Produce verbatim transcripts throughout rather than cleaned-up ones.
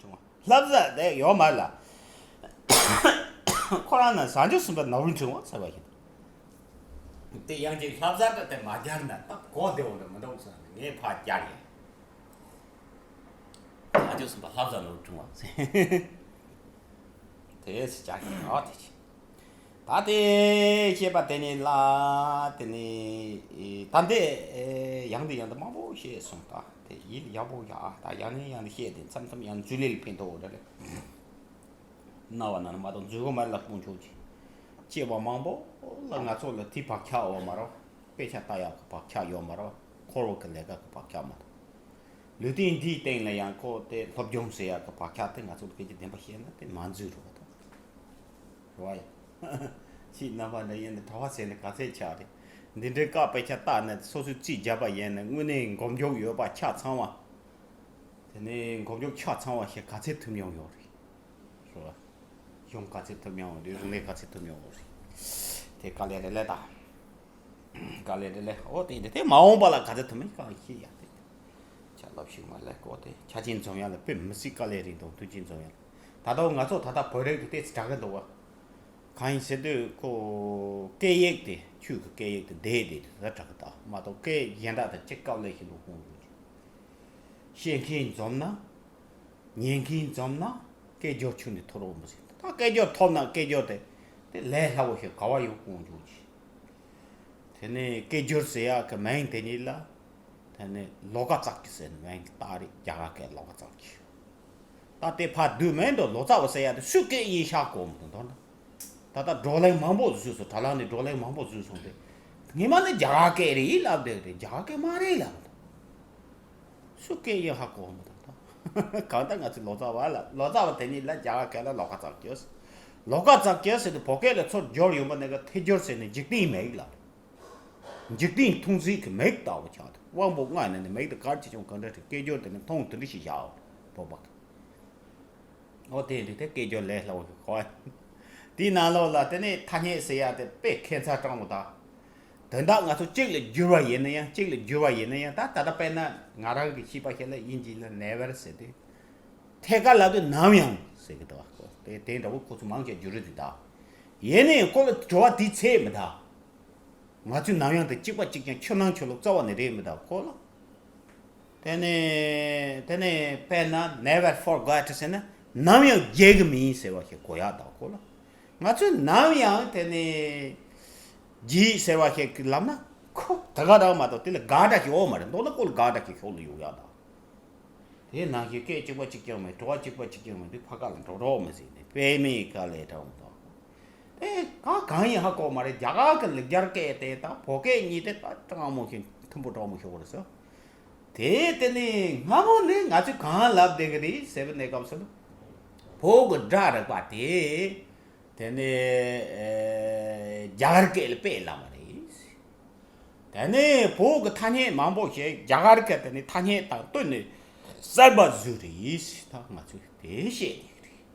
ལྷ་བཟའ་དེ་ཡོད་མ་རེད་ལ། ཁོ་རང་ན་བཟའ་འཇོག་གསུམ་པ་ནོར་བུ་འབྱུང་བ་ཟེར་བ་ཡིན། དེ་ཡང་ཅིག་ལྷ་བཟའ་དེ་མ་སྦྱར་ན་ད་གོ་བདེ་བོ་འདྲ་མི་འདུག་ཟེར་ནས་ངས་ཕར་སྦྱར་ཡིན། བཟའ་འཇོག་གསུམ་པ་ལྷ་བཟའ་ནོར་བུ་འབྱུང་བ་ཟེར། དེ་སྦྱར་ཡིན་ཨ་དེ་ཅི། ད་དེ་བཤད་པ་དེ་ནི་ལ་དེ་ནི་ད་འདི་ཡང་དུ་ཡང་དུ་མང་པོ་བཤད་སོང་ད། དེ་ཡིད་ཡག་པོ་ཡ་ད་ཡང་ནས་ཡང་དུ་བཤད་དེ་མཚམས་མཚམས་ཡང་འཛུལ་ལེ་ལ་ཕན་ཐོགས་འོ་འདྲ་ལེ། རྣ་བ་ན་མ་གཏོགས་འཛུལ་གོ་མ་ལ་སྤུན་ཆོག་ཅིག་སྐྱེ་བ་མང་པོ་ལ་ང་ཚོ་ལ་དེ་བག་ཆགས་ཡོད་མ་རེད། དཔེ་ཆ་ལྟ་ཡག་གི་བག་ཆགས་ཡོད་མ་རེད། འཁོར་བ་གི་ལས་ཀ་གི་བག་ཆགས་མ་གཏོགས། ལུས་རྟེན་འདིའི་སྟེང་ལ་ཡང་ཁོ་དེ་སློབ་སྦྱོང་ཟེར་ཡག་གི་བག་ཆགས་དེ་ང་ཚོ་ལ་སྐད་ཆ་བདེན་པ་བཤད་ན་དེ་མ་འཛུལ་རོགས་དང་། རེད་བ་ཡ། ཕྱིས་རྣམ་པ་འདྲ་ཡིན་ན་གྲྭ་པ་ཟེར་ནས་ག་ཚད་ཆགས་རེད། འདི་འདྲའི་བཀའ་དཔེ་ཆ་བལྟས་ནས་སོ་སོའི་རྩིས་བརྒྱབ་པ་ཡིན་ན་དངོས་གནས་མགོ་མཇུག་ཡོད་པ་ཆ་ཚང་བ། དེ་ནས་མགོ་མཇུག་ཆ་ཚང་བ་ཞིག་ག་ཚད་ཐུབ་མྱོང་ཡོད་རེད། རེད་བ། གཞུང་ག་ཚད་ཐུབ་མྱོང་རེད། རིག་གནས་ག་ཚད་ཐུབ་མྱོང་རེད། དེ་དཀའ་ལས་རེད་ལས་ད། དཀའ་ལས་རེད་ལས། ཨོ་དེ་འདི་དེ་མ་འོངས་པ་ལ་ག་ཚད་ཐུབ་མིན་གང་ཤེས་ཡ་དེ། ཆ་ལབ་ཤིག་མ་ལས་ཀོ་དེ་ཆ་ཅན་འཛོམས་ཡ་ལ་དཔེ་མི་སྲིད་དཀའ་ལས་རེད་འདུག་མཐུན་རྐྱེན་འཛོམས་ཡ་ལ། ད་ལྟ་ང་ཚོ་ད་ལྟ་བོད་རིགས་དེ་དེ་དྲག་གི་འདུག་བ། གང་ཡིན་ཟེར་དུས་ཁོ་སྐད་ཡིག་དེ་ཆོས་ཀྱི་སྐད་ཡིག་དེ་བསྡད་དེ་དེ་དྲག་གི་ད་མ་གཏོགས་སྐད་གཞན་དག་དང་གཅིག་དཀའ་ལས་ཤིག་འདུག་ཁོང་ཚོ་ཤེས་མཁན་འཛོམས་ན། ཉན་མཁན་འཛོམས་ན་སྐད་སྦྱོར་ཆུང་ནས་མཐོ་རོགས་མི་སྲིད། ད་སྐད་སྦྱོར་མཐོ་ན་སྐད་སྦྱོར་དེ་དེ་ལས་སླ་བོ་ཞིག་ག་བ་ཡོད་དགོངས་འཇུག་གི། དེ་ནས་སྐད་སྦྱོར་ཟེར་ཡག་གི་མིང་དེ་ཉིད་ལ་དེ་ནས་ལོ་ཀ་ཙག་གི་ཟེར་ནས་མིང་གི་བཏགས་རེད། རྒྱ་གར་སྐད་ལོ་ཀ་ཙག་གི། ད་དེ་ཕར་བསྡུས་མིན་འདུག་ལོ་ཙཱ་བ་ཟེར་ཡག་དེ་སུས་སྐད་ཡིན་ཤག་གོ་མི་འདུག་མདོར་ན། ད་ལྟ་བགྲོ་གླེང་མང་པོ་བཟོས་སོང་། དྲ་ལམ་ནས་བགྲོ་གླེང་མང་པོ་བཟོས་སོང་སྟེ། ངས་མ་ནི་རྒྱ་གར་སྐད་རེད་ལབ་བསྡད་རེད། རྒྱ་གར་སྐད་མ་རེད་ལབ་འདུག་སུ་སྐད་ཡིན་ཧ་གོ་མི་འདུག་ད། གང་ལྟར་ང་ཚོས་ལོ་ཙཱ་བ་ལ་ལོ་ཙཱ་བ་དེ་ཉིད་ལ་རྒྱ་གར་སྐད་ལ་ལོ་ཀ་ཙག་གི། ལོ་ཀ་ཙག་གི་ཟེར་དུས་བོད་སྐད་ལ་ཚུར་སྦྱོར་ཡོང་པ་ནས་ཀ་ཐད་སྦྱོར་ཟེར་ནས་འཇིག་རྟེན་མིག་ལ། འཇིག་རྟེན་མཐོང་ཚུལ་གྱི་མིག་ལྟ་བུ་ཆགས་འདུག་དབང་པོ་ལྔ་ནས་ནི་མིག་དེ་གར་ཆེ་ཆུང་གང་འདྲ་རེད། སྐད་སྦྱོར་དེ་ནི་མཐོང་དེ་འདྲ་ཞིག་བཞག་བོད་པ་གི། ཨོ་དེ་འདྲ་དེ་སྐད་སྦྱོར་ལས་སླ་བོ་ཞིག་གོ། དེའི་ནང་ལོགས་ལ་དེ་ནས་ཐ་སྙད་ཟེར་ཡ་དེ་དཔེ་ཁྱད་མཚར་དྲང་བོ་དང་། དོན་དག་ང་ཚོ་གཅིག་ལ་བསྒྱུར་བ་ཡིན་ན་ཡང་། གཅིག་ལ་བསྒྱུར་བ་ཡིན་ན་ཡང་། ད་ད་ལྟ་དཔེར་ན་ང་རང་གི་ཤེས་པ་ཞིག་ལ་དབྱིན་ཇི་ལ་never་ཟེར་དུས། ཐད་ཀར་ལབ་དུས་ནམ་ཡང་ཟེར་གི་འདུག་གོ། དེ་དེ་འདྲ་བོ་ཁོ་ཚོ་མང་ཆེ་བསྒྱུར་རེད་འདུག་ད། ཡིན་ནའི་ཁོ་ལ་བྲོ་བ་དེ་ཚད་མི་འདུག་ང་ཚོས་ནམ་ཡང་དེ་གཅིག་པ་གཅིག་རྐྱང་ཆུ་ནང་ཆུ་ལོག་རྩ་བ་ནས་རེད་མི་འདུག་ཁོ་ལ། དེ་ནས་དེ་ནས་དཔེར་ན་never forget་ཟེར་ན་ནམ་ཡང་བརྗེད་གི་མིན་ཟེར་བ་ཞིག་གོ་ཡག་འདུག་ཁོ་ལ། ང་ཚོས་ནམ་ཡང་དེ་ནས་བརྗེད་ཟེར་བ་ཞིག་ལབ་ན་ཁོ་ད་ག་རང་མ་གཏོགས་དེ་ལ་དགག་སྒྲ་ཞིག་ཡོད་མ་རེད། མདོར་ན་ཁོ་ལ་དགག་སྒྲ་ཞིག་ཤོར་ནས་ཡོང་ཡག་འདུག་དེ་ནང་བཞིན་སྐད་གཅིག་པ་གཅིག་རྐྱང་མེད། བྲོ་བ་གཅིག་པ་གཅིག་རྐྱང་མེད་དུས་ཕ་ཁ་ལ་འགྲོ་རོགས་མི་ཟེར་ནས་དཔེ་མེད་དཀའ་ལས་དྲང་བ་དང་། དེ་གང་གང་ཡིན་ཧ་གོ་མ་རེད། རྒྱ་གར་གྱི་ལེགས་སྦྱར་སྐད་དེ་དང་བོད་སྐད་གཉིས་དེ་ད་དྲང་མོ་ཞིག་མཐུན་པོ་དྲང་མོ་ཞིག་ཡོད་རེད་ཟེར། དེ་དེ་ནི་སྔ་མོ་ནས་ང་ཚོས་གང་ལབ་བསྡད་ཀྱི་རེད་ཟེར་བའི་གནས་སྐབས་སུ་བོད་ཀྱི་སྒྲ་རིག་པ་དེ། དེ་ནས་ཨེ་རྒྱ་གར་སྐད་ལ་དཔེ་ལབ་པ་རེད། དེ་ནས་བོད་ཀྱི་ཐ་སྙད་མང་པོ་ཞིག་རྒྱ་གར་སྐད་དེ་ནས་ཐ་སྙད་དང་བསྟུན་ནས་གསར་པ་བཟོས་རེད། ད་ང་ཚོས་དེ་བཤད་ཀྱི་རེད།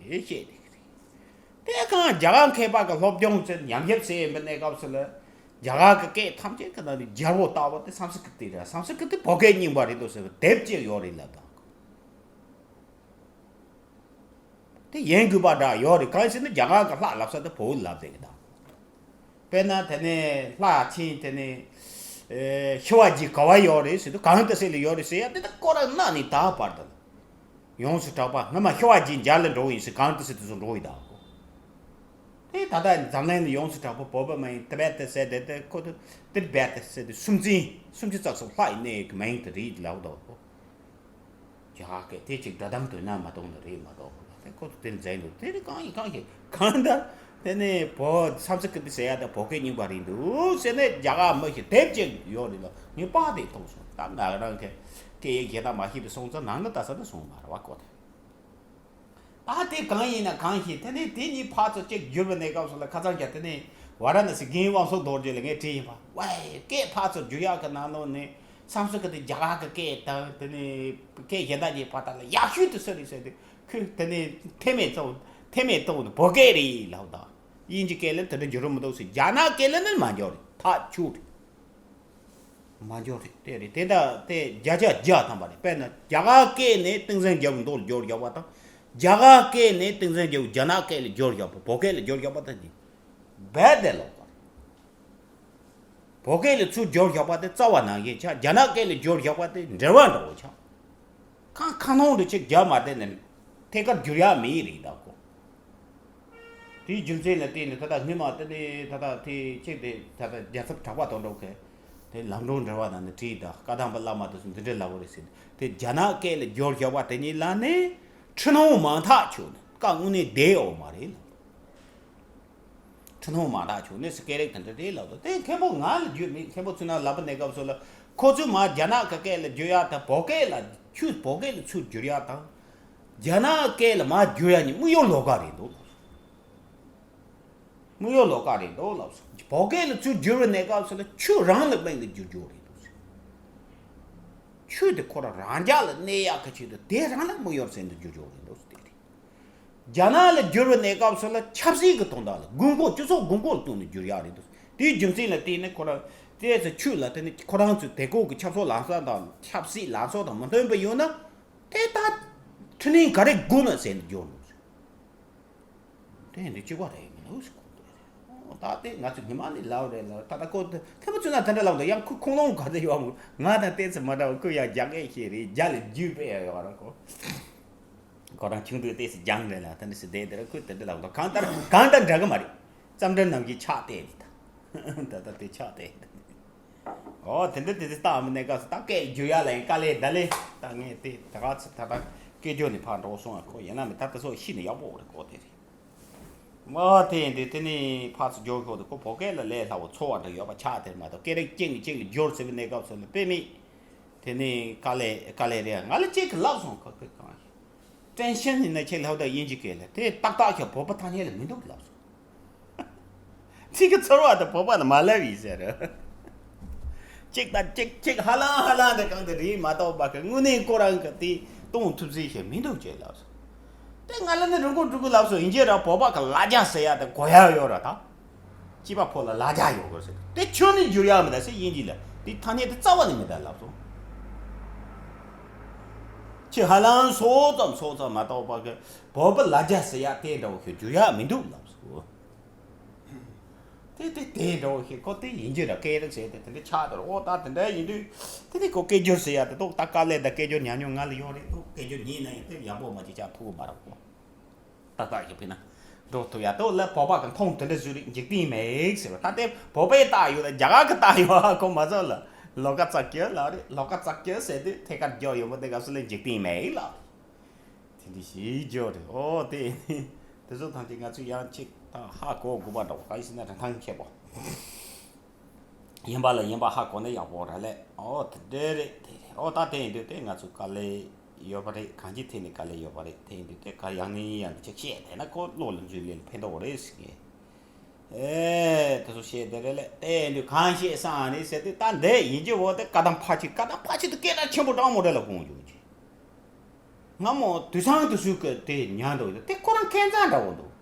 དེ་བཤད་ཀྱི་རེད། དེ་གང་རྒྱ་གར་མཁས་པ་གི་སློབ་སྦྱོང་ཚོས་ཉམས་ཞིབ་བྱས་ཡིན་པའི་གནས་སྐབས་སུ་ལ་རྒྱ་གར་གྱི་སྐད་ཐམས་ཅད་ཀྱི་ནང་ནས་རྒྱལ་པོ་ལྟ་བུ་དེ་སཾ་སྐྲྀ་ཏ་རེད། སཾ་སྐྲྀ་ཏ་དེ་བོད་སྐད་རྙིང་པ་རེད་འདུག་ཟེར་བའི་དེབ་ཅིག་ཡོད་རེད་ལབ་དང་། དེ་ཡིན་དགོས་པ་འདྲ་ཡོད་རེད། གང་ཡིན་ཟེར་ན་རྒྱ་གར་གྱི་ལྷ་ལབ་ས་དེ་བོད་ལབ་བསྡད་ཀྱི་དང་། དཔེར་ན་དེ་ནས་ལྷ་ཆེན་དེ་ནས་ཨེ་ཤི་བ་ཇི་ག་བ་ཡོད་རེད་ཟེར་དུས་གང་དུ་སེ་ལ་ཡོད་རེད་ཟེར་ཡ་དེ་ད་ཁོ་རང་གནའ་ནས་ད་བར་དུ་ཡོངས་སུ་གྲགས་པ་སྔ་མ་ཤི་བ་ཇི་མཇལ་ལ་འགྲོ་ཡིན་ཟེར་གང་དུ་སེ་དེ་ཚོ་འགྲོ་ཡི་དང་། དེ་ད་ལྟ་འཛམ་གླིང་ནས་ཡོངས་སུ་གྲགས་པ་བོད་པ་མ་ཡིན་ཏི་བེ་ཏི་ཟེར་དེ་དེ་ཁོ་ཚོ་ཏི་བེ་ཏི་ཟེར་དེ་སུམ་རྩེན་སུམ་ཅུ་རྩ་གསུམ་ལྷ་ཡི་གནས་ཀྱི་མིང་དེ་རེད་ལབ་དོ། རྒྱ་གར་སྐད་དེ་གཅིག་སྒྲ་གདངས་དོན་ན་མ་གཏོང་ནི་རེད་མ་གཏོགས་དེ་ཁོ་ཚོ་དེ་འཛིན་འདུག་དེ་རིགས་གང་ཡིན་གང་ཞིག་གང་ལྟར་དེ་ནས་བོད་སཾ་སྐྲྀ་ཏ་ཟེར་ཡ་དེ་བོད་སྐད་རྙིང་པ་རེད་འདུག་ཟེར་ནས་རྒྱ་གར་མི་ཞིག་དེབ་ཅིག་ཡོད་རེད་ལ་ངས་པར་དེ་མཐོང་སོང་། ད་ང་རང་གི་སྐད་ཡིག་གཞན་དག་མ་ཤེས་པའི་སོང་ཙང་ནང་ན་ལྟ་ས་ནི་སོང་མ་རེད་བ་ཀོ་དེ། ད་དེ་གང་ཡིན་ན་གང་ཞིག་དེ་ནས་དེ་གཉིས་ཕར་ཚུར་གཅིག་བསྒྱུར་བའི་གནས་སྐབས་སུ་ལ་ཁ་སང་རྒྱ་དེ་ནས་ཝཱ་ར་ཎ་སི་རྒན་དབང་ཕྱུག་རྡོ་རྗེ་ལ་ངས་དྲིས་ཡིན་པ། ཝའི་སྐད་ཕར་ཚུར་བསྒྱུར་ཡག་གི་ནང་ལོགས་ནས་སཾ་སྐྲྀ་ཏ་དེ་རྒྱ་གར་གི་སྐད་དང་དེ་ནས་སྐད་གཞན་དག་གཉིས་བར་དག་ལ་ཡག་ཤོས་དེ་སུ་རེད་ཟེར་དུས་ཁོས་དེ་ནས་ཐེ་མེ་ཙོ་ཐེ་མེ་ཙོ་ནི་བོད་སྐད་རེད་ལབ་དང་། དབྱིན་ཇི་སྐད་ལ་དེ་འདྲ་བསྒྱུར་མི་འདུག་ཟེར། རྒྱ་ནག་སྐད་ལ་ནི་མ་འགྱུར་རེད། ཐག་ཆོད་རེད། མ་འགྱུར་རེད། དེ་རེད། དེ་ད་དེ་བརྒྱ་ཆ་བརྒྱ་ཐམ་པ་རེད། དཔེར་ན་རྒྱ་གར་སྐད་ནས་ཏིང་འཛིན་རྒྱལ་པོའི་མདོ་ལ་བསྒྱུར་བཞག་པ་དང་། རྒྱ་གར་སྐད་ནས་ཏིང་འཛིན་རྒྱལ་པོ་རྒྱ་ནག་སྐད་ལ་བསྒྱུར་བཞག་པ། བོད་སྐད་ལ་བསྒྱུར་བཞག་པ་དང་གཉིས་རྦད་དེ་ལོགས་ཀ་རེད། བོད་སྐད་ལ་ཚུར་བསྒྱུར་བཞག་པ་དེ་རྩ་བ་ནང་བཞིན་ཆགས། རྒྱ་ནག་སྐད་ལ་བསྒྱུར་བཞག་པ་དེ་འགྲེལ་པ་འདྲ་བོ་ཆགས། ཁ་ཁ་ནང་དུ་ཅིག་རྒྱ་མ་བསྡད་ནས་ཐད་ཀར་བསྒྱུར་ཡག་མེད་རེད་ད་ཀོ། དེའི་རྒྱུ་མཚན་ལ་བརྟེན་ནས་ད་ལྟ་སྔོན་མ་དེ་ནས་ད་ལྟ་དེ་ཅིག་དེ་ད་ལྟ་རྒྱལ་ཚབ་གྲགས་པ་དོན་གྲུབ་ཀྱིས་དེ་ལམ་འགྲོ་འགྲེལ་པ་ནང་ནས་བྲིས་དང་། བཀའ་ཐང་པ་བླ་མ་དེ་ཚོ་འདི་འདྲ་ལབ་པ་རེད་ཟེར། དེ་རྒྱ་ནག་སྐད་ལ་བསྒྱུར་བཞག་པ་དེ་གཉིས་ལ་ནི་འཁྲུལ་སྣང་མང་ཐག་ཆོད་ནས་བཀའ་དངོས་གནས་བདེ་འོ་མ་རེད་ལ། འཁྲུལ་སྣང་མང་ཐག་ཆོད་ནས་སྐད་རིགས་དེ་འདྲ་རེད་ལབ་དང་། དེ་མཁན་པོ་ང་ལ་བརྗོད་མེད། མཁན་པོ་ཚུར་ན་ལབ་པ་གནས་སྐབས་སུ་ལ་ཁོ་ཚོས་མ་རྒྱ་ནག་གི་སྐད་ལ་བསྒྱུར་ཡག་དང་། བོད་སྐད་ལ་ཆུ་བོད་སྐད་ལ་ཚུར་བསྒྱུར་ཡག་དང་། རྒྱ་ནག་སྐད་ལ་མ་བསྒྱུར་ཡག་གཉིས་དམིགས་ཡུལ་ལོགས་ཀ་རེད་འདུག་ལབ་སོང་། དམིགས་ཡུལ་ལོགས་ཀ་རེད་འདུག་ལབ་སོང་། བོད་སྐད་ལ་ཚུར་བསྒྱུར་བའི་གནས་སྐབས་སུ་ལ་ཆོས་རང་ལ་དམིགས་ནས་བསྒྱུར་རྒྱུ་རེད་འདུག་ཟེར། ཆོས་དེ་ཁོ་རང་རང་རྒྱལ་ལ་གནས་ཡག་གི་ཆེད་དུ་དེ་རང་ལ་དམིགས་ཡུལ་ཟེར་ནས་བསྒྱུར་རྒྱུ་རེད་འདུག་ཟེར། དེ་རེད། རྒྱ་ནག་ལ་བསྒྱུར་བའི་གནས་སྐབས་སུ་ལ་ཆབ་སྲིད་ཀྱི་དོན་དག་ལ། དགོས་མཁོ་སྤྱི་ཚོགས་དགོས་མཁོ་ལ་བསྟུན་ནས་བསྒྱུར་ཡག་རེད་འདུག། དེའི་རྒྱུ་མཚན་ལ་བརྟེན་ནས་ཁོ་རང་དེ་ཚོ་ཆོས་ལ་བརྟེན་ནས་ཁོ་རང་ཚོའི་དེ་སྐོར་གྱི་ཆབ་སྲིད་ལངས་ས་དང་ཆབ་སྲིད་ལངས་ཕྱོགས་དང་མི་མཐུན་པ་ཡོད་ན་དེ་ད་འཕྲི་སྣོན་ག་རེ་དགོས་ན་ཟེར་ནས་བསྒྱུར་འདུག། དེ་འདི་གཅིག་པ་རེད་མི་འདུག་ཟེར་གོ་འདུག། ད་ལྟ་དེ་ང་ཚོ་ཉི་མ་ནས་ལབ་རེད་ལ། ད་ལྟ་ཁོ་ཐེ་མ་ཚུན་ན་དེ་འདྲ་ལབ་འདུག། ཡང་ཁོ་ཁུངས་ལུང་ག་ཚོད་ཡོད་མོད། ང་དང་ཏོག་ཙམ་མ་འདྲ་བ། ཁོ་ཡང་རྒྱ་སྐད་ཤེས་རེད། རྒྱ་ལ་རྒྱུས་དཔེ་ཡག་ཡོད་ར་ཁོ། ཁོ་རང་ཆུང་དུས་ཏོག་ཙམ་སྦྱངས་རེད་ལ། དེ་འདྲ་ཞིག་བསྡད་དེ་ར་ཁོས་དེ་འདྲ་ལབ་འདུག། གང་ལྟར་གང་ལྟར་འདྲ་གི་མ་རེད། ཙམ་འདྲ་ནམ་གྱི་ཆགས་བསྡད་དེ་ད། ད་ལྟ་དེ་ཆགས་བསྡད་དེ། ཨོ་དེ་འདྲ་དེ་དེ་ལྟ་བ་མིན་ནས་སྐབས་སུ་ད་སྐད་བསྒྱུར་ཡག་ལ་ཡང་དཀའ་ལས་ད་ལས་ད་ངས་དེ་ད་ག་ཚོད་ད་ད་སྐད་སྒྱུར་ནས་ཕར་འགྲོ་སོང་ཨ། ཁོ་ཡིན་ན་མི་ད་ད་སོགས་ཤི་ནས་ཡག་པོ་རེད་གོ། དེ་རེད། མ་དེ་ཡིན་དུས་དེ་ནས་ཕར་ཚུར་འགྱུར་ཤོག་དུས་ཁོ་བོད་སྐད་ལ་ལས་སླ་བོ་ཚོར་བ་འདྲ་ཡོད་པ་ཆགས། དེར་མ་གཏོགས་སྐད་རིགས་གཅིག་ནས་གཅིག་ལ་བསྒྱུར་ཟེར་བའི་གནས་སྐབས་སུ་ལ་དཔེ་མེད། དེ་ནས་དཀའ་ལས་དཀའ་ལས་རེད། ང་ལ་གཅིག་གིས་ལབ་སོང་། ཁོ་ཁོས་གང་ཞིག་ཀྲན་ཤན་ཡིན་ན་ཁྱེད་ལབ་དང་དབྱིན་ཇི་སྐད་ལ་དེ་ཏག་ཏག་ཁྱོད་བོད་པ་ཐ་སྙད་ལ་མི་འདུག་ལབ་སོང་། ཚིག་གི་ཚོར་བ་དང་བོད་པ་ནི་མ་ལབ་ཡིན་ཟེར། གཅིག་དང་གཅིག་གཅིག་ཧ་ལམ་ཧ་ལམ་དེ་གང་དུ་རེད་མ་གཏོགས་པ་གི་དངོས་གནས་ཁོ་རང་གི་དེ་གཏོང་ཐུབ་ཚུལ་ཞིག་མི་འདུག་ཅེས་ལབ་སོང་། དེ་ང་ལ་ནི་རུང་གོ་འགྲུ་གུ་ལབ་སོང་། ཡིན་གྱི་ར་བོད་པ་གི་ལ་རྒྱ་ཟེར་ཡ་དེ་གོ་ཡ་ཡོད་ར་ད། སྐྱེས་པ་ཕོ་ལ་ལ་རྒྱ་ཡོད་གོ་ཟེར། དེ་ཁྱོན་ནས་འགྱུར་ཡ་མི་ད་ཟེར་དབྱིན་ཇི་ལ། དེ་ཐ་སྙད་དེ་རྩ་བ་ནས་མི་ད་ལབ་སོང་། ཁྱེད་ཧ་ལམ་སོ་ཙམ་སོ་ཙམ་མ་གཏོགས་པ་གི་བོད་པ་ལ་རྒྱ་ཟེར་ཡ་དེ་འདྲ་བོ་ཞིག་འགྱུར་ཡ་མི་འདུག་ལབ་སོང་། དེ་དེ་དེ་འདྲ་བོ་ཞིག་ཁོ་དེ་ཡིན་རྒྱུ་ར་སྐད་རིགས་ཟེར་དེ་དེ་འདྲ་ཆགས་འདུག། ཨོ་ད་དེ་འདྲ་ཡིན་དུས་དེ་ནི་ཁོ་སྐད་སྒྱུར་ཟེར་ཡ་དེ་ཏོག་ད་དཀའ་ལས་དང་སྐད་སྒྱུར་ཉམས་མྱོང་ང་ལ་ཡོད་རེད། ཏོག་སྐད་སྒྱུར་ཉིན་ན་ཡང་དེ་ཡག་པོ་མ་ཅིག་ཆགས་ཐུབ་ཀྱི་མ་རེད་ཁོ། ཏག་ཏག་ཞིག་ཕེབས་ན་འགྲོ་ཐུབ་ཡ་ཏོག་ལ་བོད་པ་གི་མཐོང་དེ་འདྲ་བཟོས་རེད། འཇིག་རྟེན་མེད་ཟེར་བ་ད་དེ་བོད་པའི་རྟགས་ཡོད་ལ་རྒྱ་གར་གི་རྟགས་ཡོད་ཨ་ཁོ་མ་ཚོ་ལ་ལོ་ཀ་ཙག་གི་ལ་རེད། ལོ་ཀ་ཙག་གི་ཟེར་དུས་ཐད་ཀར་རྒྱག་ཡོང་བ་དེ་སྐབས་སུ་ལ་འཇིག་རྟེན་མེད་ལ། དེ་འདྲ་ཞིག་བརྗོད་རེད། ཨོ་དེ་དེ་ཚོ་ཐམས་ཅད་ང་ཚོས་ཡང་གཅིག་ད་ཧ་གོ་དགོས་པ་འདྲ་བོ། ག་ཡིན་ཟེར་ན་རིན་ཐང་ཁྱད་པོ་ཡིན་པ་ལ་ཡིན་པ་ཧ་གོ་ན་ཡག་པོ་རེད་ལེ། ཨོ་དེ་འདྲ་རེད། དེ་རེད། ཨོ་ད་དེ་ཡིན་དུས་དེ་ང་ཚོ་དཀའ་ལས་ཡོད་པ་རེད། གང་ཅིའི་ཐད་ནས་དཀའ་ལས་ཡོད་པ་རེད། དེ་ཡིན་དུས་དེ་ག་ཡང་ནས་ཡང་ནས་ཅིག་བཤད་བསྡད་ན་ཁོ་བློ་ལ་འཛུལ་ལེ་ལ་ཕན་ཐོགས་རེད་ཟེར་གི། ཨེ་དེ་ཚོ་བཤད་བསྡད་རེད་ལེ། དེ་ཡིན་དུས་གང་བཤད་བསམ་རེད་ཟེར་དུས་ད་འདི་ཡིན་གྱི་འོ་དེ་བཀའ་གདམས་ཕ་ཆོས་བཀའ་གདམས་ཕ་ཆོས་དེ་སྐད་གྲགས་ཆེན་པོ་དྲང་མོ་རེད་ལ་དགོངས་བྱུང་གི། སྔ་མོ་དུས་སང་དུ་སུས་ཀྱི་དེ་ཉན་འདུག་ཡོད་དེ་ཁོ་རང་ཁེ་མཚར་འདྲ་བོ་འདུག།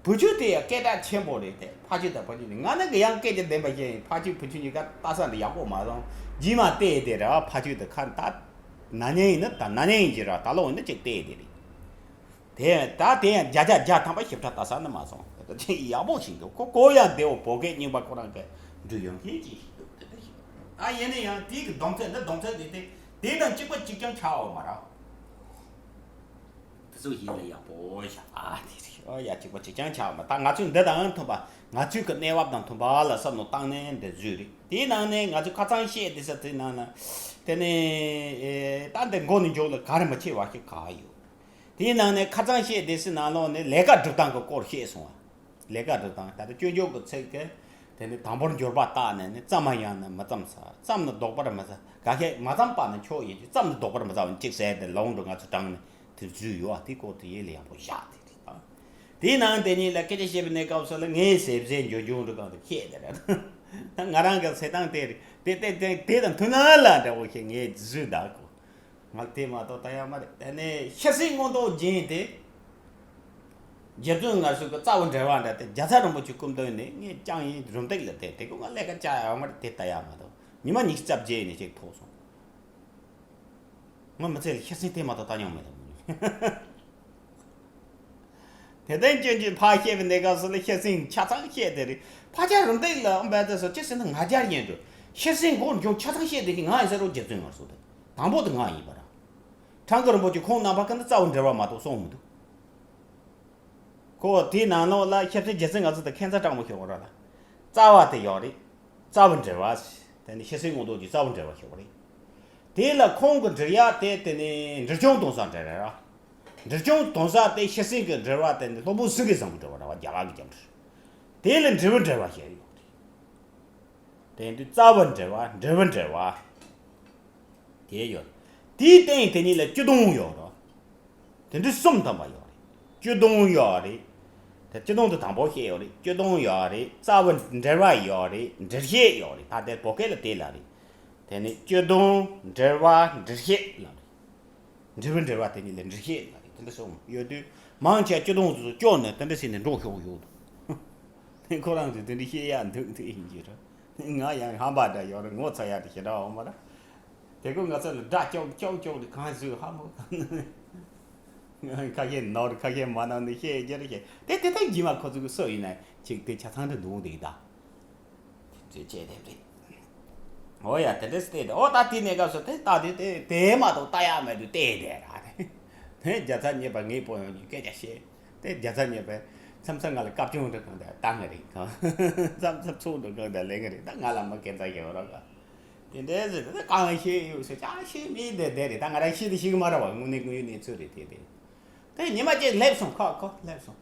བུ་ཆུ་དེ་ཡང་སྐད་གྲགས་ཆེན་པོ་རེད་དེ། ཕ་ཆོས་དང་བུ་ཆུ་ནི་ང་ནི་གི་ཡང་སྐད་ཆ་བདེན་པ་བཤད་ཡིན། ཕ་ཆོས་བུ་ཆུ་གཉིས་ཀ་ལྟ་ས་འདི་ཡག་པོ་མ་སོང་། རྗེས་མ་བལྟས་དེ་ར་ཕ་ཆོས་དེ་ཁ་ད་ན་ནིང་ཡིན་ན་ད་ན་ནིང་ཡིན་གྱི་ར་ད་ལོ་ཡིན་ན་ཅིག་བལྟས་དེ་རེད། དེ་ད་དེ་ཡང་བརྒྱ་ཆ་བརྒྱ་ཐམ་པ་ཞིབ་ཕྲ་ལྟ་ས་ནི་མ་སོང་། ད་ཅིག་ཡག་པོ་ཞིག་འདུག། ཁོ་ཁོ་ཡང་བདེ་བོ་བོད་སྐད་རྙིང་པ་ཁོ་རང་གི་འབྲི་ཡོང་མཁན་ཅིག་ཞིག་འདུག། དེ་འདྲ་ཞིག་འདུག། ད་ཡིན་ན་ཡང་དེའི་གི་སྡོམ་ཚད་འདི་སྡོམ་ཚད་དེ་དེ་དེ་དང་གཅིག་པ་གཅིག་རྐྱང་ཆགས་འོང་མ་རེད། དེ་ཚོ་ཡིན་ལ་ཡག་པོ་བཞག་ཨ། དེ་རེད། ཨོ་ཡ་གཅིག་པ་གཅིག་རྐྱང་ཆགས་མ། ད་ང་ཚོས་འདི་དང་མཐུན་པ་ང་ཚོའི་གི་གནས་བབ་དང་མཐུན་པ་ལ་བསམ་བློ་བཏང་ནས་འདི་བཟོས་རེད། དེའི་ནང་ནས་ང་ཚོས་ཁ་ཚང་བཤད་དེ་ས་དེའི་ནང་ན་དེ་ནས་ཨེ་ད་འདི་མགོ་ནས་མཇུག་ལ་ག་རེ་མ་བྱས་པ་ཞིག་ག་ཡོད། དེའི་ནང་ནས་ཁ་ཚང་བཤད་དེ་སི་ནང་ལོགས་ནས་ལས་ཀ་སྒྲུབ་སྟངས་ཀྱི་སྐོར་བཤད་སོང་ཨ། ལས་ཀ་སྒྲུབ་སྟངས་ད་ལྟ་སྤྱོད་འཇུག་གི་ཚིག་གི་དེ་ནི་དང་པོར་འགྱུར་བ་བཏགས་ནས་ནི་ཙམ་མ་ཡང་ན་མི་ཙམ་ས། ཙམ་ནི་ལྡོག་པར་མི་ཟ། འགའ་ཤས་མ་ཙམ་པ་ནི་མཆོག་ཡིན་གྱི་ཙམ་ནི་ལྡོག་པར་མི་ཟ་བ་ནི་གཅིག་ཟེར་ཏེ་ལུང་འདྲ་ང་ཚོ་དྲངས་ནས་དེ་བཟོས་ཡོད་ཨ། དེ་སྐོར་དེ་ཡིད་ལ་ཡག་པོ་བཞག་དེ་རེད་ད། དེའི་ནང་དེ་ཉིད་ལ་སྐད་ཆ་བཤད་པའི་གནས་སྐབས་སུ་ལ་ངའི་ཟས་ཟས་འཇོན་འཇོན་འདྲ་གང་དུ་ཁྱེད་དེ་རེད། ང་རང་གི་ཟས་སྟངས་དེ་རེད། དེ་དེ་དེ་དེ་དང་མཐུན་ན་ལ་འདྲ་བོ་ཞིག་ངས་བཟོས་ད་གོ། ང་དེ་མ་གཏོགས་ད་ཡང་མ་རེད། དེ་ནས་ཤ་ཟའི་མངོན་རྟོགས་སྦྱིན་ཏེ། རྗེ་བཙུན་ང་ཚོ་གི་རྩ་བ་འབྲེལ་བ་འདྲ་དེ་རྒྱལ་ཚབ་རིན་པོ་ཆེ་སྐུ་མདུན་ནས་ངས་ཅང་ཡིན་རུམ་བཏེག་ལ་དེ་དེ་ཀོ་ང་ལས་ཀ་བྱ་ཡག་མ་རེད། དེ་ལྟ་ཡག་མ་གཏོགས་ ཉི་མ་ཉི་ཤུ་རྩ་བརྒྱད་ནས་ཅིག་ཐོག་སོང་། ང་མི་ཚེ་ལ་ཤེར་ཕྱིན་དེ་མ་གཏོགས་ལྟ་མྱོང་མེད་དམ། དེ་ལྟར་སྐྱོན་གྱིས་ཕར་བཤད་པའི་གནས་སྐབས་སུ་ལ་ཤེར་ཕྱིན་ཆ་ཚང་བཤད་དེ་རེད། ཕལ་ཆེར་རུམ་བཏེག་ལ་འབད་དེ་སོ་ཅི་ཟེར་ན་ང་རྒྱལ་ཡིན་འགྲོ། ཤེར་ཕྱིན་སྒོར་འབྱུང་ཆ་ཚང་བཤད་དེ་གི་ང་ཡིན་ཟེར་རོ་རྗེ་བཙུན་ངར་སོ་དེ། དང་པོ་དེ་ང་ཡིན་པ་ར། ཁྲང་ཀོན་རིན་པོ་ཆེ་ཁོང་རྣམ་པ་ཀུན་ཏུ་རྩ་བ་འགྲེལ་བ་མ་གཏོགས་གསུངས་མི་འདུག་ཁོ་དེའི་ནང་ལོགས་ལ་ཤེར་ཕྱིན་རྗེ་བཙུན་ང་ཚོ་དང་ཁྱད་མཚར་དྲག་མོ་ཤོད་གོ་ར་ལ། རྩ་བ་དེ་ཡོད་རེད། རྩ་བ་འགྲེལ་བ། དེ་ནི་ཤེར་ཕྱིན་མངོན་རྟོགས་ཀྱི་རྩ་བ་འགྲེལ་བ་ཤོད་གོ་རེད། དེ་ལ་ཁོང་གི་འགྲེལ་ཡག་དེ་དེ་ནི་འབྲི་བྱུང་དོན་གསལ་འགྲེལ་ར། འབྲི་བྱུང་དོན་གསལ་དེ་ཤེར་ཕྱིན་གྱི་འགྲེལ་བ་དེ་ནི་སློབ་དཔོན་སེང་གེ་བཟང་པོའི་འགྲེལ་བ་ར་བ་རྒྱ་གར་གྱི་རྒྱ་འགྲེལ། དེ་ལ་འབྲས་བུ་འགྲེལ་བ་ཞེས་ཡོད་རེད། དེ་ཡིན་དུས་རྩ་བ་འགྲེལ་བ་འབྲས་བུ་འགྲེལ་བ། དེ་ཡོད། དེའི་སྟེང་དེ་ཉིད་ལ་སྤྱི་དོན་ཡོད་རོ། དེ་འདྲའི་གསུམ་ཐམ་པ་ཡོད་རེད། སྤྱི་དོན་ཡོད་རེད། དེ་སྤྱི་དོན་དུ་དང་པོ་བཤད་ཡོད་རེད། སྤྱི་དོན་ཡོད་རེད། རྩ་བ་འགྲེལ་བ་ཡོད་རེད། འགྲེལ་བཤད་ཡོད་རེད། ད་དེ་བོད་སྐད་ལ་དེ་ལ་རེད། དེ་ནི་སྤྱི་དོན་འགྲེལ་བ་འགྲེལ་བཤད་ལ་རེད། འབྲས་བུ་འགྲེལ་བ་དེ་ཉིད་ལ་འགྲེལ་བཤད་ལ་རེད། དེ་འདྲ་གསུམ་ཡོད་དུས་མང་ཆེ་སྤྱི་དོན་དུ་སྐྱོར་ནས་དེ་འདྲ་བྱས་ནས་འགྲོ་ཤོག་ཡོད་དོ། ཁོ་རང་ཚོས་དེ་འདྲ་བཤད་ཡག་འདུག་འདུག་ཡིན་གྱི་རེད། ང་ཡང་ཧམ་པ་འདྲ་ཡོད་རེད། ངོ་ཚ་ཡག་དེ་ཞེ་དྲག་འོང་མ་རེད། དེ་ཁོ་ང་ཚོ་ལ་དགྲ་ཅོག་ཅོག་ཅོག་དེ་གང་བཟོས་ཧ་མོ། ཁ་ཤས་ནོར་ཁ་ཤས་མ་ནོར་ནི་བཤད་རྒྱུ་རེད་བཤད་དེ་དེ་ལྟར་རྗེས་མ་ཁོ་ཚོ་གི་སུ་ཡིན་ན་ཅིག་དེ་ཆ་ཚང་དུ་འདུག་འདུག་ད། དེ་ཚོས་བྱས་དེ་རེད། འོ་ཡ་དེ་འདྲས་བལྟས་ཏེ་འོ་ད་དེ་གནས་སྐབས་སུ་དེ་ལྟ་དེ་དེ་དེ་མ་གཏོགས་ལྟ་ཡག་མེད་དུས་བལྟས་དེ་ར་དེ། དེ་རྒྱ་ཚ་མཉེས་པ་ངའི་སྤོ་ཡོང་གི་སྐད་ཆ་བཤད། དེ་རྒྱ་ཚ་མཉེས་པས་མཚམས་མཚམས་ང་ལ་སྐབས་བཅོལ་འདྲ་གང་དེ་བཏང་གི་རེད་གང་། མཚམས་མཚམས་ཚུགས་འདྲ་གང་དེ་ལེན་གི་རེད། ད་ང་ལ་མ་སྐད་ཆ་ཞིག་ཡོད་ར་ག་དེ་འདྲས་ཟེར་དེ་གང་ཤེས་ཡོད་ཟེར་ཅང་ཤེས་མེད་དེ་དེ་རེད། ད་ང་རང་ཤེས་དེ་ཤེས་གི་མ་ར་བ་དངོས་གནས་དངོས་ཡོད་གནས་ཚུལ་རེད་དེ་དེ། དེ་ཉི་མ་གཅིག་སླེབས་སོང་ཁོ་ཁོ་སླེབས་སོང་།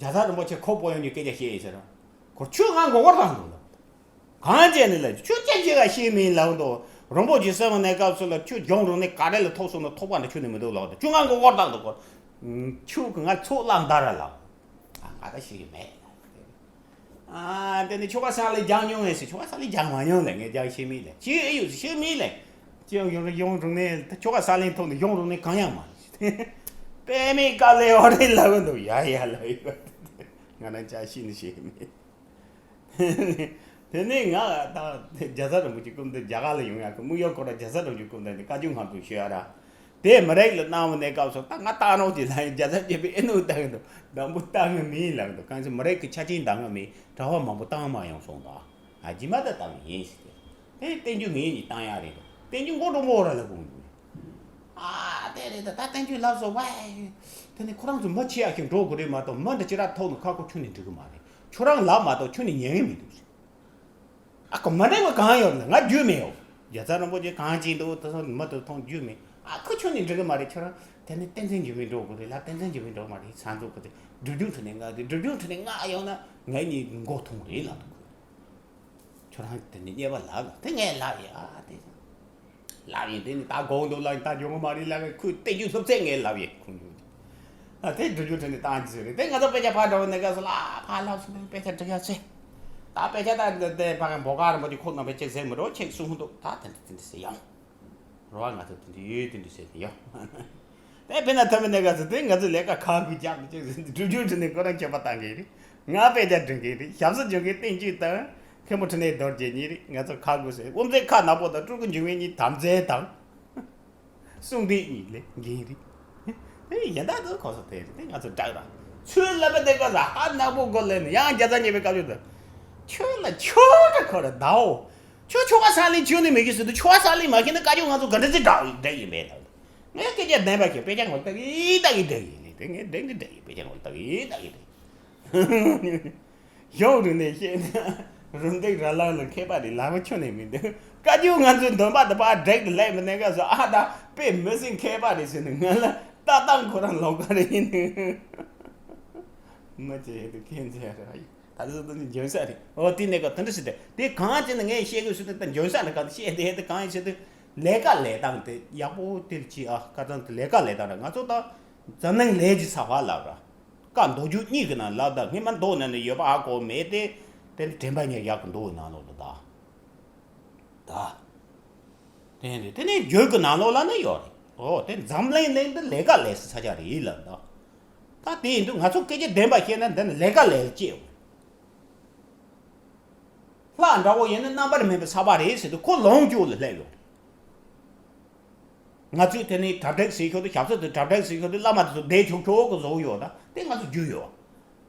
རྒྱ་ཚ་རིན་པོ་ཆེ་ཁོ་སྤོ་ཡོང་ནས་སྐད་ཆ་བཤད་ཡིན་ཟེར། ཁོ་ཁྱོད་ང་མགོ་སྐོར་བཏང་འདུག་ལ། གང་བྱས་ནས་ལ་ཁྱོད་སྐད་ཆ་ག་ཤེས་མིན་ལབ་འདུག་རིན་པོ་ཆེ་གསོལ་བ་གནས་སྐབས་སུ་ལ་ཁྱོད་རྒྱང་རིང་ནས་ག་རེ་ལ་ཐོག་སོང་ན་ཐོག་པ་འདྲ་ཁྱོད་ནས་མི་འདུག་ལབ་འདུག་ཁྱོད་ང་མགོ་སྐོར་བཏང་འདུག་ཁོ། ཁྱོད་ཀྱི་ང་ཚོགས་ལངས་ད་ར་ལབ། ང་ད་ཤེས་ཀྱི་མེད། ཨ། དེ་ནི་ཆོལ་ཁ་གསར་ལས་སྦྱང་མྱོང་ངས་ཟེར། ཆོལ་ཁ་གསར་ལས་སྦྱང་མ་མྱོང་ལས་ངས་སྦྱང་ཤེས་མིན་ལས་ཅི་ཨེ་ཡོད་ཟེར་ཤེས་མིན་ལས། ཅི་ཡང་ཡོང་རུང་ཡོང་རུང་ནས་ད་ཆོལ་ཁ་གསར་ལས་ཐོག་ནས་ཡོང་རུང་ནས་གང་ཡང་མ་རེད། དཔེ་མེད་དཀའ་ལས་འོ་རེད་ལབ་འདུག་ཡ་ཡ་ལབ་ཡོད། ང་རང་ཅག་ཤི་ནི་ཤེས་མིན། དེ་ནས་ང་དང་རྒྱ་ཚ་རིན་པོ་ཆེ་སྐུ་མདུན་རྒྱ་གར་ལ་ཡོང་ཡག་གི་དམིགས་ཡུལ་ཁོ་རང་རྒྱ་ཚ་རིན་པོ་ཆེ་སྐུ་མདུན་དེ་བཀའ་བཀྱོན་སྔ་ཚོད་ཞུ་ཡ་ར། དེ་མི་རིགས་ལ་གནང་བ་ནས་སྐབས་སུ་ད་ང་བཏང་རོགས་ཀྱི་ལ་ཡིན་རྒྱ་ཚ་ཆེ་བའི་ཨེ་ནུ་བཏང་གི་འདུག་དང་པོ་བཏང་གི་མིན་ལབ་འདུག་གང་ཚེ་མི་རིགས་ཀྱི་ཆ་རྐྱེན་འདང་གི་མིན་གྲྭ་པ་མང་པོ་བཏང་མ་ཡོང་སོང་ད། ཨ་རྗེས་མ་ད་བཏང་གི་ཡིན་ཟེར་ཏེ། དེ་བསྟན་རྒྱུ་ངེད་གཉིས་བཏང་ཡག་རེད་འདུག་བསྟན་རྒྱུ་མགོ་འགྲོ་མོ་ར་ལ་དགོངས་འདུག་ཨ་དེ་རེད་ད་ད་བསྟན་རྒྱུ་ལབ་སོང་བས། དེ་ནི་ཁོ་རང་ཚོ་མི་ཆེ་ཡག་ཞིག་འགྲོ་དགོས་རེད་མ་གཏོགས་མི་འདི་ཅི་ར་ཐོག་ནས་ཁ་ཁོ་ཁྱོན་ནས་འགྲིག་གི་མ་རེད། ཁྱོད་རང་ལབ་མ་གཏོགས་ཁྱོན་ནས་ཉན་གི་མི་འདུག་ཨ་ཁོ་མ་འགྲིག་པ་གང་ཡོད་ལ་ང་རྒྱུས་མེད་ཡོད། རྒྱ་ཚ་རིན་པོ་ཆེ་གང་བྱེད་འདུག་དེ་ཚོ་མི་དེ་མཐོང་རྒྱུས་མེད། ཨ་ཁོ་ཁྱོད་ནས་འགྲིག་གི་མ་རེད། ཁྱོད་རང་དེ་ནས་བསྟན་འཛིན་འགྱུར་མེད་འགྲོ་དགོས་རེད་ལ། བསྟན་འཛིན་འགྱུར་མེད་འགྲོ་མ་རེད། ཚང་འཛུགས་ཁོ་དེ་སྒྲུབ་སྦྱོང་ཁྲིད་ནས་ང་དེ་སྒྲུབ་སྦྱོང་ཁྲིད་ནས་ང་ཡོང་ན་ངའི་གཉིས་མགོ་ཐོང་རེད་ལབ་འདུག་ཁྱོད་རང་དེ་ནས་རྙེད་པ་ལབ་ལ་དེ་ངས་ལབ་ཡ་ཨ་དེ། ལབ་ཡིན་དེ་ནི་ད་དགོངས་འདུག་ལ་ད་འགྱོ་གི་མ་རེད་ལབ་ཁོས་བསྟན་རྒྱུ་སློབ་ཚན་ངས་ལབ་ཡིན་ཁོང་ཚོ། ཨ་དེ་འགྲུབ་རྒྱུ་དྲན་ནས་བཏང་རྒྱུ་རེད། དེ་ང་ཚོ་དཔེ་ཆ་ཕར་འགྲོ་བའི་གནས་སྐབས་སུ་ལ་ཕར་ལབ་སོང་དེ་དཔེ་ཆ་འབྲི་ཡ་ཚེ། ད་དཔེ་ཆ་ད་དེ་ཕ་གི་འབོ་ག་རིན་པོ་ཆེ་ཁོ་རྣམ་པས་ཅིག་ཟེར་མི་འགྲོ་ཅིག་གསུངས་འདུག་ད་དེ་འདྲ་དེ་འདྲ་ཟེར་ཡང་། རོ་བ་ང་ཚོ་དེ་འདྲ་ཡོད་དེ་འདྲ་ཟེར་ནས་ཡང་། དེ་དཔེར་ན་ཐོན་པའི་གནས་སྐབས་སུ་དེ་ང་ཚོ་ལས་ཀ་ཁག་པོ་རྒྱག་མི་ཅིག་ཟེར་ནས་འགྲུབ་རྒྱུ་དྲན་ནས་ཁོ་རང་ཁྱད་པར་བཏང་གི་རེད། ང་དཔེ་ཆ་འབྲི་མཁན་རེད། ཞབས་སུ་འཇུག་མཁན་བསྟན་བཅོས་དང་། མཁན་པོ་འཕྲིན་ལས་རྡོ་རྗེ་གཉིས་རེད། ང་ཚོ་ཁ་དགུ་ཟེར། དབུ་མཛད་ཁག་ནག་པོ་དང་སྤྲུལ་སྐུ་འབྱུང་བའི་གཉིས་དམ་རྫས་དང་། གསུང་སྡེ་གཉིས་ལས་འགན་རེད། ཨེ་ཡིན་ད་དུ་ཁོ་ཚོ་དེ་རེད། དེ་ང་ཚོ་བསྒྲགས་ར། ཚུར་ལབ་པ་དེ་ག་ས་ཧ་ནག་པོ་སྒོ་ལས་ནས་ཡང་རྒྱ་ཚ་མཉེས་པའི་བཀའ་བརྒྱུད་དུ། ཁྱོད་ལ་ཁྱོད་འདྲ་ཁོ་ར་ཟླའོ། ཁྱོད་ཆོལ་ཁ་གསར་ལེན་བྱུང་ནི་མི་གི་ཟེར་དུས་ཆོལ་ཁ་གསར་ལེན་མ་ཤེས་ན་བཀའ་བརྒྱུད་ང་ཚོ་ག་འདྲ་ཅིག་བསྒྲགས་བསྒྲགས་ཡིན་པས་ལབ། ངས་སྐད་ཆ་བདེན་པ་ཁྱེད་དཔེ་ཆ་ངོ་ལྟ་གི་ལྟ་གི་བསྒྲགས་ཡིན་ལས་དེ་ངས་བདེན་གི་བསྒྲགས་ཡིན། དཔེ་ཆ་ངོ་ལྟ་གི་ལྟ་གི་བསྒྲགས། གཞུང་རུ་ནས་བཤད་ན་རུམ་བཏེག་ར་ལངས་ལ་མཁས་པ་རེད་ལབ་པ་ཁྱོན་ནས་མི་འདུག་བཀའ་བརྒྱུད་ང་ཚོའི་འདོན་པ་དེ་ཕར་བསྒྲིགས་ཏེ་ལས་མི་གནས་སྐབས་སུ་ཨ་ད་དཔེ་མི་སྲིད་མཁས་པ་རེད་ཟེར་ནས་ང་ལ་ལྟ་སྟངས་ཁོ་རང་ལོགས་ཀ་རེད་ཡིན་འདུག་མི་བྱེད་ཡོད་དུ་ཁྱེད་མཛད་ར་ཡིན། ད་དུང་དུ་འཇོན་ས་རེད། ཨོ་དེ་ནས་ཀ་དེ་འདྲ་ཞིག་དེ་དེ་གང་བྱས་ན་ངས་བཤད་དགོས་ཟེར་དུས་ད་འཇོན་ས་རེད། ག་བཤད་དེ་དེ་གང་ཡིན་ཟེར་དུས་ལས་ཀ་ལས་སྟངས་དེ་ཡག་པོ་དེར་གྱིས་ཨ་ཁ་སང་དེ་ལས་ཀ་ལས་སྟངས་རེད། ང་ཚོ་ད་འཛམ་གླིང་ལས་ཀྱི་ས་བ་ལབ་ར། བཀའ་མདོ་རྒྱུད་གཉིས་ཀྱི་ནང་ལབ་ད་སྔས་མ་མདོ་ནང་ནས་ཡོད་པ་ཧ་གོ་མེད་དེ། དེ་ནི་དྲན་པ་ཉེར་བཞག་གི་མདོའི་ནང་ལོགས་ལ་ད། ད། དེ་ནི་དེ་ནི་རྒྱུད་ཀྱི་ནང་ལོགས་ལ་ནི་ཡོད་རེད། ཨོ་དེ་འཛམ་གླིང་གླིང་འདི་ལས་ཀ་ལས་ས་ས་ཆ་རེད་ལབ་ད། ད་དེ་ཡིན་དུས་ང་ཚོ་སྐད་ཆ་བདེན་པ་བཤད་ན་འདི་ནི་ལས་ཀ་ལས་ལ་སྐྱེ་ཡོད་རེད། ལྷ་འདྲ་བོ་ཡིན་ན་རྣམ་པར་སྨིན་པའི་ས་པ་རེད་ཟེར་དུས་ཁོ་ལོངས་སྤྱོད་ལ་སླེབས་ཡོད་རེད། ང་ཚོས་དེ་ནས་གྲ་སྒྲིག་བྱེད་ཤོག་དུས་ཞབས་ས་དུ་གྲ་སྒྲིག་བྱེད་ཤོག་དུས་བླ་མ་དེ་ཚོ་བསྡད་ཆོག་ཆོག་གི་བཟོ་ཡོད་ན་དེ་ང་ཚོ་རྒྱུས་ཡོད།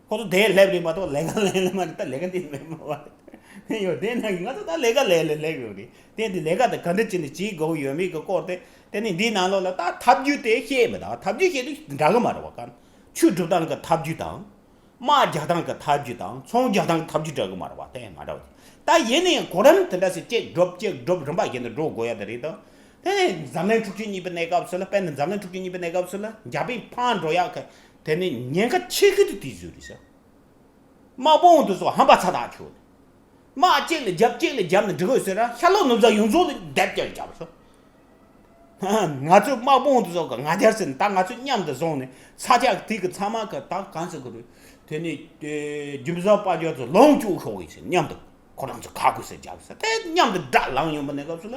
ཁོ་ཚོ་དེ་སླེབས་རེད་མ་གཏོགས་ལས་ཀ་ལས་ལས་མ་རེད། ད་ལས་ཀ་འདི་མེད་མ་བ་ཡོད། དེ་ན་ང་ཚོ་ད་ལས་ཀ་ལས་ལས་སླེབས་ཡོད་རེད། དེ་འདི་ལས་ཀ་དེ་ག་འདྲ་བྱས་ནས་བྱེད་དགོས་ཡོད་མེད་ཀྱི་སྐོར་དེ་དེ་ནས་འདིའི་ནང་ལོགས་ལ་ད་ཐབས་ཇུས་དེ་བཤད་མི་དང་། ཐབས་ཇུས་བཤད་དུས་འདྲ་གི་མ་རེད་བ། ག་ཆོས་སྒྲུབ་སྟངས་ཀྱི་ཐབས་ཇུས་དང་། དམག་རྒྱག་སྟངས་ཀྱི་ཐབས་ཇུས་དང་། ཚོང་རྒྱག་སྟངས་ཀྱི་ཐབས་ཇུས་འདྲ་གི་མ་རེད་བ། དེ་མ་འདྲ་བ། ད་ཡིན་ནའི་གོ་རིམ་དེ་འདྲ་ཞིག་གཅིག་སྒྲུབ་གཅིག་སྒྲུབ་རིམ་པ་བཞིན་དུ་འགྲོ་དགོས་ཡ་དེ་རེད་དོ། དེ་ནས་འཛམ་གླིང་འཁྲུག་ཆེན་གཉིས་པའི་གནས་སྐབས་སུ་ལ། དཔེར་ན་འཛམ་གླིང་འཁྲུག་ཆེན་གཉིས་པའི་གནས་སྐབས་སུ་ལ་རྒྱ་དཔུང་འཕང་འགྲོ་ཡག་གི་དེ་ནས་ཉེན་ཁ་ཆེ་ཤོས་དེ་དེ་ཚོ་རེད་ཟེར། དམག་དཔུང་དེ་ཚོ་ཧམ་པ་ཚ་ཐག་ཆོད། དམག་གཅིག་ལ་རྒྱབ་གཅིག་ལ་རྒྱབ་ནས་འགྲིག་གི་ཟེར་ར། ཤར་ལྷོ་ནུབ་བྱང་ཡོངས་རྫོགས་ལ་རྒྱབ་བརྒྱབ་བརྒྱབ་སོང་། ང་ཚོའི་དམག་དཔུང་དེ་ཚོ་གི་ང་རྒྱལ་ཟེར་ནས་ད་ང་ཚོས་མཉམ་དུ་བཟུང་ནས་ས་ཆ་དེ་གི་ཚང་མ་གི་ད་གང་ཟེར་དགོས་རེད། དེ་ནས་ཨེ་རྒྱུ་མཚན་དཔལ་འབྱོར་ཚོ་ལོངས་སྤྱོད་ཤོག་ཡིན་ཟེར། མཉམ་དུ་ཁོ་རང་ཚོ་ཁ་ཁུ་སེ་རྒྱབ་ས་དེ་མཉམ་དུ་དགྲ་ལངས་ཡོང་པ་གནས་སྐབས་སུ་ལ།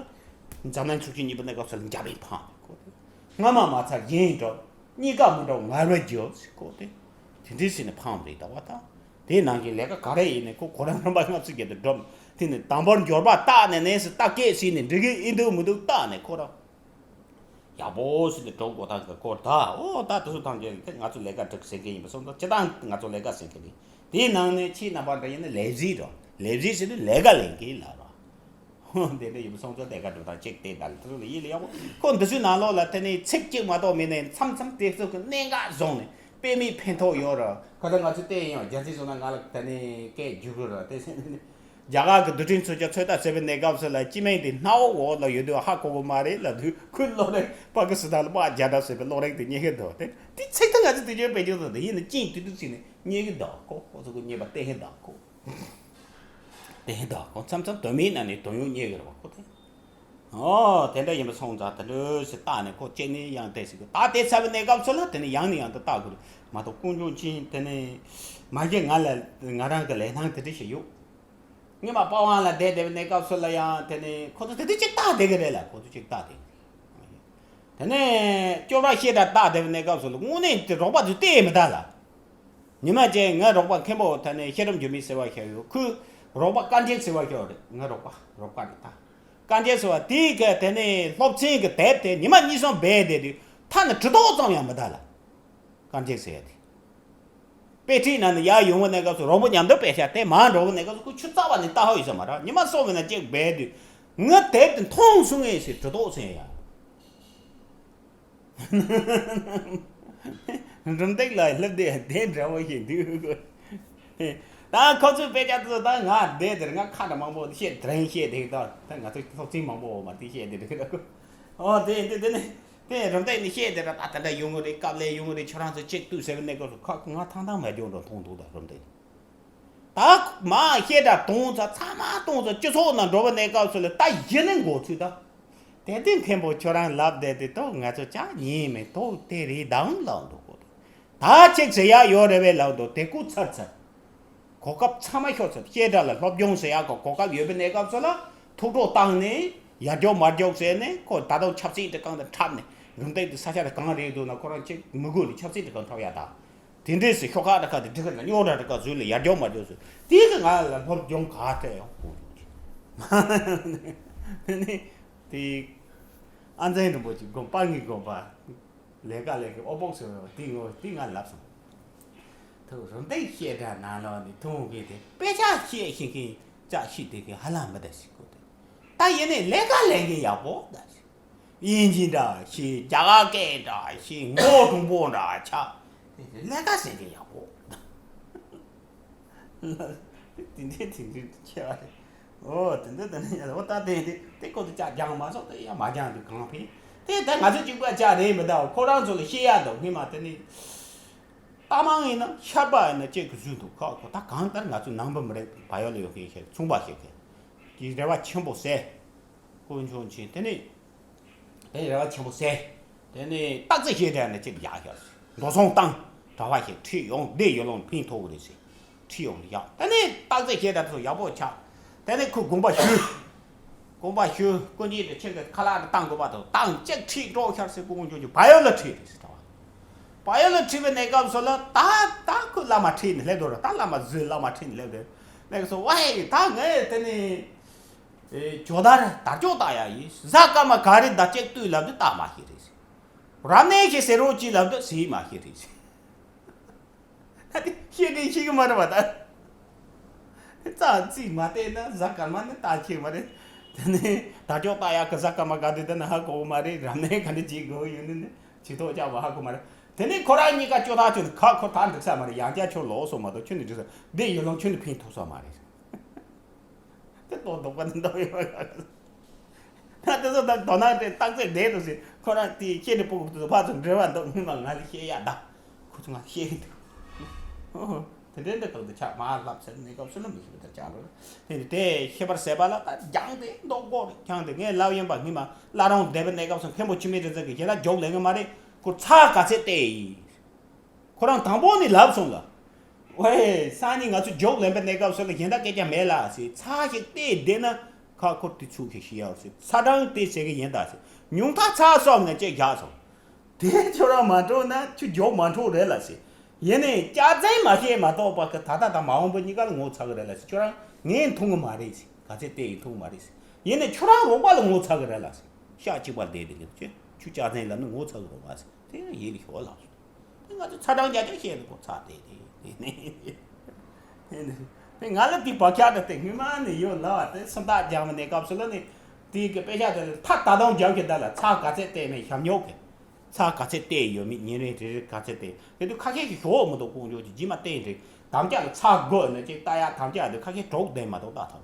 འཛམ་གླིང་འཁྲུག་ཆེན་གཉིས་པ་གནས་སྐབས་སུ་ལ་རྒྱ་དཔུང་འཕང་ཁོ་དེ། སྔ་མ་མ་ཚར་གཞན་འགྲོ། གཉིས་ཀ་མི་འགྲོ་ངར་བ་རྒྱོབ་ཟེར་ཁོ་དེ། དེ་འདྲའི་ཟེར་ནས་འཕངས་པ་རེད། ད་བ་ད། དེ་ནང་བཞིན་ལས་ཀ་ག་རེ་ཡིན་ནས་ཁོ་ཁོ་རང་རིམ་པ་ལྔ་བཅུ་བརྒྱད་དུ་སྒྲུབ། དེ་ནས་དང་པོར་འབྱོར་པ་བཏགས་ནས་ནས་སུ་བཏགས་སྐད་ཟིན་ནས་འགྲིག་གི་ཨེ་འདུག་མི་འདུག་བཏགས་ནས་ཁོ་རང་ཡག་པོ་ཟིན་ནས་འགྲོ་དགོས་དང་གི་སྐོར་ད། ཨོ་ད་དེ་ཚོ་ཐམས་ཅད་ང་ཚོ་ལས་ཀ་སྒྲུབ་ཟེར་མཁན་ཡིན་པ་སོང་ཙང་། སྤྱིར་བཏང་ང་ཚོ་ལས་ཀ་ཟེར་མཁན་རེད། དེའི་ནང་ནས་ཁྱེད་རྣམ་པ་འདྲ་ཡིན་ན་ལས་གཞི་རོ། ལས་གཞི་ཟེར་དུས་ལས་ཀ་ལས་མཁན་ལ་རོ། དེ་འདྲ་ཡིན་སོང་ཙང་དེ་ག་འགྲོ་དང་གཅིག་དེ་དང་དེ་ཚོ་ལ་ཡིད་ལ་ཡག་པོ། ཁོ་འདི་ཚོའི་ནང་ལོགས་ལ་དེ་ནས་ཚིག་གཅིག་མ་གཏོགས་མེད་ནས་མཚམས་མཚམས་དེ་ཚོ་གི་གནད་འགག་བཟུང་ནས་དཔེ་མེད་ཕན་ཐོགས་ཡོད་ར། ཁ་ད་ང་ཚོ་བལྟས་ཡོང་། རྒྱ་ཚིག་སོང་ན་ང་ལ་དེ་ནས་སྐད་རྒྱུག་ར་དེ་སེམས་ནས། རྒྱ་གར་གི་རྡུལ་ཕྲན་མཚོན་ཆ་ཚོད་ལྟ་བྱེད་པའི་གནས་སྐབས་སུ་ལ་སྤྱི་མིང་དེ་སྣ་འོག་འོག་ལ་ཡོད་དུས་ཧ་གོ་གི་མ་རེད་ལབ་དུས། ཁོའི་གློག་རིག་པ་ཀི་སི་ཐན་ལ་དམག་རྒྱག་གྲབས་བྱེད་པའི་གློག་རིག་དེ་རྙེད་ཀྱི་འདུག་སྟེ། དེ་ཚིག་ཐག་ང་ཚོ་དུས་རྒྱུན་བེད་སྤྱོད་བཏང་སྟེ་ཡིན་ན་ཅིང་དུས་དུས་ཚིག་ནས་རྙེད་ཀྱི་འདུག་གོ། ཁོ་ཚོ་གི་རྙེད་པ་བསྟན་ཧེ་འདུག་གོ། དེ་ཧེ་འདུག་གོ། མཚམས་མཚམས་དོན་མེད་ན་ནས་དོན་ཡོད་རྙེད་ཀྱི་རེད་པ་ཁོ་ཐེ། ཨོ་དེ་འདྲ་ཡིན་པ་སོང་ཙང་དེ་འདྲ་ཞིག་བཏགས་ནས་ཁོ་གཅིག་ནས་ཡང་བལྟས་ཟིག་གི། ད་དེ་ཚར་བའི་གནས་སྐབས་སུ་ལ་དེ་ནས་ཡང་ནས་ཡང་དུ་བལྟ་དགོས་རེད་མ་གཏོགས། ཀུན་འབྱུང་ཅིང་དེ་ནས་མ་གཞི་ང་ལ་ང་རང་གི་ལས་སྣང་དེ་འདྲ་ཞིག་ཡོད། སྔོན་མ་པ་ཝང་ལ་བསྡད་བསྡད་པའི་གནས་སྐབས་སུ་ལ་ཡང་དེ་ནས་ཁོ་ཚོ་དེ་དུས་གཅིག་ལྟ་བསྡད་ཀྱི་རེད་ལ། ཁོ་ཚོ་གཅིག་ལྟ་བསྡད་ཀྱི། དེ་ནས་སྐྱོབ་ར་བཤད་གྲྭ་ལྟ་བསྡད་པའི་གནས་སྐབས་སུ་ལ་དངོས་གནས་དེ་རོགས་པ་ཚོས་བལྟས་མི་ད་ལ། ཉི་མ་གཅིག་ངའི་རོགས་པ་མཁན་པོ་དེ་ནས་ཤེས་རབ་འགྱུར་མེད་ཟེར་བ་ཞིག་ཡོད། ཁོའི་རོགས་པ་དཀར་འཇིགས་ཟེར་བ་ཞིག་ཡོད་རེད། ངའི་རོགས་པ་རོགས་པ་རེད་ད། དཀར་འཇིགས་ཟེར་བ་དེའི་གི་དེ་ནས་སློབ་ཚན་གི་དེབ་དེ་ཉི་མ་གཉིས་གསུམ་སྦས་བསྡད་དུས་མཐའ་ནས་གྲི་ཐོག་ཙམ་ཡང་མི་ད་ལ། དཀར་འཇིགས་ཟེར་ཡ་དེ། དཔེ་ཁྲིད་ན་ནི་ཡར་ཡོང་བའི་གནས་སྐབས་སུ་རོགས་པ་མཉམ་དུ་དཔེ་ཆ་དེ་མར་འགྲོ་བའི་གནས་སྐབས་སུ་ཁོ་ཆུ་རྩ་བ་ནས་ལྟ་ཧོ་ཡོད་ས་མ་རེད། ཉི་མ་གསུམ་བས་ན་གཅིག་སྦས་དུས་ངའི་དེབ་དེ་མཐོང་སོང་ངེས་ཟེར་གྲི་ཐོག་ཚན་ཡ། རུམ་བཏེག་ལ་སླེབས་དེ་དེ་འདྲ་བོ་ཞིག་འདུག་ད་ཁོ་ཚོའི་དཔེ་ཆ་དེ་ཚོ་ད་ང་བསྡད་དེར་ང་ཁ་འདྲ་མང་པོ་བཤད་དྲན་བཤད་དེ་ད་ད་ང་ཚོ་སློབ་ཚན་མང་པོ་མ་དེ་བཤད་དེ་འདུག་ཨོ་དེ་དེ་དེ་ནི། དེ་རུམ་བཏེག་ནས་བཤད་དེ་ར། ད་དེ་འདྲ་ཡོང་གི་རེད། སྐབས་ལས་ཡོང་གི་རེད། ཁྱོད་རང་ཚོ་གཅིག་ལྟོས་ཟེར་བའི་གནས་སྐབས་སུ་ཁ་ང་ཐང་ཐང་མ་འཇོག་འགྲོ་མཐོང་འདུག་ད་རུམ་བཏེག་ནས་ད་མ་བཤད་གྲྭ་གཏོང་ཚ་ཚང་མ་གཏོང་ཚ་སྤྱི་ཚོགས་ནང་འགྲོ་བའི་གནས་སྐབས་སུ་ལ་ད་གཞི་ནས་འགོ་ཚུགས་ད། དེ་དུས་མཁན་པོ་ཁྱོད་རང་ལབ་བསྡད་དེ་ད་ང་ཚོ་ཅག་ཉན་མེད་དོ། དེ་རེད་དང་ལབ་འདུག་གོ། ད་ཅིག་ཟེར་ཡག་ཡོད་རེད་པས་ལབ་འདུག་དེ་སྐུ་ཚར་ཚར། གོ་སྐབས་ཚང་མ་ཤོར་ཚར། བཤད་གྲྭ་ལ་སློབ་སྦྱོང་ཟེར་ཡག་གི་གོ་སྐབས་ཡོད་པའི་གནས་སྐབས་སུ་ལ་ཐུགས་སྤྲོ་བཏང་ནས་ཡར་རྒྱོབ་མར་རྒྱོབ་ཟེར་ནས་ཁོ་ད་དུང་ཆབ་སྲིད་དེ་གང་དུ་འཁྲབ་ནས་རུམ་བཏེག་དེ་ས་ཆ་དེ་གང་རེད་འདུག་ན་ཁོ་རང་ཅིག་མི་དགོས་ནས་ཆབ་སྲིད་དེ་གང་འཁྲབ་ཡག་ད། དེ་འདྲས་སུ་ཤོག་ཁག་འདྲ་ཁ་དེ་འདྲི་ཁ་ལ་རྙོག་དྲ་འདྲ་ཁ་བཟོས་ལ་ཡར་རྒྱོབ་མར་རྒྱོབ་ཟེར། དེ་གི་ང་ལ་སློབ་སྦྱོང་ག་སྤྲད་ཡོང་གོ་ནི་དེ་ཨ་མཚན་རིན་པོ་ཆེ་དགོན་པ་ངའི་དགོན་པ། ལས་ཀ་ལས་ཀའི་ཨོ་པོག་ཟེར་བ་དེ་ངོ་དེ་ང་ལབ་སོང་། ཐུགས་རུམ་བཏེག་བཤད་གྲྭ་ནང་ལོགས་ནས་ཐུང་གི་དེ་དཔེ་ཆ་བཤད་ཤེས་མཁན་ཅག་ཤི་དེ་གི་ཧ་ལམ་མི་ད་ཤི་གོ་དེ། ད་ཡིན་ནའི་ལས་ཀ་ལས་མཁན་ཡག་པོ་ད་ཤི། དབྱིན་ཇི་འདྲ་ཤི། རྒྱ་གར་སྐད་འདྲ་ཤི། མགོ་དྲང་པོ་འདྲ་ཆགས། ལས་ཀ་ཟེར་མཁན་ཡག་པོ་ད། དེ་འདྲའི་དེ་འདྲའི་ཆེ་བ་རེད། ཨོ་དེ་འདྲ་དེ་འདྲ་ཡ་ལ་ཨོ་ད་དེ་དེ་དེ་ཁོ་ཚོ་ཅག་སྦྱང་མ་སོང་དེ་ཡ་མ་སྦྱང་དུས་གང་ཕན། དེ་ད་ང་ཚོ་གཅིག་པ་ཅག་རེད་མི་འདུག་ཁོ་རང་ཚོ་ལ་བཤད་ཡ་འདུག་སྔོན་མ་དེ་ནི། རྟ་མང་ཡིན་ན་ཤར་པ་ཡིན་ན་གཅིག་གི་བཟོས་འདུག་ཁོ་ཁོ་ད་གང་ལྟར་ང་ཚོ་ནང་པ་མི་རིགས་བལ་ཡུལ་ལ་ཡོད་མཁན་ཞིག་ཚོང་པ་ཞིག་གི་རེ་བ་ཆེན་པོ་ཟེར། དཀོན་མཆོག་མཁྱེན། དེ་ནས་དེ་རེ་བ་ཆེན་པོ་ཟེར། དེ་ནས་སྟག་རྩེ་ཞེས་བྲིས་ནས་ཅིག་ཡག་ཤོས་འགྲོ་སོང་བཏང་། གྲྭ་པ་ཞིག་ཁྲིད་ཡོང་བདེ་ཡོད་ལོང་ཕན་ཐོགས་ཀྱི་རེད་ཟེར། ཁྲིད་ཡོང་ཡག་དེ་ནས་སྟག་རྩེ་ཞེས་བྲིས་དེ་ཚོ་ཡག་པོ་ཆགས། དེ་ནས་ཁོས་དགོངས་པ་ཞུས། དགོངས་པ་ཞུས་ཀུན་གྱིས་དེ་ཁྱེད་ཀྱི་ཁ་ལག་དེ་བཏང་དགོས་པ་དང་བཏང་ཅིག་ཁྲིད་འགྲོ་ཤར་ཟེར། དཀོན་མཆོག་མཁྱེན། བལ་ཡུལ་ལ་ཁྲིད་རེད་ཟེར་གྲྭ་པ། བལ་ཡུལ་ལ་ཁྲིད་པའི་གནས་སྐབས་སུ་ལ་ད་ད་ཁོས་བླ་མ་ཁྲིད་ནས་སླེབས་འགྲོ་ར། ད་བླ་མ་བཟོས་བླ་མ་ཁྲིད་ནས་སླེབས་འགྲོ། ལེགས་སོ། ཝའི་ད་ངས་དེ་ནི་ཇོ་དར་དར་ལྕོག་བཏགས་ཡ་ཡིན། གཟའ་སྐར་མ་ག་རེ་ཟླ་གཅིག་ལྟོས་ལབ་དུས་བཏགས་མ་ཤེས་རེད། རབ་གནས་ཀྱི་ཟེར་རོགས་ཅི་ལབ་དུས་ཟེར་མ་ཤེས་རེད། ད་དེ་ཤེས་དྲན་ཤེས་གི་མ་རེད་བ་ད། རྩ་རྩིས་མ་བལྟས་ན་གཟའ་སྐར་མ་ནི་ལྟ་ཤེས་མ་རེད། དེ་ནི་དར་ལྕོག་བཏགས་ཡ་གི་གཟའ་སྐར་མ་ག་དུས་དེ་ན་ཧ་གོ་གི་མ་རེད། རབ་གནས་ག་འདྲ་བྱེད་དགོས་ཡོད་ནི་ནི་ཇུས་གཏོགས་བྱ་བ་ཧ་གོ་མ་རེད། དེ་ནི་ཁོ་རང་གཉིས་ཀ་ཅོ་ཐག་ཆོད་ནི་ཁ་ཁོ་ཐག་འགྲིག་ས་མ་རེད། ཡང་བསྐྱར་ཁྱོད་ལོག་སོང་མ་གཏོགས་ཁྱོད་ནི་འགྲིག་ས་འདི་ཡུལ་ལུང་ཁྱོད་ནི་ཕན་ཐོགས་ས་མ་རེད། དེ་ལྟོ་ལྡོག་པ་འདི་འདོག་ཡོད་པ། ད་དེ་ཚོ་ད་དོ་སྣང་དེ་རྟགས་ཚད་བསྡད་འདུག་ཟེར། ཁོ་རང་དེ་ཁྱེད་ནི་སྤུ་གུ་དེ་ཚོ་ཕར་ཚུར་འབྲེལ་བ་འདུག་སྔོན་མ་ང་ལ་བཤད་ཡ་ད། ཁོ་ཚོ་ང་བཤད་གི་འདུག་ཨོ་དེ་འདྲའི་འདྲ་གང་དུ་ཆགས་མ་ལབ་ཟེར་གནས་སྐབས་སུ་ལ་མི་ཤེས་པ་ད་ཆགས་འགྲོ། དེ་ནི་དེ་ཤེས་པར་ཟད་པ་ལ་ད་རྒྱང་དེ་མདོག་སྐོར་རྒྱང་དེ་ངས་ལབ་ཡིན་པ། སྔོན་མ་བླ་རུང་སྡེ་པའི་གནས་སྐབས་སུ་མཁན་པོ་འཆི་མེད་རིག་འཛིན་གྱིས་ཡིན་ན་རྒྱུགས་ལེན་གི་མ་རེད། ཁོ་ཚར་ག་ཚད་བལྟས་ཡིན། ཁོ་རང་དང་པོ་ནས་ལབ་སོང་ལ། ཝེ། སང་ཉིན་ང་ཚོ་རྒྱུགས་ལེན་པའི་གནས་སྐབས་སུ་ལ་གཞན་དག་སྐད་ཆ་མེད་ལ་ཟེར། ཚར་ཞིག་བལྟས་བསྡད་ན་ཁ་ཁོ་དེ་ཚུགས་ཤིག་ཤི་ཡག་ཟེར། ཚ་གྲང་དེ་ཟེར་གི་ཡིན་ད་ཟེར། ཉུང་མཐའ་ཚར་སོང་ནས་ཅེས་བཞག་སོང་། དེ་ཁྱོད་རང་མ་འགྲོ་ན་ཁྱོད་རྒྱུགས་མ་འཕྲོག་རེད་ལ་ཟེར། ཡིན་ནའི་སྐྱག་རྫུན་མ་བཤད་མ་གཏོགས་པ་གི་ད་ལྟ་དང་མ་འོངས་པ་གཉིས་ཀ་ལ་ངོ་ཚ་གི་རེད་ལ་ཟེར། ཁྱོད་རང་ངས་མཐོང་གི་མ་རེད་ཟེར། ག་ཚད་བལྟས་ཡིན་མཐོང་གི་མ་རེད་ཟེར། ཡིན་ནའི་ཁྱོད་རང་རོགས་པ་ལ་ངོ་ཚ་གི་རེད་ལ་ཟེར། ཤག་གཅིག་པར་བསྡད་དེ་གི་ཁྱོད་ཁྱོད་སྐྱག་རྫུན་ལབ་ན་ངོ་ཚ་གི་རེད་བ་ཟེར། དེ་ཡང་ཡིད་ལ་ཤོར་ལགས་སོ། དེ་ང་ཚོ་ཚ་གྲང་རྒྱག་རྒྱག་བཤད་ནས་ཁོ་ཚ་དེ་དེ་དེ་ནས་དེ་ང་ལ་དེ་བག་ཆགས་དང་དེ་སྔོན་མ་ནས་ཡོད་ལ་བ། དེ་སུམ་རྟགས་སྦྱངས་པའི་གནས་སྐབས་སུ་ལ་ནི་དེ་གི་དཔེ་ཆ་དེ་ལ་ཐག་ད་དུང་རྒྱག་གི་ད་ལ། ཚར་ག་ཚད་བལྟས་མེད་ཞབས་ཉོག་གི། ཚར་ག་ཚད་བལྟས་ཡོད་མེད་ཉིན་རེ་རེ་རེ་ག་ཚད་བལྟས་དེ་དུས་ཁ་ཤས་ཤིག་ཞོག་མི་འདུག་དཀོན་མཆོག་གི་རྗེས་མ་བལྟས་རེད། དམ་བཅའ་ལ་ཚར་དགོས་ན་ཅིག་ལྟ་ཡ་དམ་བཅའ་དེ་ཁ་ཤས་གྲོགས་ལྡན་མ་གཏོགས་ལྟ་ཐུབ།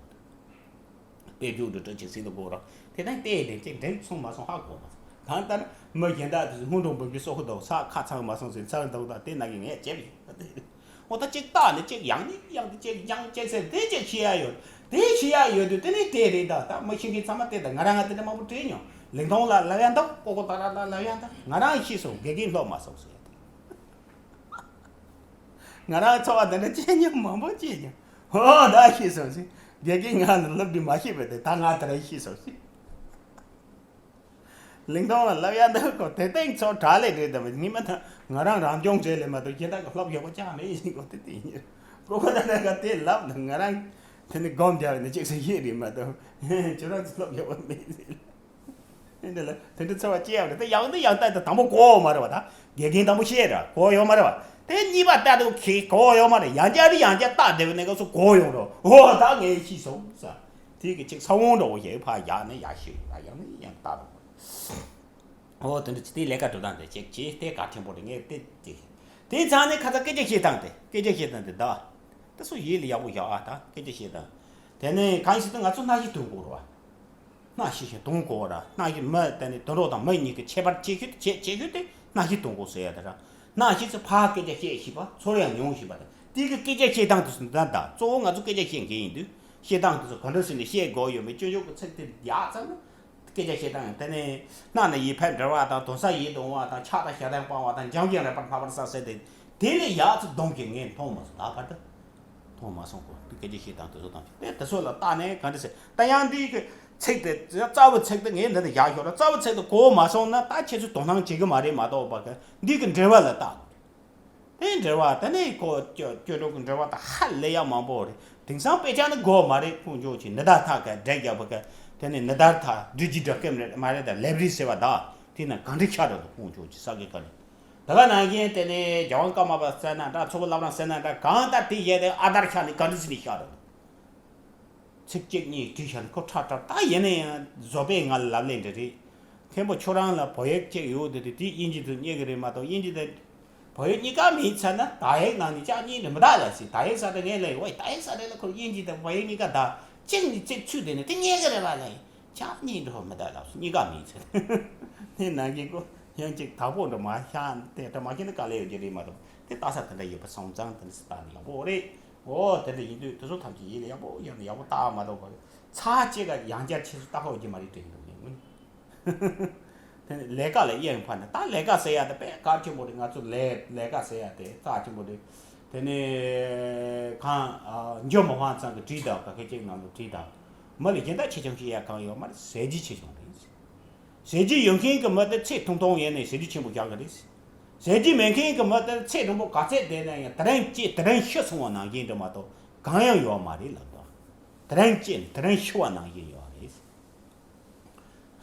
དཔེ་རྒྱུགས་འདྲ་འདྲ་ཅིག་ཟིན་དུ་དགོས་རོགས། དེ་དང་བལྟས་ཏེ་ཅིག་འགྲིག་སོང་མ་སོང་ཧ་གོ་མ་སོང་། གང་ལྟར་མི་གཞན་དག་དེ་ཚོ་སྔོན་འགྲོ་འབུམ་གྱི་སོག་ཁུ་དང་ས་ཁ་ཚང་མ་སོང་ཟིན་ཚར་འདུག་ད་དེ་ན་གི་ངས་བྱེད་པ་ཡིན། འོ་ད་ཅིག་བལྟ་ནས་ཅིག་ཡང་ནས་ཡང་དུ་ཅིག་ཡང་ཅིག་ཟེར་དེ་ཅིག་ཤེས་ཡ་ཡོད། དེ་ཤེས་ཡ་ཡོད་དུས་དེ་ནས་དེ་རེད། ད་ད་མི་ཤེས་མཁན་ཚང་མ་དེ་ད་ང་རང་ང་དེ་འདྲ་མང་པོ་བྲིས་མྱོང་། ལིང་ཏོང་ལ་ལབ་ཡ་འདུག་ཀོ་ཀོ་ཏ་ར་ལ་ལབ་ཡ་འདུག་ང་རང་ཤེས་སོང་། དགེ་རྒན་སློབ་མ་སོང་ཟེར་ཡ་དེ། ང་རང་འཚོ་བ་འདི་འདྲ་སྐྱེལ་མྱོང་མང་པོ་སྐྱེལ་མྱོང་། ཧོ་ད་ཤེས་སོང་ཟིན། དགེ་རྒན་ང་ལ་སློབ་དུས་མ་ཤེས་པ་དེ་ད་ང་ད་ར་ཤེས་སོང་ཟིན། ལིང་ཏོང་ལ་ལབ་ཡ་འདི་ཁོ་དེ་སྟེང་ཚོ་དྲག་ལས་རེད། དམ་ཉི་མ་ད་ང་རང་རང་སྦྱོང་བྱས་ལས་མ་གཏོགས་གཞན་དག་གི་སློབ་ཡག་པོ་ཅང་མེད་ཡིན་གོ། དེ་དེ་ཡིན་ཁོ་ཁོ་ད་ད་ག་དེ་ལབ་ན་ང་རང་དེ་ནི་སྒོམ་རྒྱག་ནས་ཅིག་སེ་ཤེས་རེད་མ་གཏོགས་ཁྱོད་རང་ཚོ་སློབ་ཡག་པོ་མེད་ཟིན། དེ་འདྲ་ལ་དེ་འདྲ་འཚོ་བ་སྐྱེལ་ཡག་རེད། ད་ཡག་འདི་ཡག་ལྟ་ད་དང་པོ་གོ་བ་མ་རེད་བ། ད་དགེ་རྒན་དང་པོ་བཤད་ར་གོ་ཡོད་མ་རེད་བ། དེ་གཉིས་པ་ལྟ་དུ་ཁེ་གོ་ཡོད་མ་རེད། ཡང་བསྐྱར་ཡང་བསྐྱར་ལྟ་བསྡད་པའི་གནས་སྐབས་སུ་གོ་ཡོང་རོགས། འོ་ད་ངས་ཤེས་སོང་ས། དེ་གི་ཅིག་ས་བོན་འདྲ་བོ་ཞིག་ཕར་ཡག་ནས་ཡག་ཤོས་ཡག་ཡང་ནས་ཡང་ལྟ་རོགས། འོ་དེ་འདྲ་ཅི་དེ་ལས་ཀ་འགྲོ་སྟངས་དེ་ཅིག་ཅིག་དེ་གལ་ཆེན་པོ་རེད། ངས་དེ་དེ་དེ་ཚང་ནས་ཁ་ཚ་སྐད་ཆ་བཤད་སྟངས་དེ་སྐད་ཆ་བཤད་སྟངས་དེ་ད་དེ་སུ་ཡིད་ལ་ཡག་པོ་ཡག་ཨ། ད་སྐད་ཆ་བཤད་སྟངས་དེ་ནས་གང་ཞིག་ཏུ་ང་ཚོ་སྣ་ཞིག་དུ་འགོར་བ། སྣ་ཞིག་ཞིག་གཏོང་དགོས་ར། སྣ་ཞིག་མི་དེ་ནི་དུད་འགྲོ་དང་མི་གཉིས་ཀྱི་ཁྱད་པར་ཆེ་ཤོས་དེ་ཆེ་ཆེ་ཤོས་དེ་སྣ་ཞིག་གཏོང་དགོས་ཟེར་ཡ་དེ་ར། སྣ་ཞིག་ཚོ་ཕར་སྐད་ཆ་བཤད་ཤེས་པ་ཚོར་ཡང་མྱོང་ཤེས་པ་དང་དེ་གི་སྐད་ཆ་བཤད་སྟངས་དེ་ཚོ་འདྲ་འདྲ། གཙོ་བོ་ང་ཚོ་སྐད་ཆ་བཤད་མཁན་ཡིན་དུས་བཤད་སྟངས་དེ་ཚོ་ག་འདྲ་ཟེར་ནས་བཤད་དགོས་ཡོད་མེད་སྤྱོད་འཇུག་གི་ཚིག་དེ་ཡག་ཙམ་ན་སྐད་ཆ་བཤད་སྟངས་དེ་ནི་སྣ་ནི་ཡིད་ཕེབས་འབྲེལ་བ་དང་དོན་ས་ཡིད་དུ་འོང་བ་དང་ཕྱག་དང་ཞབས་བརྟན་སྤང་བ་དང་འཇམ་གྱིས་རེག་པར་སྨྲ་བར་བྱ་ཟེར་ཏེ་དེ་ལས་ཡག་ཚོ་གདོང་གི་ངས་མཐོང་མ་སོང་ད་བར་དུ། མཐོང་མ་སོང་གོ། དེ་སྐད་ཆ་བཤད་སྟངས་དེ་ཚོ་དང་དེ་དེ་ཚོ་ལ་བལྟས་ནས་ག་འདྲ་ཟེར། ད་ཡང་འདི་གི་ཚིག་དེ་རྩ་བའི་ཚིག་དེ་ངས་འདི་ནས་བཞག་ཞོར་ལ་རྩ་བའི་ཚིག་དེ་གོ་མ་སོང་ན་ད་ཁྱེད་ཚོས་དོ་སྣང་བྱེད་གི་མ་རེད་མ་གཏོགས་པ་གི་འདི་གི་འགྲེལ་པ་ལ་བལྟ་དགོས་རེད། དེ་འགྲེལ་པ་དེ་ནས་གོ་སྐྱོ་སྐྱོ་གྲོགས་ཀྱི་འགྲེལ་པ་ད་ཧ་ལས་ཡ་མང་པོ་རེད། དེང་སང་དཔེ་ཆ་ནི་དགོས་མ་རེད། ཁོང་ཚོ་ཆེ་ནི་ད་ཐག་ག་འགྲེལ་རྒྱག་པ་གི་དེ་ནས་ནི་ད་ཐག་བསྒྲིགས་ཀྱི་འདྲ་སྐད་མ་རེད་ད་ལེབ་རི་ཟེར་བ་ད་དེ་ན་ག་འདྲ་ཆགས་འགྲོ་འདུག་ཁོང་ཚོ་ཆེ་ས་དགེ་ག་ནས། ད་ག་ནང་བཞིན་དེ་ནས་རྒྱལ་དབང་ཀརྨ་པ་ཟེར་ན་འདྲ་ཚོགས་པ་བླ་བྲང་ཟེར་ན་འདྲ་གང་ལྟར་དེ་བཞག་དེ་ཨ་དར་ཤ་ནི་ག་འདྲ་ཟིན་ནི་ཤ་རེད། ཚིག་གཅིག་གཉིས་བྲིས་ཤ་ནི་ཁོ་ཁྲག་ཁྲག་ད་ཡིན་ན་ཡང་བཟོ་པས་ང་ལ་ལབ་ལེ་འདྲ་རེད། མཁན་པོ་ཁྱོད་རང་ལ་བོད་ཡིག་གཅིག་ཡོད་དེ་དེ་དེ་དབྱིན་ཇི་དུ་རྙེད་གི་རེད་མ་གཏོགས་དབྱིན་ཇི་དེ་བོད་ཡིག་གཉིས་ཀ་མེད་ཚར་ན་དག་ཡིག་ནང་ནས་ལྕགས་གཉིས་འདྲ་མི་གདའ་ལ་ཟེར། དག་ཡིག་ས་དེ་ངས་ལབ་ཡོད། དག་ཡིག་ས་དེ་ལ་ཁོ་དབྱིན་ཇི་དང་བོད་ཡིག་གཉིས་ཀ་གདའ་གཅིག་ནས་གཅིག་ཚུད་དེ་ནས་དེ་རྙེད་གི་རེད་པ་ལབ་ཡིན། ལྕགས་གཉིས་འདྲ་མི་གདའ་ལབ་སོང་གཉིས་ཀ་མེད་ཚར། དེ་ནང་གི་ཁོ། ཡང་ཅིག་དག་པོ་འདྲ་མ་ཤ་དེ་འདྲ་མ་ཤེས་ན་དཀའ་ལས་ཡོད་ཀྱི་རེད་མ་གཏོགས་དེ་ལྟ་ས་དེ་འདྲ་ཡོད་པ་སོང་ཙང་དེ་འདྲ་སི་ལྟ་ནི་ཡག་པོ་རེད། འོ་དེ་འདྲ་ཡིན་དུས་དེ་ཚོ་ཐམས་ཅད་ཡིད་ལ་ཡག་པོ་ཡང་ཡག་པོ་ལྟ་མ་གཏོགས་པ་ཚར་གཅིག་ག་ཡང་བསྐྱར་ཆེ་སུ་ལྟ་ཁོག་གི་མ་རེད་དྲན་འདུག་ཡིན། དེ་ནི་ལས་ཀ་ལ་གཡེང་ཕར་ནས་ད་ལས་ཀ་ཟེར་ཡ་དེ་དཔེ་གལ་ཆེན་པོ་རེད། ང་ཚོ་ལས་ལས་ཀ་ཟེར་ཡ་དེ་གལ་ཆེན་པོ་རེད། དེ་ནི་གང་འཇོན་མ་ཧང་ཚང་གི་བྲིས་དང་ག་ཁེ་ཅིག་ནང་དུ་བྲིས་དང་མི་ལ་གཞན་དག་ཆེ་ཆུང་ཤེས་ཡ་གང་ཡོད་མ་རེད། ཟས་བཅུད་ཆེ་ཆུང་རེད། ཟས་བཅུད་ཡོད་མཁན་གྱི་མི་དེ་ཚེ་ཐུང་ཐུང་ཡིན་ནའི་ཟས་བཅུད་ཆེན་པོ་རྒྱག་གི་རེད། ཟས་བཅུད་མེད་མཁན་གྱི་མི་དེ་ཚེ་རིང་པོ་ག་ཚད་བསྡད་ན་ཡང་དེ་རིང་སྐྱེས་དེ་རིང་ཤི་སོང་བ་ནང་བཞིན་འདྲ་མ་གཏོགས་ གང་ཡང་ཡོད་མ་རེད་ལབ་དང་། དེ་རིང་སྐྱེས་དེ་རིང་ཤི་བ་ནང་བཞིན་ཡོད་རེད།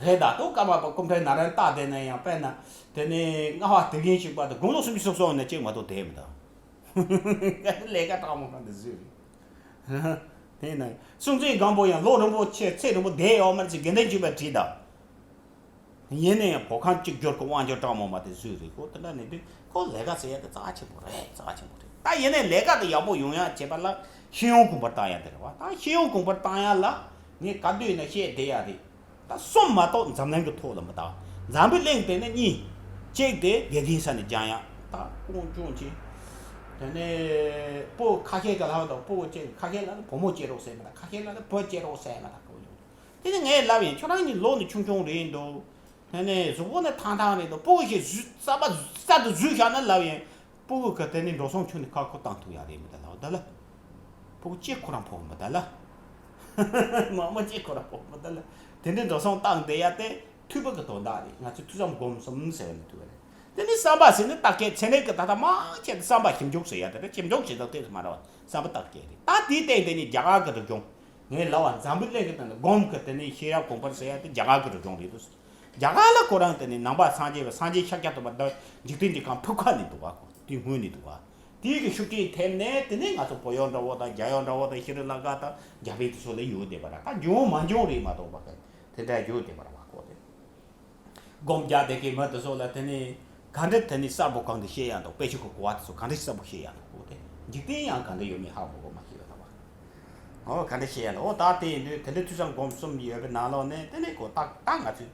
རེད་ད། ཏོ་ཀརྨ་པ་སྐུ་ཕྲེང་ན་རན་རྟགས་བསྡད་ན་ཡང་དཔེར་ན་དེ་ནས་སྔ་བ་དེ་བཞིན་གཤེགས་པ་དང་དགུང་ལོ་སུམ་ཅུ་སོ་གསུམ་ནས་གཅིག་མ་གཏོགས་བསྡད་མི་འདུག་ལས་ཀ་དྲག་མོ་གང་དུ་བཟོས་རེད། དེ་ན་སྲོང་བཙན་སྒམ་པོ་ཡང་ལོ་རིང་པོ་ཆེ་ཚེ་རིང་པོ་བསྡད་ཡོད་མ་རེད་ཅེས་དགེ་འདུན་ཆོས་པས་བྲིས་ད། ཡིན་ན་ཡང་བོད་ཁམས་གཅིག་གྱུར་གྱི་དབང་ཆ་དྲག་མོ་མ་དེ་བཟོས་རེད། ཁོ་དེ་འདྲ་ནས་དུས་ཁོ་ལས་ཀ་ཟེར་ཡ་དེ་རྩ་ཆེན་པོ་རེད། རྩ་ཆེན་པོ་རེད། ད་ཡིན་ནའི་ལས་ཀ་དེ་ཡག་པོ་ཡོང་ཡ་བྱེད་པ་ལ་ཤེས་ཡོན་གོང་འཕེལ་བཏང་ཡ་དེ་རེད་བ། ད་ཤེས་ཡོན་གོང་འཕེལ་བཏང་ཡ་ལ་ངས་ག་དུས་ཡིན་ན་བཤད་བསྡད་ཡ་རེད། ད་གསུམ་མ་གཏོགས་འཛམ་གླིང་གི་ཐོག་ལ་མི་གཏོགས། འཛམ་བུའི་གླིང་དེ་ནི་གཉིས། གཅིག་དེ་དགེ་རྒན་ས་ནས་སྦྱང་ཡ། ད་ཀོང་ཅུང་ཆེ། དེ་ནས་སྤུ་གུ་ཁ་ཤས་ཀྱི་ལྷག་དང་སྤུ་གུ་གཅིག་ཁ་ཤས་ལ་ནི་བུ་མོ་སྐྱེ་རོགས་ཟེར་མ་ད། ཁ་ཤས་ལ་ནི་བུ་སྐྱེ་རོགས་ཟེར་མ་ད། ཀོང་ཅུང་། དེ་ནི་ངས་ལབ་ཡིན། ཁྱོད་རང་གཉིས་ལོ་ནི་ཆུང་ཆུང་རེད་འདུག་དེ་ནས་གཟུགས་པོ་ནི་ཐང་ཐང་རེད་འདུག་སྤུ་གུ་ཞིག་གཟུགས་གསར་པ་གསར་དུ་བཟོས་བཞག་ན་ལབ་ཡིན། སྤུ་གུ་གི་དེ་ནི་འགྲོ་སོང་ཁྱོན་ནས་ཁ་ཁོ་བཏང་ཐུབ་ཡ་རེད་མི་ད་ལབ་ད་ལ། སྤུ་གུ་གཅིག་ཁོ་རང་ཕོག་མི་ད་ལ། མ་མོ་གཅིག་ཁོ་རང་ཕོག་མི་ད་ལ། དེ་འདྲའི་འགྲོ་སོང་བཏང་བསྡད་ཡ་དེ་འཐུས་པ་གི་དོན་དག་རེད། ང་ཚོས་ཐོས་བསམ་སྒོམ་གསུམ་ཟེར་བ་ནི་ཐུབ་པ་རེད། དེ་ནི་བསམ་པ་ཟེར་ནི་རྟགས་བརྒྱད་ཚེ་རིང་གི་ད་ལྟ་མང་ཆེ་བསམ་པ་ཞིབ་འཇུག་ཟེར་ཡ་དེ་རེད། ཞིབ་འཇུག་བྱེད་སྟངས་དེ་མ་རེད་བ། བསམ་པ་རྟགས་བརྒྱད་རེད། ད་དེའི་སྟེང་དེ་ནི་རྒྱ་གར་གི་རིག་གཞུང་། ངས་ལབ་པ་འཛམ་བུའི་གླིང་གི་སྟེང་ནས་སྒོམ་གི་དེ་ནས་ཤེས་ཡ་གོང་འཕེལ་ཟེར་ཡ་དེ་རྒྱ་གར་གི་རིག་གཞུང་རེད་འདུག་རྒྱ་གར་ལ་ཁོ་རང་དེ་ནས་ནང་པ་སངས་རྒྱས་པ་སངས་རྒྱས་ཤཱཀྱ་ཐུབ་པ་འདི་འཇིག་རྟེན་གྱི་ཁམས་ཕུབ་ཁ་ནས་འདུག་ག་ཁོ་དེ་སྔོན་ནས་འདུག་ག་དེའི་གི་ཤུགས་རྐྱེན་ཐེབས་ནས་དེ་ནས་ང་ཚོ་བོད་ཡོངས་འདྲ་བོ་དང་རྒྱལ་ཡོངས་འདྲ་བོ་དང་ཤྲི་ལང་ཀ་དང་རྒྱ་བལ་དེ་ཚོ་ལ་ཡོད་བསྡད་པ་ར། ད་འབྱུང་མ་འབྱུང་རེད་མ་གཏོགས་པ་གི་དེ་འདྲ་ཡོད་བསྡད་པ་ར་བ་ཁོ་དེ། སྒོམ་རྒྱག་བསྡད་མཁན་མི་དེ་ཚོ་ལ་དེ་ནས་ག་འདྲ་དེ་ནས་གསལ་པོ་གང་དུ་བཤད་ཡ་འདུག་དཔེ་ཆ་གི་གོ་བ་དེ་ཚོ་ག་འདྲ་གསལ་པོ་བཤད་ཡ་འདུག་འོ་དེ་འཇིག་རྟེན་ཡང་ག་འདྲ་ཡོད་མེད་ཧ་གོ་གོ་མ་ཤེས་པ་ལ་བ། འོ་ག་འདྲ་བཤད་ཡ་འདུག་འོ་ད་དེ་ཡིན་དུས་དེ་འདྲ་ཐོས་བསམ་སྒོམ་གསུམ་ཡོད་པའི་ནང་ལོགས་ནས་དེ་ནས་གོ་ད་ད་ང་ཚོས་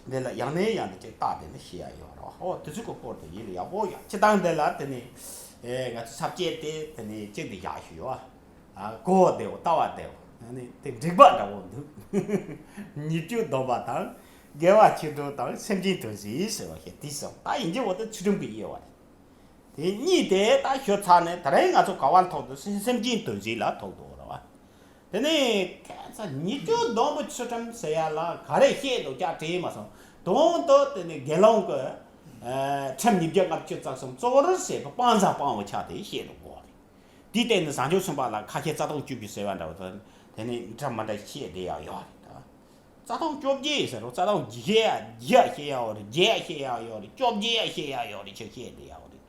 འདི་ལ་ཡང་ནས་ཡང་དུ་ཅིག་བལྟ་དེ་ནས་བཤད་ཡ་ཡོད་རེད་བ། འོ་དེ་ཚོ་གི་སྐོར་དུ་ཡིད་ལ་ཡག་པོ་ཡ་སྤྱི་བཏང་འདི་ལ་དེ་ནས་ཨེ་ང་ཚོ་ས་བཅད་དེ་དེ་ནས་གཅིག་དེ་བཞག་ཞུ་ཡོད་བ། ཨ་གོ་བ་བདེ་བོ་ལྟ་བ་བདེ་བོ། ཨ་ནི་དེ་འགྲིག་པ་འདྲ་བོ་འདུག་ཉེས་སྤྱོད་སྡོམ་པ་དང་དགེ་བ་ཆེ་འགྲོ་དང་སེམས་ཅན་དོན་གཟིགས་ཟེར་བ་ཞིག་དེ་སོང་ད་ཡིན་གྱི་འོ་དེ་ཚུལ་ཁྲིམས་ཀྱི་དབྱེ་བ་རེད། དེ་གཉིས་དེ་ད་ཞུ་ཚར་ནས་ད་རེས་ང་ཚོ་ག་བ་ལ་ཐོག་ཏུ་སེམས་ཅན་དོན་གཟིགས་ལ་ཐོག་ཏུ་འོ་ར་བ། དེ་ནས་ཁ་ཚ་ཉེས་སྤྱོད་སྡོམ་པའི་ཚུལ་ཁྲིམས་ཟེར་ཡ་ལ་ག་རེ་བཤད་འདུག་ཀྱང་དྲིས་མ་སོང་། དོན་དུ་དེ་ནས་དགེ་སློང་གི་ཁྲིམས་ཉིས་བརྒྱ་ལྔ་བཅུ་རྩ་གསུམ་གཙོ་བོར་བྱས་པའི་སྤང་བྱ་སྤང་བའི་ཆ་དེ་བཤད་འདུག་གོ་རེད། དེའི་སྟེང་ནས་བཟང་སྤྱོད་གསུམ་པ་ལ་ཁ་ཤས་རྩ་ལྟུང་བཅུ་བཞི་ཟེར་བ་འདྲ་བོ་དང་དེ་ནས་འདྲ་མི་འདྲ་བཤད་བསྡད་ཡག་ཡོད་རེད་ད། རྩ་ལྟུང་བཅོ་བརྒྱད་ཟེར་རོ། རྩ་ལྟུང་བརྒྱད་བརྒྱད་བཤད་ཡག་ཡོད་རེད། བརྒྱད་བཤད་ཡག་ཡོད་རེད། བཅོ་བརྒྱད་བཤད་ཡག་ཡོད་རེད། ཅིག་བཤད་བསྡད་ཡག་ཡོད་རེད།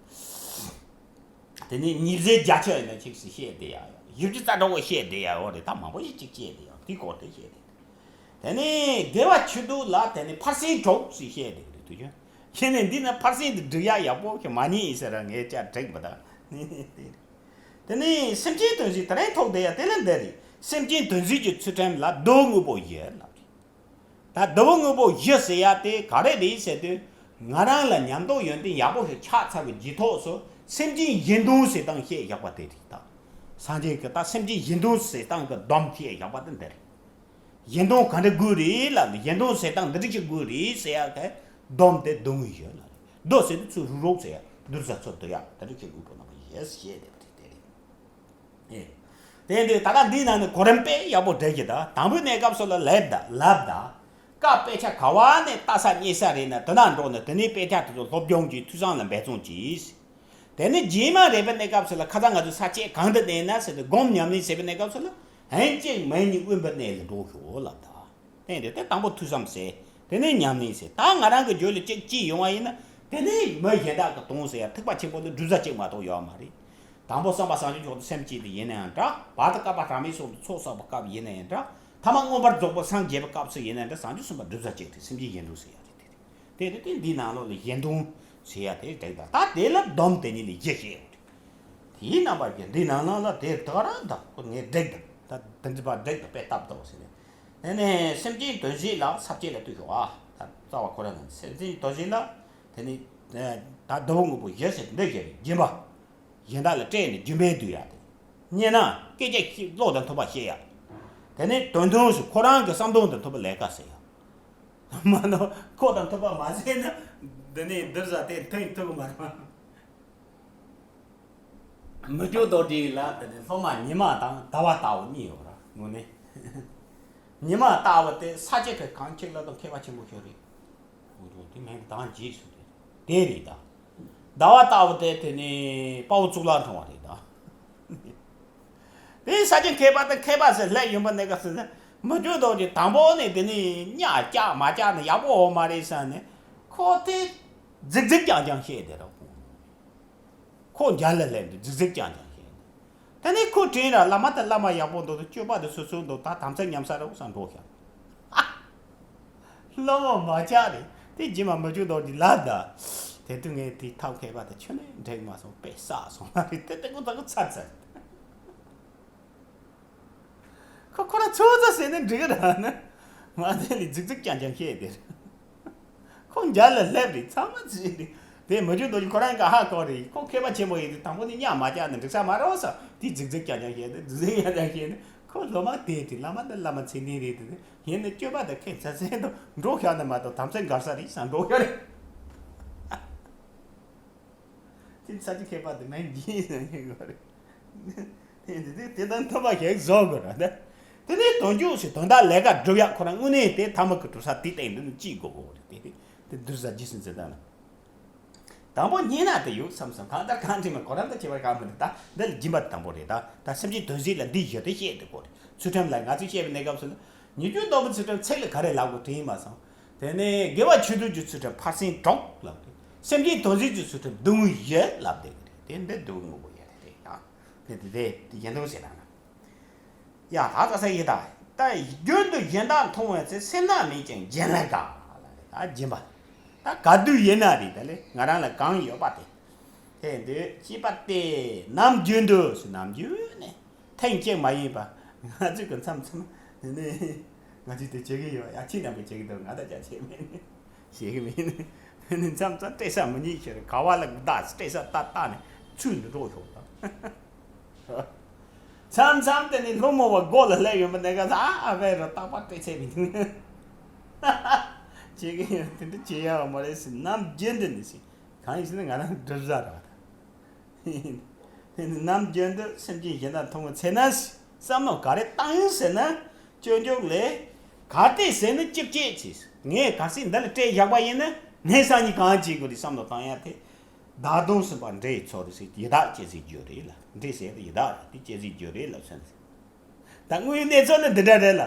དེ་ནས་ཉི་ཟེར་བརྒྱ་ཆ་ཡིན་ན་ཅིག་སུ་བཤད་བསྡད་ཡག་ཡོད་རེད། བཞི་བཅུ་རྩ་དྲུག་བཤད་བསྡད་ཡག་ཡོད་རེད། ད་མང་པོ་ཞིག་ཅིག་བཤད་བསྡད་ཡག་དེའི་སྐོར་དེ་བཤད་བསྡད། དེ་ནས་དགེ་བ་ཆེ་འདུག་ལ་དེ་ནས་ཕར་ཕྱིན་དྲུག་ཅིག་བཤད་བསྡད་ཡོད་རེད། དུས་རྒྱུན་ཁྱེད་ནས་འདི་ན་ཕར་ཕྱིན་དེ་འགྲིག་ཡག་ཡག་པོ་ཞིག་མ་རྙེད་ཡིན་ཟེར་ར་ངས་ཅག་འགྲིག་མི་ད། དེ་ནས་སེམས་ཅན་དོན་གཟིགས་དེ་རིང་ཐོག་དེ་ཡ་དེ་ལས་འདི་རེད། སེམས་ཅན་དོན་གཟིགས་ཀྱི་ཚུལ་ཁྲིམས་ལ་བསྡུ་བ་དངོས་པོ་བཞི་ལབ་རེད། ད་བསྡུ་བ་དངོས་པོ་བཞི་ཟེར་ཡ་དེ་ག་རེ་རེད་ཟེར་དུས། ང་རང་ལ་ཉམས་རྟོགས་ཡོན་ཏན་ཡག་པོ་ཞིག་ཆགས་ཚར་བའི་རྗེས་ཐོག་སུ་སེམས་ཅན་གཞན་དོན་ཟེར་སྟངས་བཤད་བཞག་པ་དེ་རེད་ད། སངས་རྒྱས་ཀྱིས་ད་སེམས་ཅན་གཞན་དོན་ཟེར་སྟངས་ཀྱི་སྡོམ་བཤད་བཞག་པ་དེ་འདི་རེད། གཞན་དོན་ག་འདྲ་དགོས་རེད་ལབ་ནས་གཞན་དོན་ཟེར་སྟངས་འདི་འདྲ་ཞིག་དགོས་རེད་ཟེར་ཡ་གི་སྡོམ་དེ་བསྡུ་དངོས་ཡོད་ལ་རེད། བསྡུ་ཟེར་དུས་ཚུར་རུག་རུག་ཟེར་ཡ་བསྡུར་ས་ཚུར་བསྡུ་ཡ་འདི་འདྲ་ཞིག་དངོས་པོ་རྣམ་པ་བཞི་ཞེས་དེ་བ་དེ་དེ་རེད། ཨེ། དེ་འདི་ད་ལྟ་འདིའི་ནང་ནས་གོ་རིམ་དཔེ་ཡག་པོ་འགྲིག་གི་ད། དང་པོའི་གནས་སྐབས་སུ་ལ་ལབ་ད་ལབ་ད། སྐབས་དཔེ་ཆ་ག་བ་ནས་ལྟ་ས་རྙེད་ས་རེད་ན་དེ་ན་འགྲོ་ནས་དེ་ནས་དཔེ་ཆ་དེ་ཚོ་སློབ་སྦྱོང་གྱིས་ཐོས་བསམ་ལ་འབད་བརྩོན་གྱིས། དེ་ནས་རྗེས་མ་རེད་པའི་གནས་སྐབས་སུ་ལ་ཁ་སང་ང་ཚོས་ས་བཅད་གང་དུ་གནས་ན་ཟེར་ཏེ་སྒོམ་ཉམས་ལེན་བྱེད་པའི་གནས་སྐབས་སུ་ལ་ཧན་ཅིང་མན་ཉིད་དབེན་པའི་གནས་ལ་འགྲོ་ཤོག་ལབ་ད། དེ་འདི་དེ་དང་པོ་ཐོས་བསམ་ཟེར། དེ་ནས་ཉམས་ལེན་ཟེར། ད་ང་རང་གི་རྒྱུད་ལ་གཅིག་སྐྱེས་ཡོང་བ་ཡིན་ན་དེ་ནས་མི་གཞན་དག་གི་དོན་ཟེར་ཡ་ཐེག་པ་ཆེན་པོ་ལ་སྒྲུབ་ས་གཅིག་མ་གཏོགས་ཡོད་མ་རེད། དང་པོ་བསམ་པ་བཟང་སྤྱོད་མཆོག་ཏུ་སེམས་བསྐྱེད་དེ་ཡིན་ན་ཡང་འདྲ། བར་དུ་བསྐལ་པ་གྲངས་མེད་སོགས་སུ་ཚོགས་བསགས་པའི་སྐབས་ཡིན་ན་ཡང་འདྲ། ཐ་མ་མངོན་པར་རྫོགས་པར་སངས་རྒྱས་པའི་སྐབས་སུ་ཡིན་ན་འདྲ། བཟང་སྤྱོད་གསུམ་པ་སྒྲུབ་ས་གཅིག་དེ་སེམས་ཅན་གཞན་དོན་ཟེར་ཡ་རེད་དེ་རེད། དེ་དེ་དེ་འདིའི་ནང་ལོགས་ལ་གཞན་དོན་ཟེར་ཡ་དེ་འགྲིག་ད། ད་དེ་ལ་སྡོམ་དེ་ཉིད་ལ་བཞི་བཤད་ཡོད་རེད། དེའི་རྣམ་པ་བཞི་འདིའི་ནང་ལོགས་ལ་དེ་དག་རང་དག་ཁོ་ངས་འགྲིག་ད། ད་དེ་འདྲ་པ་འགྲིག་ད་དཔེ་སྟབས་དག་ཟེར་ནས། དེ་ནས་སེམས་ཅན་དོན་གཟིགས་ལ་ས་བཅད་ལ་ལྟོས་ཤོག་ཨ། ད་རྩ་བ་ཁོ་རང་ནང་སེམས་ཅན་དོན་གཟིགས་ལ་དེ་ནས་ད་བསྡུ་བ་དངོས་པོ་བཞི་ཟེར་འདི་བཞི་རེད། སྦྱིན་པ། གཞན་དག་ལ་སྤྲད་ནས་སྦྱིན་པའི་འདུལ་ཡ་དེ། གཉིས་ན་སྐད་ཆ་བཤད་བློ་དང་མཐུན་པ་བཤད་ཡ། དེ་ནས་དོན་མཐུན་སུ་ཁོ་རང་གི་བསམ་དོན་དང་མཐུན་པ་ལས་ཀ་ཟེར་ཡ། མ་ནོ་ཁོ་དང་མཐུན་པ་མ་ཟེར་ན་འདི་ནས་འདིར་ཟ་དེ་མཐུན་ཐུབ་མ་རེད། མི་སྐྱོ་རྡོ་རྗེ་ལ་དེ་ནས་སློབ་མ་ཉི་མ་དང་ཟླ་བ་ལྟ་བུ་གཉིས་ཡོད་ར་དངོས་གནས། ཉི་མ་ལྟ་བུ་དེ་ས་བཅད་ཀྱི་གང་གཅིག་ལ་དང་ཁྱད་པར་ཆེན་པོ་ཤོད་རེད། འོ་དེ་མིན་དང་རྗེས་སུ་དེ་དེ་རེད་ད། ཟླ་བ་ལྟ་བུ་དེ་དེ་ནས་དཔའ་བོ་གཙུག་ལག་ཁང་བ་རེད་ད། དེ་ས་སྐྱ་མཁས་པ་དང་མཁས་པ་ཟེར་སླེབས་ཡོང་པ་ནས་ག་ཟེར་ན། མི་བསྐྱོད་རྡོ་རྗེ་དང་པོ་ནས་དེ་ནས་གཉའ་བཅག་མ་བཅག་ནི་ཡག་པོ་འོ་མ་རེད་ཟེར་ནས། ཁོ་དེ་རྫིག་རྫིག་རྐྱང་རྐྱང་བཤད་དེ་རོགས། ཁོ་མཇལ་ལ་སླེབས་འདུག་རྫིག་རྫིག་རྐྱང་རྐྱང་བཤད་འདུག་དེ་ནས་ཁོ་དྲན་ར། བླ་མ་དང་བླ་མ་ཡག་པོ་འདུག་སྤྱོད་པ་དེ་སོ་སོ་འདུག་ད་དམ་ཚིག་ཉམས་ས་རོགས་ཟེར་འགྲོ་ཤག་སློང་མོ་མ་བཅག་རེད། དེ་རྗེས་མ་མི་བསྐྱོད་རྡོ་རྗེ་ལབ་ད། དེ་དུས་ངས་དེའི་ཐབས་མཁས་པ་དེ་ཁྱོན་ནས་འགྲིག་མ་སོང་། དཔེ་བསགས་སོང་ན་རེད། དེ་དེ་ཁོ་ད་ཁོ་ཚར་ཚར། ཁོ་ཁོ་རང་ཚོད་ཚོད་ཟེར་ནས་འགྲིག་གི་ར་ན། མ་དེ་ལས་རྫིག་རྫིག་རྐྱང་རྐྱང་བཤད་དེ། ཁོ་མཇལ་ལ་སླེབས་རེད། ཚང་མ་ཚིག་རེད། དེ་མི་བསྐྱོད་རྡོ་རྗེ་ཁོ་རང་གི་ཧ་གོ་རེད། ཁོ་མཁས་པ་ཆེན་པོ་ཡིན་དུས་དང་པོ་ནས་གཉའ་མ་བཅག་ན་འགྲིག་ས་མ་རེད་ཟེར། དེ་རྫིག་རྫིག་རྐྱང་རྐྱང་བཤད་དེ། རྫིག་རྫིག་རྐྱང་རྐྱང་བཤད་ནས། ཁོ་སློབ་མ་དེ་དེ་བླ་མ་དེ་བླ་མ་མཚན་ལྡན་རེད་དེ། ཡིན་ནའི་སྤྱོད་པ་དེ་ཁས་ཚ་ཚན་དུ་འགྲོ་ཤག་ནི་མ་གཏོགས་དམ་ཚིག་འགལ་ས་རེད་ཟེར་འགྲོ་ཤག་རེད། དེ་ས་སྐྱ་མཁས་པ་དེ་མིང་རྒྱུན་ཟེར་ཡོད་རེད། དེ་དེ་དེ་དང་མཐུན་པ་ཞིག་བཟོ་དགོས་ར་ད། དེ་ནས་དོན་འཇོག་ཞིག་དོན་དག་ལས་ཀ་སྒྲུབ་ཡག་ཁོ་རང་དངོས་གནས་དེ་ཐ་མ་གི་གྲུབ་ས་དེ་སྟེང་དུ་ཅིག་དགོས་དགོས་རེད། དེ་དེ་དེ་འདུག་ས་རྗེས་སུ་འཛིན་སྟངས་ལ། དང་པོ་ཉན་ན་དེ་ཡོད་བསམ་སོང་། གང་ལྟར་གང་དྲན་མ་གོ་རམ་དང་བྱེད་པར་གང་མི་འདུག་ད་འདི་ལ་སྦྱིན་པ་དང་པོ་རེད། ད་ད་སེམས་ཅན་དོན་སྲིད་ལ་འདི་བཞི་དེ་བཤད་དེ་གོ་རེད། ཚུལ་ཁྲིམས་ལ་ང་ཚོས་བཤད་པའི་གནས་སྐབས་སུ་ལ། ཉེས་སྐྱོན་སྡོམ་པའི་ཚུལ་ཁྲིམས་ཚིག་ལ་ག་རེ་ལབ་དགོས་དྲན་མ་སོང་། དེ་ནས་དགེ་བ་ཆོས་སྡུད་ཀྱི་ཚུལ་ཁྲིམས་ཕར་ཕྱིན་དྲུག་ལབ་དེ། སེམས་ཅན་དོན་སྲིད་ཀྱི་ཚུལ་ཁྲིམས་སྡུག་བསྔལ་བཞི་ལབ་དེ་གི་རེད། དེ་འདི་སྡུག་བསྔལ་པོ་ཡ་རེད་དེ་ཡང་། དེ་དེ་དེ་དེ་གཞན་དོན་ཟེར་ན། ཡ་ད་ད་ས་ཡི་ད། ད་རྒྱུན་དུ་གཞན་དག་མཐོང་བའི་ཚེ། སེར་སྣ་མེད་ཅིང་སྦྱིན་ལ་དགའ། ལ་ལ་ད་སྦྱིན་པ། ད་ག་དུས་ཡིན་ན་རེད། ད་ལས་ང་རང་ལ་གང་ཡོད་པ་དེ། དེ་འདོད་ཅེས་པ་སྟེ། ནམ་རྒྱུན་དུ་ཟེར། ནམ་རྒྱུན་ནས་ཐེངས་གཅིག་མ་ཡིན་པ། ང་ཚོས་གི་མཚམས་མཚམས་ནས་ང་ཚོས་དེ་བྱེད་ཀྱི་ཡོད། ཡ་ཁྱེད་རྣམ་པས་བྱེད་ཀྱི་འདུག་ང་ད་ཅག་བྱེད་མེད་ནས། ཞེས་མིན། མཚམས་མཚམས་སྤྲད་ས་མི་རྙེད་ཕྱིར་ག་བ་ལ་བདག་སྤྲད་ས་ལྟ་ལྟ་ནས་ཚུར་འགྲོ་ཤོག་དང་། མཚམས་མཚམས་དེ་ནི་སློང་མོ་བ་སྒོ་ལ་སླེབས་ཡོང་པ་ནས་ག་ས་ཨ་ཕའི་རོ་རྟག་པར་སྤྲད་ཚད་མི་འདུག་བྱེད་ཀྱི་ཡོད། དེ་འདྲ་བྱེད་ཡག་མ་རེད་ཟེར། ནམ་རྒྱུན་དུ་ནི་ཟེར། གང་ཡིན་ཟེར་ན་ང་རང་སྒྲུབ་བཟའ་ར་བ་དང་། དེ་ནི་ནམ་རྒྱུན་དུ་སེམས་ཅན་གཞན་དག་མཐོང་བའི་ཚེ་ན་བསམ་བློ་ག་རེ་བཏང་ཡིན་ཟེར་ན། སྤྱོད་འཇུག་ལས། གལ་ཏེ་ཟེར་ན་ཅི་སྐྱེས་ཆེ། ངས་གལ་སྲིད་འདི་ལ་སྤྲད་བཞག་པ་ཡིན་ན་ངས་སང་ཉིན་གང་བྱེད་དགོས་རེད་བསམ་བློ་བཏང་ཡ་དེ། བདག་དོན་སེམས་པ་འདྲེ་ཡི་ཚོགས་རེད་ཟེར། ཡི་དྭགས་སྐྱེ་ཟེར་རྒྱུ་རེད་ལ། འདྲེ་ཟེར་ཡི་དྭགས་རེད། དེ་སྐྱེ་ཟེར་རྒྱུ་རེད་ལ་ཟེར། ད་དངོས་ཡོད་གནས་ཚུལ་ནི་འདི་འདྲ་རེད་ལ།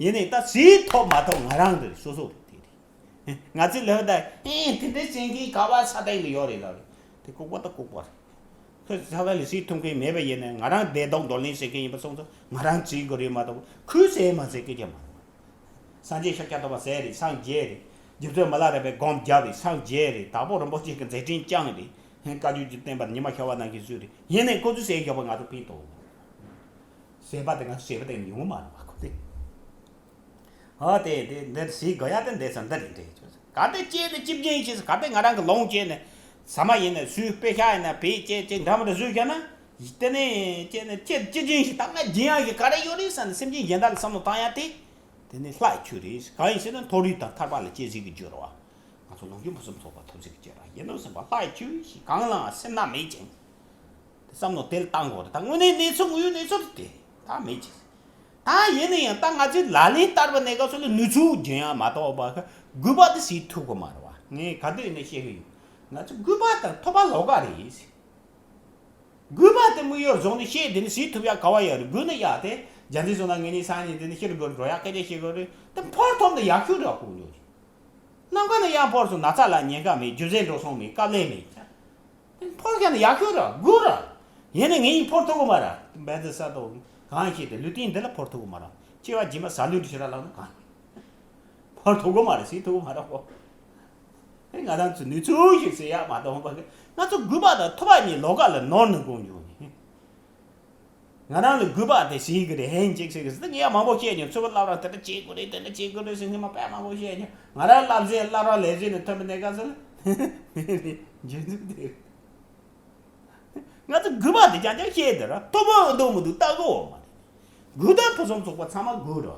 ཡིན་ནའི་ད་ཟེར་ཐོབ་མ་ཐོབ་ང་རང་རེད། སོ་སོ་རེད། དེ་རེད། ང་ཚོས་ལབ་ད། ཨེ་དེ་འདྲ་བྱེད་མཁན་ག་བ་ས་སྟེང་དུ་ཡོད་རེད་ལབ་རེད། དེ་ལྐུགས་པ་ད་ལྐུགས་པ་རེད། ཁོས་ས་ད་ལ་ཟེར་ཐུབ་མཁན་མེད་པ་ཡིན་ན། ང་རང་བདེ་སྡུག་འདོར་ལེན་བྱེད་མཁན་ཡིན་པ་སོང་ཙང་ང་རང་བྱེད་དགོས་རེད་མ་གཏོགས་ཁོས་ཟེར་མ་ཟེར་སྐད་ཆ་མ་རེད། སངས་རྒྱས་ཤཱཀྱ་ཐུབ་པ་ཟེར་རེད། སངས་རྒྱས་རེད། རྗེ་བཙུན་མི་ལ་རས་པས་སྒོམ་བརྒྱབ་རེད། སངས་རྒྱས་རེད། དྭགས་པོ་རིན་པོ་ཆེ་གི་མཛད་འཕྲིན་བསྐྱངས་རེད། བཀའ་བརྒྱུད་ཀྱི་བསྟན་པར་ཉི་མ་ཤར་བ་གནང་མཁན་སུ་རེད། ཡིན་ནའི་ཁོ་ཚོས་ཟེར་བཞག་པ་ང་ཚོ་ཕན་ཐོགས། ཟེར་བ་དེ་ང་ཚོ་ཟེར་བ་དེ་ཡོང་གི་མ་རེད་པ་ཁོ་དེ། ཨ་དེ་དེ་འདིར་ཟེར་དགོས་ཡ་དེ་འདི་ཚོ་འདི་རེད་འདྲེ་ཆོས། གལ་ཏེ་སྐྱེས་ཏེ་སྐྱེ་བཞིན་ཞིག་གལ་ཏེ་ང་རང་གི་ལོངས་སྤྱད་ནས་ཟ་མ་ཡིན་ན་ཟོས། དཔེ་ཤ་ཡིན་ན་བེད་སྤྱད་ཅིག་འདྲ་མི་འདྲ་ཟོས་བཞག་ན། དེ་ནས་སྐྱེས་ནས་སྐྱེ་སྐྱེ་བཞིན་ཞིག་ད་ང་སྦྱིན་ཡག་གི་ག་རེ་ཡོད་རེད་ཟེར་ནས་སེམས་ཅན་གཞན་དག་ལ་བསམ་བློ་བཏང་ཡ་དེ། དེ་ནི་ལྷ་ཡི་ཆོས་རེད། གང་ཡིན་ཟེར་ན་མཐོ་རིས་དང་ཐར་པ་ལ་སྐྱེ་ཟིག་གི་རྒྱུ་རེད་བ། ང་ཚོ་ལོངས་སྤྱོད་ཕུན་སུམ་ཚོགས་པ་ཐོབ་ཟིག་གི་རྒྱུ་རེད་བ། ཡིན་ནོ་ཟེར་བ་ལྷ་ཡི་ཆོས་ཤིག་གང་ལའང་སེར་སྣ་མེད་ཅིང་། དེ་བསམ་བློ་དེ་ལ་བཏང་དགོས་རེད། ད་དངོས་གནས་གནས་ཚུལ་དངོས་ཡོད་གནས་ཚུལ་དེ་ད་མེད་ཅིང་། ད་ཡིན་ན་ཡང་ད་ང་ཚོའི་ལག་ལེན་བསྟར་བ་ནས་སྐབས་སུ་ལ་ནུས་ཚུལ་སྦྱོང་ཡ་མ་གཏོགས་པ་དགོས་པ་དེ་ཟེར་ཐུབ་གི་མ་རེད་བ། ངས་ག་དུས་ཡིན་ན་བཤད་གི་ཡོད། ང་ཚོ་དགོས་པ་དང་ཐོབ་པ་ལོགས་ཀ་རེད། དགོས་པ་དེ་དམིགས་ཡུལ་བཟུང་ནས་བཤད་དེ་ནི་ཟེར་ཐུབ་ཡ་ག་བ་ཡོད་རེད། དགོས་ན་ཡ་དེ་རྒྱ་འཛིན་སོང་ན་ངེད་གཉིས་སང་ཉིན་དེ་ནི་ཤི་རུ་དགོས་འགྲོ་ཡ་སྐད་ཆ་བཤད་དགོས་རེད། དེ་ཕར་ཐོབ་ན་ཡག་ཤོས་རེད་ཁོང་ཉོ་ཞིག་ནམ་མཁའ་ནས་ཡར་འཕུར་སོང་ན་ཚ་ལ་ཉེན་ཁ་མེད། རྒྱུ་ཟས་འགྲོ་སོང་མེད། དཀའ་ལས་མེད། དེ་འཕུར་མཁན་ནི་ཡག་ཤོས་རེད། དགོས་རེད། ཡིན་ནའི་ངེད་གཉིས་འཕུར་ཐུབ་གི་མ་རེད། འབད་དེ་ས་ཐོག་གང་ཤེས་ཏེ་ལུས་རྟེན་འདི་ལ་འཕུར་ཐུབ་གི་མ་རེད། སྐྱེ་བ་རྗེས་མ་ཟ་ལུས་འདི་ཕྱིར་ལ་ལངས་ན་གང་། ཕར་ཐུག་གི་མ་རེད། ཟེར་ཐུག་གི་མ་རེད་གོ། ཨེ་ང་རང་ཚོ་ནུས་ཚུལ་ཞིག་ཟེར་ཡག་མ་གཏོགས་པ་ང་ཚོ་དགོས་པ་དང་ཐོབ་པ་གཉིས་ལོགས་ཀ་ལ་ནོར་ནས་འགོང་འགྱོ་ནི། ང་རང་ལ་དགོས་པ་དེ་ཟེར་གི་རེད། ཧན་ཅིག་ཟེར་གི་ཟེར་ངས་ཡང་མང་པོ་བཤད་མྱོང་། ཚུར་བླ་བྲང་དེ་འདྲ་བྱེད་དགོས་རེད། དེ་འདྲ་བྱེད་དགོས་རེད་ཟེར་ངས་མ་དཔེ་མང་པོ་བཤད་མྱོང་། ང་རང་བསླབ་ཟིན་བླ་བྲང་ལས་ཟིན་ནས་ཐོན་པ་ནས་ག་ཚོད་ལ་འཇོན་ཚུལ་དེ་ང་ཚོ་དགོས་པ་དེ་རྐྱང་རྐྱང་བཤད་དེ་ར་ཐོབ་པ་འདུག་མི་འདུག་ལྟ་གི་འོ་མ་རེད། དགོས་དོན་ཕུན་སུམ་ཚོགས་པ་ཚང་མ་དགོས་ར།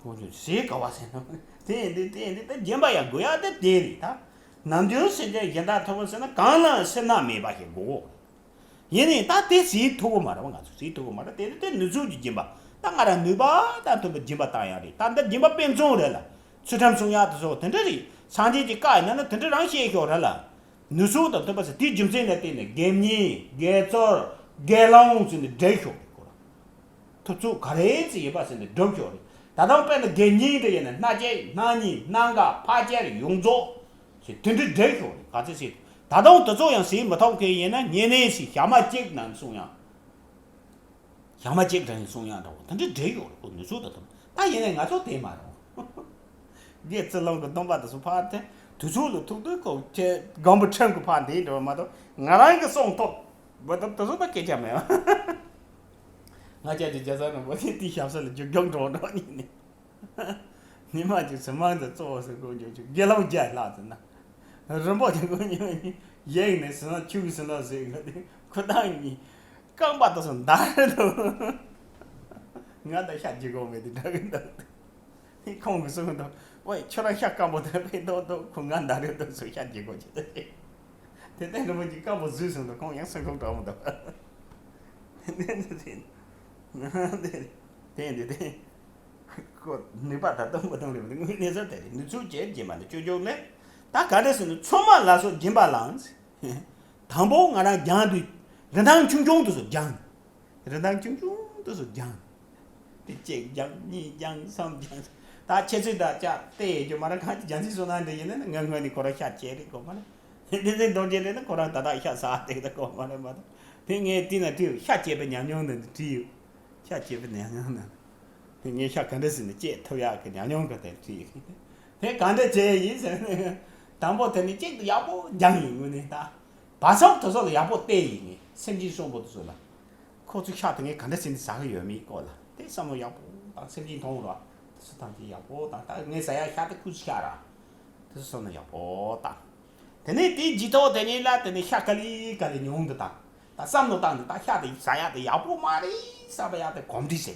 ཁོང་ཚོས་ཟས་ག་བ་ཟེར་ན། དེ་ཡིན་དེ་དེ་ཡིན་དེ་ད་སྦྱིན་པ་ཡང་དགོས་ཡག་དེ་དེ་རེད་ད། ནམ་རྒྱུན་སེམས་ཅན་གཞན་དག་ཐོབ་ཟེར་ན་གང་ལའང་སེར་སྣ་མེད་པ་ཞིག་དགོས། ཡིན་ནའི་ད་དེ་ཟེར་ཐུབ་གི་མ་རེད་བ། ང་ཚོ་ཟེར་ཐུབ་གི་མ་རེད། དེ་དེ་དེ་ནུས་ཚུལ་གྱི་སྦྱིན་པ། ད་ང་རང་ནུས་པ་དང་མཐུན་པའི་སྦྱིན་པ་བཏང་ཡག་རེད། ད་འདི་སྦྱིན་པ་དཔེ་མཚོན་རེད་ལ། ཚུལ་ཁྲིམས་སྲུང་ཡག་དེ་ཚོ་དེ་འདྲ་རེད། སངས་རྒྱས་ཀྱི་བཀའ་ཡིན་ན་ནི་དེ་འདྲ་རང་བཤད་ཤོག་རེད་ལ། ནུས་ཚུལ་དང་མཐུན་པ་ཟེར་དེའི་རྒྱུ་མཚན་ལ་བརྟེན་ནས་དགེ་བསྙེན་དགེ་ཚོར་དགེ་སློང་ཟེར་ནས་འབྲེལ་ཤོག་རེད་ཁོ་རང་། ཐུབ་ཚོད་ག་རེ་ཙམ་ཡོད་པ་ཟེར་ནས་སྒྲུབ་ཤོག་རེད། ད་དུང་དཔེར་ན་དགེ་བསྙེན་དེ་ཡིན་ན་སྣ་བཅད་སྣ་གཉིས་སྣ་འགའ་ཕར་བཅད་ཡོངས་རྫོགས་ཞེས་དེ་འདྲའི་སྒྲུབ་ཤོག་རེད། ག་ཚོད་ཟེར། ད་དུང་དེ་ཚོ་ཡང་ཟེར་མི་ཐུབ་མཁན་ཡིན་ན་ཉེ་གནས་སུ་ཞག་མ་གཅིག་ནང་གསུང་ཡང་། ཞག་མ་གཅིག་རིང་གསུང་ཡང་འདྲ་བོ་དེ་འདྲའི་འབྲེལ་ཡོད་རེད། ཁོ་ནུས་ཚོད་ད་དུང་ད་ཡིན་ནའི་ང་ཚོ་དེ་མ་རུང་། རྒྱལ་རྩེ་ལུང་གི་སྡོམ་པ་དེ་ཚོ་ཕར་དེ་དུས་ཚོད་ལ་ཐུག་དུས་ཁོ་ཁྱེད་སྒམ་པོ་ཁྲིམས་ཀྱི་ཕར་འདི་འགྲོ་བ་མ་གཏོགས་ང་རང་གི་གསུང་ཐོག་བ་དང་དེ་ཚོ་ད་སྐད་ཆ་མེད་བ། ང་ཅག་གི་རྒྱལ་ས་རིན་པོ་ཆེ་དེའི་ཞབས་ས་ལ་རྒྱུག་རྒྱུག་འགྲོ་འགྲོ་ཉིན་ནི། ཉི་མ་གཅིག་སུ་མང་དུ་གཙོ་བོ་སུ་དགོས་རྒྱུ་ཆུ་དགེ་སློང་བརྒྱ་ལྷག་ཙམ་ན། རིན་པོ་ཆེ་དགོས་ཉི་མ་གཉིས་ཡེག་ནས་སུ་ན་ཆུ་གི་སུ་ན་ཟེག་གི་དེ་ཁུ་ཐང་གཉིས་རྐང་པ་དུ་སུ་འདར་འདུག་ང་ད་ཤ་རྒྱུ་དགོས་མེད་དེ་འདྲ་གི་འདུག་ཁོང་གི་གསུང་དུ་ཝེ་ཁྱོད་རང་ཤ་སྐམ་པོ་དེ་ཕེ་ཏོག་ཏོག་ཁོ་ང་འདར་རེ་འདུག་སུ་ཤ་རྒྱུ་དགོས་ཆེ་དེ་དེ་ལྟར་རིན་པོ་ཆེ་སྐམ་པོ་བཟོས་སོང་དུ་ཁོང་ཡང་སེམས་ཁོང་དྲག་མོ་འདུག་དེ་དེ་དེ་དེ་དེ་དེ། ཁོ་ནུས་པ་ད་གཏོང་མ་གཏོང་རེད་མི་འདུག་དངོས་གནས་ཟེར་དེ་རེད། ནུས་ཚོད་ཅེས་སྦྱིན་པ་ནི་སྤྱོད་འཇུག་ལས། ད་ག་འདྲ་ཟེར་ན་ཚོད་མ་ལ་སོགས་སྦྱིན་པ་ལའང་། དང་པོ་ང་རང་སྦྱང་དུས་རིན་ཐང་ཆུང་ཆུང་དུ་སོ་སྦྱང་། རིན་ཐང་ཆུང་ཆུང་དུ་སོ་སྦྱང་། དེ་གཅིག་སྦྱང་གཉིས་སྦྱང་གསུམ་སྦྱང་། ད་ཁྱེད་ཚོས་ད་ཅག་བལྟས་ཡོད་རྒྱུ་མ་རེད། གང་ཅི་སྦྱང་ཚིག་སོང་ན་འདྲ་ཡིན་ན་ང་སྔོན་ནས་ཁོ་རང་ཤ་བཅད་རེད་གོ་མ་རེད། དེ་ཚོའི་མདོ་རྒྱུད་ལས་ན་ཁོ་རང་ད་ལྟ་ཤ་ཟ་དེ་ད་གོ་མ་རེད་མ་གཏོགས་དེ་ངས་བལྟས་ན་དུས་ཤ་བཅད་པའི་ཉམས་མྱོང་འདི་འདྲ་བྲིས་ཡོད། ཤ་བཅད་པའི་ཉམས་མྱོང་ནི། དེ་ངས་ཤ་ག་འདྲ་ཟིན་ནས་བཅད་ཐུབ་ཡག་གི་ཉམས་མྱོང་གི་དེ་བྲིས་ཡོད། དེ་ག་འདྲ་བྱས་ཡིན་ཟེར་ན། དང་པོ་དེ་ནི་གཅིག་ཏུ་ཡག་པོ་སྦྱངས་ཡིན་དངོས་གནས་ད། བ་སོགས་དེ་ཚོ་ལ་ཡག་པོ་བལྟས་ཡིན་ངས་སེམས་ཅན་གསོན་པོ་དེ་ཚོ་ལ། ཁོ་ཚོས་ཤ་དེ་ངས་ག་འདྲ་ཟིན་ནས་ཟ་གི་ཡོད་མེད་སྐོར་ལ་དེ་བསམ་བློ་ཡག་པོ་དང་སེམས་ཅན་མཐོང་རོགས་དེ་ཚོ་ཐམས་ཅད་ཡག་པོ་དང་ད་ངས་ཟ་ཡག་ཤ་དེ་ཁོ་ཚོའི་ཤ་ར། དེ་ཚོ་བསམ་བློ་ཡག་པོ་དང་། དེ་ནས་དེའི་རྗེས་ཐོག་དེ་ཉིད་ལ་དེ་ནས་ཤ་ག་ལེ་ག་ལེ་ཉུང་དུ་བཏང་། ད་བསམ་བློ་བཏང་ནས་ད་ཤ་དེ་ཟ་ཡག་དེ་ཡག་པོ་མ་རེད་བསམ་པ་ཡག་དེ་གོམས་འདྲིས་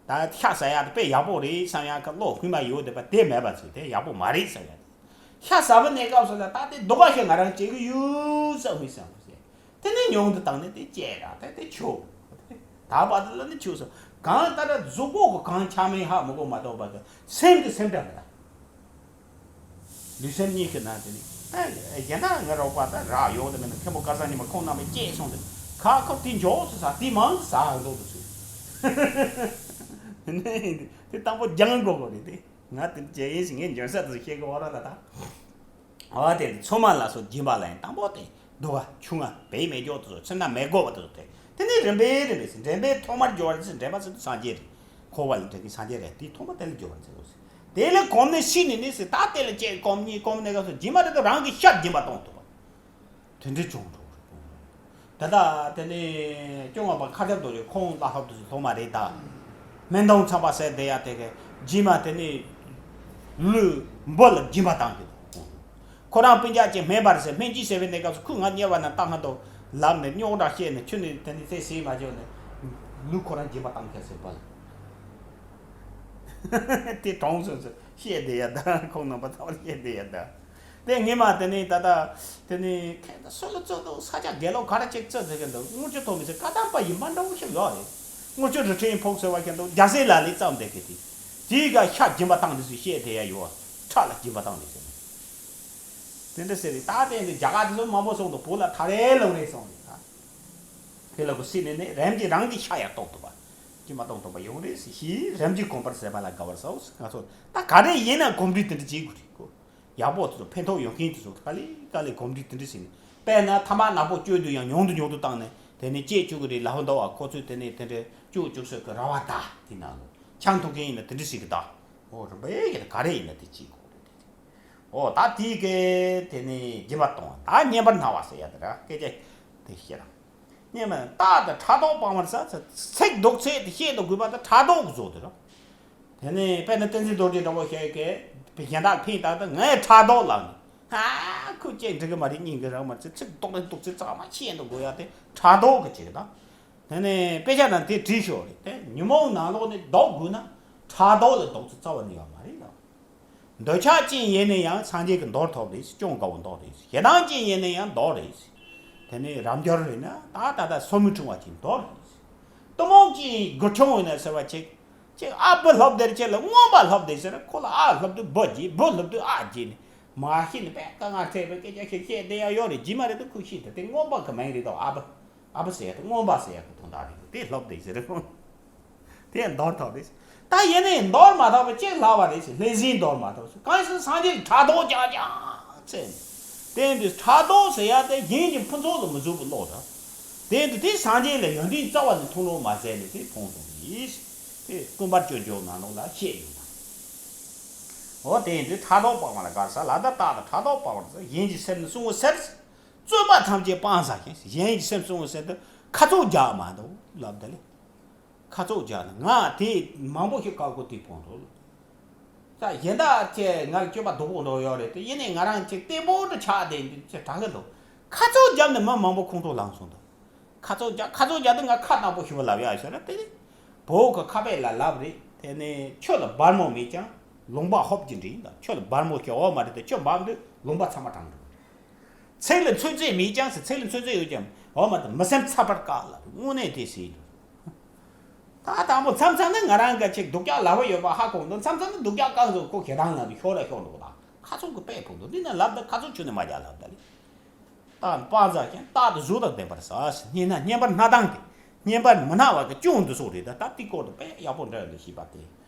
བྱེད། ད་ཤ་ཟ་ཡག་དེ་དཔེ་ཡག་པོ་རེད་བསམ་ཡག་གི་བློ་ཁུག་མ་ཡོད་བསྡད་པ་དེ་མེད་པ་བྱས་དེ་ཡག་པོ་མ་རེད་བསམ་ཡག་དེ། ཤ་ཟ་བའི་གནས་སྐབས་སུ་ལ་ད་དེ་སྡུག་པ་ཞིག་ང་རང་བྱེད་ཀྱི་ཡོད་བསམ་གི་བསམ་གི་བྱས། དེ་ནས་ཉུང་དུ་བཏང་ནས་དེ་བཅད་ར་དེ་དེ་ཆོག་ད་བར་དུ་ལ་ནི་ཆོག་སོ། གང་ལྟར་གཟུགས་པོ་གི་གང་ཆ་མེད་ཧ་མི་གོ་མ་གཏོགས་པ་གི་སེམས་ཀྱི་སེམས་འདྲ་མི་འདྲ། ལུས་སེམས་གཉིས་ཀྱི་ནང་དེ་ནི་ཨ་གཞན་དག་ང་རོགས་པ་དང་རག་ཡོང་དེ་མིན་ན་མཁན་པོ་སྐལ་བཟང་ཉི་མ་ཁོང་རྣམ་པས་བཅད་སོང་དེ་ཁ་ཁོ་དེ་མགྱོགས་སུ་ཟ་དེ་མང་དུ་ཟ་ཧ་འགྲོ་དུ་ཚུལ། དེ་དང་པོ་སྦྱང་དགོས་པ་རེད་དེ། ང་དེ་བྱས་ཡིན་ཞིག་ངས་འཇོན་ས་དེ་ཚོ་ཤེས་གི་འོ་ར་ལ་ད། འོ་དེ་ཚོད་མ་ལ་སོགས་སྦྱིན་པ་ལ་ཡང་དང་པོ་དེ་སྡུག་ག་ཆུང་ང་བེའི་མེ་སྒྱོགས་དེ་ཚོ་ཚོད་ན་མེ་དགོས་པ་དེ་ཚོ་དེ་དེ་ནས་རིམ་པས་རིམ་པས་སུ་འདྲེན་པའི་ཐོག་མར་སྦྱོར་བ་ནི་སུ་འདྲེན་པ་སུ་སངས་རྒྱས་རེད། འཁོར་བ་ལས་འདྲེན་གྱི་སངས་རྒྱས་རེད་དེའི་ཐོག་མ་དེ་ལ་སྦྱོར་བ་ནི་ཟེར་དགོས་ཟེར། དེ་ལས་གོམས་ནས་ཤི་ནས་ནི་སུ་ད་དེ་ལ་བཅས་གོམས་གཉིས་གོམས་གནས་སྐབས་སུ་སྦྱིན་པ་རེད་དོ་རང་གི་ཤ་སྦྱིན་པ་གཏོང་ཐུབ་པ། དེ་འདྲའི་བྱུང་འགྲོ་རེད། ད་ལྟ་དེ་ནས་སྐྱོ་ངོ་པ་ཁ་ཐབ་དོ་རེད་ཁོང་བླ་ཐབ་དུ་སློབ་མ་རེད་ད། སྨན་དོང་ཚང་པ་ཟེར་བསྡད་ཡ་དེ་གས་རྗེས་མ་དེ་ནས་ལུས་འབུ་ལ་སྦྱིན་པ་བཏང་གི་འདུག་ཁོ་རང་སྤུན་ཀྱག་ཅིག་སྨན་པ་རེད་ཟེར་སྨན་བཅོས་བྱས་པའི་གནས་སྐབས་སུ་ཁོས་ང་དམྱལ་བ་ན་བཏང་ང་འདུག་ལབ་ནས་རྙོག་དྲ་བཤད་ནས་ཁྱོད་ནས་དེ་ནས་དེ་ཟེར་མ་བྱུང་ནས་ལུས་ཁོ་རང་སྦྱིན་པ་བཏང་ཁྱེར་ཟེར་འབུ་ལ། དེ་གྲོངས་སོང་ཟེར་བཤད་བསྡད་ཡ་ད་ཁོང་རྣམ་པ་ཚང་མར་བཤད་བསྡད་ཡ་ད། དེ་ངེད་མ་དེ་ནས་ད་ལྟ་དེ་ནས་ཁྱེད་ད་སུ་ལ་བཙོ་འདུག་ས་ཆ་དགེ་ལོག་ག་རེ་ཅིག་བཙོ་ཟེར་གི་འདུག་དངུལ་ཆུ་ཐོག་མི་ཚེ་བཀའ་གདམས་པ་ཡིན་པ་འདྲ་བོ་ཞིག་ཡོད་རེད། དངུལ་ཆུ་རི་ཁྲོད་ཕོག་ཟེར་བ་ཁྱེད་འདུག་རྒྱ་སེ་ལ་ལས་བརྩམས་བསྡད་གི་དེ་དེའི་ག་ཤ་སྦྱིན་པ་བཏང་འདི་ཚོས་བཤད་བསྡད་ཡ་ཡོད་ཁྲག་ལ་སྦྱིན་པ་བཏང་འདི་ཟེར་ནས་དེ་འདྲ་ཟེར་རེད། ད་དེ་འདི་རྒྱ་གར་དེ་ཚོ་མང་པོ་སོང་འདུག་བོད་ལ་ཐ་རེ་ལོང་རེ་སོང་རེད་ད། དེ་ལ་གོ་སྲིད་ནས་ནས་རིམ་གྱིས་རང་གི་ཤ་ཡར་གཏོགས་ཐུབ་པ། སྐྱེས་མ་གཏོགས་ཐོབ་པ་ཡོང་རེད་ཟེར་ཞེས་རིམ་གྱིས་གོམས་པར་ཟད་པ་ལ་དགའ་བར་སོགས་ང་ཚོ་ད་ག་རེ་ཡིན་ན་གོམས་འདྲིས་དེ་འདྲ་བྱེད་དགོས་རེད་གོ། ཡག་པོ་དེ་ཚོ་ཕན་ཐོགས་ཡོང་མཁན་དེ་ཚོ་ག་ལེ་ག་ལེ་གོམས་འདྲིས་དེ་འདྲ་བྱས་ནས་དཔེར་ན་ཐ་མག་ནག་པོ་སྤྱོད་དུས་ཡང་ཉུང་དུ་ཉུང་དུ་བཏང་ནས་དེ་ནས་སྐྱེས་བཅུག་གི་རེད་ལབ་འདུག་བ། ཁོ་ཚོས་དེ་ནས་དེ་འདྲ་སྐྱེས་བཅུག་སྲོལ་གི་ར་བ་ད་དེ་ནང་ལོ་ཆང་འཐུང་མཁན་ཡིན་ན་དེ་འདྲ་ཞིག་གི་ད་འོ་རིམ་པས་ཡིན་ན་ག་རེ་ཡིན་ན་དེ་བྱེད་དགོས་རེད་དེ། འོ་ད་དེའི་གི་དེ་ནས་སྦྱིན་པ་གཏོང་བ་ད་བསྙེན་པར་གནང་བ་ཟེར་ཡ་དེ་ར་སྐད་ཆ་དེ་བཤད་ར། སྙན་མ་རྟག་ཏུ་ཕྲག་དོག་སྤང་བར་བྱ། ཚིག་སྡུག་ཚད་དེ་བཤད་དུ་དགོས་པ་དེ་ཕྲག་དོག་གི་བཟོ་དེ་རེད། དེ་ནས་དཔེར་ན་བསྟན་འཛིན་རྡོ་རྗེ་འདྲ་བོ་ཞིག་གིས་གཞན་དག་ཕན་བཏགས་ཏེ་ངས་ཕྲག་དོག་ལབ་ནས་ཧ་ཁོས་ཅིག་འགྲིག་གི་མ་རེད་སྙིང་གི་རང་མ་ཚིག་ཚིག་སྡུག་རེད་སྡུག་ཚིག་གཙང་མ་བཤད་དུ་དགོས་ཡ་དེ་ཕྲག་དོག་གི་ཅིག་དང་། དེ་ནས་དཔེ་ཆ་ནང་དེ་བྲིས་ཤོག་རེད་དེ་ཉོན་མོངས་ནང་ལོགས་ནས་ལྡོག་དགོས་ན་ཕྲག་དོག་ལས་ལྡོག་ཚུལ་རྩ་བ་ནས་ཡོད་མ་རེད་ལ། འདོད་ཆགས་ཅན་ཡིན་ན་ཡང་སངས་རྒྱས་ཀྱི་མདོར་ཐོབ་རེད། སྐྱོན་དགའ་བོ་མདོ་རེད། ཞེ་སྡང་ཅན་ཡིན་ན་ཡང་མདོ་རེད། དེ་ནས་རབ་འབྱོར་རེད་ན་ད་ད་ལྟ་སོར་མོས་ཕྲེང་བ་ཅན་མདོ་རེད། གཏི་མུག་ཅན་སྒོ་ཆུང་ཡིན་ན་ཟེར་བ་ཅིག་ཅིག་ཨ་བུ་སློབ་དེར་ཅིག་ལ་རྔོན་པ་སློབ་དེ་ཟེར་ཁོ་ལ་ཨ་སློབ་དུས་བུ་བགྱིས་བུ་སློབ་དུས་ཨ་བགྱིས་ནས་མ་ཤེས་ནས་དཔེ་དཀའ་ངལ་འཕྲད་པའི་སྐད་ཆ་ཞིག་བཤད་བསྡད་ཡ་ཡོད་རེད། བགྱིས་མ་རེད་དུ་ཁོས་ཤེས་ཐུབ་དེ་རྔོན་པ་གི་མིང་རེད་དོ་ཨ་བུ། ཨ་བུ་ཟེར་ཡ་དེ་རྔོན་པ་ཟེར་ཡ་གི་དོན་དག་རེད། དེ་སློབ་དེ་ཟེར་རེད། དེ་འདོར་ཐུབ་རེད། ད་ཡིན་ནའི་འདོར་མ་ཐུབ་པ་གཅིག་ལྷག་པ་རེད་ཟེར། ལྷས་བྱིན་འདོར་མ་ཐུབ་ཟེར། གང་ཡིན་ཟེར་སངས་རྒྱས་ཀྱིས་ཕྲག་དོག་རྒྱག་རྒྱག་ཟེར། དེ་འདི་ཕྲག་དོག་ཟེར་ཡ་དེ་གཞན་གྱི་ཕུན་ཚོགས་ལ་མི་གཟིགས་པའི་བློ་དང་། དེ་འདི་དེ་སངས་རྒྱས་ལ་ཡོན་ཏན་རྩ་བ་ནས་མཐོང་ལོང་མ་ཟད་ནས་དེ་ཕུང་སོང་ཡིན། དེ་ཀུན་སྤར་སྤྱོད་འཇུག་ནང་ལོགས་ལ་བཤད་ཡོད་ན། འོ་དེ་འདི་ཕྲག་དོག་སྤངས་པ་ལ་དགའ་ས་ལ། ད་རྟག་ཏུ་ཕྲག་དོག་སྤངས་པར་བྱ། གཞན་གྱི་སེམས་ནི་བསྲུང་བའི་ཕྱིར། བཙོན་པ་ཐམས་ཅད་སྤངས་ས་ཞིང་། གཞན་གྱི་སེམས་བསྲུང་བའི་ཕྱིར་དུ་ཁ་ཚུགས་རྒྱག་མ་འདུག་ལབ་ད་ལེ། ཁ་ཚུགས་རྒྱག་ན་ང་དེ་མང་པོ་ཞིག་བཀག་གོ་དེ་ཕོང་འགྲོ། ས་གཞན་དག་ཅེས་ང་ལ་སྤྱོད་པ་སྡུག་པོ་འགྲོ་ཡོད་རེད་དེ། ཡིན་ནའི་ང་རང་ཅིག་བརྟན་པོ་འདྲ་ཆགས་བསྡད་འདུག་ཅེས་དྲག་གི་འདུག་ཁ་ཚུགས་བརྒྱབ་ནས་མི་མང་པོ་ཁོང་ཁྲོ་ལངས་སོང་དང་། ཁ་ཚུགས་རྒྱག་ཁ་ཚུགས་རྒྱག་དུས་ང་ཁ་དང་པོ་ཞུ་བ་ལབ་ཡག་ཞོར་དེ་ནི་བོད་ཀྱི་ཁ་དཔེ་ལ་ལབ་རེད། དེ་ནི་ཆུ་ལ་སྦར་མོ་མེད་ཀྱང་ལུང་པ་ཧོབ་ཀྱི་འདྲ་ཡིན་དང་། ཆུ་ལ་སྦར་མོ་ཞིག་འོ་མ་རེད་དེ། ཆུ་འབབ་དུས་ལུང་པ་ཚང་མ་གྲང་འགྲོ། ཚིག་ལ་ཚོད་བྱེད་མེད་ཀྱང་ཟེར། ཚིག་ལ་ཚོད་བྱེད་ཡོད་ཀྱང་འོ་མ་དང་མི་སེམས་ཚ་བར་དཀའ་ལ། དངོས་གནས་དེ་ཟེར་འདུག་ད་དང་པོ་མཚམས་མཚམས་ནི་ང་རང་གི་ཅིག་སྡུག་ཅག་ལབ་ཡོད་པ་ཧ་གོ་འདུག་མཚམས་མཚམས་ནི་སྡུག་ཅག་རྐང་བཙུགས་ཁོ་ཞེ་སྡང་ལ་ཤོར་ར་ཤོར་འདུག་ད་ཁ་ཚུགས་ཀྱི་དཔེ་ཕུག་འདུག་འདི་ནི་ལབ་ད་ཁ་ཚུགས་ཆུ་ནས་མ་རྒྱག་ལབ་ད་ལེ། རྟག་ཏུ་སྤང་བྱ་ཞིང་། རྟག་ཏུ་གཟུགས་དང་ལྡན་པར་བྱ་ཞེས། བསྙེན་ན་བསྙེན་པར་སྣང་སྟངས་ཏེ། བསྙེན་པར་མི་སྣང་བ་གི་སྐྱོན་འདི་ཚོ་རེད། ད་ད་དེ་སྐོར་དུ་དཔེ་ཡག་པོ་འདྲ་འདུག་ཤེས་པ་དེ་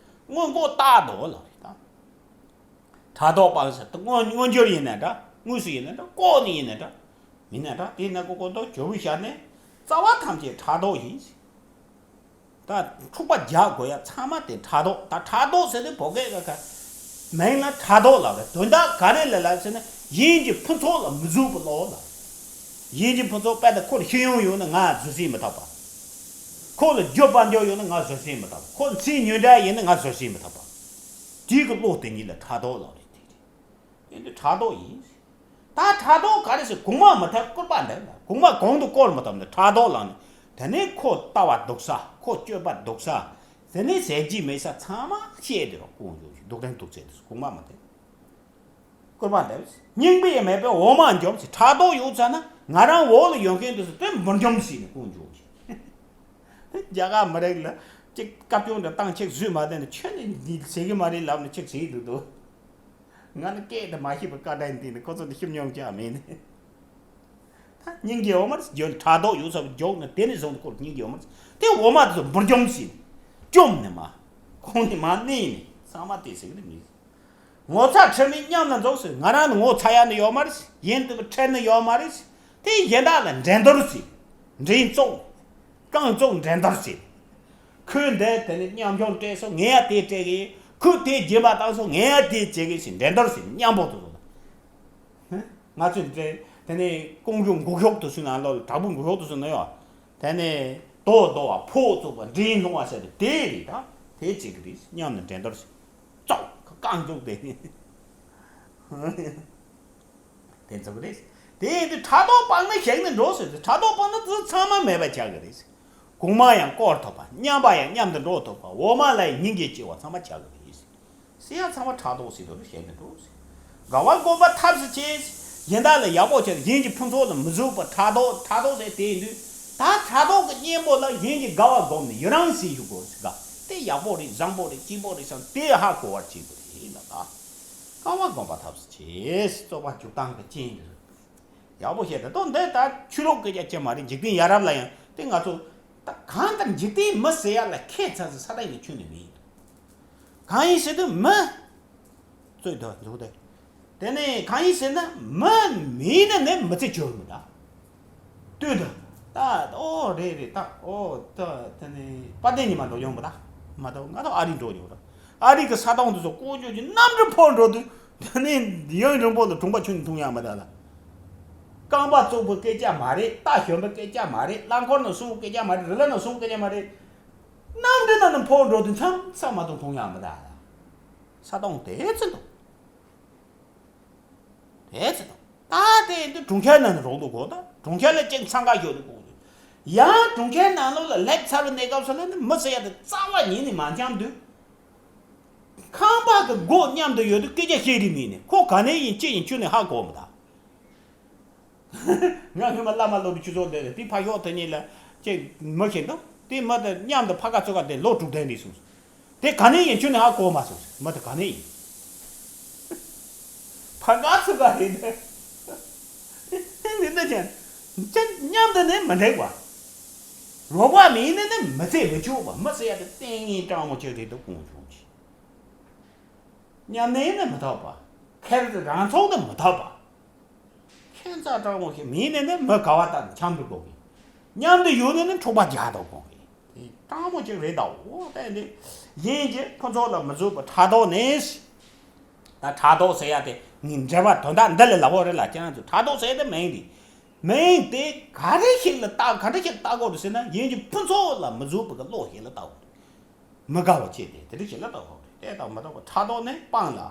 སྔོན་འགོག་རྟག་ཏུ་ལབ་རེད་ད། ཕྲག་དོག་སྤངས་ཟེར་དུས་མངོན་མངོན་གྱུར་ཡིན་ན་འདྲ། དངོས་སུ་ཡིན་ན་འདྲ། ལྐོག་ནས་ཡིན་ན་འདྲ། མིན་ན་འདྲ། དེས་ན་ཀོ་ཀོ་དོ་ཇོ་བོའི་ཞལ་ནས། རྩ་བ་ཐམས་ཅད་ཕྲག་དོག་ཡིན། ད་འཁྲུག་པ་རྒྱག་དགོས་ཡ་ཚང་མ་དེ་ཕྲག་དོག་ད་ཕྲག་དོག་ཟེར་དུས་བོད་སྐད་ཀྱི་མིང་ལ་ཕྲག་དོག་ལབ་རེད། དོན་དག་ག་རེ་ལ་ལབ་ཟེར་ན། གཞན་གྱི་ཕུན་ཚོགས་ལ་མི་གཟིགས་པའི་བློ་ལ། གཞན་གྱི་ཕུན་ཚོགས་དཔེ་ད་ཁོར་ཤེས་ཡོན་ཡོད་ན་ང་བཟོད་བསྲན་མི་ཐུབ་པ། ཁོ་ལ་རྒྱུ་དཔལ་འབྱོར་ཡོད་ན་ང་བཟོད་བསྲན་མི་ཐུབ་པ། ཁོ་མཚན་སྙན་གྲགས་ཡིན་ན་ང་བཟོད་བསྲན་མི་ཐུབ་པ། དེ་གི་བློ་དེ་ཉིད་ལ་ཕྲག་དོག་ལབ་རེད། དེ་རེད། དེ་འདི་ཕྲག་དོག་ཡིན། ད་ཕྲག་དོག་ག་རེ་ཟེར། གོང་མ་མི་ཐེག་སྐུར་པ་འདེབས་ལ། གོང་མ་གོང་དུ་བཀུར་མི་ཐུབ་ནས་ཕྲག་དོག་ལངས་ནས། དེ་ནས་ཁོ་ལྟ་བ་སྡུག་ས། ཁོ་སྤྱོད་པ་སྡུག་ས། དེ་ནས་ཟས་རྒྱུ་མེད་ས་ཚང་མ་བཤད་དེ་རོ་ཀུན་སྤྱོད་ཀྱི་སྡུག་ཅན་སྡུག་ཚད་དེ་གོང་མ་མི་ཐེག་སྐུར་པ་འདེབས། སྙིང་པོ་ཡང་མེད་པའི་འོ་མ་འཇོམས་ཟེར། ཕྲག་དོག་ཡོད་ཙ་ན་ང་རང་འོག་ལ་ཡོད་མཁན་དེ་ཚོ་དེ་མི་འཇོམས་ཟེར་ནས་ཀུན་སྤྱོད་ཀྱི། རྒྱ་གར་མི་རིགས་ལ་ཅིག་བཀའ་བཀྱོན་འདྲ་བཏང་། ཅིག་བཟོས་མ་བསྡད་ན་ཁྱོད་ནི་འདི་ཟེར་གི་མ་རེད་ལབ་ནས་ཅིག་ཟེར་གི་འདུག་དོ། ང་ནི་སྐད་དུ་མ་ཤེས་པའི་བཀའ་དྲིན་འདི་ནི་ཁོ་ཚོ་ནི་ཤེས་མྱོང་ཀྱང་མེད་ནི། ད་སྙིང་རྗེ་འོ་མ་རེད་ཟེར། ཕྲག་དོག་ཡོད་ཚ་བོ་འཇོག་ནས་དེ་ནས་བཟུང་ཁོ་སྙིང་རྗེ་འོ་མ་རེད་ཟེར། དེ་འོ་མ་དེ་ཚོ་འབུར་འཇོམས་ཟེར། བཅོམ་ནས་མ། ཁོང་ནས་མ་གནས་ནས་ཚང་མ་དེ་ཟེར་གི་རེད་མི། ངོ་ཚ་ཁྲེལ་མེད་མཉམ་ལ་འཛོམས་ཟེར། ང་རང་ནི་ངོ་ཚ་ཡ་ནི་ཡོད་མ་རེད་ཟེར། གཞན་དུ་ཁྲེལ་ནི་ཡོད་མ་རེད་ཟེར། དེ་གཞན་དག་ལ་འགྲན་བསྡུར་ཟེར། འགྲན་བཙོག་རྐང་བཙུགས་འགྲན་བསྡུར་བྱེད། ཁོས་འདི་དེ་ནི་མཉམ་སྦྱོང་སྤྲད་སོང་། ངས་ཡ་དེ་སྤྲད་གི། ཁོས་དེ་རྗེས་མ་བཏང་སོང་། ངས་ཡ་དེ་བྱེད་གི་ཞེས་འགྲན་བསྡུར་བྱེད། མཉམ་པོ་དུ་སོང་། ང་ཚོས་འདི་དེ་ནི་ཀོང་ཇོ་འགུག་ཤོག་ཏུ་སོང་ན་ལོ་དྲག་པོ་འགུག་ཤོག་ཏུ་སོང་ན་ཡོད། དེ་ནི་རྡོ་རྡོ་བ་ཕོ་བཙུགས་པ་འདྲེ་ལྷུང་བ་ཟེར་ཏེ་དེ་རེད། ད་དེ་བྱེད་གི་རེད། མཉམ་དུ་འགྲན་བསྡུར་བྱེད། བཙོག་རྐང་བཙུགས་དེ། དེ་ཚོ་རེད། དེ་ཡིན་དུས་ཕྲག་དོག་སྤངས་ན་ཞིག་ནས་འགྲོ་ཟེར་ཏེ། ཕྲག་དོག་སྤངས་ན་དེ་ཚང་མ་མེད་པ་ཆགས་ཀྱི་རེད། གོང་མ་ཡང་བསྐོར་ཐུབ་པ། མཉམ་པ་ཡང་མཉམ་དུ་འགྲོ་ཐུབ་པ། འོ་མ་ལ་ཡང་སྙིང་རྗེ་སྐྱེ་བ་ཚང་མ་ཆགས་ཀྱི་རེད། ཟེར་ཡ་ཚང་མ་ཕྲག་དོག་ཟེར་དུས་ཞིག་ནས་འགྲོ་ཟེར། དགའ་བ་བསྒོམ་པ་ཐབས་སུ་བྱེད། གཞན་དག་ལ་ཡག་པོ་བྱེད། གཞན་གྱི་ཕུན་ཚོགས་ལ་མི་གཟིགས་པ། ཕྲག་དོག་ཕྲག་དོག་ཟེར་དེ་ཡིན་དུས། ད་ཕྲག་དོག་གི་གཉེན་པོ་ལ་གཞན་གྱི་དགའ་བ་བསྒོམས་ནས་ཡི་རང་ཟེར་ཞུ་དགོས་ཟེར་ག་དེ་ཡག་པོ་རེད། བཟང་པོ་རེད། སྐྱིད་པོ་རེད་བསམ་དེ་ཧ་གོ་བར་བྱེད་དགོས་རེད་ལ། ད་དགའ་བ་བསྒོམ་པ་ཐབས་སུ་བྱེད། རྩོད་པ་འཇུག་སྟངས་ཀྱི་རྐྱེན་དེ་རེད། ཡག་པོ་བཤད། ད་དོན་འདི་ད་ཆོས་ལུགས་སྐད་ཆ་ཅི་མ་རེད། འཇིག་རྟེན་ཡ་རབས་ལ་ཡང་དེ་ང་ཚོ་ད་གང་ལྟར་འཇིག་རྟེན་མི་ཟེར་ཡ་ལ་ཁྱད་མཚར་ཟེར་ས་ད་ཡིན་ཁྱོན་ནས་མེད། གང་ཡིན་ཟེར་དུས་མི་རྩོད་དུ་འཇུག་དེ། དེ་ནས་གང་ཡིན་ཟེར་ན་མི་མིན་ན་ནི་མི་ཚེ་འགྱུར་མི་ད། ལྟོས་དང་། ད་ཨོ་རེད་རེད། ད་ཨོ་ད་དེ་ནས་དཔལ་ལྡན་ཉི་མ་འགྲོ་ཡོང་པ་ད། མ་གཏོགས་ང་ད་ཨ་རི་འགྲོ་ཡོང་ར། ཨ་རི་གི་ས་སྟོང་དུ་སོ་ཀོ་ཅོ་ཅི་གནམ་གྲུ་འཕུར་འགྲོ་དུས། དེ་ནས་ཡུན་རིང་པོ་ལ་གྲོང་པ་ཁྱོན་ནས་མཐོང་ཡ་མ་ད་ལ། རྐང་པ་བཙུགས་པའི་སྐད་ཆ་མ་རེད། རྟ་ཞོན་པའི་སྐད་ཆ་མ་རེད། རླངས་འཁོར་ནང་སོང་བའི་སྐད་ཆ་མ་རེད། རི་ལ་ནང་སོང་བའི་སྐད་ཆ་མ་རེད། གནམ་གྲུ་ནང་ནས་འཕུར་འགྲོ་དུས་མཚམས་མཚམས་མ་གཏོགས་མཐོང་ཡ་མ་ད་ལ། ས་སྟོང་དེ་ཚོ་འདུག་དེ་ཚོ་དང་། ད་དེ་འདི་གྲོང་ཁྱེར་ནང་ནས་རོགས་འདུག་གོ། ད་གྲོང་ཁྱེར་ལ་གཅིག་འཚང་ཁ་ཤོར་འདུག་གོ། ཡང་གྲོང་ཁྱེར་ནང་ལོགས་ལ་སླེབས་ཚར་བའི་གནས་སྐབས་སུ་ལ་ནི་མི་ཟེར་ཡ་དེ་རྩ་བ་ཉིད་ནས་མ་འཆམ་དུས། ཁང་པ་གི་སྒོ་མཉམ་དུ་ཡོད་དུས་སྐད་ཆ་བཤད་རིན་མེད་ནས་ཁོ་ག་ནས་ཡིན་ཅི་ཡིན་ཁྱོན་ནས་ཧ་གོ་མི་ད། ང་སྔོན་མ་བླ་མ་སློབ་གྲྭའི་ཆུ་ཚོད་དེ་རེད། དེ་ཕ་ཤོག་དེ་གཉིས་ལ་ཅིག་མི་ཞིག་འདུག་དེ་མི་དེ་མཉམ་དུ་ཕ་ག་ཚོད་ག་དེ་ལོ་དྲུག་ལྡན་རེད་གསུངས། དེ་ག་ནས་ཡིན་ཁྱོད་ནས་ཧ་གོ་མ་སོང་། མི་དེ་ག་ནས་ཡིན། ཕ་ག་ཚོད་ག་རེད་དེ། འདི་འདྲ་ཅན་ཅན་མཉམ་དུ་ནས་མི་འགྲིག་པ། རོགས་པ་མེད་ན་ནི་མི་ཚེ་མི་ཆོག་པ། མི་ཟེར་ཡ་དེ་ཏིང་ངེ་འདྲ་མོ་ཅིག་རེད་འདུག་དཀོན་མཆོག་གིས། མཉམ་གནས་ནི་མི་ཐོབ་པ། ཁེར་རང་ཚུགས་ནི་མི་ཐོབ་པ། ཁྱད་མཚར་སྤྲང་མོ་ཞིག་མིན་ནས་ནི་མི་ག་བ་དང་འཆམ་དུ་དགོས་གི། མཉམ་དུ་ཡོད་ནས་ནི་འཁྲུག་པ་རྒྱག་དུ་དགོས་གི། དེ་སྤྲང་མོ་ཅིག་རེད་ད། འོ་དེ་འདི་གཞན་གྱི་ཕུན་ཚོགས་ལ་མི་བཟོད་པ་ཕྲག་དོག་ནས། ད་ཕྲག་དོག་ཟེར་ཡ་དེ་ངའི་འགྲེལ་པ་དོན་དག་འདི་ལས་སླ་བོ་རེད་ལ། ཁྱེད་རང་ཚོ་ཕྲག་དོག་ཟེར་ཡ་དེ་མིང་རེད། མིང་དེ་ག་རེ་ཞིག་ལ་བཏགས། ག་འདྲ་ཞིག་བཏགས་དགོས་རེད་ཟེར་ན། གཞན་གྱི་ཕུན་ཚོགས་ལ་མི་བཟོད་པ་གི་བློ་ཞིག་ལ་བཏགས་དགོས་རེད། མི་དགའ་བ་བྱས་ཏེ་དེ་འདྲ་ཞིག་ལ་བཏགས་དགོས་རེད། དེ་དང་མི་འདྲ་བ་ཕྲག་དོག་ནི་སྤངས་ལ།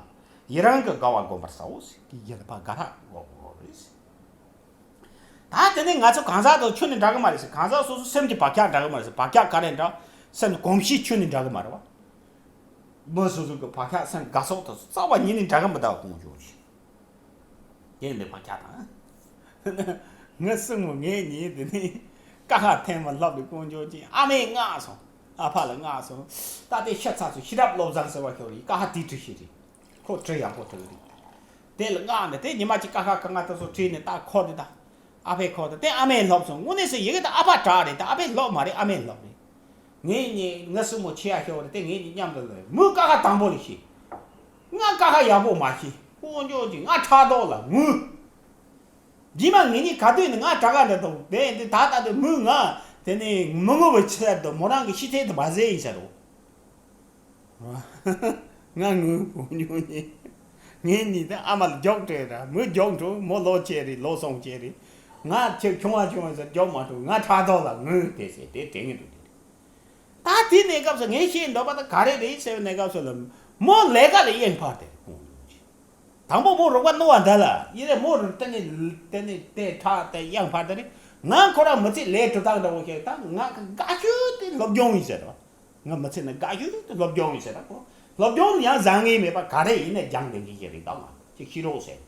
ཡི་རང་གི་དགའ་བ་བསྒོམ་པར་བྱའོ་ཟེར་གི། ཡི་རང་གི་དགའ་རབ་བསྒོམ་དགོས་རེད་ཟེར། ད་དེ་ནི་ང་ཚོ་གང་ཟག་དང་ཁྱོན་ནས་འདྲ་གི་མ་རེད་ཟེར། གང་ཟག་སོ་སོ་སེམས་ཀྱི་བག་ཆགས་འདྲ་གི་མ་རེད་ཟེར། བག་ཆགས་ག་རེ་འདྲ། སེམས་གོམས་གཤིས་ཁྱོན་ནས་འདྲ་གི་མ་རེད་བ། མི་སོ་སོ་གི་བག་ཆགས་སེམས་དགའ་ཕྱོགས་དང་རྩ་བ་ཉིད་ནས་འདྲ་གི་མི་འདུག་དཀོན་མཆོག་གིས། དེ་འདི་བག་ཆགས་དང་། ངའི་སྲིང་མོ་ངའི་ཉིན་དེ་ནི་ཀ་ཁ་འཐེན་མ་ལྷབ་ལེ་དཀོན་མཆོག་གིས། ཨ་མས་མངགས་སོང་། ཨ་ཕ་ལ་མངགས་སོང་། ད་དེ་ཤི་ཚར་སོང་། ཤེས་རབ་བློ་བཟང་ཟེར་བ་ཁྱོད་རེད། ཀ་ཁ་དེ་བྲིས་ཤིག་རེད། ཁོ་བྲིས་ཡག་པོ་བྲིས་རེད། དེ་ལ་མངགས་ནས་དེ་ཉི་མ་གཅིག་ཀ་ཁ་ཁ་ང་ད་སོ་བྲིས་ནས་ད་ཁོ་དེ་ད། ཨ་ཕས་ཁོ་ད་དེ་ཨ་མས་ལྷབ་སོང་། དངོས་གནས་སུ་ཡི་གེ་ད་ཨ་ཕ་དྲག་རེད། ད་ཨ་ཕས་ལྷབ་མ་རེད། ཨ་མས་ལྷབ་རེད། ངེད་གཉིས་ངའི་སྲིང་མོ་ཆེ་ཡ་ཤོར་བ་རེད། དེ་ངེད་གཉིས་མཉམ་དུ་ལོས་མོས་ཀ་ཁ་དང་པོ་ལ་ཤི། ང་ཀ་ཁ་ཡག་པོ་མ་ཤེས། དཀོན་མཆོག་གིས་ང་ཕྲག་དོག་ལ་ངུས། རྗེས་མ་ངེད་གཉིས་ག་དུས་ནས་ང་དྲག་ག་འདྲ་འདུག་དེ་དེ་ད་ལྟ་དུ་མོས་ང་དེ་ནས་མི་ངུ་བའི་ཆེད་དུ་མོ་རང་གི་ཤི་ཚད་དུ་མ་ཟེར་ཡིན་ཟེར་རོ། ང་ངུས་དཀོན་མཆོག་གིས། ངེད་གཉིས་དེ་ཨ་མ་ལ་རྒྱོག་སྤྲད་ར། མོས་རྒྱོག་འགྲོ། མོ་ལོ་ཆེ་རེད། ལོ་སོང་ཆེ་རེད། ང་ཁྱེད་ཆུང་བ་ཆུང་བ་ཟེར་རྒྱོག་མ་འགྲོ། ང་ཕྲག་དོག་ལ་ངུས་དེ་ཟེར་དེ་དྲན་གི་འདུག་ད་དེ་གནས་སྐབས་སུ་ངས་ཤེས་འདོད་པ་ད་ག་རེ་རེད་ཟེར་བའི་གནས་སྐབས་སུ་ལ། མོ་ལས་ཀ་ལ་གཡེང་བར་དེ་དཀོན་མཆོག་གིས། དང་པོ་མོ་རོགས་པ་རྣོ་བ་འདི་ལ་ཡིན་རེད། མོ་རུ་དེ་ནས་དེ་ནས་དེ་ཁྲག་དེ་གཡེང་བར་དེ་རེད། ང་ཁོ་རང་མི་ཚེ་ལས་གྲུབ་སྟངས་འདྲ་བོ་ཞིག་ད་ང་དགའ་ཤོས་དེ་སློབ་སྦྱོང་ཡིན་ཟེར་བ། ང་མི་ཚེ་ནི་དགའ་ཤོས་དེ་སློབ་སྦྱོང་ཡིན་ཟེར་ད་ཁོ། སློབ་སྦྱོང་ཡང་བཟང་ངེས་མེད་པ་ག་རེ་ཡིན་ནས་སྦྱང་དེ་འགྲིག་གི་རེད། ད་ང་ཅིག་ཤི་རོགས་ཟེར།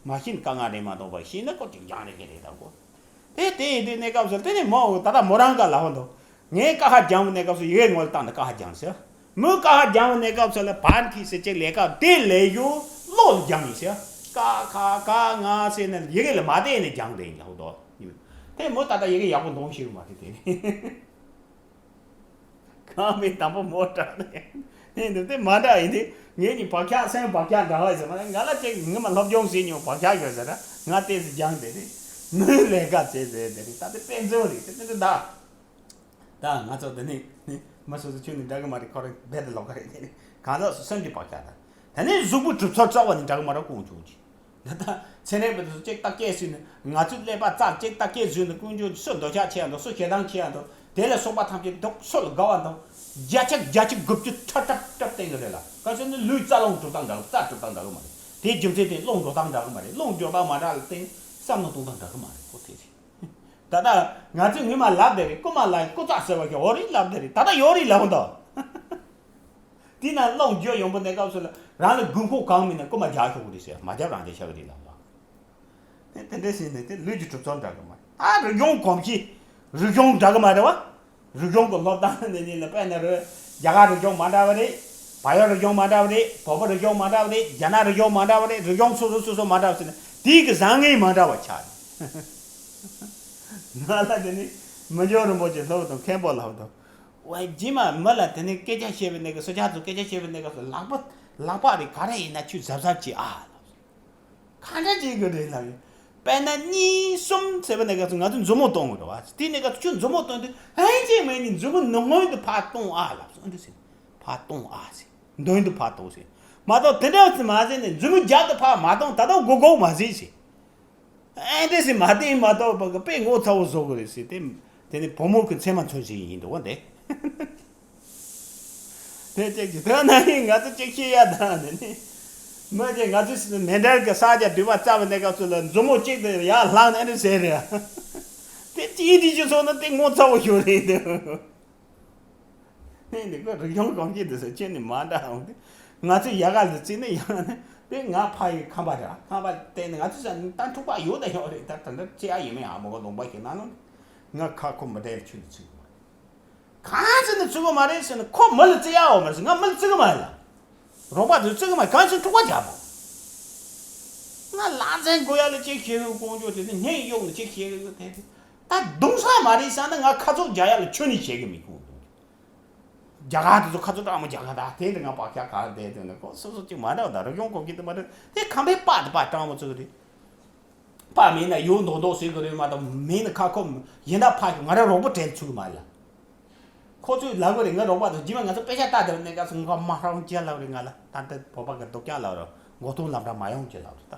མ་གཞི་ནི་དཀའ་ངལ་རེད་མ་གཏོགས་པ་ཤེས་ན་ཁོ་ཅིག་སྦྱང་རེ་གི་རེད་ད་ཁོ། དེ་དེ་ཡིན་དུས་གནས་སྐབས་སུ་དེ་ནས་མོ་ད་ལྟ་མོ་རང་ག་ལ་ཧོ་འདུག་ངས་ཀ་ཁ་སྦྱང་བའི་གནས་སྐབས་སུ་ཡི་གེ་ངོ་ལ་བཏང་ནས་ཀ་ཁ་སྦྱང་ཟེར། མོས་ཀ་ཁ་སྦྱང་བའི་གནས་སྐབས་སུ་ལ་བར་མཐིལ་ཟེར་ཅིག་ལས་ཀ་དེ་ལས་ཡོད་བློ་ལ་སྦྱང་ཡིན་ཟེར། ཀ་ཁ་ག་ང་ཟེར་ནས་ཡི་གེ་ལ་མ་བལྟས་ནས་སྦྱང་དེ་ཡིན་ལ་ཧོ་འདུག་དེ་མོ་ད་ལྟ་ཡི་གེ་ཡག་པོ་འདོན་ཤེས་གི་མ་རེད་དེ། གང་མིན་དང་པོ་མོ་དྲག་ནས་ནས་འདི་དེ་མ་འདྲ་ཡིན་དེ། ངེད་གཉིས་བག་ཆགས་སེམས་བག་ཆགས་འདྲ་བ་ཡིན་ཟེར་མ་རེད། ང་ལ་ཅིག་ངི་མ་སློབ་སྦྱོང་བྱེད་མྱོང་བག་ཆགས་ཡོད་ཟེར་ན་ང་ལྟས་སུ་སྦྱངས་དེ་རེད། མོས་ལས་ཀ་བྱེད་ཟེར་དེ་རེད། ད་དེ་དཔེ་མཚོན་རེད་དེ་དེ་འདྲ་ད། ད་ང་ཚོ་འདི་ནས་ནི་མི་སོ་སོ་ཁྱོད་ནི་འདྲ་གི་མ་རེད། ཁོ་རང་རྦད་དེ་ལོག་ག་རེད་དེ་རེད། གང་ཟག་སོ་སེམས་ཀྱི་བག་ཆགས་དང་། ད་ནི་གཟུགས་པོའི་གྲུབ་ཚུལ་རྩ་བ་ནས་འདྲ་གི་མ་རེད། དཀོན་མཆོག་གིས། ད་ལྟ་ཚན་རིག་པ་དེ་ཚོ་ཅིག་བརྟག་དཔྱད་བཟོས་ནས། ང་ཚོའི་ཀླད་པ་རྩར་ཅིག་བརྟག་དཔྱད་བཟོས་ནས་དཀོན་མཆོག་གིས་སུ་འདོད་ཆགས་ཆེ་ཡང་འདུག་སུ་ཞེ་སྡང་ཆེ་ཡང་འདུག་དེ་ལ་སོགས་པ་ཐམས་ཅད་འདུག་སུ་ལ་དགའ་བ་འདུག་བརྒྱ་ཆ་བརྒྱད་ཅུ་དགུ་བཅུ་ཁྲ་ཁྲ་ཁྲ་བསྟན་གི་རེད་ལ། ག་ཚོད་ནི་ལུས་རྩ་རླུང་འགྲོ་སྟངས་འདྲ་གི། རྩ་འགྲོ་སྟངས་འདྲ་གི་མ་རེད། དེའི་རྒྱུ་མཚན་དེ་རླུང་འགྲོ་སྟངས་འདྲ་གི་མ་རེད། རླུང་འགྲོ་སྟངས་མ་འདྲ་ལ་བརྟེན་བསམ་བློ་གཏོང་སྟངས་འདྲ་གི་མ་རེད། ཁོ་དེ་རེད། ད་ལྟ་ང་ཚོས་ངོ་མ་ལབ་བསྡད་རེད། རྐུན་མ་ལ་རྐུ་ཙག་ཟེར་བ་ཞིག་འོ་རེད་ལབ་བསྡད་རེད། ད་ལྟ་ཡོད་རེད་ལབ་འདུག་དེས་ན་རླུང་རྒྱུ་ཡོང་པོ་གནས་སྐབས་སུ་ལ་རང་ལ་དགོས་མཁོ་གང་མིན་ན་རྐུན་མ་རྒྱག་ཆོག་གི་རེད་ཟེར། མ་རྒྱབ་རང་རྒྱག་ཆོག་གི་རེད་ལབ་ལ། དེ་དེ་འདྲ་ཟེར་ནས་དེ་ལུས་ཀྱི་གྲུབ་ཚུལ་འདྲ་གི་མ་རེད། ད་རིག་གཞུང་གོམས་གཤིས། རིག་གཞུང་འདྲ་གི་མ་རེད་བ། རིག་གཞུང་གི་སློབ་སྟངས་འདི་ནི་ལ་དཔེར་ན་རེད། རྒྱ་གར་རིག་གཞུང་མ་འདྲ་བ་རེད། བལ་ཡུལ་རིག་གཞུང་མ་འདྲ་བ་རེད། བོད་པ་རིག་གཞུང་མ་འདྲ་བ་རེད། རྒྱ་ནག་རིག་གཞུང་མ་འདྲ་བ་རེད། རིག་གཞུང་སོ་སོ་སོ་སོ་མ་འདྲ་བ་ཟེར་ནས་དེའི་གི་བཟང་ངན་མ་འདྲ་བ་ཆགས་རེད། ང་ལ་དེ་ནི་མི་འགྱུར་རིན་པོ་ཆེ་ལྷོ་དང་མཁན་པོ་ལྷོ་དང་། ཝེ་རྗེས་མ་མི་ལ་དེ་ནས་སྐད་ཆ་བཤད་པའི་གནས་སྐབས་སུ། ཇ་ཚོ་སྐད་ཆ་བཤད་པའི་གནས་སྐབས་སུ་ལག་པ་ལག་པ་རེད་ག་རེ་ཡིན་ན་ཁྱོད་གཟབ་གཟབ་བྱེད་ཨ་ལབ། ག་འདྲ་བྱེད་དགོས་རེད་ལབ་ཡོད། དཔེར་ན་གཉིས་གསུམ་ཟེར་བའི་གནས་སྐབས་སུ་ང་ཚོ་མཛུབ་མོ་གཏོང་དགོས་རེད་བ། དེའི་གནས་སྐབས་སུ་ཁྱོད་མཛུབ་མོ་གཏོང་དུས་ཨེ་ཅེ་མེད་ནི་མཛུབ་མོ་ནང་ངོས་དུ་ཕར་གཏོང་ཨ་ལབ་སོང་། འདི་ཟེར་ཕར་གཏོང་ཨ་ཟེར། མདུན་དུ་ཕར་གཏོང་ཟེར། མ་གཏོགས་དེ་འདྲ་ཙམ་མ་ཟེར་ནས་མཛུབ་མོ་རྒྱབ་ཏུ་ཕར་མ་གཏོང་། ད་ལྟ་སྒུག་སྒུག་མ་ཟེར་ཟེར། ཨེ་འདྲ་ཞིག་མ་བསྟན་མ་གཏོགས་པ་གི་དཔེ་ངོ་ཚ་བོ་བཟོ་གི་རེད་ཟེར། དེ་དེ་ནི་བུ་མོ་གི་མཚན་མ་མཚོན་བྱེད་ཡིན་འདུག་བ་འདི། དེ་གཅིག་གིས་དེ་ན་ཡིན་ང་ཚོ་གཅིག་བཤད་ཡ་དང་དེ་ནི་མ་གཅིག་ང་ཚོ་ཞིག་མེ་འདར་གི་ས་རྒྱ་འདུས་པ་རྩ་བའི་གནས་སྐབས་སུ་ལ་མཛུབ་མོ་གཅིག་དེ་ཡར་ལྷག་ནས་ཨེ་འདྲ་ཟེར་རེད། དེ་གཅིག་འདྲི་རྒྱུ་སོང་ན་དེ་ངོ་ཚ་བོ་ཞིག་རེད་འདུག་ནས་འདི་ཀོ་རིག་གཞུང་གོམས་གཤིས་འདི་ཚོ་ཁྱོན་ནས་མ་འདྲ་འོང་དུས། ང་ཚོས་ཡ་ག་ལ་བརྩིས་ནས་ཡང་ནས་དེ་ང་ཕ་ཡི་ཁམས་པ་རེད། ཁམས་པ་བལྟས་ནས་ང་ཚོས་ད་འཁྲུག་པ་ཡོད་ད་ཡོད་རེད། ད་ད་འདི་བརྩི་ཡ་ཡིན་མིན་ཨ་མོ་ག་ལུང་པ་ཞིག་ན་ནོ། ང་ཁ་ཁོ་མི་འདྲ་ལ་ཁྱོན་ནས་བརྩི་གི་མ་རེད། གང་ཟེར་ནས་བརྩི་གི་མ་རེད་ཟེར་ན་ཁོ་མི་ལ་བརྩི་ཡ་འོ་མ་རེད་ཟེར། ང་མི་ལ་བརྩི་གི་མ་རེད་ལ། རོགས་པ་དེ་བརྩི་གི་མ་རེད། གང་ཟེར་འཁྲུག་པ་རྒྱག་མོ། ང་ལག་འཛིན་དགོས་ཡ་ལ་ཅིག་བཤད་གི། དཀོན་མཆོག་དེ་ནི་སྙིང་གཡོག་ནས་ཅིག་བཤད་གི་དེ་དེ། ད་གདུང་ས་མ་རེད་ས་ན་ང་ཁ་ཚོགས་རྒྱག་ཡ་ལ་ཁྱོན་ནས་བྱེད་གི་མི་ཁུངས་འདུག་རྒྱ་གར་དེ་ཚོ་ཁ་ཚོགས་སྤྲང་མོ་རྒྱག་ག་ད་དེ་འདི་ང་བག་ཆགས་ག་བསྡད་དོན་ནི་ཁོ་སོ་སོ་གཅིག་མ་འདྲ་བ་ད་རིག་གཞུང་གོམས་གཤིས་དེ་མ་འདྲ་དེ་ཁམས་པའི་པ་དེ་པ་སྤྲང་མོ་ཚོ་གི་རེད། པ་མིན་ན་ཡོད་མདོག་མདོག་ཟེར་གི་རེད་མ་གཏོགས་མིན་ན་ཁ་ཁོ་ཡིན་ད་ཕ་ང་རང་རོགས་པ་བྲལ་ཚུགས་མ་ལ། ཁོ་ཚོས་ལབ་གི་རེད། ང་རོགས་པ་དང་རྗེས་མ་ང་ཚོ་དཔེ་ཆ་ལྟ་བསྡད་པ་ནས་སྐབས་སུ་མགོ་མ་ཧྲང་ཅེ་ལབ་རེད། ང་ལ་ད་ལྟ་བོད་པ་གི་སྡུག་ཅག་ལབ་རེད། མགོ་ཐུག་ལམ་འདྲ་མ་ཡོང་ཅེ་ལབ་རེད་ད།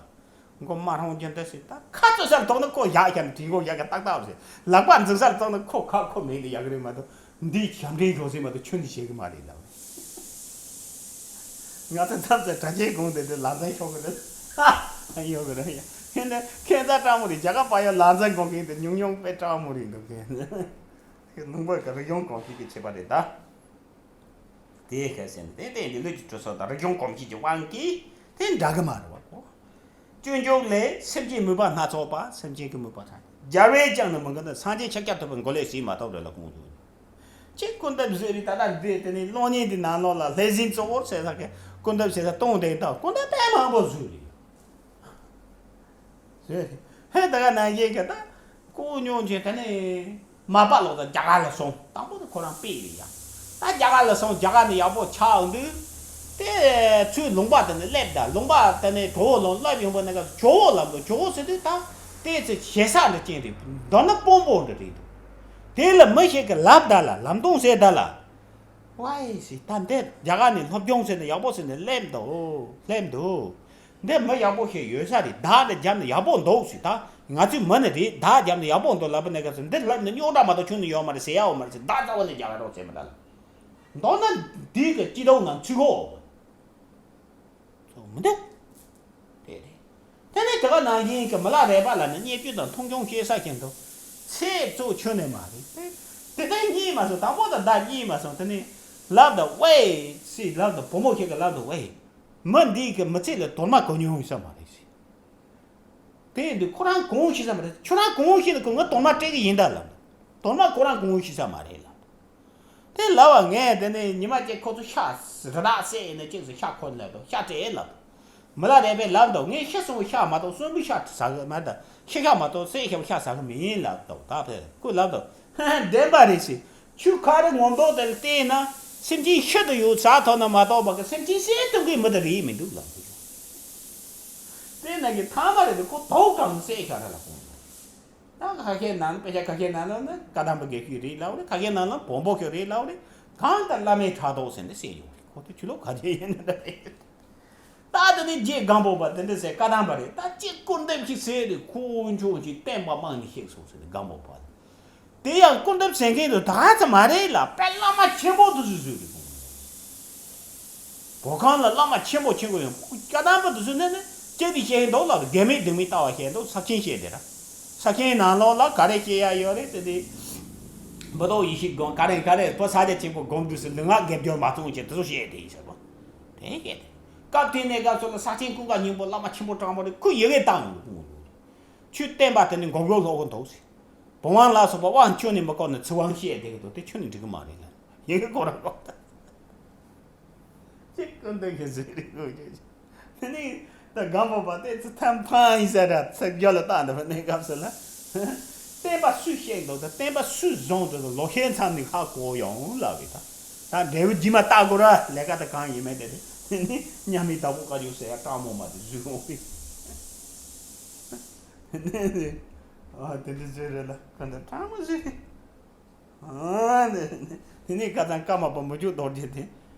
མགོ་མ་ཧྲང་ཅེ་འདི་སྲིད་ད་ཁ་ཚོད་སར་ཐོག་ན་ཁོ་ཡག་ཡག་ནི་དྲིན་གོ་ཡག་ག་ཏག་ཏག་རེད། ལག་པ་འཛིན་སར་བཏང་ན་ཁོ་ཁ་ཁོ་མེད་ནི་ཡག་གི་རེད་མ་གཏོགས་འདི་ཞབས་འདྲེན་ཞོག་ཟིན་མ་གཏོགས་ཁྱོད་འདི་བྱེད་གི་མ་རེད་ལབ་རེད། ང་ཚོ་ཐབས་ཟད་གྲྭ་ཆེན་དགོངས་དེ་དེ་ལག་འཛིན་ཤོག་གི་རེད། ཧ་ཡོད་གི་རེད་ཡ། ཁྱེད་འདི་ཁྱེད་ཚ་སྤྲང་མོ་རེད། རྒྱ་གར་པ་ཡོད་ལག་འཛིན་དགོངས་མཁན་དེ་ཉུང་ཉུང་དཔེ་སྤྲང་མོ་རེད་འདུག་གི། ལུང་པ་གི་རིག་གཞུང་གོམས་གཤིས་ཀྱི་ཁྱད་པར་རེད་ད། དེ་ཁ་སེམས་དེ་སྟེང་འདི་ལུས་ཀྱི་གྲོས་ཚོགས་དང་རིག་གཞུང་གོམས་གཤིས་ཀྱི་དབང་གིས་དེ་འདྲ་གི་མ་རེད་བ་གོ། སྤྱོད་འཇུག་ལས་སེམས་ཅན་མོས་པ་སྣ་ཚོགས་པ། སེམས་ཅན་གྱི་མོས་པ་ཐམས་ཅད་སྦྱར་བས་ཀྱང་ནི་མི་འགལ་ན། སངས་རྒྱས་ཆ་ཁྱབ་ཐུབ་པའི་མགོ་ལས་ཟིན་མ་ཐོབ་རེད་ལ་གོང་དུ། ཅིག་སྐུར་འདེབས་བཟོས་རེད། ད་ལྟ་འདི་དེ་ནི་གློག་བརྙན་འདི་ནང་ལོགས་ལ་ལྷ་སྲིན་གཙོ་བོར་ཟེར་ས་གི་སྐུར་འདེབས་ཟེར་ས་གཏོང་བསྡད་ད་སྐུར་འདེབས་དཔེ་མང་པོ་བཟོས་རེད། ཟེར། ཧེ་ད་ག་ནང་བཞིན་གྱི་ད་ཀོ་ཉོ་བྱས་དེ་ནས་མ་པ་ལོག་ད་རྒྱ་གར་ལ་སོང་། དང་པོ་དེ་ཁོ་རང་དཔེ་རེད་ཡ། ད་རྒྱ་གར་ལ་སོང་། རྒྱ་གར་ནས་ཡག་པོ་ཆགས་འདུག་དེ་ཚོའི་ལུང་པ་དེ་ནས་སླེབས་ད་ལུང་པ་དེ་ནས་གྲོ་བོ་ལུང་སླེབས་ཡོང་པ་ནས་ག་ཇོ་བོ་ལབ་འདུག་ཇོ་བོ་ཟེར་དུས་ད་དེ་ཚོ་ཞེ་ས་འདྲ་ཅན་རེད། མདོར་ན་དཔོན་པོ་འདྲ་རེད་འདུག་དེ་ལ་མི་ཞིག་གིས་ལབ་ད་ལ་ལམ་སྟོན་ཟེར་ད་ལ། ཝའི་སི་ད་འདི་རྒྱ་གར་ནས་སློབ་སྦྱོང་ཟེར་ནས་ཡག་པོ་ཟེར་ནས་སླེབས་འདུག་སླེབས་འདུག་འདི་མི་ཡག་པོ་ཞིག་ཡོད་ས་རེད། བདག་ནི་རྒྱབ་ནས་ཡག་པོ་འདུག་ཟེར། ད་ང་ཚོའི་མི་ནི་རེད། བདག་རྒྱབ་ནས་ཡག་པོ་འདུག་ལབ་པ་ནས་ག་ཚོད་འདི་ལབ་ནས་རྙོག་དྲ་མ་གཏོགས་ཁྱོན་ནས་ཡོད་མ་རེད། ཟེར་ཡག་ཡོད་མ་རེད་ཟེར། བདག་རྩ་བ་ནས་རྒྱ་གར་རོགས་བྱེད་མི་ད་ལ། མདོར་ན་འདི་གི་སྤྱི་ཚོགས་ནང་ཚུད་གོ། མི་འདུག་དེ་རེད། དེ་ནས་དེ་ག་ནང་བཞིན་གྱི་མི་ལ་རས་པ་ལ་ནི་བརྙས་བཅོས་དང་མཐོང་ཆུང་བཤད་ས་བཞིན་དུ་ཚེ་གཙོ་ཁྱོན་ནས་མ་རེད། དེ་ལྟར་རྙེད་མ་སོང་། དང་པོ་དང་བདག་རྙེད་མ་སོང་། དེ་ནས་ལབ་དང་ཝེ་སི་ལབ་དང་བུ་མོ་ཞིག་གིས་ལབ་དང་ཝེ། མི་འདིའི་གི་མི་ཚེ་ལ་དོར་མ་གོ་མྱོང་ཡོད་ས་མ་རེད་ཟེར། དེ་ཡིན་དུས་ཁོ་རང་གོང་ཤི་ས་མ་རེད། ཁྱོད་རང་གོང་ཤི་ན་ཁོ་ང་དོར་མ་སྤྲད་གི་ཡིན་ད་ལབ། དོར་མ་ཁོ་རང་གོང་ཤི་ས་མ་རེད་ལབ། དེ་ལབ་པ་ངས་དེ་ནས་ཉི་མ་གཅིག་ཁོ་ཚོ་ཤ་རི་དྭགས་བསད་ཡིན་ན་གཅིག་སུ་ཤ་ཁོ་ལབ་དང་ཤ་སྤྲད་ལབ། མི་ལ་རས་པས་ལབ་དང་ངས་ཤི་སོང་བའི་ཤ་མ་གཏོགས་གསོན་པོའི་ཤ་ཟ་གི་མ་ད་ཤི་ཤ་མ་གཏོགས་བསད་ཤ་བའི་ཤ་ཟ་གི་མིན་ལབ་དང་ད་ཕེ་ཁོས་ལབ་དང་བདེན་པ་རེད་ཟེར། ཆུ་ཁ་རི་ངོ་མདོག་དེར་བལྟས་ན་སེམས་ཅན་ཤི་དུ་ཡོད་ཟ་ཐོབ་ན་མ་གཏོགས་པ་གི་སེམས་ཅན་བསད་ཐུབ་གི་མི་དེ་རེད་མི་འདུག་ལབ་དུས། དེ་ན་གི་ཐ་མ་རེད་དེ་ཁོ་དོག་གང་བསད་ཤ་ར་ལ་ཁོང་། ད་ཁ་ཤས་ནང་དཔེ་ཆ་ཁ་ཤས་ནང་ལ་ནི་བཀའ་གདམས་པ་དགེ་བཤེས་རེད་ལབ་རེད། ཁ་ཤས་ནང་ལ་བོན་པོ་ཁྱོད་རེད་ལབ་རེད། གང་ལྟར་བླ་མའི་ཕྲག་དོག་ཟེར་ནས་བསད་ཡོང་རེད། ཁོ་ཚོ་ཆུ་ལོག་ག་རེ་ཡིན་ནི་འདྲ་རེད། ད་དེ་ནས་རྗེ་སྒམ་པོ་པ་དེ་འདྲ་ཟེར་བཀའ་གདམས་པ་རེད། ད་ཅི་སྐུར་འདེབས་ཤིག་ཟེར་རེད། ཁོ་འཆོང་ཞིག་བསྟན་པ་རྨང་ནས་བཤིག་སོང་ཟེར་ནས་སྒམ་པོ་པ་ལ། དེ་ཡང་སྐུར་འདེབས་ཟེར་མཁན་དུ་ད་ཚ་མ་རེད་ལ་དཔེ་བླ་མ་ཆེན་པོ་དུ་སུ་སུ་རེད། བོད་ཁང་ལ་བླ་མ་ཆེན་པོ་ཆེན་པོ་ཡོད། བཀའ་གདམས་པ་དུ་སུ་ནས་ནི་ཅི་འདི་བཤད་འདུག་ལ་དགེ་མེད་སྡིག་མེད་ལྟ་བ་བཤད་འདུག་ས་ཆེན་བཤད་དེ་ར། ས་ཆེན་ནང་ལོགས་ལ་ག་རེ་བཤད་ཡ་ཡོད་རེད་དེ་དེ། འབུ་ཏོག་ཡེ་ཤེས་སྒོམ་ག་རེ་ག་རེ་བོད་ས་ཆ་ཆེན་པོ་སྒོམ་དུས་སུ་ལུས་ངག་དགེ་སྦྱོར་མ་བཙོང་བྱེད་དུ་བཤད་དེ་ཡིན་ཟེར་བ། དེ་བཤད་དེ། སྐབས་དེ་ནས་སྐབས་སུ་ལ་ས་ཆེན་ཀུན་དགའ་སྙིང་པོ་བླ་མ་ཆེན་པོ་དྲང་པོ་རེད། ཁོས་ཡི་གེ་བཏང་ཡོང་གི་ཁུངས་ཡོད་རེད། ཆོས་བསྟན་པ་དེ་ནི་འགོག་རྒོལ་སློག་གི་འདུག་ཟེར། བུ་དབང་ལ་སོགས་པ་དབང་ཁྱོན་ནས་མི་གོ་ནས་ཚུར་དབང་བཤད་བསྡད་ཀྱི་འདུག་དེ་ཁྱོན་ནས་འགྲིག་གི་མ་རེད་ལ། ཡི་གེ་ཁོ་རང་གོ་ད། ཅིག་ཀུན་ལྡན་གྱི་ཟེར་རིག་གོ་ཅོ་ཅོ། དེ་ནི་ད་སྒམ་པོ་པ་དེ་ཚོ་ཐམ་ཕང་ཡིན་ས་ར་ཚིག་རྒྱ་ལ་བཏང་འདུག་པ་ནས་སྐབས་སུ་ལ། བསྟན་པ་སུས་བཤིག་འདུག་ད་བསྟན་པ་སུས་བཟུང་འདུག་ད་ལོ་ཤས་མཚམས་ནས་ཧ་གོ་ཡོང་ལབ་རེད་ད། ད་འབྲས་བུ་རྗེས་མ་བལྟ་དགོས་ར་ལས་ཀ་ད་གང་ཡིན་མེད་དེ་རེད། དེ་ནི་མཉམ་མེད་དྭགས་པོ་བཀའ་བརྒྱུད་ཟེར་ཡ་སྤྲང་མོ་མ་དེ་བཟོས་འོང་བས། ཨ་དེ་འདྲ་བཟོས་རེད་ལ་ག་འདྲ་སྤྲང་མོ་བཟོས། ཨ་དེ་ནི་དེ་ནི་བཀའ་ཐང་ཀརྨ་པ་མི་འཇུག་རྡོ་རྗེ་དེ་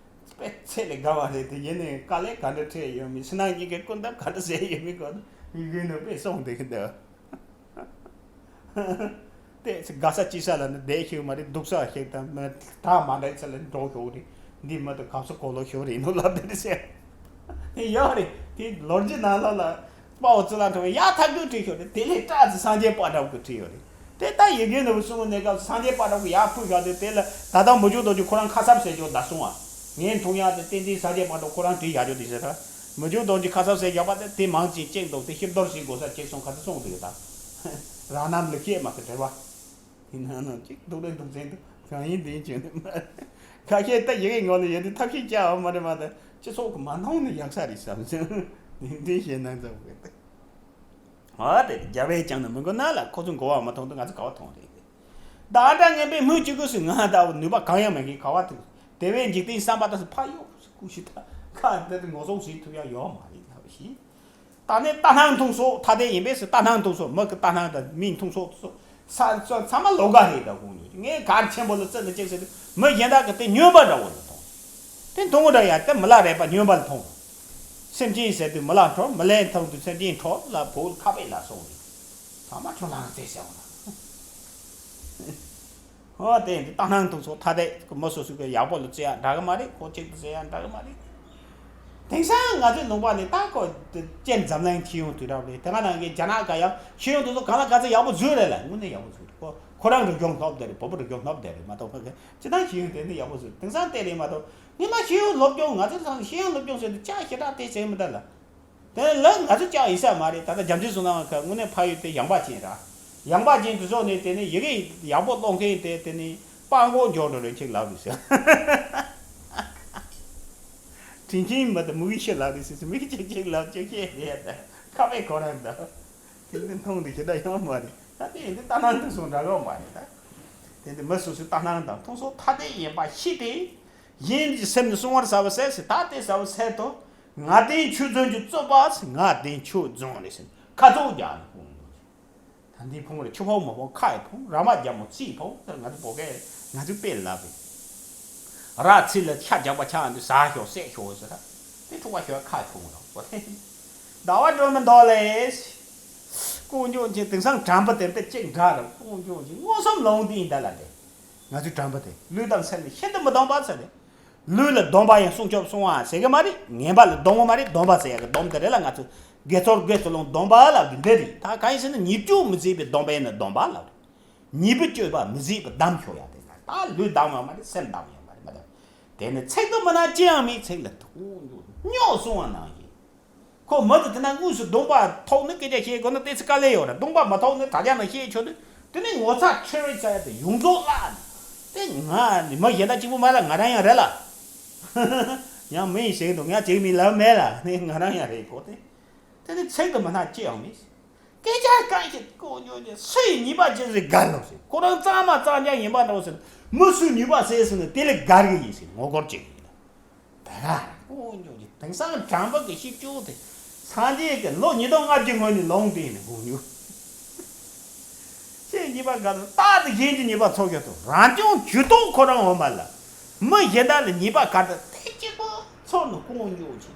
དཔེ་ཚད་ལས་བརྒལ་བ་རེད་དེ། ཡིན་ནའི་དཀའ་ལས་ག་འདྲ་འཕྲད་ཡོད་མེད་ཕྱི་ནང་གཉིས་ཀའི་སྐུ་འདབས་ག་འདྲ་བཟས་ཡོད་མེད་སྐོར་ཡི་གེ་ནང་དཔེ་གསུངས་བསྡད་ཀྱི་འདུག་དེ་དགའ་ས་སྐྱིད་ས་ལ་ནི་བསྡད་ཤེས་མ་རེད། སྡུག་ས་ཞིག་དང་མི་ད་མ་འདྲ་ས་ལ་འགྲོ་ཤོག་རེད། འདི་མི་དང་གབ་ས་གོ་ལོ་ཤོག་རེད་ནོ་ལབ་དེ་རེད་ཟེར། དེ་ཡོད་རེད། དེ་ལོ་རྒྱུས་ནང་ལོགས་ལ་དཔའ་བོ་ཙི་ལ་ཁྲོ་བའི་ཡག་ཐག་གི་བྲིས་ཤོག་རེད། དེ་ལས་སྐྲག་ཙི་སངས་རྒྱས་པ་འདྲ་གི་བྲིས་ཡོད་རེད། དེ་ལྟ་ཡི་གེ་ནོར་བུ་གསུམ་གནས་སྐབས་སངས་རྒྱས་པ་འདྲ་གི་ཡག་ཕུལ་ཤོག་དེ་དེ་ལ་ད་ལྟ་མི་འཇུག་རྡོ་རྗེ་ཁོ་རང་ཁ་གསབ་ཟེར་ཆོག་ད་སོང་བ། ངས་མཐོང་ཡག་དེ་བསྟན་འཛིན་སངས་རྒྱས་པ་འདྲ་ཁོ་རང་བྲིས་བཞག་ཆོག་དེ་ཟེར་ར། མི་འཇུག་རྡོ་རྗེ་ཁ་གསབ་ཟེར་བཞག་པ་དེ་དེ་མང་ཅིག་ཅིག་འདུག་དེ་ཤེར་རྡོར་ཞིག་དགོས་ས་ཅིག་སོང་ག་ཚོད་སོང་འདུག་ད། རང་རྣམ་ལ་སྐྱེས་མ་གི་བྲེལ་བ། དེ་ནང་ནང་ཅིག་སྡུག་རེ་སྡུག་ཚན་དུ་གང་ཡིན་དེ་ཡིན་བྱུང་ནས་མ་རེད། ཁ་ཤས་ད་ཡི་གེ་ངོ་ལ་ཡོད་དུས་ཐབས་ཤེས་བྱ་བ་མ་རེད་མ་ད་སྤྱི་ཚོགས་ཀྱི་མ་མཐོང་ནས་ཡག་ས་རེད་བསམ་བྱུང་། དེ་འདྲའི་ཞེད་སྣང་ཚ་བོ་གི་ད། ཨ་དེ་རྒྱལ་བས་ཀྱང་ནི་མི་མགོ་ན་ལ། ཁོ་ཚོ་མགོ་བ་མ་མཐོང་དུས་ང་ཚོ་ག་བ་མཐོང་རེད། ད་ཨ་འདྲ་ངན་པའི་མི་གཅིག་གུ་སུ་ང་ད་ནུས་པ་གང་ཡང་མེད་མཁན་ག་བ་ཐུག་དེ་བས་འཇིག་རྟེན་བསམ་པ་ད་སུ་ཕ་ཡོ་ཀུ་ཤི་ད་ཁ་འདི་ངོ་སོང་ཞིག་ཐུབ་ཡ་ཡོད་མ་རེད་ལབ་ཤིང་། ད་ནི་ལྟ་སྣང་མཐོང་སོགས་ཐ་དད་ཡིན་པས་སུ་ལྟ་སྣང་མཐོང་སོགས་མི་གི་ལྟ་སྣང་དང་མིའི་མཐོང་སོགས་སོ་ས་ཚོ་ཚང་མ་ལོག་ག་རེད། ད་དགོངས་ཡོད་ངས་གར་ཆེན་པོ་ལ་བརྩི་ནས་ཅིག་ཟེར་དུས་མི་གཞན་དག་གི་དེ་སྨྱོན་པ་འདྲ་བོ་ལ་མཐོང་། དེ་མཐོང་གི་འདྲ་ཡ་དེ་མི་ལ་རས་པ་སྨྱོན་པ་ལ་མཐོང་། སེམས་ཅན་ཟེར་དུས་མི་ལ་འཕྲོ་མི་ལས་མཐོང་དུས་སེམས་ཅན་འཕྲོ་ལ་བོད་ཁ་པའི་ལ་སོང་རེད། ཚང་མ་ཁྱོད་ལ་རྩེ་ཟེར་བ་ལ། ཨོ་དེ་འདི་ལྟ་སྣང་མཐོང་སོགས་ཐ་དད་མི་སོ་སོ་གི་ཡག་པོ་ལ་བརྩི་ཡ་འདྲ་གི་མ་རེད། ཁོ་གཅིག་ཏུ་བརྩི་ཡ་འདྲ་གི་མ་རེད། དེང་སང་ང་ཚོའི་ལུང་པ་ནས་ད་ཁོ་ཅན་འཛམ་གླིང་ཁྱི་ཡོང་དུས་རབས་རེད། དེ་ག་ནང་གི་རྒྱ་ནག་ག་ཡང་ཁྱི་ཡོང་དུས་ཚོ་གང་ལ་ག་ཚོད་ཡག་པོ་བཟོས་རེད་ལ། དངོས་གནས་ཡག་པོ་བཟོས་རེད། ཁོ་ཁོ་རང་རིག་གཞུང་སློབ་དེ་རེད། བོད་པ་རིག་གཞུང་སློབ་དེ་རེད་མ་གཏོགས་ཁོ་གི་ཅི་ད་ཁྱི་ཡོང་དེ་འདི་ཡག་པོ་བཟོས་རེད། དེང་སང་དེ་རེད་མ་གཏོགས་ངས་མ་ཁྱི་ཡོང་སློབ་སྦྱོང་ང་ཚོ་ཚང་ཁྱི་ཡོང་སློབ་སྦྱོང་ཟེར་དུས་ཅག་ཞེ་དྲག་དེ་བྱས་མི་འདུག་ལ། དེ་ལ་ང་ཚོ་ཅག་ཡིན་ས་མ་རེད། ད་ལྟ་རྒྱ་མཚོའི་བཟོ་ནང་ཁ་དངོས་གནས་ཕ་ཡུལ་དེ་ཡངས་པ་ཅན་ར། ཡངས་པ་ཅན་དུ་སོང་ནས་དེ་ནས་ཡི་གེ་ཡག་པོ་ཀློག་མཁན་དེ་དེ་ནས་སྤང་གོ་འཇོག་འགྲོ་རེ་ཁྱེད་ལབ་རེད་ཟེར། དྲིན་ཆེན་མི་དེ་མུ་གེ་ཤི་ལབ་རེད་ཟེར་ཟེར་མི་གེ་ཅིག་ཅིག་ལབ་ཅིག་ཤེས་རེད། ད་ཁ་བའི་ཁོ་རང་ད་དེ་འདི་མཐོང་འདི་ཞེ་དྲག་ཡོང་མ་རེད། ད་དེ་འདི་ལྟ་སྣང་དུ་སོང་འདྲ་གོ་མ་རེད། ད་དེ་འདི་མི་སོ་སོའི་ལྟ་སྣང་དང་མཐོང་སོགས་ཐ་དད་ཡིན་པ་ཤེས་ཏེ། གཞན་གྱི་སེམས་ནི་སྲུང་བར་བྱ་བ་ཟེར་ཟེར། ད་དེ་བྱ་བ་ཟེར་དོ། ང་བདེན་ཁྱོད་རྫུན་གྱི་རྩོད་པ་ཟེར། ང་བདེན་ཁྱོད་རྫུན་རེད་ཟེར་ཁ་ཚུགས་རྒྱག་ནས་ཕུང་འདུག་ད་འདི་ཕུང་རེད། ཆུ་ཕོག་མ་ཕོག་ཁ་ཡི་ཕུང་། ར་མ་རྒྱ་མོ་རྩིས་ཕུང་། ད་ང་ཚོ་བོད་སྐད་ང་ཚོའི་དཔེ་ལབ་པས། ར་ཚིག་ལ་ཤ་རྒྱག་པ་ཆགས་འདུག་ཟ་ཤོག་བསད་ཤོག་ཟེར། ད་དེ་འཁྲུག་པ་ཤོད་ཁ་ཕུང་རོགས་པོ་དེ། ཟླ་བ་སྒྲོལ་མ་མདོ་ལས། དཀོན་མཆོག་མཁྱེན། དེང་སང་དྲན་པ་དེ་འདྲ་གཅིག་འདྲ་རེད། དཀོན་མཆོག་མཁྱེན། མངོན་སུམ་ལོང་དེ་ཡིན་ད་ལ་དེ། ང་ཚོའི་དྲན་པ་དེ་ལུས་དང་སེམས་ནི་ཤིན་ཏུ་མི་སྡོམ་པ་ཟེར་ཏེ། ལུས་ལ་སྡོམ་པ་ཡང་སྲུང་སྐྱོབ་སྲུང་བ་ཟེར་གི་མ་རེད། ངན་པ་ལ་སྡོམ་གི་མ་རེད། སྡོམ་པ་ཟེར་ཡག་གི་སྡོམ་དེ་རེད་ལ། ང་ཚོ་དགེ་ཚོར་དགེ་ཚོར་ལོང་སྡོམ་པ་ལབ་གི་འདི་རེད། ད་གང་ཡིན་ཟེར་ན་ཉེས་སྤྱོད་མི་བྱེད་པའི་སྡོམ་པ་ཡིན་ན་སྡོམ་པ་ལབ་རེད། ཉེས་པའི་སྤྱོད་པ་མི་བྱེད་པའི་སྡོམ་ཤོག་ཡ་དེ་ན་ད་ལུས་སྡོམ་ཡང་མ་རེད། སེམས་སྡོམ་ཡང་མ་རེད། མ་སྡོམ་དེ་ནི་ཚིག་ཏུ་མི་སྣང་ཅི་ཡང་མེད། ཚིག་ལ་ཐུག་འགྱོ་སྨྱོ་གསུང་བ་ནང་བཞིན། ཁོ་མི་དེ་དེ་ན་དངོས་སུ་སྡོམ་པ་ཐོག་ནས་སྐད་ཆ་བཤད་དགོས་ན་ཏོག་ཙམ་དཀའ་ལས་ཡོད་རེད། སྡོམ་པ་མ་ཐོག་ནས་དྲ་རྒྱ་ནང་བཤད་ཆོག་དུས་དེ་ནས་ངོ་ཚ་ཁྲེལ་རེ་ཚ་ཡ་དེ་ཡོངས་རྫོགས་བརླག་ནས་དེ་ང་ནི་མི་གཞན་དག་གཅིག་པུ་མ་རེད། ང་རང་ཡང་རེད་ལ། ཡང་མི་ཡིན་ཟེར་གི་འདུག་ང་བྱེད་མིན་ལབ་མེད་ལ། ནི་ང་རང་ཡང་རེད་གོ་དེ། དེ་ནི་ཚིག་ཏུ་མི་སྣང་ཅི་ཡང་མེད། སྐད་ཆ་གང་ཞིག་ཀོ་ཉོ་ཉོ་སུ་ཡི་ཉེས་པ་ཅི་ཟེར་དགར་ལོ་ཟེར། ཁོ་རང་གཙང་མ་གཙང་རྐྱང་ཡིན་པ་འདྲ་བོ་ཟེར། མི་སུའི་ཉེས་པ་ཟེར་ཟེར་ནས་དེ་ལས་དགར་གི་ཡིན་ཟེར། ངོ་སྐོར་བྱེད་གི་ཡིན་ལ། ད་དཀོན་མཆོག་གི་དེང་སང་དྲང་པོ་གི་ཤིབ་ཅུང་དེ་སངས་རྒྱས་ཀྱི་ལོ་ཉིས་སྟོང་ལྔ་བརྒྱ་སྔོན་ནས་ལོངས་ཏེ་ཡིན་ནས་དགོངས་མྱོང་། ཁྱེད་ཉེས་པ་དགའ་ཚོར་རྟག་ཏུ་གཞན་གྱི་ཉེས་པ་ཚོར་ཡོད་དོ། རང་སྐྱོང་ཇུས་གཏོགས་ཁོ་རང་འོང་མ་ལ། མི་གཞན་དག་ལ་ཉེས་པ་ག་ཚོད་དེ་གཅིག་པོ་ཚོར་ནས་དཀོན་མཆོག་གི་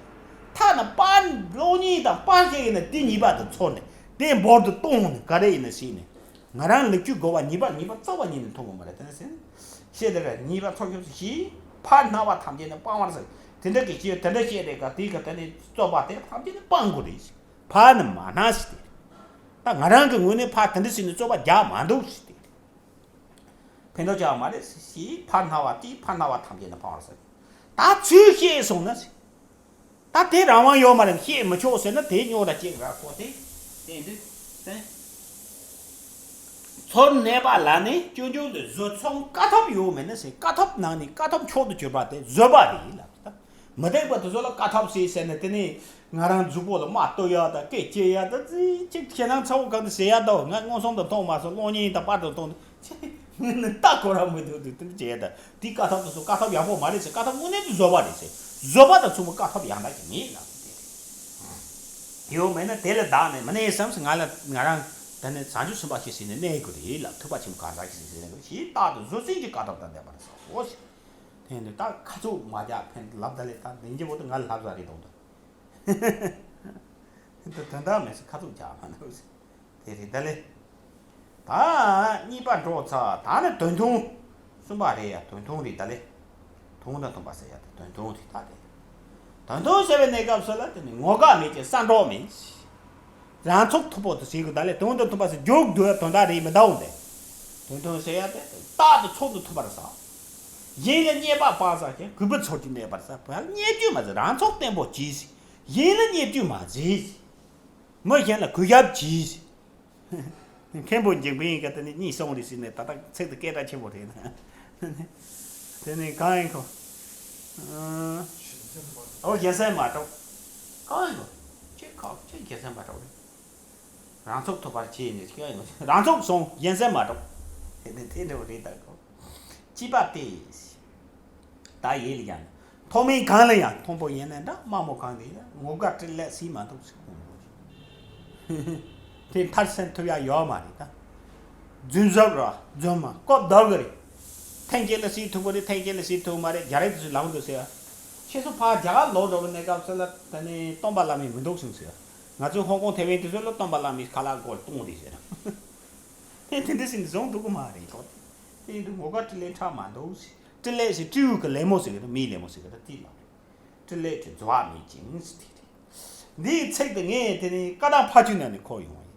ཐ་ན་པར་གློག་བརྙན་དང་པར་ཤེས་ཡིན་ན་དེ་ཉེས་པ་དེ་ཚོར་ནས་དེ་འབོར་དུ་གཏོང་ནས་ག་རེ་ཡིན་ན་ཤེས་ནས། ང་རང་ལེགས་བཅོས་དགོས་པ་ཉེས་པ་ཉེས་པ་རྩ་བ་ཉིད་ནས་མཐོང་གི་མ་རེད། དེ་ནས་ཟེར། ཤེས་དེ་ར་ཉེས་པ་ཚོགས་ཤོག་ཞེས་ཕར་སྣང་བ་ཐམས་ཅད་ནི་སྤང་བར་ཟེར། དེ་འདྲ་གི་ཤེས་དེ་འདྲ་ཤེས་རེད་ག་དེ་ག་དེ་ནི་རྩོད་པ་དེ་ཐམས་ཅད་ནི་སྤང་དགོས་རེད། ཕར་ནི་མ་སྣང་ཞེས་ཏེ། ད་ང་རང་གི་ངོས་ནས་ཕར་དེ་འདྲ་ཞིག་ནི་རྩོད་པ་རྒྱག་མ་འདུག་ཞེས་ཏེ། ཕན་ཐོགས་ཆགས་མ་རེད་ཞེས་ཕར་སྣང་བ་དེས་ཕར་སྣང་བ་ཐམས་ཅད་ནི་སྤང་བར་ཟེར། ད་ཚུལ་ཤེས་སོང་ན་ཞེས། ད་དེ་རང་དབང་ཡོད་མ་རེད། བཤད་མི་ཆོག་ཟེར་ན་དེ་རྙོག་དྲ་སྐྱེ་ར་ཁོ་དེ། དེ་འདི་དེ། ཚོར་གནས་པ་ལ་ནི་སྐྱོན་བརྗོད་དུ་བཟོད་མཚུངས་དཀའ་ཐུབ་ཡོད་མེད་ན་ཟེར། དཀའ་ཐུབ་ནང་ནས་དཀའ་ཐུབ་མཆོག་ཏུ་གྱུར་པ་དེ་བཟོད་པ་རེད་ལབ། ད་མི་དེག་པ་དེ་ཚོ་ལ་དཀའ་ཐུབ་ཟེར་ཟེར་ནས་དེ་ནས་ང་རང་མཛུབ་པོ་ལ་དམག་གཏོད་ཡ་ད་སྐད་སྐྱེ་ཡ་ད་ཅི་ཅིག་ཁྱེད་རང་ཚ་བོ་གང་དུ་ཟེར་ཡ་ད་ང་མངོན་སུམ་དུ་མཐོང་མ་སོང་། གློག་བརྙན་དང་པར་དུ་མཐོང་། ངས་ནི་ལྟ་གོ་ར་མི་འདུག་འདུག་དེ་འདྲ་བྱས་ད་དེ་དཀའ་ཐུབ་དེ་ཚོ་དཀའ་ཐུབ་ཡག་པོ་མ་རེད་ཟེར། དཀའ་ཐུབ་དངོས་གནས་དུ་བཟོད་པ་རེད་ཟེར། བཟོད་པ་དང་མཚུངས་པའི་དཀའ་ཐུབ་ཡང་དག་ཅིག་མེད་ལ་དེ་རེད། ཡོད་མེད་ན་དེ་ལས་བདག་ནི་མི་གནས་སམ་ཟེར། ང་ལ་ང་རང་ད་ནི་བྱང་ཆུབ་སེམས་དཔའ་ཞིག་ཟེར་ནས་གནས་དགོས་རེད་ལ། ཐུབ་པ་ཆེན་པོ་གང་ཟག་ཞིག་ཟེར་ནས་ཞེས་རྟག་ཏུ་བཟོད་བསྲན་གྱི་དཀའ་ཐུབ་དང་ལྡན་པར་བྱའོ་ཞེས། དེ་ནི་ད་ཁ་ཚུགས་མ་རྒྱག་ཕན་ལབ་ད་ལས་ད་ལན་གྱི་འོག་ཏུ་ང་ལ་ལབ་ས་རེད་དོ། ད་དོན་དག་མེད་ས་ཁ་ཚུགས་རྒྱག་མ་འདུག་ཟེར། དེ་རེད་ད་ལེ། ད་གཉིས་པ་འགྲོ་ཚར། ད་ནི་དོན་མཐུན་གསུམ་པ་རེད་ཡ། དོན་མཐུན་རེད་ད་ལེ། དོན་དང་མཐུན་པ་ཟེར་ཡ་དེ་དོན་མཐུན་རེད་ད་དེ། དོན་མཐུན་ཟེར་བའི་གནས་སྐབས་སུ་ལ་དེ་ནི་ངོ་དགའ་མེད་ཅིང་ས་འགྲོགས་མེད། རང་ཚུགས་མཐུན་པོ་དེ་ཟེར་གི་ད་ལེ། དོན་དང་མཐུན་པ་ཟེར་རྒྱུགས་འདུག་དོན་དག་རེད་མི་འདའ་འོང་དེ། དོན་མཐུན་ཟེར་ཡ་དེ་རྟག་ཏུ་ཚོགས་འདུ་མཐུན་པར་བྱ། གཞན་ལ་བརྙས་པ་སྤང་བྱ་ཞིང་གུས་པའི་ཚུལ་གྱིས་གནས་པར་བྱ། བརྙས་བཅོས་མ་བྱེད། རང་ཚུགས་བརྟན་པོ་གྱིས། གཞན་ལ་བརྙས་བཅོས་མ་བྱེད། མི་གཞན་ལ་གུས་ཞབས་གྱིས། མཁན་པོ་འཇིགས་པའི་ཡིན་ག་དེ་ནི་གཉིས་སོང་རེད་ཟེར་ནས་ད་ལྟ་ཚིག་དེ་སྐད་གྲགས་ཆེན་པོ་རེད་ན། དེ་ནི་གང་ཡིན་གོ། ཨོ་རྒྱལ་སྲས་མ་གྲོགས། གང་ཡིན་གོ། ཁྱེད་ཁ་ཁྱེད་རྒྱལ་སྲས་མ་གྲོགས་རེད། རང་ཚུགས་ཐུབ་པར་བྱས་ནས་ཀྱང་ཡོང་། རང་ཚུགས་སོང་གཞན་སེམས་མ་གྲོགས། དེ་ནི་དེ་འདྲ་བོ་རེད་ད་གོ། ཅི་པ་སྟེ། ད་ཡིད་ལ་ཡང་། མཐོ་དམན་གང་ལ་ཡང་མཐོན་པོ་ཡིན་ན་འདྲ། དམའ་མོ་གང་དེ་ཡིན་ན་ངོ་དགའ་སྤྲེལ་ལད་སྲིད་མ་འདུག་ཟེར། དེ་མཐར་སེམས་ཐུབ་ཡ་ཡོད་མ་རེད་ད། རྫུན་བཟོ་ར་རྫུན་མ་ཀོ་བདག་གི་རེད། ཐེངས་གཅིག་ལ་སྲིད་ཐུབ་ཀྱི་རེད། ཐེངས་གཅིག་ལ་སྲིད་ཐུབ་མ་རེད། རྒྱ་རིགས་དེ་ཚོས་ལབ་འདུག་ཟེར། ཁྱེད་ཚོ་ཕར་རྒྱ་གར་ལོག་འགྲོ་གི་གནས་སྐབས་སུ་ལ་ད་ནི་སྟོན་པ་བླ་མ་མི་འདུག་ཟེར་ཟེར། ང་ཚོའི་ཧོང་ཀོང་ཐེ་ཝན་དེ་ཚོ་ལ་སྟོན་པ་བླ་མའི་ཁ་ལག་སྒོར་གཏོང་དེ་ཟེར། ཨེ་དེ་འདྲ་ཟེར་ནས་བཟུང་འདུག་གི་མ་རེད་གོ། དེ་ཡིན་དུས་ངོ་དགའ་སྤྲེལ་ལད་འཕྲད་མ་འདུག་ཟེར། སྤྲེལ་ལད་ཟེར་སྤྲེའུ་གི་ལད་མོ་ཟེར་གི་རེད། མིའི་ལད་མོ་ཟེར་གི་རེད། དེ་ལ་སྤྲེལ་ལད་ཀྱི་རྫོགས་པ་མེད་ཅིང་ཟེར་དེ་རེད། འདིའི་ཚིག་དེ་ངས་དེ་ནི་བཀའ་གདམས་ཕ་ཆོས་ནང་ནས་གོ་ཡོང་བ་ཡིན།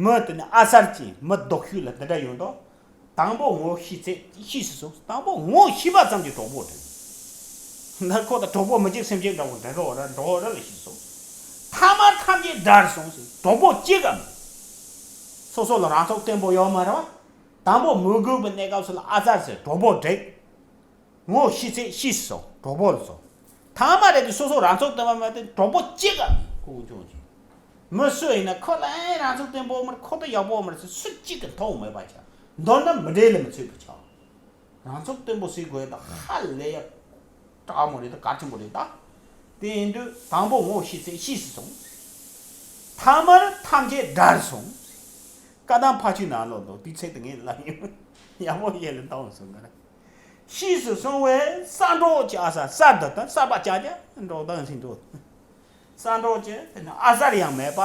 མི་དེ་ནི་ཨ་གསར་གྱི་མི་ལྡོག་ཤོས་ལ་འདི་འདྲ་ཡོང་དོ། དང་པོ་ངོ་ཤེས་ཚེ་ཤེས་སུ་སོང་། དང་པོ་ངོ་ཤེས་པ་ཙམ་གྱིས་གྲོགས་པོ་དྲན། འདི་ཁོ་དང་གྲོགས་པོ་མི་གཅིག་སེམས་ཅན་འདྲ་བོ་འདྲ་འགྲོ་བ་ར་འགྲོ་བ་ར་ལ་ཤེས་སོང་། ཐ་མ་ཐམས་ཅད་དགྲར་སོང་ཟེར། གྲོགས་པོ་གཅིག་གམ། སོ་སོ་ལ་རང་ཚུགས་བརྟན་པོ་ཡོད་མ་རེད་བ། དང་པོ་མི་དགོས་པའི་གནས་སྐབས་སུ་ལ་ཨ་གསར་ཟེར་གྲོགས་པོ་འགྲིག་ངོ་ཤེས་ཚེ་ཤེས་སོང་གྲོགས་པོ་ལ་སོང་། ཐ་མ་རེད་དེ་སོ་སོ་རང་ཚུགས་བརྟན་པ་མེད་དེ་གྲོགས་པོ་གཅིག་གམ་ཁོ་ཆུང་ཆུང་། མི་སུ་ཡིན་ན་ཁོ་ལ་ཨེ་རང་ཚུགས་བརྟན་པོ་མ་རེད། ཁོ་ད་ཡག་པོ་མ་རེད་ཟེར་སུ་གཅིག་གིས་མཐོང་མེད་པ་ཆགས། མདོར་ན་མི་འབྲེལ་ལ་མི་ཚུད་པ་ཆགས། རང་ཚུགས་བརྟན་པོ་ཟེར་དགོས་ད་ཧ་ལས་ཡ། དྲག་མོ་རེད་ད་གལ་ཆེན་པོ་རེད་ད། དེ་ཡིན་དུས་དང་པོ་ངོ་ཤེས་ཚེ་ཤེས་སུ་སོང་། ཐ་མར་ཐམས་ཅད་དགྲར་སོང་། བཀའ་གདམས་ཕ་ཆོས་ནང་ལོགས་འདུག་དེའི་ཚིག་དེ་ངས་ལབ་ཡོང་། ཡག་པོ་ཡེ་ལ་འདང་སོང་ག་རེ། ཤེས་སུ་སོང་བས་གསར་འགྲོགས་ཀྱི་ཨ་གསར་གསར་དུ་དང་གསར་པ་ཅག་ཀྱང་འགྲོགས་དང་ཞིག་འགྲོ། གསར་འགྲོགས་ཀྱི་དེ་ནི་ཨ་གསར་ཡང་མེད་པ།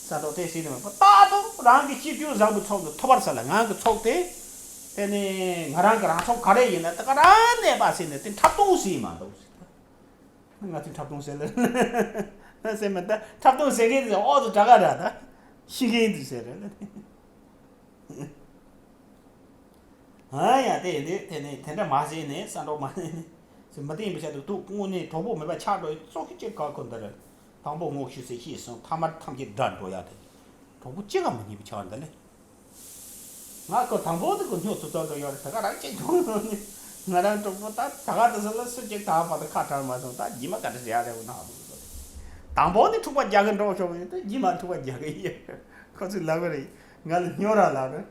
གསར་འགྲོགས་དེ་སྲིད་དུ་མེད་པ་རྟག་ཏུ་རང་གི་སྤྱི་རྒྱུ་བཟང་པོའི་ཚོགས་འདུ་ཐོབ་པར་ས་ལ་ངང་གི་ཚོགས་དེ། དེ་ནི་ང་རང་གི་རང་ཚོགས་ག་རེ་ཡིན་ན་དེ་ག་རང་གནས་པ་ཟེར་ནས་དེ་འཁྲབ་སྟོན་ཟེར་མ་འདུག་ང་ཚོས་འཁྲབ་སྟོན་ཟེར་ལ་ཟེར་མ་ད་འཁྲབ་སྟོན་ཟེར་མཁན་དེ་ཨོ་ཙི་དྲག་ག་ར་ད་ཤི་མཁན་དེ་ཟེར་རེད། ཨ་ཡ་དེ་དེ་དེ་ནས་དེ་འདྲ་མ་བྱས་ནས་ས་འགྲོ་མ་ནས་ནས་ཟེར་མི་བསྟན་པའི་ཆ་དུ་ཐུག་དངོས་གནས་གྲོགས་པོ་མེད་པ་ཆགས་འགྲོ་ཡི་ཙོག་གི་ཅིག་ག་ཁོ་འདི་རེད། དང་པོ་ངོ་ཤེས་ཚེ་ཤེས་སོང་ཐ་མར་ཐམས་ཅད་དགྲར་འགྲོ་ཡ་དེ། གྲོགས་པོ་གཅིག་ག་མི་རྙེད་པའི་ཆ་འདི་ལས། ང་ཁོ་དང་པོ་དེ་ཁོ་སྨྱོ་ཚུལ་ཚོད་འགྲོ་ཡོད་རེད། ད་ག་རང་གཅིག་མཐོང་ནས་ང་རང་གྲོགས་པོ་ད་ད་ག་དེ་ཚོ་ལ་སུ་གཅིག་ད་བར་དུ་ཁ་བྲལ་མ་སོང་། ད་རྗེས་མ་ག་འདྲ་ཟེར་ཡ་རེད་འོ་ན་ཧ་གོ་གི་འདུག་དང་པོ་ནི་འཁྲུག་པ་རྒྱག་གི་འགྲོ་ཤོག་ཡིན་ད་རྗེས་མ་འཁྲུག་པ་རྒྱག་གི་ཡོད། ཁོ་ཚོས་ལབ་གི་རེད། ང་ལ་སྨྱོ་ར་ལབ་རེད།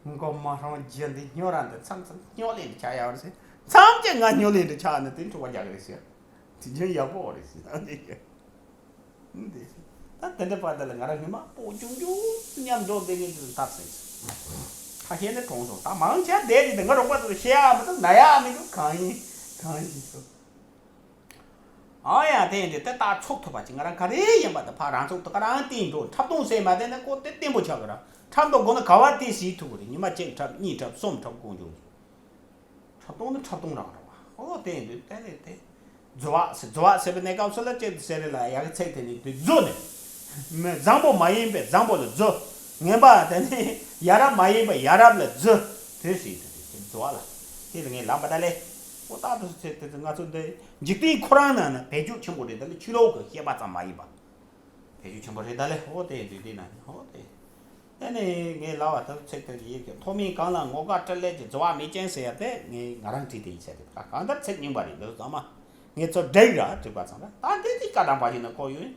མགོ་མ་ཧྲང་རྒྱུ་འདི་སྨྱོ་ར་འདི་མཚམས་མཚམས་སྨྱོ་ལེན་དུ་ཆགས་ཡོད་རེད་ཟེར། མཚམས་ཀྱི་ང་སྨྱོ་ལེན་དུ་ཆགས་ནས་དེ་འཁྲུག་པ་རྒྱག་གི་རེད་ཟེར། དེ་རྒྱུན་ཡག་པོ་རེད་ཟེར། འདི་ད་དེ་འདྲ་བར་དུ་ལ་ང་རང་ཉི་མ་སྤོ་ཆུང་ཆུང་མཉམ་འགྲོ་བསྡད་མཁན་དེ་ཚོ་ཐབས་ཟིན། ཁ་ཤས་ནི་གྲོངས་སོང་། ད་མང་ཆེ་བསྡད་དེ་དེ་ང་རོགས་པ་ཚོ་བཤད་ཡག་མི་འདུག་ན་ཡག་མི་འདུག་གང་ཡིན་གང་ཡིན་སོ། ཨ་ཡ་དེ་འདི་དེ་ད་ཚོགས་ཐུབ་པ་ཅིག་ང་རང་ག་རེ་ཡིན་པ་དེ་ཕར་རང་ཚོགས་དེ་ག་རང་བསྟན་འགྲོ། འཁྲབ་སྟོན་ཟེར་མ་བསྡད་ན་ཀོ་དེ་བརྟན་པོ་ཆགས་གི་ར། འཁྲབ་མདོ་དགོས་ན་ག་བ་དེ་ཟིན་ཐུབ་གི་རེད། ཉི་མ་གཅིག་འཁྲབ་གཉིས་འཁྲབ་གསུམ་འཁྲབ་དགོས་འགྱུར། འཁྲབ་སྟོན་ནི་འཁྲབ་སྟོན་རང་རེད་བ། ཨོ་དེ་ཡིན་དུས་དེ་ནི་དེ། རྫོགས་པ་ཟེར་རྫོགས་པ་ཟེར་བའི་གནས་སྐབས་སུ་ལ་ཅེ་ཟེར་རེད་ལ་ཡ་གི་ཚིག་དེ་ནི་དེ་རྫོགས་ནས། མི་བཟང་པོ་མ་ཡིན་པའི་བཟང་པོ་ལ་རྫོགས། ངན་པ་དེ་ནི་ཡ་རབས་མ་ཡིན་པའི་ཡ་རབས་ལ་རྫོགས། དེ་ཟེར་དེ་དེ་རྫོགས་པ་ལ། དེ་ལ་ངས་ལབ་པ་ད་ལས། ཨོ་ད་དུ་ཚིག་དེ་ང་ཚོ་འདི་འཇིག་རྟེན་ཁོ་རང་ནང་ན་བེད་སྤྱོད་ཆེན་པོ་རེད། ད་ལས་ཆོས་ལོག་གི་བཤད་པ་ཙམ་མ་ཡིན་པ། བེད་སྤྱོད་ཆེན་པོ་རེད་ད་ལས། ཨོ་དེ་དུས་དེ་ན་ཨོ་དེ། དེ་ནས་ངས་ལབ་པ་ད་ཚིག་དེ་ཡིན་གྱི་མཐོ་དམན་གང་ལ་ངོ་དགའ་སྤྲེལ་ལད་ཀྱི་རྫོགས་པ་མེད་ཅིང་ཟེར་ཡ་དེ་ངས་ང་རང་བྲིས་ཏེ་ཡིན་ཟེར་དེ་གང་ལྟར་ཚིག་རྙིང་པ་རེད། འདི་ཚོ་ཚང་མ་ངས་ཚོ་འགྲིག་ར་བྲིས་པ་ཚང་མ་ད་འདི་དེ་བཀའ་གདམས་པ་ཞིག་ན་ཁོ་ཡོད།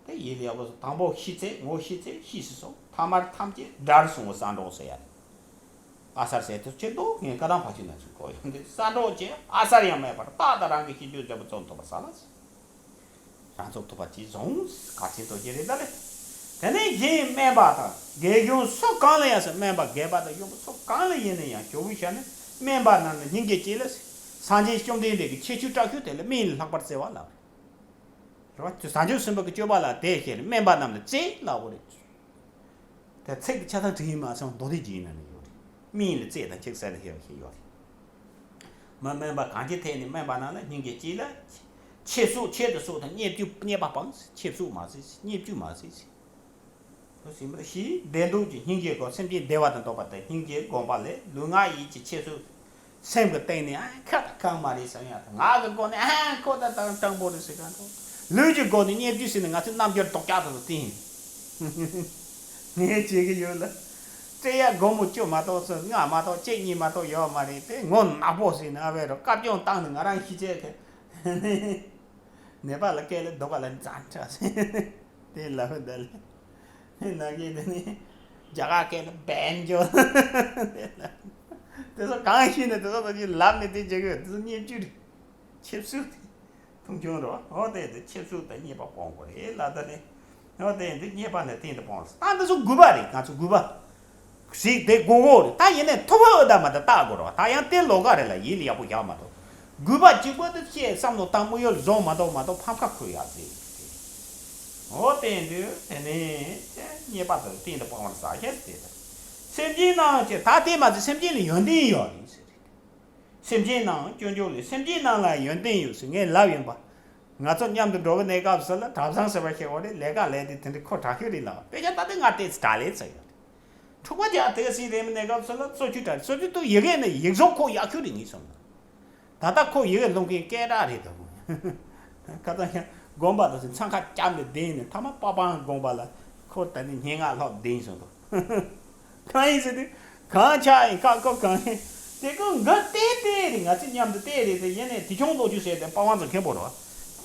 དེ་ཡིན་ལ་ཡག་པོ་སོང་། དང་པོ་ཤེས་ཚེ་ངོ་ཤེས་ཚེ་ཤེས་སུ་སོང་། ཐ་མར་ཐམས་ཅད་དགྲར་སོང་བ་གསར་འགྲོགས་ཟེར་ཡ་དེ། ཨ་གསར་ཟེར་དུས་ཆེད་དུ་ངས་བཀའ་གདམས་ཕ་ཆོས་ནང་ཚུད་གོ་ཡོང་དུས་གསར་འགྲོགས་ཀྱི་ཨ་གསར་ཡང་མེད་པར་རྟག་ཏུ་རང་གི་ཤེས་རྒྱུད་འབྲས་བུ་རྩོམ་ཐུབ་པར་གསལ་ལ། རང་ཚུགས་ཐུབ་པ་ཅིག་བཟུང་གལ་ཆེན་དུ་གྱུར་རེད་ད་ལེ། དེ་ནས་གཞན་སྨན་པ་དང་དགེ་སློང་སུ་གང་ལ་ཡང་ཟེར། སྨན་པ་དགེ་བ་དང་གཡོག་པོ་སུ་གང་ལ་ཡིན་ན་ཡང་ཞུ་བའི་ཆ་ནས་སྨན་པ་རྣམས་ནི་སྙིང་རྗེ་སྐྱེས་ལ། སངས་རྒྱས་བཅོམ་ལྡན་འདས་ཀྱི་ཁྱད་ཆོས་དྲག་ཤོས་དེ་ལ་སྨན་ལ་ལྷག་པར་བརྩེ་བ་ལ། རེད་བ། དེ་བྱང་ཆུབ་སེམས་དཔའ་གི་སྤྱོད་པ་ལ་དེ་བཞིན་སྨན་པ་རྣམས་ལ་བརྩེ་ལབ་དགོས་རེད། དེ་ཚིག་དེ་ཆ་ཚང་བྲིས་ཡིན་མ་སོང་མདོ་སྡེ་རྒྱན་ནང་ནས་ཡོད་རེད། སྨན་ལ་བརྩེ་དང་ཁྱེད་གསལ་ལ་ཤེས་པ་ཞིག་ཡོད་རེད། མ་སྨན་པ་གང་ཅི་ཐད་ནས་སྨན་པ་རྣམས་ལ་སྙིང་རྗེ་སྐྱེས་ལ། ཆེད་སོགས་ཆེད་དུ་སོགས་དང་བརྙས་བཅོས་བརྙས་པ་སྤངས། ཆེད་སོགས་མ་བྱེད། བརྙས་བཅོས་མ་བྱེད། ཞེས་བདེ་སྡུག་གི་སྙིང་རྗེ་སྒོམ། སེམས་ཅན་བདེ་བ་དང་ལྡོག་པ་དང་སྙིང་རྗེ་སྒོམ་པ་ལས་ལུས་ངག་ཡིད་ཀྱི་ཆེད་སོགས་སེམས་ཀྱི་སྟེང་ནས་ཨ་ཁ་དང་ཁ་མ་རེད་བསམ་ཡ་དང་། ངག་གི་སྒོ་ནས་ཨ་ཁོ་ད་དང་སྤྲང་པོ་རེད་ཟེར་ག་འདུག་ལུས་ཀྱི་སྒོ་ནས་བརྙས་བཅོས་ཟེར་ནས་ང་ཚོས་རྣམ་འགྱུར་ལྡོག་ཅག་ཏུ་བསྟན། ངས་བྱེད་ཀྱི་ཡོད་ལ། སྤྲད་ཡ་སྒོར་མོ་བཅུ་མ་གཏོགས་སུ་ལྔ་མ་གཏོགས་གཅིག་གཉིས་མ་གཏོགས་ཡོད་མ་རེད་དེ། ངོ་ནག་པོ་ཟེར་ནས་ཨ་བས་རོ་བཀའ་བཀྱོན་བཏང་ནས་ང་རང་ཤི་ཆད་དེ། ནད་པ་ལ་སྐད་ལ་སྡུག་ག་ལ་འཛའ་འདྲ་ཟེར། དེ་ལབ་ད་ལེ། ནང་གི་དེ་ནི་རྒྱ་གར་སྐད་ལ་བན་ཇོ། དེ་ཚོ་གང་ཤེས་ནས་དེ་ཚོ་ད་ཅི་ལབ་ནས་དེ་བྱེད་གི་ཡོད། དེ་ཚོ་བརྙས་བཅོས་རེད། ཆབ་སྲིད་དེ་མཐོང་ཆུང་རོ། ཨོ་དེ་དེ་ཆབ་སྲིད་དང་བརྙས་པ་སྤོང་དགོས་རེད་ལ། ད་ནི་ཨོ་དེ་དེ་བརྙས་པ་ནས་སྟེང་དུ་སྤོང་རེད། ད་འདི་ཚོ་དགོས་པ་རེད། ང་ཚོ་དགོས་པ་ཞིག་དེ་དགོས་དགོས་རེད། ད་ཡིན་ནས་ཐུབ་ཕུད་ད་མ་ད་ལྟ་དགོས་རོགས། ད་ཡང་དེ་ལོགས་ཀ་རེད་ལ། ཡིད་ལ་ཡག་པོ་བཞག་མ་གཏོགས། དགོས་པ་གཅིག་པོ་དེ་བཤད་བསམ་བློ་བཏང་དམིགས་ཡུལ་བཟུང་མ་གཏོགས་མ་གཏོགས་ཕམ་ཁ་ཁུར་ཡག་ཟིག་ཨོ་དེ་འདུག་དེ་ནས་བརྙས་པ་དང་སྟེང་དུ་སྤང་བར་ཟ་ཤེས་དེ་དང་། སེམས་ཅན་རྣམས་ཀྱི་ད་དེ་མ་ཚད་སེམས་ཅན་ལ་ཡོན་ཏན་ཡོད་རེད་ཟེར། སེམས་ཅན་རྣམས་སྐྱོན་བརྗོད་ལས། སེམས་ཅན་རྣམས་ལ་ཡོན་ཏན་ཡོད་ཟེར་ངས་ལབ་ཡིན་པ། ང་ཚོ་མཉམ་དུ་འགྲོ་བའི་གནས་སྐབས་སུ་ལ་གྲྭ་བཟང་ཟེར་བ་ཞིག་ཡོད་རེད། ལས་ཀ་ལས་དེ་དེ་འདྲ་ཁོ་དྲག་ཤོས་རེད་ལ། དཔེ་ཆ་ལྟ་དུས་ང་ཏོག་ཙམ་དྲག་ལས་ཚོད་ཡོད་རེད། འཁྲུག་པ་རྒྱག་དེ་སྲིད་རེད་མི་གནས་སྐབས་སུ་ལ་རྩོད་རྒྱུ་དྲག་རེད། རྩོད་རྒྱུ་དུ་ཡི་གེ་ནི་ཡིག་གཟུགས་ཁོ་ཡག་ཤོས་རེད་ངས་བསམ་ན། ད་ལྟ་ཁོ་ཡི་གེ་སློང་མཁན་སྐད་གྲགས་རེད་དོ། ཁ་སང་ཡང་དགོན་པ་དང་འཚང་ཁ་བཅར་ནས་བསྡད་ནས་ཐ་མ་པ་པང་དགོན་པ་ལ་ཁོ་ད་ནི་སྙན་ངག་ལྷག་བསྡད་སོང་དོ། གང་ཡིན་ཟེར་དུས་གང་ཆགས་ཡིན་ཁ་ཁོ་གང་ཡིན། དེ་ཁོ་འགའ་བལྟས་བལྟས་རེད། ང་ཚོ་མཉམ་དུ་བལྟས་རེད་དེ། ཡིན་ནས་དེ་ཆུང་ལོ་རྒྱུས་ཟེར་དེ་པ་པང་ཚོ་མཁན་པོ་རེད་བ།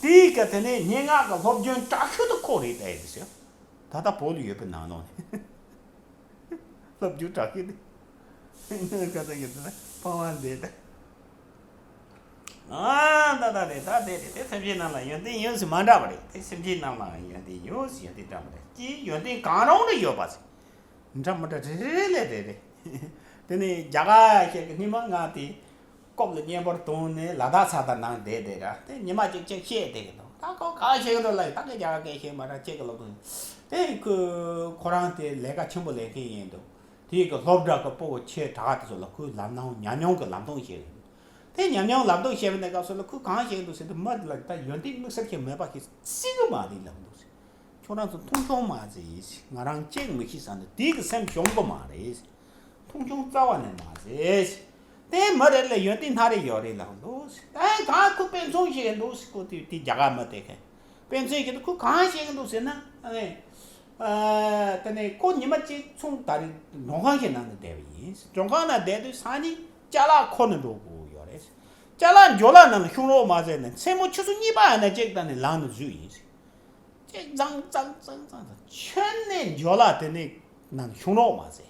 དེའི་སྐབས་དེ་ནས་སྙན་ངག་གི་སློབ་སྦྱོང་དྲག་ཤོས་དེ་ཁོ་རེད་ད་ཡིན་ཟེར། ད་ལྟ་བོད་ལ་ཡོད་པའི་ནང་ལོགས་ནས་སློབ་རྒྱུ་དྲག་གི་འདུག་ཁ་ཚ་ཡོད་ན་ཕ་མ་འདས་ད། ཨ་ད་ད་རེད། ད་དེ་རེད། དེ་སེམས་ཅན་རྣམས་ལ་ཡོན་ཏན་ཡོད་ཟེར་མ་འདྲ་བ་རེད། དེ་སེམས་ཅན་རྣམས་ལ་ཡོན་ཏན་ཡོད་ཟེར་ཡོན་ཏན་འདྲ་བ་རེད། ཀྱི་ཡོན་ཏན་གང་རུང་རེ་ཡོད་པ་ཟེར། འདྲ་མི་འདྲ་རེ་རེ་ལས་རེ་རེ། དེ་ནས་རྒྱ་གར་ཞིག་གི་སྔོན་མ་ང་དེ། རྐོབ་ལ་གཉན་པོར་བཏང་ནས་ལ་དྭགས་ས་དང་ནང་བསྡད་བསྡད་ར། དེ་ཉི་མ་གཅིག་གཅིག་བཤད་བསྡད་ཀྱི་འདུག་ད་ཁོ་གང་བཤད་ཀྱི་འདུག་ལབ་ཡིན། ད་ཁོས་རྒྱ་གར་སྐད་བཤད་མ་ར་ཁྱེད་ཀྱི་ལབ་འདུག་དེ་ཁོས་ཁོ་རང་དེ་ལས་ཀ་ཆེན་པོ་ལས་མཁན་ཡིན་འདུག་དེ་གི་སློབ་གྲྭ་གི་སྤོ་བོ་ཆེ་དྲག་དེ་ཚོ་ལ་ཁོས་ལམ་སྣང་ཉམས་མྱོང་གི་ལམ་སྟོན་བཤད་ཀྱི་འདུག་དེ་ཉམས་མྱོང་ལམ་སྟོན་བཤད་པའི་གནས་སྐབས་སུ་ལ་ཁོས་གང་བཤད་ཀྱི་འདུག་ཟེར་དུས། མི་དེ་ལ་ད་ཡོན་ཏན་དམིགས་བསལ་ཞིག་མེད་པ་ཞིག་སྲིད་གི་མ་རེད་ལབ་འདུག་ཟེར། ཁྱོད་རང་ཚོ་མཐོང་ཆུང་མ་བྱེད། ང་རང་གཅིག་མི་ཤེས་ས་འདི་དེ་གི་སེམས་ཤོང་གི་མ་རེད། མཐོང་ཆུང་རྩ་བ་ནས་མ་བྱེད། དེ་མི་རེ་ལ་ཡོན་ཏན་སྣ་རེ་ཡོད་རེད་ལབ་འདུག་ཨེ་གང་ཁོ་དཔེ་མཚོན་ཞིག་འདུག་ཁོ་དེ་དེ་རྒྱ་གར་མི་དེ་གས་དཔེ་མཚོན་ཞིག་འདུག་ཁོ་གང་བཤད་ཀྱི་འདུག་ཟེར་ན། ཨ་ནི། ཨ་དེ་ནས་ཁོ་ཉི་མ་གཅིག་ཚུན་ད་རེས་མགྲོན་ཁང་ཞིག་ནང་ནས་བསྡད་པ་ཡིན། མགྲོན་ཁང་ནང་བསྡད་དུས་སང་ཉིན་ཅ་ལག་འཁུར་ནས་འགྲོ་དགོས་ཡོད་རེད། ཅ་ལག་འཇོ་ལ་ནང་ལ་ཤོང་རོགས་མ་ཟེར་ནས་མཚན་མོ་ཆུ་ཚོད་གཉིས་པ་ཡིན་ན་གཅིག་ད་ནི་ལངས་ནས་བཟོས་ཡིན། ཅིག་ཙང་ཙང་ཙང་ཙང་ཙང་ཁྱོན་ནས་འཇོ་ལ་དེ་ནས་ནང་ཤོང་རོགས་མ་ཟེར།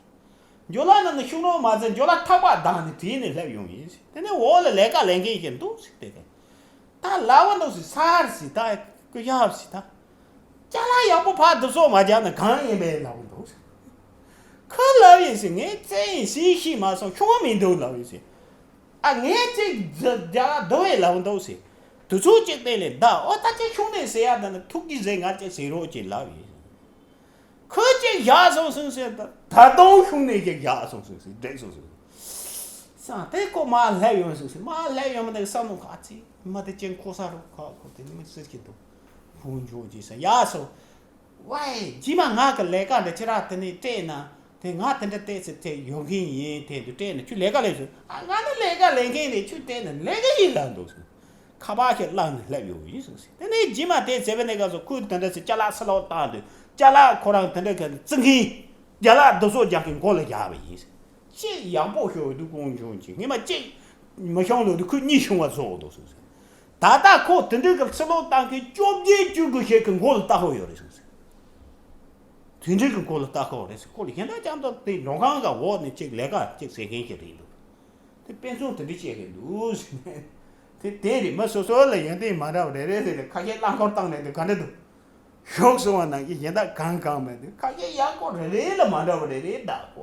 འཇོ་ལ་ནང་ཤོང་རོགས་མ་ཟེར། འཇོ་ལ་ཐག་པ་བསྡམས་ནས་དེ་ནས་སླེབས་ཡོང་ཡིན། དེ་ནས་འོག་ལ་ལས་ཀ་ལས་མཁན་ཞིག་འདུག་ཟེར། དེ་ག་ད་ལབ་པ་འདུག་ཟེར། སར་ཟེར། ད་སྐུ་ཞབས་ཟེར། ད་ཅ་ལག་ཡག་པོ་ཕར་བསྡུ་གསོག་མ་བརྒྱབ་ན་གང་ཡིན་པས་ལབ་པ་འདུག་ཟེར། ཁོས་ལབ་ཡིན་ཟེར། ངས་བཙལ་ཡིན་ཟེར། ཤེས་མ་སོང་། ཤོང་བ་མི་འདུག་ལབ་ཡིན་ཟེར། ཨ་ངས་ཅིག་རྒྱ་རྒྱ་ལ་བསྡུ་བས་ལབ་འདུག་ཟེར། དུས་ཚོད་ཅིག་སྟེང་ལས་བསྡད། ཨོ་ད་ཅིག་ཤོང་ནས་ཟེར་ཡ། ད་ནི་ཐུགས་རྗེ་ཆེ། ང་ཅིག་ཟེར་རོགས་ཅིག་ལབ་ཡིན། ཁོས་ཅིག་བཞག་སོང་ཟིན་ཟེར། ད་ད་དུང་ཤོང་ནས་ཅིག་བཞག་སོང་ཟིན་ཟེར། འགྲིག་སོང་ཟིན་ཟེར། སང་དེ་ཁོ་མར་སླེབས་ཡོང་ཟིན་ཟེར། མར་སླེབས་ཡོང་མ་ནས་བསམ་བློ་ཁ་ཚིག་མ་དེ་ཅན་ཁོ་ས་རུ་ཁ་ཁོ་དེ་མི་ཟེར་གྱི་འདུག་ཁོང་འཇོག་ཅིག་ས་ཡག་སོང་། ཝའི། རྗེས་མ་ང་གི་ལས་ཀ་འདི་ཁྱེད་རང་དེ་ནས་སྤྲད་ན། དེ་ང་དེ་འདྲ་ཏོག་ཙམ་དེ་ཡོད་མཁན་ཡིན། དེ་འདུག་སྤྲད་ན་ཁྱོད་ལས་ཀ་ལས་ཟེར། ཨ་ང་ནི་ལས་ཀ་ལས་མཁན་རེད། ཁྱོད་སྤྲད་ན་ལས་ཀ་ཡིན་ལབ་འདུག་ཟེར། ཁ་པར་ཞིག་བླངས་ནས་སླེབས་ཡོང་ཡིན་ཟེར། དེ་ནས་རྗེས་མ་དེ་ཟེར་བའི་གནས་སྐབས་སུ་ཁོས་དེ་འདྲ་ཟེར། ཅ་ལག་ཕྱིར་སློག་བཏང་དུས་ཅ་ལག་ཁོ་རང་དེ་འདྲ་གི་བརྩི་མཁན། ཅ་ལག་བསྡུ་གསོག་རྒྱག་མཁན་མགོ་ལ་བཞག་པ་ཡིན་ཟེར། གཅིག་ཡག་པོ་ཤོར་འདུག་ཀོང་ཆུང་གཅིག་སྔོན་མ་གཅིག་མི་ཤོང་ལོ་དུས་ཁོས་གཉིས་ཤོང་བ་བཟོ་འདུག་ཟེར། ད་ལྟ་ཁོ་དེ་འདྲའི་གི་ཕྱིར་སློག་བཏང་མཁན་བཅོ་བརྒྱད་བཅུ་དགུ་ཞིག་གི་མགོ་ལ་ལྟ་ཧོ་ཡོད་རེད་ཟེར། དེ་འདྲའི་གི་མགོ་ལ་ལྟ་ཧོ་རེད་ཟེར། ཁོ་ལ་གཞན་དག་ཅང་ཐོབ་དེ་མགྲོན་ཁང་གི་འོག་ནས་གཅིག་ལས་ཀ་གཅིག་བྱེད་མཁན་ཞིག་རེད་འདུག་དེ་དཔེ་མཚོན་དེ་འདྲ་བཤད་མཁན་འདུག་ཟེར། དེ་དེ་རེད། མི་སོ་སོ་ལ་ཡོན་ཏན་མ་འདྲ་བ་རེ་རེ་རེ་རེ་ཁ་ཤས་རླངས་འཁོར་བཏང་ནས་འདུག་ག་འདྲ་འདུག་ཞོགས་སོང་བ་ནང་གི་གཞན་དག་གང་གང་མེད་དུས་ཁ་ཤས་ཡག་པོ་རེ་རེ་ལ་མ་འདྲ་བ་རེ་རེ་བདག་པོ།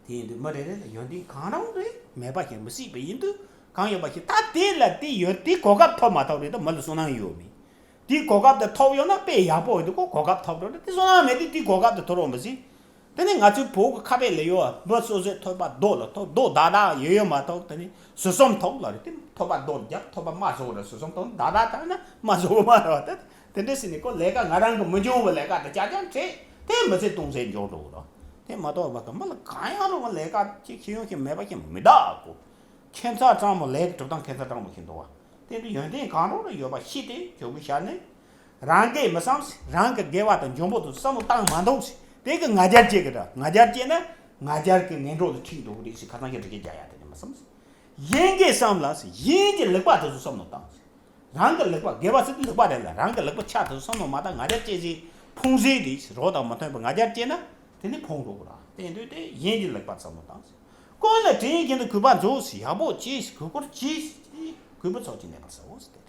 དེ་ཡིན་དུས་མི་རེ་རེ་ལ་ཡོན་ཏན་གང་རུང་རེ་མེད་པ་ཞིག་མི་སྲིད་པ་ཡིན་དུས་གང་ཡོད་པ་ཞིག་ད་དེ་ལ་དེ་ཡོད་དེ་གོ་སྐབས་ཐོབ་མ་ཐོབ་རེད། ད་མི་ལ་བསོད་ནམས་ཡོད་མེད། དེ་གོ་སྐབས་དེ་ཐོབ་ཡོད་ན་དཔེ་ཡག་པོ་ཡོད་དུས་ཁོ་གོ་སྐབས་ཐོབ་འགྲོ་རེད། དེ་བསོད་ནམས་མེད་དུས་དེ་གོ་སྐབས་དེ་ཐོབ་རོགས་མི་སྲིད། དེ་ནི་ང་ཚོའི་བོད་ཀྱི་ཁ་དཔེ་ལ་ཡོད་པ། མི་སོ་སོའི་ཐོད་པ་རྡོ་ལ་ཐོགས། རྡོ་བདག་བདག་ཡོད་ཡོད་མ་ཐོགས། དེ་ནི་ཟུར་གསུམ་ཐོགས་ལ་རེད། དེ་ཐོད་པ་རྡོ་རྒྱབ་ཐོད་པ་མ་བཟོ་རེད། ཟུར་གསུམ་ཐོགས་བདག་བདག་ཐག་ན་མ་བཟོ་མ་རེད་བ། དེ་དེ་འདྲ་ཟེར་ནས་ཁོ་ལས་ཀ་ང་རང་གི་མི་འབྱུང་བའི་ལས་ཀ་དེ་ཅག་ཅག་བྱེད། དེ་མི་ཚེ་སྟོང་ཟད་འཇོག་འགྲོ་གི་རེད། དེ་མ་གཏོགས་བ་གི་མི་ལ་གང་ཡང་རུང་བ་ལས་ཀ་ཅིག་ཤེས་ཡོན་ཞིག་མེད་པ་ཞིག་མི་གདའ་གོ། ཁྱད་མཚར་སྤྲང་མོ་ལས་ཀྱི་གྲུབ་སྟངས་ཁྱད་མཚར་སྤྲང་མོ་ཞིག་འདུག་བ། དེ་འདྲ་ཡོན་ཏན་གང་རུང་རུ་ཡོད་པ་ཤེས་ཏེ་གྱོང་གུན་བཞག་ནས། རང་གིས་མི་བསམ་ཟེར། རང་གི་དགེ་བ་དང་འཇོན་པོ་དང་བསམ་བློ་བཏང་མ་འདུག་ཟེར། དེ་གི་ང་རྒྱལ་སྐྱེ་གི་འདྲ། ང་རྒྱལ་སྐྱེས་ན་ང་རྒྱལ་གྱི་ངན་འགྲོ་ལ་ཁྲིད་འགྲོ་གི་རེད་ཟེར། ཁ་སང་ཁྱེད་འདྲ་སྐད་རྒྱག་ཡ་དེ་འདྲ་མི་བསམ་ཟེར། གཞན་གྱིས་བསམ་ལ་ཟེར། གཞན་གྱི་ལེགས་པ་དེ་ཚོ་བསམ་བློ་བཏང་ཟེར། རང་གི་ལེགས་པ། དགེ་བ་ཟེར་དུས་ལེགས་པ་རེད་ལ། རང་གི་ལེགས་པ་ཆ་དེ་ཚོ་བསམ་བློ་མ་བཏང་། ང་རྒྱལ་སྐྱེ་ཟེར། ཕུང་ཟད་དེ་རོ་དང་མི་མཐུན་པ་ང་རྒྱལ་སྐྱེས་ན་དེ་ནི་ཕུང་འགྲོ་གི་ར། དེ་འདོད་དེ་གཞན་གྱི་ལེགས་པ་བསམ་བློ་བཏང་ཟེར། ཀུན་ལ་དྲིན་ཡིན་གྱི་འདུག་གུས་པ་མཛོད་ཟེར། ཡག་པོ་གྱིས། གུས་བཀུར་གྱིས། གུས་པ་ཚོགས་ཀྱིས་གནས་པར་བྱའོ་ཟེར་དེ་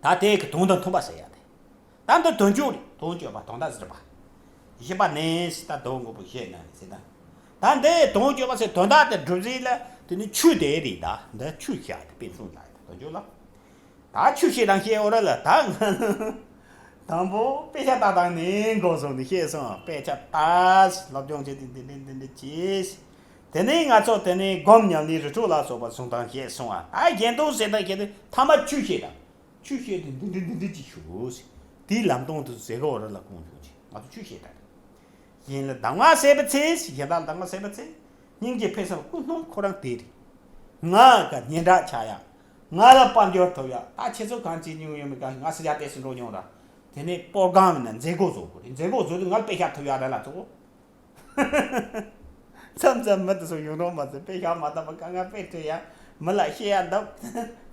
རེད། ད་དེ་གི་དོན་དང་མཐུན་པ་ཟེར་ཡ་དེ། ད་འདི་དོན་སྤྱོད་རེད། དོན་སྤྱོད་པ་དོན་དག་ཟེར་པ། བཞི་པ་ནས་ད་དོན་དངོས་པོ་བཤད་ན་ནི་ཟེར་ད། ད་འདི་དོན་སྤྱོད་པ་ཟེར་དོན་དག་དེ་སྒྲུབ་རེས་ལ་དེ་ནི་ཆོས་དེ་རེད། ད་འདི་ཆོས་བཤད་དེ་དཔེ་མཚོན་ལ་དོན་སྤྱོད་ལ། ད་ཆོས་བཤད་དང་བཤད་འོ་ར་ལ་ད་ང་དང་པོ་དཔེ་ཆ་ལྟ་སྟངས་ནས་འགོ་བཟུང་ནས་བཤད་སོང་། དཔེ་ཆ་ལྟ་སློབ་སྦྱོང་བྱེད་དེ་འདི་འདྲ་འདི་འདྲ་བྱས། དེ་ནས་ང་ཚོ་དེ་ནས་སྒོམ་ཉམས་ལེན་རི་ཁྲོད་ལ་སོགས་པ་བཟུང་དང་བཤད་སོང་བ། ད་གཞན་དོན་ཟེར་དང་བཤད་དེ་ཐ་མ་ཆོས་བཤད་དང་། ཆོས་བཤད་དེ་འདི་འདྲ་འདི་འདྲ་ཅིག་ཞུ་ཟེར། དེའི་ལམ་སྟོན་དུ་ཟེར་གོ་ར་ལ་ཁོང་ཆུང་ཆེ་ང་ཚོ་ཆོས་བཤད་དང་། གཞན་ལ་གདམས་ངག་བྱས་པའི་ཚེ། གཞན་དག་ལ་གདམས་ངག་བྱས་པའི་ཚེ། སྙིང་རྗེ་ཕན་སེམས་ཀུན་སྣོམ་ཁོ་རང་དེ་རེད། ང་ག་སྙན་གྲགས་ཆགས་ཡག་ང་ལ་དཔལ་འབྱོར་ཐོབ་ཡག་ད་ཁྱེད་ཚོ་གང་བྱེད་མྱོང་ཡོད་མེད་ག་ང་སི་ཡ་ཏེ་སི་འགྲོ་མྱོང་ར། དེ་ནས་སྤོ་སྒང་ན་མཛད་སྒོ་བཟོ་དགོས་རེད། མཛད་སྒོ་བཟོ་དུས་ང་ལ་དཔེ་ཤག་ཐོབ་ཡག་ར་ལ་ཚོ། མཚམས་མཚམས་མི་དེ་ཚོ་ཡོང་རོགས་མ་ཟེར། དཔེ་ཤག་མ་བཏབ་པ་ག་ང་དཔེ་ཁྲིད་ཡ་མི་ལ་བཤད་ཡ་འདབ།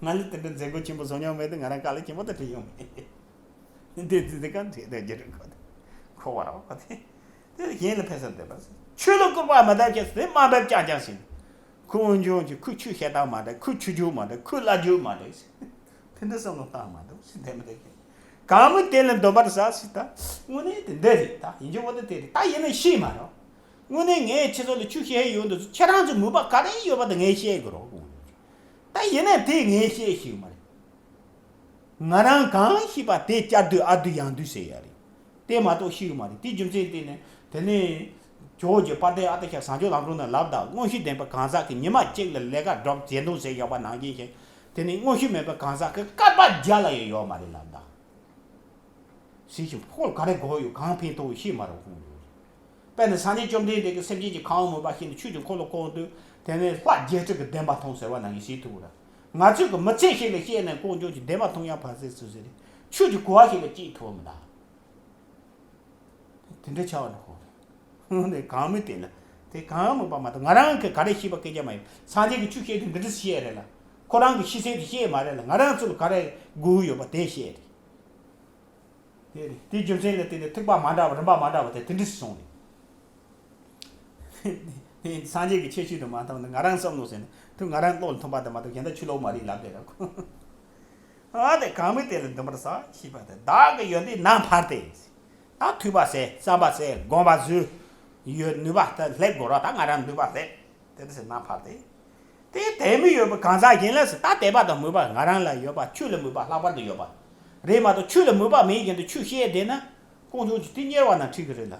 ང་ལ་དེ་འདྲ་མཛད་སྒོ་ཆེན་པོ་བཟོ་མྱོང་མེད་དུས་ང་རང་དཀའ་ལས་ཆེན་པོ་དེ་ཁྲིད་ཡོང་མེད། འདི་འདི་འདི་གང་དྲིས་དེ་རྒྱ་རིགས་ཁོ་དེ་ཁོ་བ་ར་ཁོ་དེ་དེ་གཞན་ལ་ཕན་སེམས་འདོད་པ་ཟེར། ཆོས་ལ་སྐུར་པ་མི་འདེབས་ཀྱི་ཟེར། དམའ་འབེབས་རྐྱང་རྐྱང་ཟེར། ཁོ་འོན་ཀྱང་ཅིག་ཁོས་ཆོས་བཤད་སྟངས་མ་འདྲ། ཁོས་ཆོས་བརྗོད་མ་འདྲ། ཁོས་བླ་བརྗོད་མ་འདྲ་ཟེར། དེ་འདྲ་བསམ་བློ་བཏང་མ་འདུག་ཟེར། དེ་མི་དེ་གི་གང་མི་དེ་ལ་འདོན་པར་བྱ་ཟེར། ད་དངོས་གནས་དེ་འདི་རེད། ད་ཡིན་གྱི་འོ་དེ་དེ་རེད། ད་ཡིན་ན་ཤེས་མ་རོགས། དངོས་གནས་ངས་ཁྱེད་ཚོ་ལ་ཆོས་བཤད་ཡོང་དུས་ཁྱེད་རང་ཚོ་མོས་པ་ག་རེ་ཡོད་པ་དེ་ངས་བཤད་དགོས་རོགས། ད་ཡིན་ན་དེ་ངས་བཤད་ཤེས་ཀྱི་མ་རེད། ང་རང་གང་ཤེས་པ་དེ་བསྐྱར་ཟློས་ཨ་ཟློས་ཡང་ཟློས་ཟེར་ཡ་རེད། དེ་མ་གཏོགས་ཤེས་ཀྱི་མ་རེད། དེའི་རྒྱུ་མཚན་དེ་ནི་དེ་ནི་ཇོ་བོ་རྗེ་དཔལ་ལྡན་ཨ་ཏི་ཤ་བཟང་སྤྱོད་ལམ་སྒྲོན་ན་ལབ་ད། མངོན་ཤེས་ལྡན་པའི་གང་ཟག་གིས་ཉི་མ་གཅིག་ལ་ལས་ཀ་སྒྲུབ་བྱེད་དུ་ཟེར་ཡོད་པ་ནང་བཞིན་བྱས། དེ་ནི་མངོན་ཤེས་མེད་པའི་གང་ཟག་གིས་བསྐལ་པ་བརྒྱ་ལ་ཡང་ཡོད་མ་རེད་ལབ་ད། ཟེར་ཞིང་ཁོ་ལ་ག་རེ་དགོས་ཡོད་གང་ཕན་ཐོགས་ཡོད་ཤེས་མ་རེད་ཁོང་ཚོ། དཔེར་ན་སངས་རྒྱས་བཅོམ་ལྡན་འདས་ཀྱིས་སེམས་ཅན་གྱི་ཁམས་མོས་པ་ཤེས་ནས་ཆོས་ཀྱི་འཁོར་ལོ་བསྐོར་དུས་དེ་ནས་ལྷ་བརྒྱད་ཁྲི་གི་བདེན་པ་མཐོང་ཟེར་བ་ནང་བཞིན་ཟེར་ཐུབ་ར། ང་ཚོས་ཀྱི་མི་ཚེ་ཞིག་ལ་བཤད་ནས་ལྐོག་འཇོག་གི་བདེན་པ་མཐོང་ཡག་ཕར་ཟེར་ཚུལ་ཟེར་ཆོས་ཀྱི་གོ་བ་ཞིག་ལ་སྐྱེས་ཐུབ་མི་འདུག་དེ་འདྲ་ཆགས་པ་ནི་ཁོང་རེད། དེ་གང་མི་དེ་ལ་དེ་གང་མོས་པ་མ་གཏོགས་ང་རང་གི་ག་རེ་ཤེས་པ་སྐད་ཆ་མ་ཡིན། སངས་རྒྱས་ཀྱི་ཆོས་བཤད་དུས་འདི་འདྲ་བཤད་རེད་ལ། ཁོ་རང་གི་ཤེས་ཚད་དེ་བཤད་མ་རེད་ལ། ང་རང་ཚོ་ལ་ག་རེ་དགོས་ཡོད་པ་དེ་བཤད་རེད། དེ་རེད། དེའི་རྒྱུ་མཚན་ལ་བརྟེན་ནས་ཐེག་པ་མ་འདྲ་བ་རིམ་པ་མ་འདྲ་བ་དེ་དེ་འདྲ་ཞིག་སོང་རེད། དེ་སངས་རྒྱས་ཀྱི་ཁྱད་ཆོས་དུ་མ་མཐོང་ན་ང་རང་བསམ་བློ་ཟེར་ན་དུ་ང་རང་བློ་ལ་མཐུན་པ་དུ་མ་གཏོགས་གཞན་དག་ཆོས་ལོག་མ་རེད་ལབ་དེ་རེད་ཁོ། ཨ་དེ་གང་མི་དེ་ལ་འདུན་པར་བྱ་ཞེས་པ་དེ་བདག་གི་ཡོན་ཏན་རྣམ་འཕར་ཏེ། ད་ཐོས་པ་ཟེར་བསམ་པ་ཟེར་སྒོམ་པ་ཟེར་ཡོད་ནུས་པ་དེ་སླེབས་དགོས་ར། ད་ང་རང་ནུས་པ་སླེབས། དེ་འདྲ་ཟེར་རྣམ་འཕར་ཏེ། དེ་དད་མོས་ཡོད་པའི་གང་ཟག་གཞན་ལ་ཟེར། ད་དད་པ་དང་མོས་པ་ང་རང་ལ་ཡོད་པ་ཆོས་ལ་མོས་པ་ལྷག་པར་དུ་ཡོད་པ་རེད་མ་གཏོགས་ཆོས་ལ་མོས་པ་མེད་བཞིན་དུ་ཆོས་བཤད་བསྡད་ན་ཀོང་ཇོ་གིས་དེ་གཉེར་བ་ན་ཁྲིད་གི་རེད་ལ།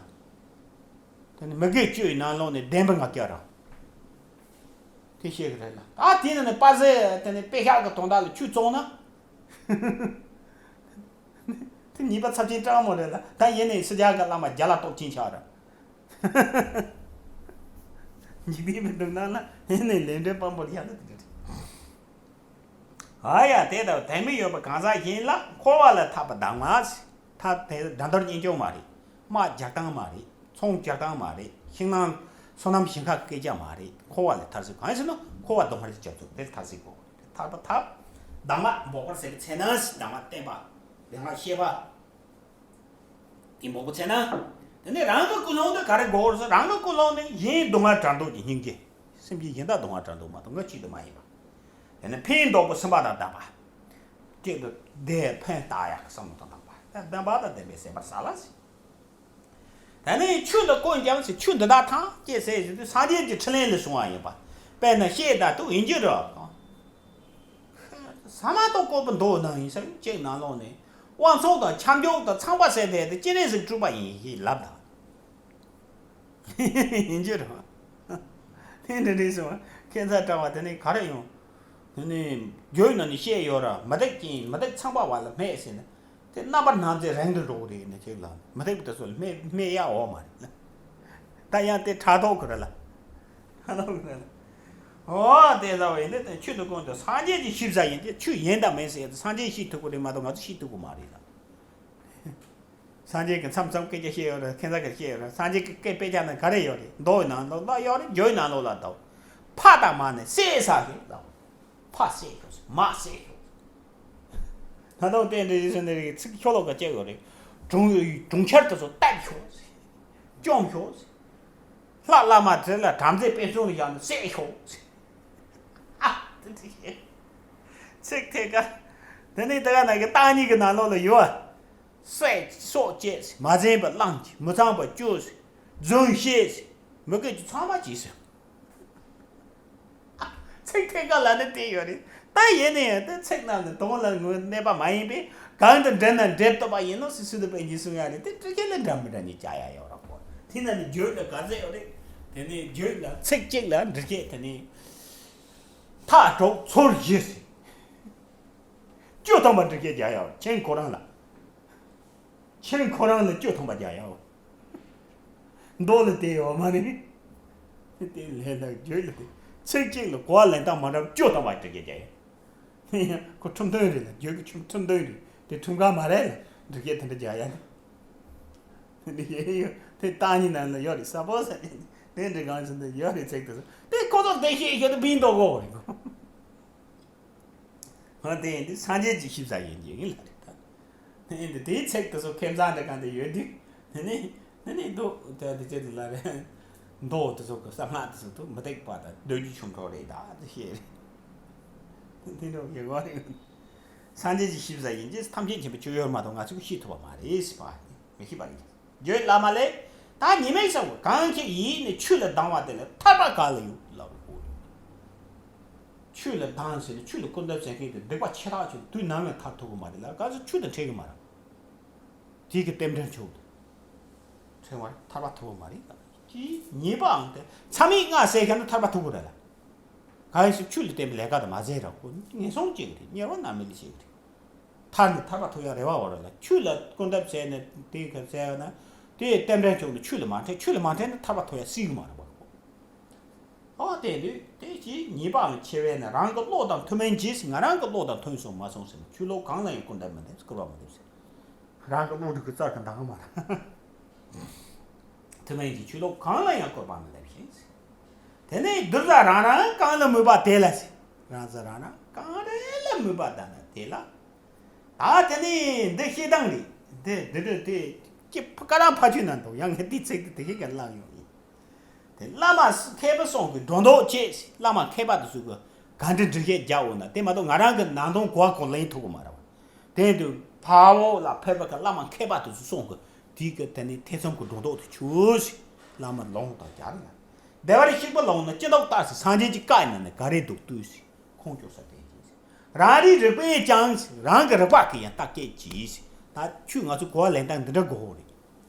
དེ་ནི་མི་དགེ་བཅུའི་ནང་ལོགས་ནས་བདེན་པ་ལྔ་བརྒྱ་རང་དེ་བཤད་གི་རེད་ལ། ད་དེ་ནི་ནི་པ་ཟེ་དེ་ནི་དཔེ་ཤག་གི་དོན་དག་ལ་ཆོས་བཙོང་ན། དེ་ཉེས་པ་ཚབས་ཆེན་སྤྲང་མོ་རེད་ལ། ད་ཡིན་ནའི་སི་ཇ་གི་བླ་མ་རྒྱ་ལ་གཏོགས་ཆེན་ཆགས་ར། འཇིག་རྟེན་པའི་སྡུག་སྣང་ལ་ཡིན་ནའི་ལས་འབྲས་དཔང་པོར་ཡག་ལ་དེ་འདྲ་རེད། ཨ་ཡ་དེ་ལྟར་དད་མོས་ཡོད་པའི་གང་ཟག་གཞན་ལ་འཁོར་བ་ལས་ཐར་པའི་གདམས་ངག་ཟེར། ཐར་དེ་དགྲ་འདོར་གཉེན་སྐྱོང་མ་རེད། དམག་རྒྱག་སྟངས་མ་རེད། ཚོང་རྒྱག་སྟངས་མ་རེད། ཤིང་ནགས་སོ་ནམ་ཞིང་ཁ་སྐད་ཆ་མ་རེད། འཁོར་བ་ལས་ཐར་ཟེར་གང་ཡིན་ཟེར་ན་འཁོར་བ་སྡུག་བསྔལ་གྱི་རྒྱ་མཚོ་དེར་ཐར་ཟེར་གོ། ཐར་པ་ཐར། གདམས་ངག་འབོག་པར་ཟེར་བའི་ཚེ་ན་གདམས་ངག་བསྟན་པ། གདམས་ངག་བཤད་པ། དེ་མང་པོ་བྱས་ན། དེ་ནས་རང་གི་ཀུན་སློང་དེ་ག་རེ་དགོས་ཟེར། རང་གི་ཀུན་སློང་ནི་གཞན་སྡུག་བསྔལ་བྲལ་འདོད་ཀྱི་སྙིང་རྗེ། སེམས་ཅན་གཞན་དག་སྡུག་བསྔལ་བྲལ་འདོད་མ་གཏོགས་ང་གཅིག་ཏུ་མ་ཡིན་པ། དེ་ནས་ཕན་འདོགས་པའི་སེམས་པ་དང་ལྡན་པ། གཅིག་ཏུ་བདེ་ཕན་བཏགས་ཡག་གི་བསམ་བློ་དང་ལྡན་པ། བདེན་པ་དང་ལྡན་པའི་སེམས་པར་བྱ་ལ་ཟེར། དེ་ནས་ཆོས་འདི་ཀུན་ཀྱང་ཟེར། ཆོས་འདི་དག་ཐམས་ཅད་ཟེར་ཞིག་དུས་སངས་རྒྱས་ཀྱི་ཕྲིན་ལས་ལས་བྱུང་བ་ཡིན་པ། དཔེར་ན་བཤད་ད་དུ་ཡིན་གྱི་རེད། ས་མ་གཏོགས་བཀོད་པ་མདོ་ནང་ཡིན་ས་གཅིག་ནང་ལོགས་ནས་དབང་ཚོགས་དང་ཁྱབ་འཇུག་དང་ཚངས་པ་ཟེར་དེ་དེ་སྤྱན་རས་གཟིགས་སྤྲུལ་པ་ཡིན་ཞེས་ལབ་དང་། ཡིན་གྱི་རེད། དེ་འདྲ་རེད་སོང་ཁྱད་མཚར་དྲ་བ་དེ་ནས་ག་རེ་ཡོང་། དེ་ནས་རྒྱུད་ནང་ནས་བཤད་ཡོད་ར། མུ་སྟེགས་ཅན་མུ་སྟེགས་ཚངས་པ་བ་ལ་སྨད་ཟེར་ན། དེ་རྣམ་པར་སྣང་མཛད་རིང་དུ་འགྲོ་གི་རེད་ནས་ཅིག་ལ་མུ་སྟེགས་པ་དེ་ཚོ་ལ་སྨད་སྨད་ཡག་འོ་མ་རེད། ད་ཡང་དེ་ཕྲག་དོག་གི་རེད་ལ། ཕྲག་དོག་གི་རེད་ལ། འོ་དེ་ལ་བས་འདི་དེ་ཆོས་དང་ཀུན་ཏུ་སངས་རྒྱས་ཀྱི་ཤེས་བྱ་ཡིན་ཏེ། ཆོས་ཡིན་དང་མིན་ཟེར་ཏེ་སངས་རྒྱས་ཤེས་ཐུབ་ཀྱི་རེད་མ་གཏོགས་ང་ཚོ་ཤེས་ཐུབ་ཀྱི་མ་རེད་ལ། སངས་རྒྱས་ཀྱིས་མཚམས་མཚམས་སྐད་ཆ་བཤད་ཡོད་རེད། ཁྱད་མཚར་གྱི་བཤད་ཡོད་རེད། སངས་རྒྱས་ཀྱི་སྐད་དཔེ་ཆ་ནང་ག་རེ་ཡོད་རེད། མདོ་ཡི་ནང་ལོགས་ལ་ཡོད་རེད། རྒྱུད་ནང་ལོགས་ལ་འདུག་ཕ་དང་མ་ནི་བསད་ས་རེད་ལ། ཕ་བསད་ཤོག་མ་བསད་ཤོག་ད་དུང་རྟེན་འབྲེལ་ཞིག་ཟེར་ནས་རིགས་ཚིག་ཤོ་ལོ་ཀ་བཅད་ཡོད་རེད། གྲོང་གྲོང་ཁྱེར་དེ་ཚོ་བཏབ་ཤོག་ཟེར། བཅོམ་ཤོག་ཟེར། ལྷ་བླ་མ་དེ་ལ་བྲམ་ཟེ་དཔེ་བཙོན་ལ་བཞག་ནས་བསད་ཤོག་ཟེར། ཨ་དེ་དེ་ཚིག་ཐད་ཀར། དེ་ནས་དེ་ག་ནང་གི་བརྟག་གཉིས་ཀྱི་ནང་ལོགས་ལ་ཡོད། བསད་སྲོག་བཅད་ཟེར། མ་བཙེམས་པར་བླངས་ཟེར། མི་ཚངས་པར་སྤྱོད་ཟེར། རྫུན་བཤད་ཟེར། མི་དགེ་བཅུ་ཚང་མ་བྱས་ཟེར། ཚིག་ཐད་ཀར་ལ་ནི་བལྟས་ཡོད་རེད། ད་ཡིན་ན་ཡང་དེ་ཚིག་རྣམས་ནི་དོན་ལ་དངོས་གནས་པ་མ་ཡིན་པས། གང་དུ་འདྲེན་ན་འདྲེན་བཏུབ་པ་ཡིན་ནོ་ཟེར། སུ་དུ་པའི་ཉིན་སུ་ང་རེད། དེ་འདྲི་སྐད་ལ་འདྲ་མི་འདྲ་ནི་བྱ་ཡ་ཡོད་ར་གོ། དེ་ན་ནི་བརྗོད་ལ་ག་ཚད་ཡོད་རེད། དེ་ནི་བརྗོད་ལ་ཚིག་གཅིག་ལ་འདྲི་སྐད་དེ་ནི་མཐའ་དྲུག་ཚུལ་བཞི་ཟེར། བཅུ་ཐམ་པ་འདྲི་སྐད་རྒྱག་ཡ་ཡོད། ཁྱེད་ཁོ་རང་ལ། ཁྱེད་ཁོ་རང་ལ་བཅུ་ཐམ་པ་རྒྱག་ཡ་ཡོད། མདོ་ལ་དེ་ཡོད་མ་རེད། དེ་ལས་ལ་བརྗོད་ལ་དེ། ཚིག་གཅིག་ལ་གོ་བ་ལེན་སྟངས་མ་འདྲ་བ་བཅུ་ཐམ་པ་འདྲི་སྐད་རྒྱག་ཡ། ཁོ་ཁྲིམས་མཐུན་རེད་ལ། བརྗོད་ཀྱི་ཁྲིམས་ཁྲིམས་མཐུན་རེད། དེ་ཁྲིམས་ཁང་མ་རེད་ལ། འདྲི་སྐད་དེ་འདྲ་རྒྱག་ཡ་ནི། དེ་ཡོད་དེ་བརྟག་གཉིས་ནང་ལ་ཡོད་རེད། ས་པོ་ས་ནི་དེ་འདྲི་གང་ཞིག་འདི་ཡོད་རེད། ཚིག་དེ་ཚོ་དེ་ཁོ་ཚོ་བདེ་ཤེས་ཤོད་དུ་བིན་ཏོ་གོ་རེད་གོ། ཧོ་དེ་ཡིན་དུས་སངས་རྒྱས་ཀྱི་ཞིབ་ཚགས་ཡིན་གྱི་ཡིན་ལ་རེད་ད། ཡིན་དུས་དེའི་ཚིག་དེ་ཚོ་ཁེ་བཟང་འདྲ་གང་དུ་ཡོད་དུས། དེ་ནི་དེ་ནི་མདོ་དེ་དེ་ཚོ་དེ་ལ་རེད། མདོ་དེ་ཚོ་གི་གསང་སྔགས་དེ་ཚོ་དུ་མུ་སྟེགས་པ་དང་གདོན་གྱི་ཆོ་འཕྲུལ་རེད་ད་དེ་བཤད་རེད། དེ་འདྲ་ཡོད་གོ་རེད། སངས་རྒྱས་ཀྱི་ཞིབ་ཚགས་ཡིན་གྱི་ཐམས་ཅད་མཁྱེན་པའི་ཆོས་ཡོད་མ་གཏོགས་ང་ཚོས་ཤེས་ཐུབ་པ་མ་རེད་ཟེར་བ་ནི་མི་ཤེས་པ་ཡིན། བརྗོད་བླ་མ་ལས། ད་ཉི་མའི་ས་གོ་གང་ཁྱེད་ཡིད་ནི་ཆོས་ལ་སྡང་བ་དེ་ལ་ཐར་པ་ག་ལ་ཡོད་ལབ་རེད་གོ། ཆོས་ལ་སྡང་ཟེར་ནས་ཆོས་ལ་སྐུར་འདེབས་བྱེད་མཁན་དེ་སྡིག་པ་ཆེ་ཐག་ཆོད། དུས་ནམ་ཡང་ཐར་ཐུབ་ཀྱི་མ་རེད་ལ། ག་ཚོད་ཆོས་དང་འཕྲད་ཀྱི་མ་རེད། དེ་གི་རྟེན་འབྲེལ་ཆོག་འཕྲད་མ་རེད། ཐར་པ་ཐུབ་ཀྱི་མ་རེད་ལ། ཅི་ཉེས་པའང་དེ་མཚམས་མེད་ལྔ་བསལ་ཁན་ནི་ཐར་པ་ཐུབ་ཀྱི་རེད་ལ། གང་ཡིན་ཟེར་ཆོས་ལ་བརྟེན་པའི་ལས་ཀ་དེ་མ་ཟད་ར་གོ་ངན་སོང་སྐྱེ་གི་རེད། དམྱལ་བ་མནར་མེད་ལ་སྐྱེ་གི་རེད། ཐར་ནི་ཐར་པ་ཐོབ་ཡ་རེ་བ་བོར་ལ། ཆོས་ལ་སྐུར་འདེབས་བྱས་ནས་དེ་ག་བྱས་ན་དེ་རྟེན་འབྲེལ་བྱུང་ནས་ཆོས་ལ་མ་འཕྲད། ཆོས་ལ་མ་འཕྲད་ན་ཐར་པ་ཐོབ་ཡ་སྲིད་གི་མ་རེད་པ། ཨོ་དེ་དུས་དེ་ཅིག་ཉེས་པའང་ཆེ་བས་ན་རང་གི་བློ་དང་མཐུན་མིན་གྱིས། ང་རང་གི་བློ་དང་མཐུན་སོང་མ་སོང་ཟེར་ན་ཆོས་ལུགས་གང་ལ་ཡང་སྐུར་འདེབས་མི་འདེབས། སྐུར་བ་མི་འདེབས་ཟེར། རང་གི་བློ་འདི་གི་རྩར་གི་འདང་མ་རེད། མཐུན་མིན་གྱིས་ཆོས་ལུགས་གང་ལ་ཡང་སྐུར་བ་མི་འདེབས་ཤིང་། དེ་ནས་བདུད་རྩ་རང་རང་གང་ལ་མོས་པ་དེ་ལ་ཟེར། རང་རྩ་རང་རང་གང་རེ་ལ་མོས་པ་ལྡན་ན་དེ་ལ། ད་དེ་ནས་འདི་བཤད་སྟངས་རེད། འདི་འདི་འདྲ་དེ་ཀྱི་ཀ་རང་ཕ་ཆོས་ན་འདུག་ཡང་ངས་འདི་ཚིག་འདི་དེ་གས་ག་བླངས་ཡོང་ཡིན། དེ་བླ་མ་མཁས་པ་སོང་གི་སྒྲོ་འདོགས་བཅད་ཟེར། བླ་མ་མཁས་པ་དེ་ཚོ་གི་ག་འདྲ་འདྲི་བཤད་རྒྱག་འོ་ན། དེ་མ་གཏོགས་ང་རང་གི་ནང་དོན་གོ་བ་གོ་ལེན་ཐུབ་གི་མ་རེད་བ། དེ་དུས་འཕགས་བོད་ལ་ཕེབས་པ་གི་བླ་མ་མཁས་པ་དེ་ཚོ་སོང་གི་དེའི་གི་དེ་ནས་ཐེ་ཚོམ་གི་སྒྲོ་འདོགས་དེ་ཆོད་ཟེར། བླ་མ་ལུང་དང་སྦྱར་ན། བདེ་བར་གཤེགས་པ་ལུང་ན་ཅི་ལྟར་བརྟག་ཟེར། སངས་རྒྱས་ཀྱི་བཀའ་ཡི་ནང་ན་ག་རེ་འདུག་ལྟོས་ཟེར། ཁུངས་བཅོལ་ས་དེ་ཡིན་ཟེར། རང་རིག་རིག་པས་ཀྱང་ཟེར། རང་གི་རིག་པ་གིས་ཡང་བརྟག་དཔྱད་གྱིས་ཟེར། ད་ཁྱོད་ང་ཚོ་གོ་བ་ལེན་སྟངས་འདི་འདྲ་དགོས་ཧོ་རེད།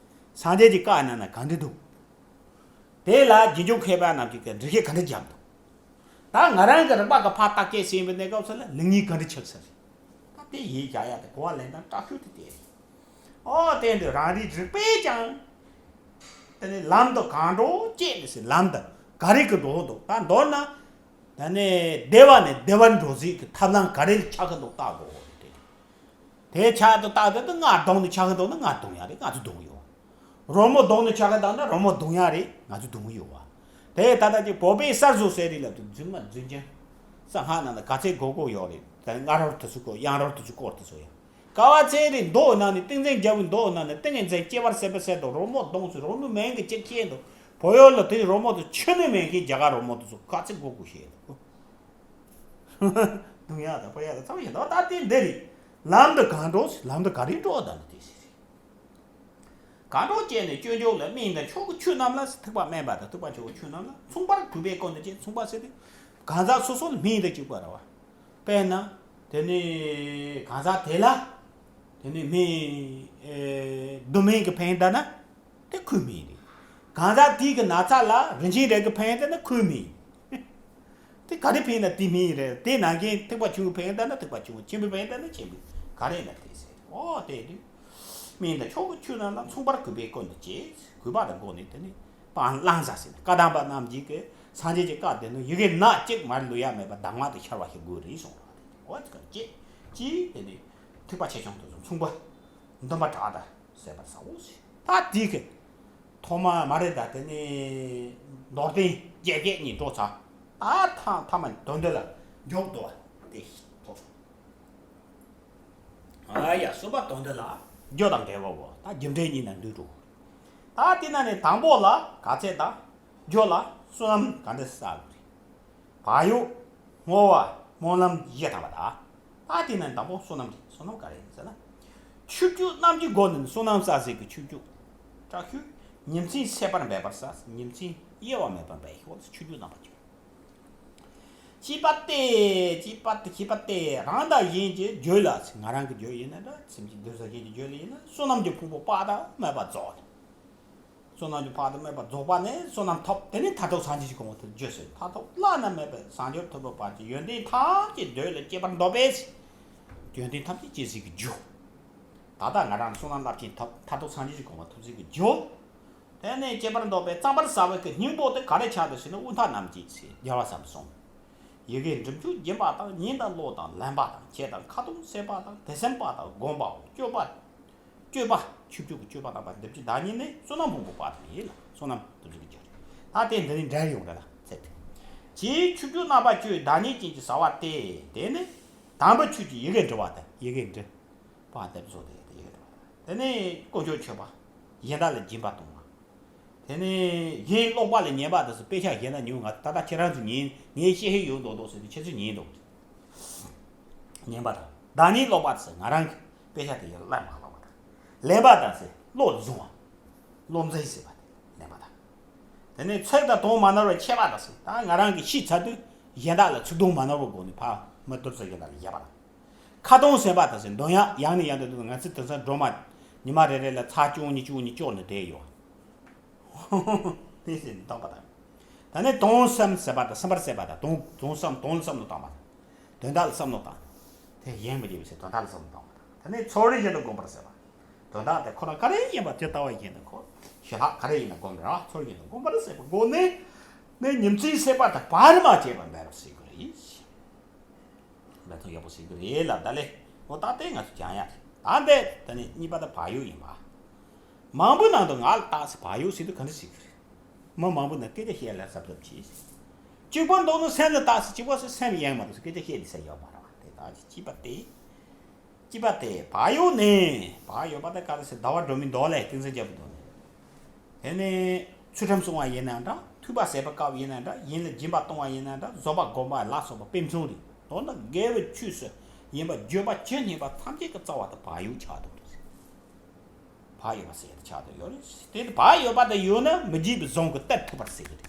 སངས་རྒྱས་ཀྱི་བཀའ་ནང་ན་ག་འདྲ་འདུག་དེ་ལ་རྗེས་འཇུག་མཁས་པ་རྣམས་ཀྱིས་འགྲེལ་བཤད་ག་འདྲ་བརྒྱབ་འདུག་ད་ང་རང་གི་རིག་པ་གིས་ཕར་བརྟག་དཔྱད་བྱས་པའི་གནས་སྐབས་སུ་ལ་ལེགས་ཉེས་ག་འདྲ་ཆགས་ས་རེད། ད་དེ་ཡིད་བཞག་ཡ་དེ་གོ་བ་ལེན་སྟངས་དྲག་ཤོས་དེ་དེ་རེད། ཨོ་དེ་འདི་རང་རིག་རིག་པས་ཀྱང་། དེ་ནི་ལམ་དུ་གང་འགྲོ་བཅད་ནས་ཟེར། ལམ་དུ་ག་རེ་གི་འགྲོ་འདུག་ད་མདོར་ན། ད་ནི་བདེ་བ་ནས་བདེ་བར་འགྲོ་ས་གི་ཐབས་ལམ་ག་རེ་ལ་ཆགས་ཀྱི་འདུག་བལྟ་དགོས་རེད། དེ་ཆ་དུ་བལྟ་དུས་དུ་ང་གདོང་ནས་ཆགས་ཀྱི་འདུག་ན་ང་གདོང་ཡ་རེད། ང་ཚོ་གདོང་ཡོད། རོལ་མོ་གདོང་ནས་ཆགས་ཀྱི་འདུག་ན་རོལ་མོ་གདོང་ཡ་རེད། ང་ཚོ་གདོང་ཡོད་བ། དེ་ད་ལྟ་ཀྱི་བོད་པའི་གསར་བཟོ་ཟེར་རིགས་ལ་དུ་རྫུན་མ་རྫུན་ཅན། གསང་སྔགས་ནང་ལ་ག་ཚད་གོ་གོ་ཡོད་རེད། ད་སྔ་རོལ་དུ་ཚུར་གོ་ཡང་རོལ་དུ་ཚུར་སྐོར་དུ་ཚུར་ཡང་། དཀའ་བ་ཚེ་རིང་མདོ་ནང་ནས་ཏིང་འཛིན་རྒྱལ་པོའི་མདོ་ནང་ནས་ཏིང་ངེ་འཛིན་སྐྱེ་བར་སྲེད་པའི་ཚེ་དང་རོལ་མོ་གདོང་ཚུ་རོལ་མོའི་མིང་གི་གཅིག་ཤེས་འདུག་བོད་ཡུལ་ལ་དེ་རོལ་མོ་དུ་ཆུ་ནི་མེད་མཁན་རྒྱ་གར་རོལ་མོ་དུ་ཚུ་ག་ཚད་གོ་གོ་ཤེས་འདུག་གདོང་ཡག་དང་ཕོ་ཡག་དང་ཚང་མ་ཤེས་འདུག་ད་དེ་འདི་རེད། ལམ་དུ་གང་འགྲོ་ཟེར། ལམ་དུ་ག་རེ་འགྲོ་དང་དེ་ཟེར། གང་འགྲོ་བཅད་ནས་སྤྱོད་འཇུག་ལ། སྨན་དང་མཆོག་གི་ཆོས་རྣམས་ལ་ཟེར། ཐེག་པ་དམན་པ་དང་ཐེག་པ་མཆོག་གི་ཆོས་རྣམས་ལ། མཚུངས་པར་གུས་པས་ཀུན་ཏུ་སྤྱད། མཚུངས་པ་ཟེར་དུས་གང་ཟག་སོ་སོ་ལ་སྨན་དང་གཅིག་པ་རེད་བ། དཔེར་ན། དེ་ནི་གང་ཟག་དེ་ལ། དེ་ནི་སྨན། ཨེ། བདུད་སྨན་གྱིས་ཕན་བཏགས་ན། དེ་ཁོའི་སྨན་རེད། གང་ཟག་དེའི་གི་ན་ཚ་ལ་རིན་ཆེན་རས་ཀྱིས་ཕན་བཏགས་ན་ཁོའི་སྨན་རེད། དེ་ག་རེ་ཕན་ན་དེ་སྨན་རེད། དེ་ནང་གི་ཐེག་པ་ཆུང་ངུས་ཕན་བཏགས་ན་ཐེག་པ་ཆུང་ངུ། ཆེན་པོས་ཕན་བཏགས་ན་ཆེན་པོ། ག་རེ་ན་དེ་ཟེར། ཨོ་དེ་དུས། སྨན་དང་མཆོག་གི་ཆོས་རྣམས་ལ། མཚུངས་པར་གུས་པས་ཀུན་ཏུ་སྤྱད། གུས་པ་དང་སྒོ་ནས་དེ་ནི་སྤང་བླང་ཟེར་ནས། བཀའ་གདམས་པ་རྣམས་ཀྱིས་གི་སངས་རྒྱས་ཀྱི་བཀའ་དེ་ནི་ཡི་གེ་ན་གཅིག་མར་ལུས་ཡ་མེད་པ་གདམས་ངག་ཏུ་ཤར་བ་ཞིག་དགོས་རེད་གསུངས་པ་རེད། ཨོ་དེ་ག་ཅེས་ཀྱིས་དེ་ནི་ཐེག་པ་ཆེ་ཆུང་དེ་ཚོ་མཚུངས་པ། འདུན་པ་དྲག་དང་ཟད་པར་བྱའོ་ཞེས། ད་དེ་གི་ཐོག་མ་མ་རེད། ད་དེ་ནི་མདོར་བསྟན་བརྒྱད་བརྒྱད་གཉིས་འགྲོ་ཚར། ད་ཐ་ཐ་མ་དོན་འདི་ལ་འཇོག་འདུག་བ། དེ་ཐོག་ཨ་ཡ། གསུམ་པ་དོན་འདི་ལ། རྒྱུ་དང་འབྲས་བུའོ། ད་རྒྱུ་འབྲས་གཉིས་ནི་འདུས་འགྲོ། ད་དེ་ན་ནི་དང་པོ་ལ་ག་ཚད་དང་། རྒྱུ་ལ་བསོད་ནམས་ག་འདྲ་བསགས་དགོས་རེད། བག་ཡོད། བསྔོ་བ། སྨོན་ལམ་བཞི་དང་བ་དང་། ད་དེ་ན་ནི་དང་པོ་བསོད་ནམས་རེད། བསོད་ནམས་ག་རེ་ཡིན་ཟེར་ན། ཆོས་བརྒྱུད་རྣམས་ཀྱི་སྒོ་ནས་བསོད་ནམས་བསགས་ཟེར་གི་ཆོས་བརྒྱུད། དྲག་ཤོས། ཉིན་མཚན་ཚེས་པར་འབད་པར་བསགས། ཉིན་མཚན་གཡོ་བ་མེད་པར་འབད། ཤོག་ཆོས་བརྒྱུད་རྣམ་པ་བཅུ། བཅུ་པ་སྟེ། བཅུ་པ་སྟེ། བཅུ་པ་སྟེ། རང་དང་གཞན་གྱི་རྒྱུད་ལ། ང་རང་གི་རྒྱུད་ཡིན་ན་འདྲ། སེམས་ཅན་སྡུག་བསྔལ་གྱི་རྒྱུད་ལ་ཡིན་ན། བསོད་ནམས་ཀྱི་ཕུང་པོ་དཔག་ཏུ་མེད་པ་རྫོགས། བསོད་ནམས་ཀྱི་དཔག་ཏུ་མེད་པ་རྫོགས་པ་ནས་བསོད་ནམས་ཐོབ། དེ་ནས་མཐར་ཐུག་སངས་རྒྱས་ཀྱི་གོ་འཕང་ཐོབ་རྒྱུ་ཟེར། མཐར་ཐུག་བླ་ན་མེད་པའི་སངས་རྒྱས་ཐོབ་པའི་བར་གྱི་ཡོན་ཏན་ཐམས་ཅད་བདུད་ལ་སྐྱེ་བར་འདོད་པས། ཡོན་ཏན་ཐམས་ཅད་སྐྱེ་ཟེར་གི་རྒྱུ། ད་ལྟ་ང་རང་བསོད་ནམས་རླབས་ཆེན་ཐོབ། མཐར་ཐུག་སངས་རྒྱས་ཀྱི་གོ་འཕང་ཐོབ་ཟེར་གི་རྒྱུ། དེ་ནས་སྐྱེ་བར་འདོད་པས་བརྩམ་པར་བྱ་བའི་གི་སྙིང་པོ་དེ་ག་རེ་ཆགས་འདུག་ཟེར་ན། དབུས་མཐའ་རྣམས་ཀྱི་ཚེ་རྒྱལ་བ་སྲས་གསུམ། ཡི་གེ་འབྲུ་བཅུ་བརྒྱན་པ་དང་། ཉིན་དང་ལོ་དང་ལེན་པ་དང་། ཁྱེད་དང་ཁ་ཏོན་བྱེད་པ་དང་། དེ་སེམས་དཔའ་དང་སྒོམ་པའོ། སྤྱོད་པ། སྤྱོད་པ། ཆོས་བརྒྱུད་ཀྱི་སྤྱོད་པ་རྣམ་པ་འདི་བཅུ་བདག་ཉིད་ནི་བསོད་ནམས་ཕུང་པོ་དཔག་ཏུ་མེད་ལ། བསོད་ནམས་འདི་བཅུ་གི་རྒྱུ་རེད། ད་དེ་འདི་ནི་འབྲེལ་ཡོང་རེད་ལ། ཚེ་དེ། ཆོས་བརྒྱུད་རྣམ་པ་བཅུའི་བདག་ཉིད་ཅན་གྱི་བྱ་བ་སྟེ། དེ་ནི་དམ་པའི་ཆོས་ཀྱི་ཡི་གེ་འབྲི་བ་དང་། ཡི་གེ་འབྲི། པ་དེ་བཟོ་དེ་ཡི་གེ་འབྲི་བ་དང་། དེ་ནི་དཀོན་མཆོག་མཆོད་པ། གཞན་དག་ལ་སྦྱིན་པ་གཏོང་བ། དེ་ནས་གཞན་ཀློག་པ་ལ་ཉན་པ་དེ་ཚོ། དཔེ་ཆ་གཞན་དག་ཉོས། ང་ད་ལྟ་ཁྱེད་རང་ཚོ་ཉན། ངས་བཤད་ཤེས་ཡོད་མདོག་མདོག་ཟེར་ཏེ་ཁྱེད་ཚོས་ཉན་འདུག་ཉན་པ་དང་། བདག་ཉིད་ཀློག་པ་དེ་ཚོ། ང་རང་གི་དཔེ་ཆ་དེ་ཡར་བླངས་མ་ཀློག་པ་དང་། ལེན་པ་དང་ཟེར། བློ་བཟུང་བ། བློ་འཛིན་བྱེད་པ་དེ་ལེན་པ་དང་། དེ་ནས་ཚིག་དང་དོན་མ་ནོར་བར་འཆད་པ་དང་ཟེར། ད་ང་རང་གིས་ཤེས་ཚར་དུས་གཞན་དག་ལ་ཚིག་དོན་མ་ནོར་བའི་སྒོ་ནས་ཕར་མི་བསྡུར་ཚུལ་གཞན་དག་ལ་བཤད་པ་དང་། ཁ་ཏོན་བྱེད་པ་དང་ཟེར། འདོན་ཡག་ཡང་ནས་ཡང་དུ་འདོན། ང་ཚོ་དེང་སང་སྒྲོལ་མ་ཉི་མ་རེ་རེ་ལ་ཚར་བཅུ་གཉིས་བཅུ་གཉིས་སྐྱོར་ནས་བསྡད་ཡོད། དེ་ཟེར་འདོན་པ་དང་། ད་ནི་དོན་བསམ་བྱེད་པ་དང་། བསམ་པར་བྱེད་པ་དང་། དོན་དོན་བསམ། དོན་ལ་བསམ་བློ་བཏང་བ་དང་། དོན་དག་ལ་བསམ་བློ་བཏང་། དེ་གཞན་མི་སྐྱེ་བའི་ཕྱིར་དོན་དག་ལ་བསམ་བློ་བཏང་བ་དང་། ད་ནི་ཚོགས་རིགས་བཞིན་དུ་བསྒོམ་པར་བྱེད་པ། དོན་དག་དེ་ཁོ་རང་ག་རེ་ཡིན་པ་དེ་ལྟ་བ་བཞིན་དུ། ཁོ་ཞི་ལྷག་ག་རེ་ཡིན་ན་བསྒོམ་ར། ཚོགས་རིགས་བཞིན་དུ་བསྒོམ་པར་བྱེད་པའི་སྒོ་ནས་ནི་ཉིན་མཚན་ཚེས་པ་དང་བར་མ་ཆད་པར་འབད་པར་བྱེད་དགོས་རེད། ལ་ཐོག་ཡག་པོ་ཟེར་གི་རེད་ལབ་ད་ལེ། འོ་ད་ལྟའི་ང་ཚོ་སྦྱང་ཡག་རེད། ད་འདི་ད་ནི་གཉིས་པ་ད་བག་ཡོད་ཡིན་པ། མང་པོའི་ནང་དུ་ང་ལ་བརྟགས་ཟེར། བག་ཡོད་ཟེར་དུས་ག་འདྲ་ཟེར་གི་རེད། མི་མང་པོའི་ནང་སྐད་ཆ་བཤད་ལ་གཟབ་གཟབ་བྱེད་ཟེར། གཅིག་པ་མདོར་ན་སེམས་ལ་བརྟགས་ཟེར། གཅིག་པ་ཟེར་སེམས་ཡེངས་མ་ཐུབ་ཟེར། སྐད་ཆ་བཤད་ལ་ཟེར་ཡོད་མ་རེད་བ། དེ་ད་གཅིག་པ་སྟེ། གཅིག་པ་སྟེ། བག་ཡོད་ནི། བག་ཡོད་པ་དེ་ག་རེ་ཟེར། ཟླ་བ་སྒྲོན་མེའི་མདོ་ལས། ཏིང་འཛིན་རྒྱལ་པོའི་མདོ་ལས། དེ་ནས་ཚུལ་ཁྲིམས་སྲུང་བ་ཡིན་ན་འདྲ། ཐོས་པ་བྱེད་པའི་སྐབས་ཡིན་ན་འདྲ། གཞན་ལ་སྦྱིན་པ་གཏོང་བ་ཡིན་ན་འདྲ། བཟོད་པ་སྒོམ་པ་ལ་སོགས་པ་དཔེ་མཚོན་རེད། མདོར་ན་དགེ་བའི་ཆོས་སུ་ཡིན་པ་བརྗོད་པ་ཇི་སྙེད་པ་ཐམས་ཅད་ཀྱི་རྩ་བ་དེ་བག་ཡོད་ཆགས་འདུག་ཟེར། བག་ཡོད་པ་ཟེར་ཡ་དེ་ཆགས་འདུག་ཡོད་རེད། དེ་བག་ཡོད་པ་དེ་ཡོད་ན་མི་བགྱིས་པའི་བཟང་པོ་སྟེར་ཐུབ་པར་ཟེར་གི་རེད།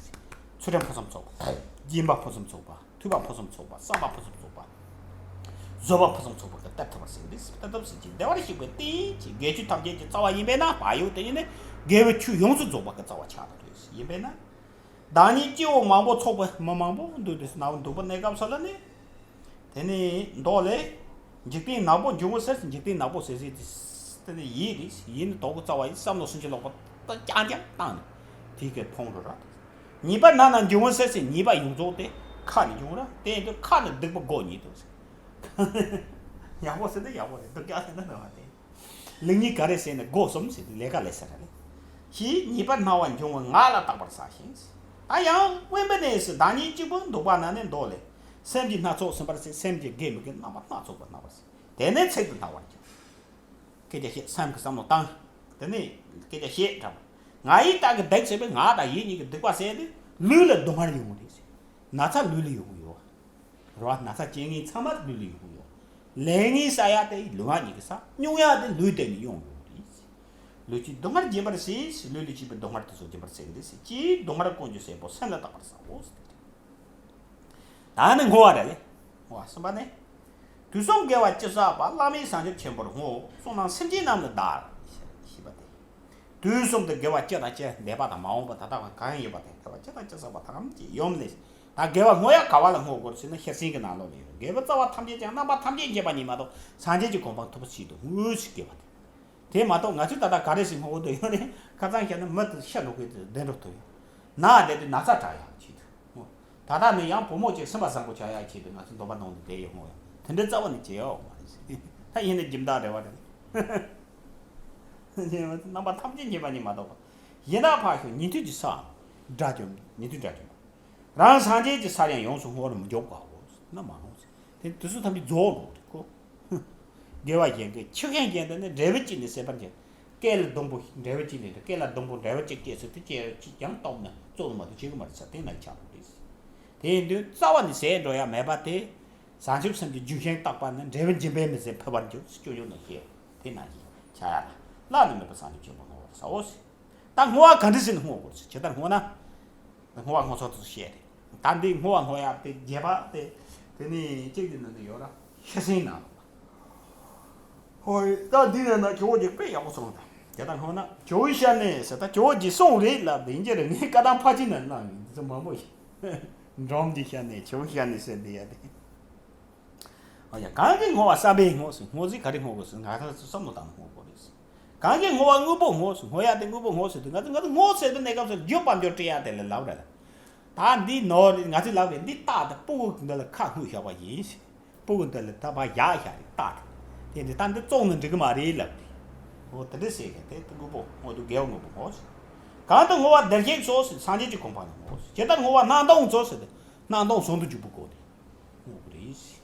ཚུལ་ཁྲིམས་ཕུན་སུམ་ཚོགས་པ། སྦྱིན་པ་ཕུན་སུམ་ཚོགས་པ། ཐོས་པ་ཕུན་སུམ་ཚོགས་པ། བསམ་པ་ཕུན་སུམ་ཚོགས་པ། བཟོད་པ་ཕུན་སུམ་ཚོགས་པ་གི་སྟེར་ཐུབ་པར་ཟེར་གི་རེད། དེ་ལྟར་ཟེར་གྱི། བདེ་བར་གཤེགས་པའི་ཏིང་ངེ་འཛིན་དགེ་ཆོས་ཐམས་ཅད་ཀྱི་རྩ་བ་ཡིན་པས་ན། བག་ཡོད་དེ་ཡིན་ན་དགེ་བའི་ཆོས་ཡོངས་སུ་རྫོགས་པ་གི་རྩ་བ་ཆགས་པ་རེད། ཡིན་པས་ན། བདག་ཉིད་སྐྱེ་བོ་མང་པོ་ཚོགས་པའི་མི་མང་པོ་འདུག་དེ་ནའོ་འདུག་པ་གནས་སྐབས་སུ་ལ་ནི། དེ་ནས་མདོ་ལས། འཇིག་རྟེན་ནག་པོ་འབྱུང་བའི་ཕྱིར། འཇིག་རྟེན་ནག་པོ་ཟེར་ཟེར་དེ་ནི་ཡིད་རེད། ཡིད་ནི་དོག་གི་རྩ་བ་ཡིན། བསམ་བློ་སུན་འབྱིན་ལོག་པ་ད་རྐྱང་རྐྱང་བཏང་ནས་དེ་གའི་ཕུང་རུ་ར། ཉེས་པ་སྣ་ནས་འབྱུང་བའི་ཕྱིར་ཟེར། ཉེས་པ་ཡོངས་རྫོགས་དེ་ཁ་ནས་འབྱུང་ར། དེ་ཡིན་དུས་ཁ་ནས་སྡིག་པ་སྒོ་ཉིད་དུ་ཟེར། ཡག་པོ་ཟེར་ན་ཡག་པོ་རེད། སྡུག་ཅག་ཟེར་ན་ནོར་བ་དེ། ལེགས་ཉེས་ག་རེ་ཟེར་ན་སྒོ་གསུམ་ཟེར་ཏེ་ལས་ཀ་ལས་ས་ར་ལས། ཞེས་ཉེས་པ་སྣ་བ་འབྱུང་བ་ང་ལ་བརྟག་པར་བྱ་ཞིང་། ད་ཡང་དབེན་པ་ནས་སུ་བདག་ཉིད་གཅིག་པུ་འདུག་པ་ན་ནི་མདོ་ལས། སེམས་ཀྱི་སྣ་ཚོགས་ཟིན་པར་བྱེད། སེམས་ཀྱི་དགེ་མི་དགེ་རྣམ་པ་སྣ་ཚོགས་པ་སྣང་བར་བྱེད། དེ་ནས་ཚིག་ཏུ་སྣང་བར་འགྱུར། སྐད་ཆ་བཤད། སེམས་ཀྱི་བསམ་བློ་བཏང་། དེ་ནས་སྐད་ཆ་བཤད་འདྲ་བ། ང་ཡི་བདག་གི་སྡིག་བྱས་པས། ང་དང་ཡིད་གཉིས་ཀྱི་སྡིག་པ་བྱས་ཏེ་ལུས་ལ་སྡུག་བསྔལ་ཡོང་གི་རེད། ན་ཚ་ལུས་ལ་ཡོང་གི་ཡོད། རེད་བ། ན་ཚ་སྐྱེ་ངེས་ཚང་མ་ལུས་ལ་ཡོང་གི་ཡོད། ལས་ངན་བསགས་ཡ་དེ་ལུས་ངག་གཉིས་ཀྱིས་བསགས། སྨྱུང་ཡ་དེ་ལུས་དེ་ནས་ཡོང་གི་ཡོད་རེད། ལུས་ཀྱི་སྡུག་བསྔལ་སྦྱིན་པར་བྱེད། ལུས་ལ་སྐྱེས་པའི་སྡུག་བསྔལ་དེ་ཚོ་སྦྱིན་པར་བྱེད་འདི་ཟེར། ཅིའི་སྡུག་བསྔལ་ཀུན་གྱི་སྲས་པོ་སེམས་ལ་བརྟག་པར་བྱའོ་ཟེར། ད་ནི་བསྔོ་བ་རེད་ལེ། བསྔོ་བ་གསུམ་པ་ནི། དུས་གསུམ་དགེ་བ་ཅི་བསགས་པ། བླ་མེད་བྱང་ཆུབ་ཆེན་པོར་བསྔོ། བསོད་ནམས་སེམས་ཅན་རྣམས་ལ་བདག་ཞེས་པ་སྟེ། དུས་གསུམ་དུ་དགེ་བ་ཅི་དང་ཅི། འདས་པ་དང་མ་འོངས་པ་ད་ལྟ་བ་གང་ཡིན་པ་དེ། དགེ་བ་ཅི་དང་ཅི་བསགས་པ་ཐམས་ཅད་ཡོམ་ལས། ད་དགེ་བ་བསྔོ་ཡག་ག་བ་ལ་བསྔོ་དགོས་ཟེར་ན་ཤེར་ཕྱིན་གྱི་ནང་ལོགས་ལ་ཡོད། དགེ་བའི་རྩ་བ་ཐམས་ཅད་ཀྱང་རྣམ་པ་ཐམས་ཅད་མཁྱེན་པ་ཉིད་མ་གཏོགས་སངས་རྒྱས་ཀྱི་གོ་འཕང་ཐོབ་པའི་ཆེད་དུ་བསྔོས་ཤིག་དགེ་བ་དེ། དེ་མ་གཏོགས་ང་ཚོས་ད་ལྟ་ག་རེ་ཞིག་བསྔོ་དགོས་འདུག་ཡོད་རེད། ཁ་སང་བཤད་ན་མི་དེ་ཤི་འགྲོ་གི་དེ་བདེ་འགྲོ་ཐུབ་ཡོད། ན་བསྡད་དུས་ན་ཚ་དྲག་ཡག་ཆེད་དུ། ད་ལྟ་ནི་ཡང་བུ་མོ་གཅིག་སེམས་པ་བཟང་པོ་ཆགས་ཡག་ཆེད་དུ་ང་ཚོ་འདོན་པ་གནང་འདུག་དེ་ཡི་བསྔོ་ཡག་དེ་འདྲའི་རྩ་བ་ནས་བྱེད་ཡག་མ་རེད། ད་ཡིན་ན་སྦྱིན་བདག་རེ་བ་རེད། རྣམ་པ་ཐམས་ཅད་མཁྱེན་པ་ཉིད་མ་གཏོགས་པ། གཞན་དག་ཕར་ཞོག་ཉན་ཐོས་ཀྱི་ས། དགྲ་བཅོམ། ཉན་ཐོས་དགྲ་བཅོམ་པ། རང་སངས་རྒྱས་ཀྱི་སར་ཡང་ཡོངས་སུ་བསྔོ་བར་མི་འཇོག་གོ། ན་མ་ནོ། དེ་དུས་ཚོད་ཐམས་ཅད་རྫོགས་འགྲོ་གི་རེད་ཁོ། དགེ་བ་གཞན་གྱི་ཆུ་ཤིང་གཞན་དུ་ནི་འབྲས་བུ་གཅིག་ནི་ཟད་པར་འགྱུར། སྐེ་ལ་སྡོང་པོ་འབྲས་བུ་གཅིག་ནི་སྐེ་ལ་སྡོང་པོ་འབྲས་བུ་གཅིག་སྐྱེས་ཟེར་དུས་སྐྱེ་རུ་གཅིག་ཀྱང་སྟོབས་ནི་གཙོ་བོ་མ་གཏོགས་བྱེད་དགོས་མ་རེད་ཟེར་དེ་ན་ཆགས་པ་རེད། དེ་ཡིན་དུས་རྩ་བ་ནས་ཟད་འགྲོ་ཡ་མེད་པ་དེ། བྱང་ཆུབ་སེམས་ཀྱི་རྒྱུན་ཤིང་བརྟག་པ་ནི་འབྲས་བུ་འབྱིན་པས་མི་ཟད་ཕུལ་བར་འགྱུར་སྐྱོན་ཡོད་ན་ཤེས། དེ་ན་ཤེས་བྱ་ཡ་ལ་བླ་ན་མེད་པ་བྱང་ཆུབ་ཆེན་པོ་ངོ་བོ་ཟ་འོ་ཟེར། ད་བསྔོ་བ་ག་འདྲ་ཟེར་ནས་བསྔོ་དགོས་ཟེར་ཇི་ལྟར་བསྔོ་ན། བསྔོ་བ་བསྔོ་ཚུལ་དུ་བཤད་དེ། ད་འདི་བསྔོ་བ་བསྔོ་ཡག་དེ་རྒྱས་པ་དེ། དེ་ནི་གཅིག་གི་ནང་དུ་ཡོད་ར། ཤི་སེང་ན། ཧོ་ཡ། ད་འདི་ནས་ན་ཇོ་བོ་རྗེ་དཔེ་ཡག་པོ་གསུངས་ད། དེ་ལྟར་བསྔོ་ན་ཇོ་བོའི་ཞལ་ནས་ཟེར་ད་ཇོ་བོ་རྗེས་གསུངས་རེད་ལབ་དེ་ཡིན་གྱི་རེད། ངས་བཀའ་ཐང་ཕལ་ཆེར་ནས་གནང་ཡིན་འདི་ཚོ་མང་པོ་ཡིན། འབྲོམ་གྱི་ཞལ་ནས་ཇོ་བོའི་ཞལ་ནས་ཟེར་འདི་ཡ་དེ། ཨ་ཡ། གང་གིས་བསྔོ་བ་བསམ་པས་བསྔོ་ཟེར། བསྔོ་ཚུལ་ག་རེ་བསྔོ་དགོས་ཟེར་ང་རང་ཚོ་བསམ་བློ་བཏང་ནས་བསྔོ་དགོས་རེད་ཟེར། གང་གིས་བསྔོ་བ་དངོས་པོ་བསྔོ་ཟེར། བསྔོ་ཡ་དེ་དངོས་པོ་བསྔོ་ཟེར་དུས་ང་ཚོ་ང་ཚོ་བསྔོ་ཟེར་དུས་གནས་སྐབས་སུ་རྒྱུ་དཔལ་འབྱོར་སྤྲད་ཡ་དེ་ལས་ལབ་རེད་ལ། ད་འདི་ནོར་རེད་ང་ཚོས་ལབ་རེད། འདི་རྟགས་དེ་སྤུ་གུ་འདི་ལ་ཁ་སྔུག་བཞག་པ་ཡིན་ཟེར། སྤུ་གུ་འདི་ལ་ད་ཕར་བཞག་བཞག་རེད་རྟགས་དེ། དེ་འདི་ད་འདི་བཙོང་ན་འགྲིག་གི་མ་རེད་ལབ་རེད། འོ་དེ་འདྲ་ཟེར་མཁན་དེ་དངོས་པོ་བསྔོ་དུས་དགེ་བ་དངོས་པོ་བསྔོ་ཟེར། གང་དུ་བསྔོ་བ་བདེར་གཤེགས་སོགས་ཟེར་སངས་རྒྱས་ཀྱི་གོ་འཕང་ལ་བསྔོ་ཟེར། ཇི་ལྟར་བསྔོ་བ་སྣང་སྟོང་སོགས་ཟེར་ཏེ་སྣང་སྟོང་ཟུང་དུ་འཇུག་པའི་སྒོ་ནས་བསྔོ་དགོས་རེད་ཟེར།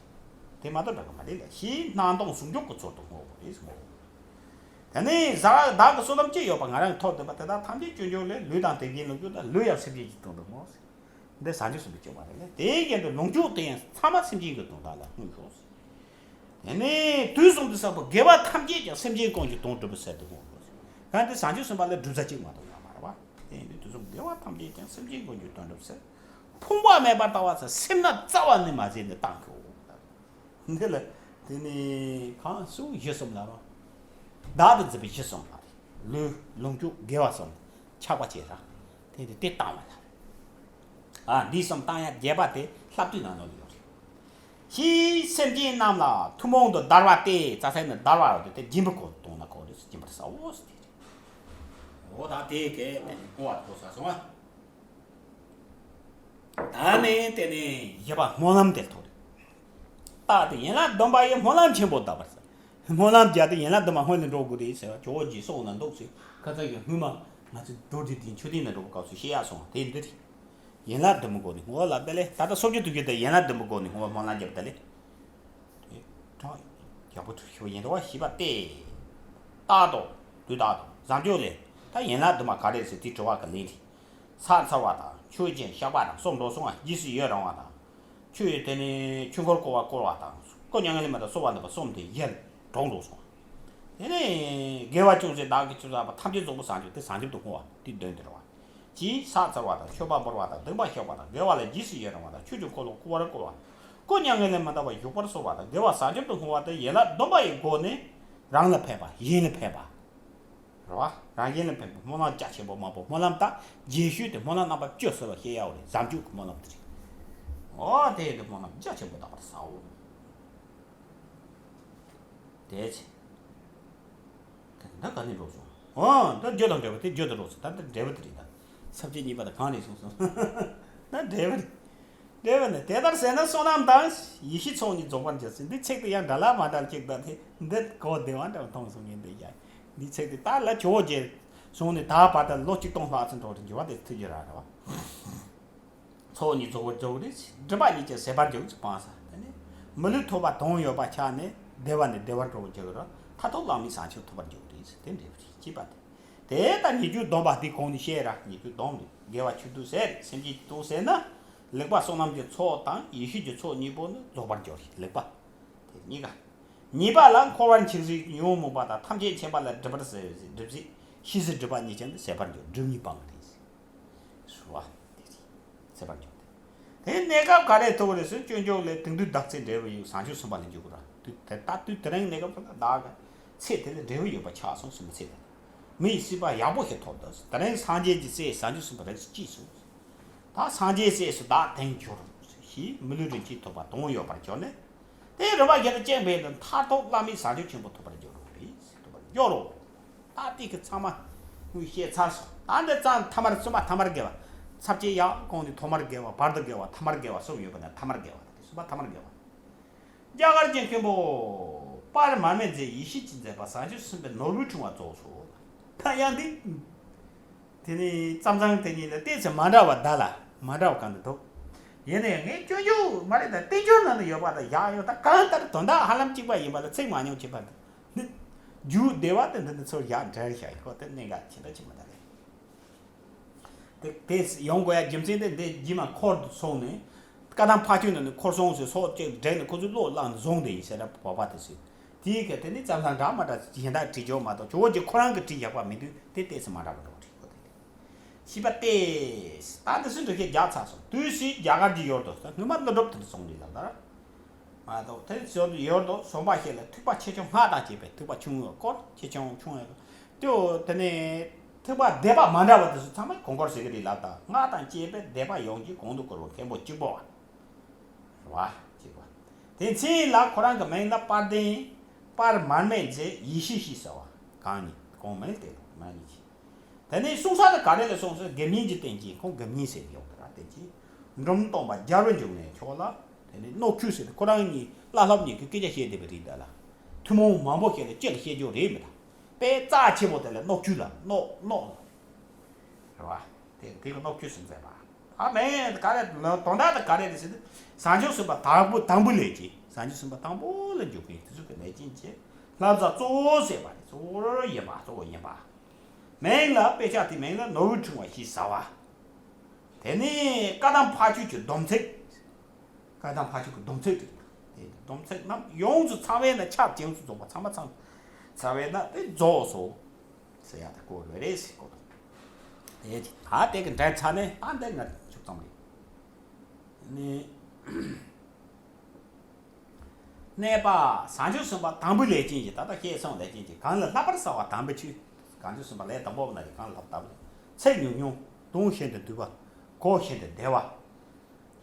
དེ་མ་གཏོགས་འགྲིག་གི་མ་རེད་ལ་ཞེས་སྣང་སྟོང་ཟུང་འཇུག་གི་ཚུལ་དུ་བསྔོ་དགོས་རེད་ཟེར་བསྔོ། དེ་ནས་བདག་གི་བསོད་ནམས་ཅི་ཡོད་པ་ང་རང་ཐོབ་བསྡད་པ་དེ་དག་ཐམས་ཅད་སྤྱོད་འཇུག་ལས་ལུས་དང་དེ་བཞིན་ལུས་ཀྱི་དང་ལུས་ཡང་སེམས་ཅན་གྱི་དོན་དུ་བསྔོ་ཟེར། འདི་བྱང་ཆུབ་སེམས་དཔའི་སྤྱོད་པ་རེད་ལ། དེའི་རྐྱེན་དུ་ལོངས་སྤྱོད་དེ་ཡང་ཚང་མ་སེམས་ཅན་གྱི་དོན་དག་ལ་བསྔོས་ཤོག་ཟེར། དེ་ནས་དུས་གསུམ་དུ་བསགས་པའི་དགེ་བ་ཐམས་ཅད་ཀྱང་སེམས་ཅན་ཀུན་གྱི་དོན་སྒྲུབ་པའི་ཕྱིར་དུ་བསྔོ་དགོས་ཟེར། གང་དེ་བྱང་ཆུབ་སེམས་དཔའ་ལ་སྒྲུབ་བྱ་གཅིག་མ་གཏོགས་ཡོད་མ་རེད་བ། དེ་ཡིན་དུས་དུས་གསུམ་དགེ་བ་ཐམས་ཅད་ཀྱང་སེམས་ཅན་ཀུན་གྱི་དོན་སྒྲུབ་ཕྱིར། ཕོངས་པ་མེད་པར་ལྟ་བ་ཟེར་སེམས་ནི་རྩ་བ་ནས་མ་ཟད་ནས་བཏང་གོ། འདི་ལ་དེ་ནི་གང་གསུང་གཞི་གསུམ་ལ་རོ། བདག་ཏུ་འཛིན་པའི་གཞི་གསུམ་ལ་རེ། ལུས་ལོངས་སྤྱོད་དགེ་བ་གསུམ་ཆགས་པ་བཅས་ར། དེ་དེ་དེ་བཏང་བ་ལ་རེ། ཨ་འདི་གསུམ་བཏང་ཡ་རྒྱས་པ་དེ་ལྷག་བསྡུས་ནང་ལོགས་ཡོད་རེད། ཞེས་སེམས་ཅན་རྣམས་ལ་ཐུན་མོང་དུ་བརྡར་བ་སྟེ་རྩ་ཚན་ནི་བརྡར་བ་རེད་དེ་སྦྱིན་པའི་སྐོར་གཏོང་ན་གོ་རེ་སྦྱིན་པར་བྱའོ་ཟེར་དེ་རེད། འོ་ད་དེ་གས་དེ་ནི་བསྔོ་བ་ཐོག་ས་སོང་ཨ། ད་ནི་དེ་ནས་བཞི་པ་སྨོན་ལམ་དེར་ཐུག་རེད། རྟགས་དེ་ཡན་ལག་བདུན་པ་ཡི་སྨོན་ལམ་ཆེན་པོ་བཏབ་པར་ཟེར། སྨོན་ལམ་བརྒྱབ་སྟེ་ཡན་ལག་བདུན་པ་སྔོན་ལ་འགྲོ་དགོས་རེད་ཟེར་བ་ཇོ་བོ་རྗེས་གསུངས་ན་འདུག་ཟེར་ཁ་ཚ་གི་སྔོན་མ་ང་ཚོ་རྡོ་རྗེ་གདན་མཆོད་རྟེན་ལ་འགྲོ་བའི་སྐབས་སུ་བཤད་ཡག་སོང་དེ་འདི་རེད། ཡན་ལག་བདུན་པའི་སྒོ་ནས་བསྔོ་བ་ལ་བདེ་ལེགས་ད་ལྟ་སོ་བརྒྱད་དུ་གྱུར་ཏེ་ཡན་ལག་བདུན་པའི་སྒོ་ནས་བསྔོ་བ་སྨོན་ལམ་བརྒྱབ་བདེ་ལེགས། དྲང་ཡག་པོ་ཐུགས་ཞུ་བ་ཡིན་རེ་བ་ཞིབ་པ་སྟེ། རྟགས་དང་དུས་རྟགས་དང་བཟང་སྤྱོད་ལས་ད་ཡན་ལག་བདུན་པ་ག་རེ་ཟེར་དེའི་དྲི་བ་གི་ལན་དེ། ས་འཚར་བ་དང་ཆོས་ཅན་བཤགས་པ་དང་སོགས་འགྲོ་སོང་བ་རྗེས་སུ་ཡི་རང་བ་དང་། ཆོས་དེ་ནི་ཆོས་འཁོར་བསྐོར་བ་བསྐོར་བ་དང་སྐུ་མྱ་ངན་ལས་མི་འདའ་གསོལ་བ་འདེབས་པ་གསུམ་དེ་ཡི་གྲོགས་འགྲོ་སོང་བ། དེ་ནི་དགེ་བ་ཅུང་ཟད་བདག་གིས་ཅི་བསགས་པ་ཐམས་ཅད་རྫོགས་པའི་བྱང་ཆུབ་དེ་བྱང་ཆུབ་ཏུ་བསྔོ་བ་དེ་དོན་དེ་རེད་བ། ཅེས་ས་འཚར་བ་དང་མཆོད་པ་འབུལ་བ་དང་སྡིག་པ་བཤགས་པ་དང་དགེ་བ་ལ་རྗེས་སུ་ཡི་རང་བ་དང་ཆོས་ཀྱི་འཁོར་ལོ་བསྐོར་བར་བསྐུལ་བ། སྐུ་མྱ་ངན་ལས་མི་འདའ་བར་བཞུགས་པར་གསོལ་བ་དང་དགེ་བ་བྱང་ཆུབ་ཏུ་བསྔོ་བ་དེ་ཡན་ལག་བདུན་པ་ཡི་སྒོ་ནས་རང་ལ་ཕན་པ་གཞན་ལ་ཕན་པ། རེད་བ། རང་གཞན་ལ་ཕན་པའི་སྨོན་ལམ་རྒྱ་ཆེན་པོ་མང་པོ་སྨོན་ལམ་དང་རྗེས་ཤུལ་དེ་སྨོན་ལམ་རྣམ་པ་བཅུ་ཟེར་བ་བཤད་ཡག་རེད་བཟང་སྤྱོད་ཀྱི་སྨོན་ལམ་དེ་རེད། ཨོ་དེ་ཡིན་དུས་སྨོན་ལམ་རྒྱ་ཆེན་པོ་བཏབ་པར་བྱའོ། དེ་ཚེ། དེ་ད་ག་ནས་འགྲོ་སོང་། ཨོ་ད་རྒྱུ་དང་འབྲས་བུ་དེ་རྒྱུ་དང་འགྲོ་སོང་ད་ལྟ་འབྲས་བུ་དེ་རེད་ད། ས་བཅད་གཉིས་པ་དང་གང་ནས་བྱུང་སོང་། ད་འབྲས་བུ་རེད། འབྲས་བུ་ནི་དེ་ལྟར་ཟད་ན་བསོད་ནམས་དང་ཡེ་ཤེས་ཚོགས་གཉིས་རྫོགས་པར་འགྱུར་ཟེར་འདི་ཚིག་དེ་ཡང་འདྲ་ལ་མ་འདྲ་ལ་གཅིག་ད་དེ་འདི་གོ་བདེ་བ་འདྲ་བ་མཐོང་སོང་ངས་འདི་ཡ། འདི་ཚིག་དེ་ད་ལ་ཇོ་བོ་རྗེ་བྱུང་ནས་ད་བར་དུ་ལོ་ཆིག་སྟོང་ལྷག་ཙམ་འགྲོ་རུ་འགྱུར་བ་དེ་ཐུགས་རྗེ་རང་རེད་བ། ཚོགས་གཉིས་རྫོགས་པར་འགྱུར་རེད། སྒྲིབ་པ་གཉིས་ཀྱང་ཟད་པར་འགྱུར་ཟེར་སྤང་ས་དེ་ནི་མི་ལུས་ཐོབ་པ་དོན་ཡོད་པ་ཆགས་ནས་བདེ་བ་ནས་བདེ་བར་འགྲོ་བར་འགྱུར་རོ་མཐར་ཐུག་བླ་མའི་བྱང་ཆུབ་ཐོབ་པར་འགྱུར་རེད་ཟེར་དེ་འདྲ་བ་རེད་ཅེས་པ་དེ། དེ་ལྟར་ཉེས་སྤྱོད་སྡོམ་པ་འདི་གོང་ནས་བཤད་ར་ཉེས་སྤྱོད་སྡོམ་རེད། དགེ་བ་ཆོས་སྡུད་ཟེར་སེམས་བསྐྱེད་ཀྱི་དུས་ཟེར་ན། ལེགས་པ་བསོད་ནམས་ཀྱི་ཚོགས་དང་ཡེ་ཤེས་ཀྱི་ཚོགས་གཉིས་པོ་ནི་རྫོགས་པར་འགྱུར་རེད་ལེགས་པ། དེ་གཉིས་ཀ། ཉེས་པ་ལ་འཁོར་བར་འཆིང་བྱེད་ཉོན་མོངས་པ་དང་ཐམས་ཅད་མཁྱེན་པ་ལ་སྒྲིབ་པར་ཟད་པའི་སྒྲིབ་བྱེད་ཤེས་བྱའི་སྒྲིབ་པ་གཉིས་ཀྱང་ནི་ཟད་པར་འགྱུར་སྒྲིབ་གཉིས་སྤང་གི་རེད། སུ་བ། དེ་རེད། ཟད་པར་འགྱུར་ཏེ། དེ་གནས་སྐབས་ག་རེ་ཐུག་རེད་ཟེར་སྤྱོད་འཇུག་ལས་དེང་དུས་བདག་ཚེ་འབྲས་བུ་ཡོད་བྱང་ཆུབ་སེམས་དཔའ་ལ་འཇུག་གི་ར་དུས་དེ་ལྟ་དུས་དེ་རིང་གནས་སྐབས་སུ་བདག་གི་ཚེ་དེ་ལ་འབྲས་བུ་ཡོད་པ་ཆགས་སོང་སེམས་ཚེ་དེ་ལ། མི་ཡི་སྲིད་པ་ཡག་པོ་ཞིག་ཐོབ་འདུག་དེ་རིང་སངས་རྒྱས་ཀྱི་སྲས་བྱང་ཆུབ་སེམས་དཔའ་རིགས་སུ་སྐྱེས་སོང་། ད་སངས་རྒྱས་སྲས་སུ་བདག་དེང་གྱུར་ཞེས་མི་ལུས་རིན་ཆེན་ཐོབ་པ་དོན་ཡོད་པར་གྱུར་ནས། དེ་རིམ་པ་བཞིན་དུ་སྤྱན་འབེབས་ཏེ་མཐར་ཐུག་བླ་མའི་བྱང་ཆུབ་ཆེན་པོ་ཐོབ་པར་འགྱུར་རོ་རེད་ཟེར་ཐོབ་པར་འགྱུར་རོ། ད་དེ་གི་ཚང་མ་དངོས་བཤད་ཚར་སོང་། ད་འདི་ཙམ་ཐ་མར་གསུམ་པ་ཐ་མར་དགེ་བ། ཚར་བཅད་ཡག་གོང་ནས་ཐོག་མར་དགེ་བ་བར་དུ་དགེ་བ་ཐ་མར་དགེ་བ་གསུམ་ཡོད་པ་ན་ཐ་མར་དགེ་བ་དང་གསུམ་པ་ཐ་མར་དགེ་བ། རྒྱ་གར་གྱི་མཁན་པོ་པར་མར་མེ་མཛད་ཡེ་ཤེས་ཀྱིས་མཛད་པ་བྱང་ཆུབ་སེམས་དཔའི་ནོར་བུའི་ཕྲེང་བ་རྫོགས་སོ། ད་ཡང་འདི། དེ་ནས་ཙམ་ཙང་དེ་གཉིས་ལ་ཏོག་ཙམ་མ་འདྲ་བ་གདའ་ལ་མ་འདྲ་བ་གང་དུ་འདུག་ཡིན་ནའི་ངས་སྐྱོན་བརྗོད་མ་རེད་ད། བསྟན་འགྱུར་ནང་ན་ཡོད་པ་དང་བཞག་ཡོད་ད། གང་ལྟར་དོན་དག་ཧ་ལམ་གཅིག་པ་ཡིན་པ་ལ་ཚིག་མ་ཉུང་བྱེད་པ་དང་། འདི་རྒྱུ་སྡེ་བ་དེ་འདི་ནི་ཚུར་བཞག་འབྲེལ་བཞག་ཡོད་དེ་གནད་འགག་ཆེ་འདྲ་ཅིག་མ་རེད། དེ་དེ་ཡོང་དགོས་ཡ་རྒྱུ་མཚན་དེ་འདི་རྗེས་མ་འཁོར་དུ་སོང་ནས། བཀའ་གདམས་ཕ་ཆོས་ནང་ནས་འཁོར་སོང་ཟེར་སོགས་ཅིག་འདྲེས་ནས་ཁོ་ཚོས་བློ་བླངས་བཟུང་དེ་ཡིན་ཟེར་ར་བོད་པ་དེ་ཚོས། དེའི་ག་དེ་ནི་ཙམ་ལྷག་འདྲ་མ་འདྲ་གཞན་དག་བྲིས་ཆོག་མ་གཏོགས་ཇོ་བོ་རྗེ་ཁོ་རང་གིས་བྲིས་བཞག་པ་མི་འདུག་དེ་ཏོག་ཙམ་མ་འདྲ་བ་འདྲ་བོ་བྲིས་ཡོད་དེ། ཤེས་པ་སྟེ། ད་འདི་སུ་འདྲ་ཞིག་རྒྱག་ཚར་སོང་དུས་སུ་རྒྱ་གར་གྱི་ཡོར་དུ་ས་སྔོན་མ་ཀླུ་སྒྲུབ་དེ་འདྲ་སོང་ནས་ལ་ལར། མ་གཏོགས་དེ་ཚོ་ཡོར་དུ་བཟོ་འབའ་ཞིག་ལ་ཐེག་པ་ཆེ་ཆུང་སྔགས་དང་བཅས་པའི་ཐེག་པ་ཆུང་ངུའི་སྐོར་ཆེ་ཆུང་ཆུང་ངུའི་སྐོར་དེའོ་དེ་ནས་ཐེག་པ་སྡེ་པ་མ་འདྲ་བ་དེ་ཚོ་ཚང་མ་གོང་འཁོར་ཟེར་གི་རེད་ལབ་དང་སྔགས་དང་བཅས་པའི་སྡེ་པ་ཡོངས་ཀྱི་གོང་དུ་བཀུར་བ་མཁན་པོ་གཅིག་པོ་བ། རེད་བ། གཅིག་པ། དེ་མཚན་ལ་ཁོ་རང་གི་མིང་ལ་དཔལ་ལྡན། དཔལ་མར་མེ་མཛད་ཡེ་ཤེས་ཞེས་ཟེར་བ། གང་ཉིད་གོང་མིང་དེ་ལ་མ་ཉིད་ཀྱི། དེ་ནས་གསུང་ས་དེ་ག་རེ་ལ་སོང་ཟེར་དགེ་བསྙེན་གྱི་རྟེན་གྱི་ཁོང་དགེ་བསྙེན་ཟེར་ཡོང་དེ་ར་རྟེན་གྱི། འབྲོམ་སྟོན་པ་རྒྱལ་བར་འབྱུང་གནས་མཆོག་ལ། དེ་ནས་གནོད་བྱུས་ཟེར་ཏེ་ཁོ་རང་གཉིས་བླ་སློབ་གཉིས་ཀྱི་སྐད་ཆ་བཤད་བསྡད་པ་རེད་ད་ལ། ཐུན་མོང་མང་པོ་ཞིག་ལ་སྤྱི་ལ་བཤད་རྒྱུ་རེད་མི་ད། དཔེ་རྩ་ཆེ་པོ་དེ་ལ་གནོད་བྱུས་ལ་གནོད་གནོད་ལ། རེད་བ། དེ་དེ་གི་གནོད་བྱུས་སུ་མཛད་པ། ཨ་མེ་ག་རེ་དོན་དག་དེ་ག་རེ་རེད་ཟེར་ན། བྱང་ཆུབ་སེམས་དཔའ་དང་པོ་དང་པོ་ལས་ཀྱི་བྱང་ཆུབ་སེམས་དཔའ་དང་པོ་ལ་འཇུག་མཁན་དེ་ཚོ་གི་ལས་ཅན་གྱི་བསླབ་བྱ་གཙོ་བོ་ཟེར་བ་རེད། གཙོ་བོ་ཡིན་པ་གཙོ་བོ་ཡིན་པ། མིང་ལ་དཔེ་ཆ་དེ་མིང་ལ་ནོར་བུའི་ཕྲེང་བ་ཞེས་ཟེར་བ། དེ་ནས་བཀའ་གདམས་ཕ་ཆོས་ཀྱི་སྡོམ་ཚིག་བཀའ་གདམས་ཕ་ཆོས་ཀྱི་སྡོམ་ཚིག་དེ་དེ་སྡོམ་ཚིག་རྣམས་ཡོངས་སུ་ཚང་བས་ན་ཆ་ཅན་སུ་རྫོགས་པ་ཚང་མ་ཚང་ཚང་བས་ན་དེ་རྫོགས་སོ། ཟེར་ཡ་དེ་གོ་རེ་རེ་ཟེར་གོ་དང་། དེ་ད་དེ་གི་འདྲ་ཚ་ནས་ད་འདི་ང་ཆུབ་ཙམ་རེད། ནི། གནས་པ་བྱང་ཆུབ་སེམས་དཔའ་དང་པོའི་ལས་ཅན་གྱི་ད་ལྟ་བཤད་སོང་ལས་ཅན་གྱི་གང་ལ་བསླབ་པར་བྱ་བ་དམ་པའི་ཆོས། བྱང་ཆུབ་སེམས་དཔའ་ལས་དང་པོ་ན་གི་གང་ལ་བསླབ་དམ་པའི་ཚིག་ཉུང་ཉུང་དོན་ཤིན་ཏུ་བསྡུས་པ། གོ་ཤིན་ཏུ་བདེ་བ།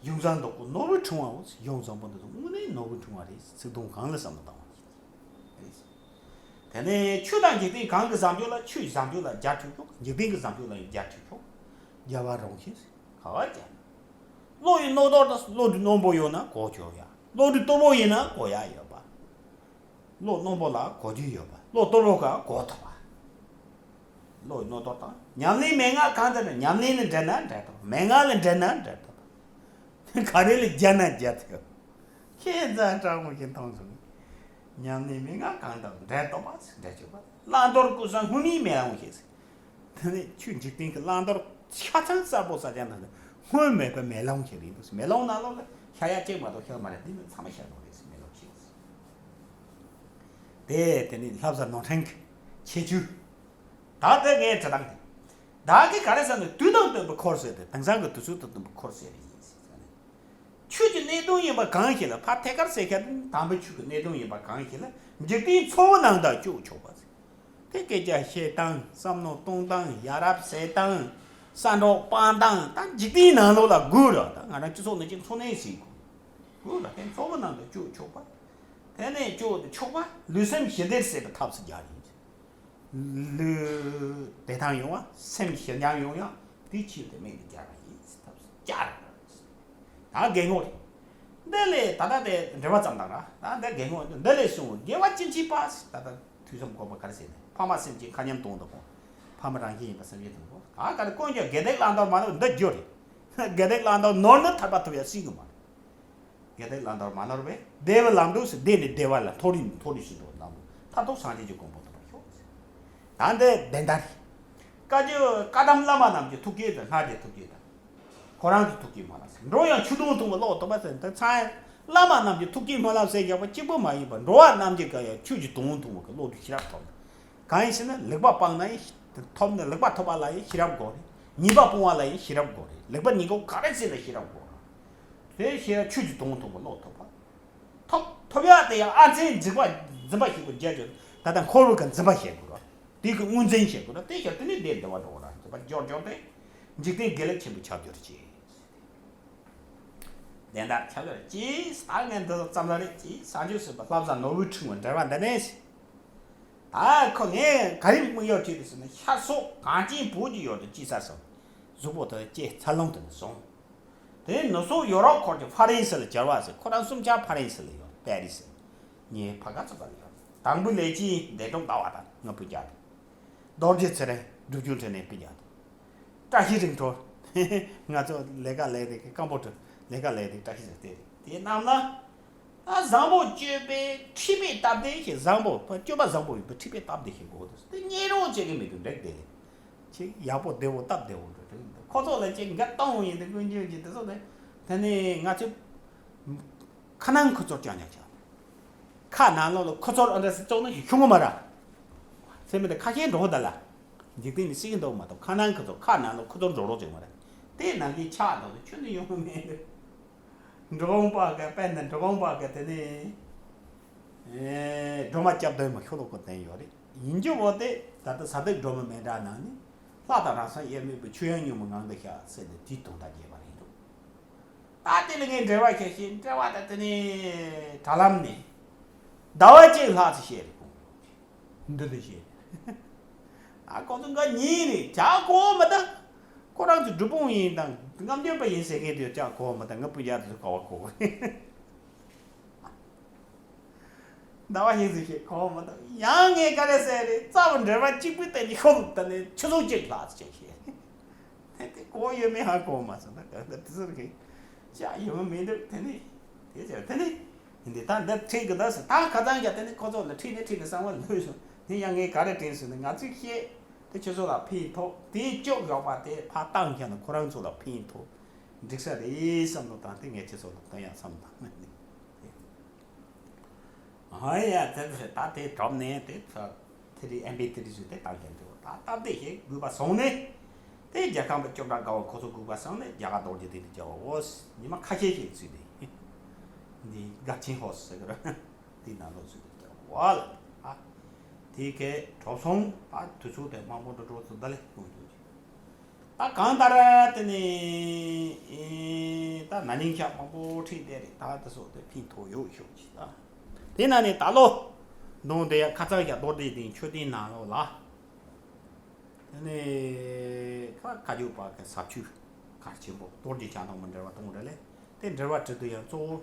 ཡུམ་བཟང་བདག་པོ་ནོར་བུའི་ཕྲེང་བའོ། ཡུམ་བཟང་པོ་འདི་ཚོ་དངོས་གནས་ནོར་བུའི་ཕྲེང་བ་རེད། ཚིག་དོན་གང་ལ་བསམ་བློ་བཏང་བ་རེད། དེ་ནས་ཆོས་དང་འཇིག་རྟེན་གང་གི་བཟང་སྤྱོད་ལ་ཆོས་བཟང་སྤྱོད་ལ་རྒྱ་ཆོག་ཆོག་འཇིག་རྟེན་གྱི་བཟང་སྤྱོད་ལ་ཡང་རྒྱ་ཆོག་ཆོག་རྒྱལ་བ་རང་བཞིན་ག་བ་ཅན། བློ་ཡི་རྣོ་རྟོག་དང་བློ་གྲོས་རྣོན་པོ་ཡོད་ན་གོ་ཆོག་ཡ། བློ་གྲོས་རྟུལ་པོ་ཡིན་ན་གོ་ཡ་ཡོད་པ། བློ་རྣོན་པོ་ལ་གོ་རྒྱུ་ཡོད་པ། བློ་རྟུལ་པོ་ག་གོ་ཐུབ་པ། བློ་རྣོ་རྟོག་དང་ཉམས་ལེན་མན་ངག་གང་དེ་ན་ཉམས་ལེན་ལ་འདྲེན་ན་འདྲེན་ཐུབ། མན་ངག་ལ་འདྲེན་ན་འདྲེན་ཐུབ། ག་རེ་ལ་རྒྱ་ན་རྒྱ་ཐུབ། ཁྱེད་རྩ་དྲང་མོ་ཞིག་མཐོང་སོང་། ཉམས་ལེན་མན་ངག་གང་དང་འདྲེན་ཐུབ་པ་འདྲེན་ཆོག་པ། བླང་དོར་ཀུན་བཟང་སྔོན་མའི་མེ་ལོང་ཞིག་དེ་ནས་ཆོས་འཇིག་རྟེན་གྱི་བླང་དོར་ཆ་ཚང་གསལ་པོ་གསལ་རྐྱང་དང་སྔོན་མེད་པའི་མེ་ལོང་ཞིག་རེད་འདུག་མེ་ལོང་ནང་ལོགས་ལ་ཤ་ཡ་གཅིག་མ་གཏོགས་ཤ་མ་རེད། འདི་ནི་ཚང་མ་ཤ་ལོང་རེད་མེ་ལོང་ཞིག་དེ་དེ་ནི་ལྷ་བཟའ་ནོར་ཕྲེང་གི་ཁྱད་ཆོས། ད་ལྟ་ངའི་འབྲི་སྟངས་དེ། བདག་གིས་ག་རེ་ཟེར་ན་དུས་དང་བསྟུན་པའི་འཁོར་ཟེར་ཏེ་དེང་སང་གི་དུས་ཚོད་དང་བསྟུན་པའི་འཁོར་ཟེར་ཡིན་ཟེར་ནས། ཆོས་ཀྱི་གནད་དོན་ཡིན་པ་གང་ཞིག་ལ་ཕར་ཐད་ཀར་ཟེར་མཁན་དེ་དམ་པའི་ཆོས་ཀྱི་གནད་དོན་ཡིན་པ་གང་ཞིག་ལ་འཇིག་རྟེན་འཚོ་བའི་ནང་དུ་སྤྱོད་ཆོག་པ་ཟེར། དེ་སྐད་ཆ་བཤད་སྟངས་བསམ་བློ་གཏོང་སྟངས་ཡ་རབས་ཟེར་སྟངས་ས་འབྲོག་སྤང་སྟངས་ད་འཇིག་རྟེན་ནང་ལོགས་ལ་དགོས་ར། ད་ང་རང་སྤྱི་ཚོགས་ནང་གི་འཚོ་གནས་ཟེར་དགོས་དགོས་ར། དེ་འཚོ་བའི་ནང་དུ་སྤྱོད་ཆོག་པ། དེ་ནས་སྤྱོད་དུ་ཆོག་པ་ལུས་སེམས་ཞི་བདེར་བྱེད་པའི་ཐབས་སུ་སྦྱར་ཡིན། ལུས་བདེ་ཐང་ཡོང་བ་སེམས་ཞི་འཇམ་ཡོང་ཡང་དེའི་ཆེད་དུ་དམིགས་ནས་སྦྱར་བ་ཡིན་ཐབས་སུ་སྦྱར། ད་དགེ་སློང་རེད། འདི་ལས་ད་ལྟ་དེ་འགྲེལ་པ་ཙམ་དང་ར་ད་འདི་དགེ་སློང་འདི་ལས་གསུངས་དགེ་བ་ཅི་མཆིས་པ་ད་ལྟ་ཐོས་བསམ་སྒོམ་པ་ག་རེ་ཟེར་ནས་ཕ་མ་སེམས་ཅན་མཁའ་མཉམ་དོན་དུ་དགོངས། ཕ་མ་རང་བཞིན་ཡིན་པ་སེམས་ཅན་དོན་དུ་དགོངས། ད་ག་རེ་དཀོན་མཆོག་དགེ་སྡིག་བླང་དོར་མ་ནོར་འདི་རྒྱུ་རེད། དགེ་སྡིག་བླང་དོར་ནོར་ན་ཐར་པ་ཐོབ་ཡ་སྲིད་གི་མ་རེད། དགེ་སྡིག་བླང་དོར་མ་ནོར་བས་བདེ་བའི་ལམ་དུ་བདེ་ནས་བདེ་བ་ལ་མཐོ་རིས་མཐོ་རིས་སུ་འགྲོ་ལམ་དུ་མཐར་ཐུག་སངས་རྒྱས་ཀྱི་གོ་འཕང་ཐོབ་པར་ཤོག་ད་འདི་བདེན་མཐའ་རེད། བཀའ་བརྒྱུད་བཀའ་གདམས་བླ་མ་རྣམས་ཀྱི་ཐུགས་བསྐྱེད་དང་སྔགས་ཀྱི་ཐུགས་བསྐྱེད་དང་། ཁོ་རང་གི་ཐུགས་བསྐྱེད་མ་ལགས་སེ་འགྲོ་ཡང་ཆོས་དོན་མཐོང་བའི་བློ་ཐོབ་པ་ཟེར་འདི་ཚང་བླ་མ་རྣམས་ཀྱི་ཐུགས་བསྐྱེད་མ་ལགས་སེ་བཞག་པ་གཅིག་པུ་མ་ཡིན་པར་འགྲོ་བ་རྣམས་ཀྱི་ག་ཡང་ཆོས་ཀྱི་དོན་མཐོང་བ་གི་བློ་གྲོས་ཤེས་རབ་ཐོབ། གང་ཡིན་ཟེར་ན་ལེགས་པ་སྤངས་ན་ཡང་ཐོབ་ན་ལེགས་པ་ཐོབ་པ་ལ་ཡང་ཤེས་རབ་དགོས་རེད། ཉེས་པ་སྤོང་བ་ལ་ཡང་ཤེས་རབ་དགོས་རེད། ལེགས་པ་ཉེས་འགོག་ག་རེ་བྱས་ན་ཤེས་རབ་དགོས་རེད། དེ་ཤེས་རབ་ཆོས་ཀྱི་དོན་མཐོང་བའི་བློ་ཐོབ་པ། ཐོབ་ཐོབ་ཡག་དེ་ཡང་ཨ་ཙེ་འཛིན་པ་འཛིན་པ་ཞིག་གི་རྒྱལ་ཆོས་ད་ལྟ་འཁོར་བའི་ག་འཛིན་པ་བྱེད་དགོས་རེད། དེ་གི་དངོས་འཛིན་བྱེད་དགོས་རེད། དེ་ཤར་དེ་ནི་བདེ་བདེ་བ་འགྲོ་བ་རང་འཛིན་པ་སྦྱོར་སྦྱོར་ཏེ་འཇིག་རྟེན་དགེ་ལེགས་ཆེན་པོ་ཁྱབ་འགྱུར་ཅིག་བདེན་བདག་ཁྱབ་ཡོད་ཅེས་ད་ངས་འདི་ཙམ་ལ་རེད་ཅེས་བྱང་ཆུབ་སེམས་དཔའ་བསླབ་བྱ་ནོར་བུའི་ཕྲེང་བའི་འགྲེལ་པ་འདི་ནས། ད་ཁོ་ངས་ག་རེ་དམིགས་ཡུལ་བྱས་ཏེ་ཟེར་ན་ཤ་སོགས་གངས་ཅན་བོད་ཀྱི་ཡུལ་དུ་སྐྱེས་ས་སོ། གཟུགས་པོ་དེ་སྐྱེས་འཚར་ལོངས་དེ་ནས་བྱུང་། དེ་ནས་ནུབ་ཕྱོགས་ཡོ་རོབ་འཁོར་གྱི་ཧྥ་རན་སི་ལ་གྱར་བ་ཟེར་ཁོ་རང་གསུམ་ཆར་ཧྥ་རན་སི་ལ་ཡོད་པེ་རི་སི། ངའི་ཕ་ག་ཚོ་ག་ལ་ཡོད། དང་པོའི་ལས་ཀྱི་འདས་གྲོངས་ཟླ་བ་དང་ང་སྤུན་ཀྱག་དང་། རྡོ་རྗེ་ཚེ་རིང་སྒྲུབ་སྐྱོང་འཕྲིན་ལས་སྤུན་ཀྱག་དང་། བཀྲ་ཤིས་རིང་འཕྲོད། ང་ཚོ་ལས་ཀ་ལས་རེས་ཀྱི་སྐམ་པོ་གྲོལ། ལས་ཀ་ལས་དེ་བཀྲ་ཤིས་ཟེར་དེ་རེད། དེ་རྣམས་ལ། ད་བཟང་པོ་སྤྱོད་པའི་ཁྲིད་པའི་སྟབས་བདེ་ཞིག་བཟང་པོ་སྤྱོད་པ་བཟང་པོ་ཡིན་པའི་ཁྲིད་པའི་སྟབས་བདེ་ཞིག་དགོས་འདུག་དེ་གཉེན་རོགས་བྱེད་ཀྱི་མི་འདུག་འགྲིག་དེ་རེད། ཅིག་ཡག་པོ་བདེ་བོ་སྟབས་བདེ་བོ་འདྲ་འདུག་ཁོ་ཚོ་ལ་ཅིག་འགལ་གཏོང་ཡིན་དེ་ཀུན་སྤྱོད་ཀྱི་དེ་ཚོ་དེ། དེ་ནས་ང་ཚོས་ཁ་ནང་ཁུ་ཚུར་ཀྱང་ཉག་ཀྱང་། ཁ་ནང་ལོགས་ལ་ཁུ་ཚུར་ཨ་འདྲ་ཟེར་བཙོག་ན་ཤོང་གི་མ་ར། སེམས་མི་དེ་ཁ་ཤས་འགྲོ་ད་ལ། འཇིག་རྟེན་ནི་སྲིད་ཀྱི་འདུག་མ་གཏོགས་ཁ་ནང་ཁུ་ཚུར་ཁ་ནང་ལོགས་ཁུ་ཚུར་འགྲོ་རོགས་བྱེད་མ་ར། དེ་ནང་གི་ཆགས་འདུག་ཆུ་ནི་ཡོང་གི་མེད་འདུག་འགྲོ་འོང་པ་ག་དཔེར་ན་འགྲོ་འོང་པ་ག་དེ་ནི། ཨེ། སྒྲོལ་མ་སྐྱབས་དོན་མ་ཤོ་ལོ་ཀོ་བསྟན་ཡོད་རེད། ཡིན་རྒྱུ་བོ་དེ་ད་ལྟ་ས་དེ་སྒྲོལ་མ་མེ་འདྲ་ནང་ནི། ལྷ་དང་རང་སངས་དབྱེར་མེད་པའི་ཆོས་དབྱིངས་སྙོམས་པའི་ངང་དུ་ཤར་ཟེར་ནས་དེའི་དོན་དག་རྒྱས་པ་རེད་འདུག་ད་དེ་ལ་ངས་འགྲེལ་བ་བྱས་ཤིང་འགྲེལ་བ་ད་དེ་ནི་དྲ་ལམ་ནས་ཟླ་བ་གཅིག་ལྷག་ཙམ་བཤད་རེད་ཁོང་། འདི་ལ་བཤད། ཨ་ཁོང་ཚོ་འགའ་ཉིན་རེ་ཇག་གོ་མ་ད། ཁོ་རང་ཚོ་སྒྲུབ་དཔོན་ཡིན་དང་རྔམ་སྐྱོན་པ་ཡིན་ཟེར་མཁན་དེ་ཇག་གོ་མ་ད་ང་སྤུན་ཀྱག་དེ་ཚོ་ག་བ་གོ་གི། ཟླ་བ་ཡིན་ཟེར་ཞེས་གོ་མ་ད་ཡང་ངས་ག་རེ་ཟེར་རེད། རྩ་བ་འགྲེལ་པ་གཅིག་པུའི་སྟེང་ནས་ཤོག་ད་ནས་ཆུ་ཚོད་གཅིག་ལྷག་ཙམ་བྱས་ཤེས། དེ་གོ་ཡོད་མེད་ཧ་གོ་མ་སོང་ན་ག་འདྲ་དེ་ཚོ་རེད། ཅག་ཡོད་མ་མི་འདུག་དེ་ནི། དེ་ཚོ་དེ་ནི། འདི་ད་འདི་ཁྲིད་གི་འདུག་ཟེར་ད་ཁ་ཚང་རྒྱ་དེ་ནི་ཁོ་ཚོ་ལ་ཁྲིད་ནི་ཁྲིད་ནི་བསམ་བློ་ལྷོད་སོང་། དེ་ཡང་ངས་ག་རེ་དྲན་སོང་ན་ང་ཚོས་བཤད་དེ་ཁྱོད་ཚོ་ལ་ཕན་ཐོགས་དེ་སྐྱོབ་ཡོག་པ་དེ་ཕར་བཏང་ཁྱེར་ན་ཁོ་རང་ཚོ་ལ་ཕན་ཐོགས་འགྲིག་ས་རེད་བསམ་བློ་བཏང་སྟེ་ངས་ཁྱེད་ཚོ་ལ་སྟོན་ཡག་བསམ་བཏང་ནི། ཨ་ཡ་དེ་ཚོ་ད་དེ་གྲོམ་ནས་དེ་ཚོ། དེ་རིང་ཨེམ་པི་ཐི་རི་ཞིག་དེ་བཏང་མཁན་འདུག་ད་སྟབས་བདེ་ཞིག་སྒུག་པ་སོང་ནས། དེ་རྒྱལ་ཁམས་པ་སྐྱོབ་གྲྭ་དགའ་བ་ཁོ་ཚོ་སྒུག་པ་སོང་ནས་རྒྱ་གར་རྡོ་རྗེ་གདན་དུ་བཅར་བ། འོ་ཉི་མ་ཁ་ཤས་ཤིག་ཚུད་དེ། འདི་དགའ་ཆེན་ཧོ་ཟེར་གི་ར། དེ་ནང་ལོགས་ཚུད་དེ་བཅར་བ་ལ། ཨ། དེ་གས་གྲོགས་སོང་ཨ་དུས་ཚོད་དེ་མང་པོ་འགྲོ་འགྲོ་ཚོ་ད་ལས་ཁོང་ཚོ་ཅིག་ད་གང་ལྟར་དེ་ནས་ཨེ་ད་ན་ནིང་ཞག་མང་པོ་ཁྲིད་བསྡད་རེད། ད་དེ་སོགས་དེ་ཕན་ཐོགས་ཡོད་ཤོག་ཅིག་ད། དེ་ན་ནས་ད་ལོ། གདོང་དེ་ཡང་ཁ་ཚང་ཞག་རྡོ་རྗེ་གདན་མཆོད་རྟེན་ནང་ལོགས་ལ། དེ་ནས་ཁ་ཁ་རྒྱུག་པ་གི་ཟབ་ཆོས་གལ་ཆེན་པོ་རྡོ་རྗེ་འཆང་ཐང་མ་འབྲེལ་བ་གཏོང་འདྲ་ལས། དེ་འབྲེལ་བ་བྲིས་དུས་ཡང་གཙོ་བོ་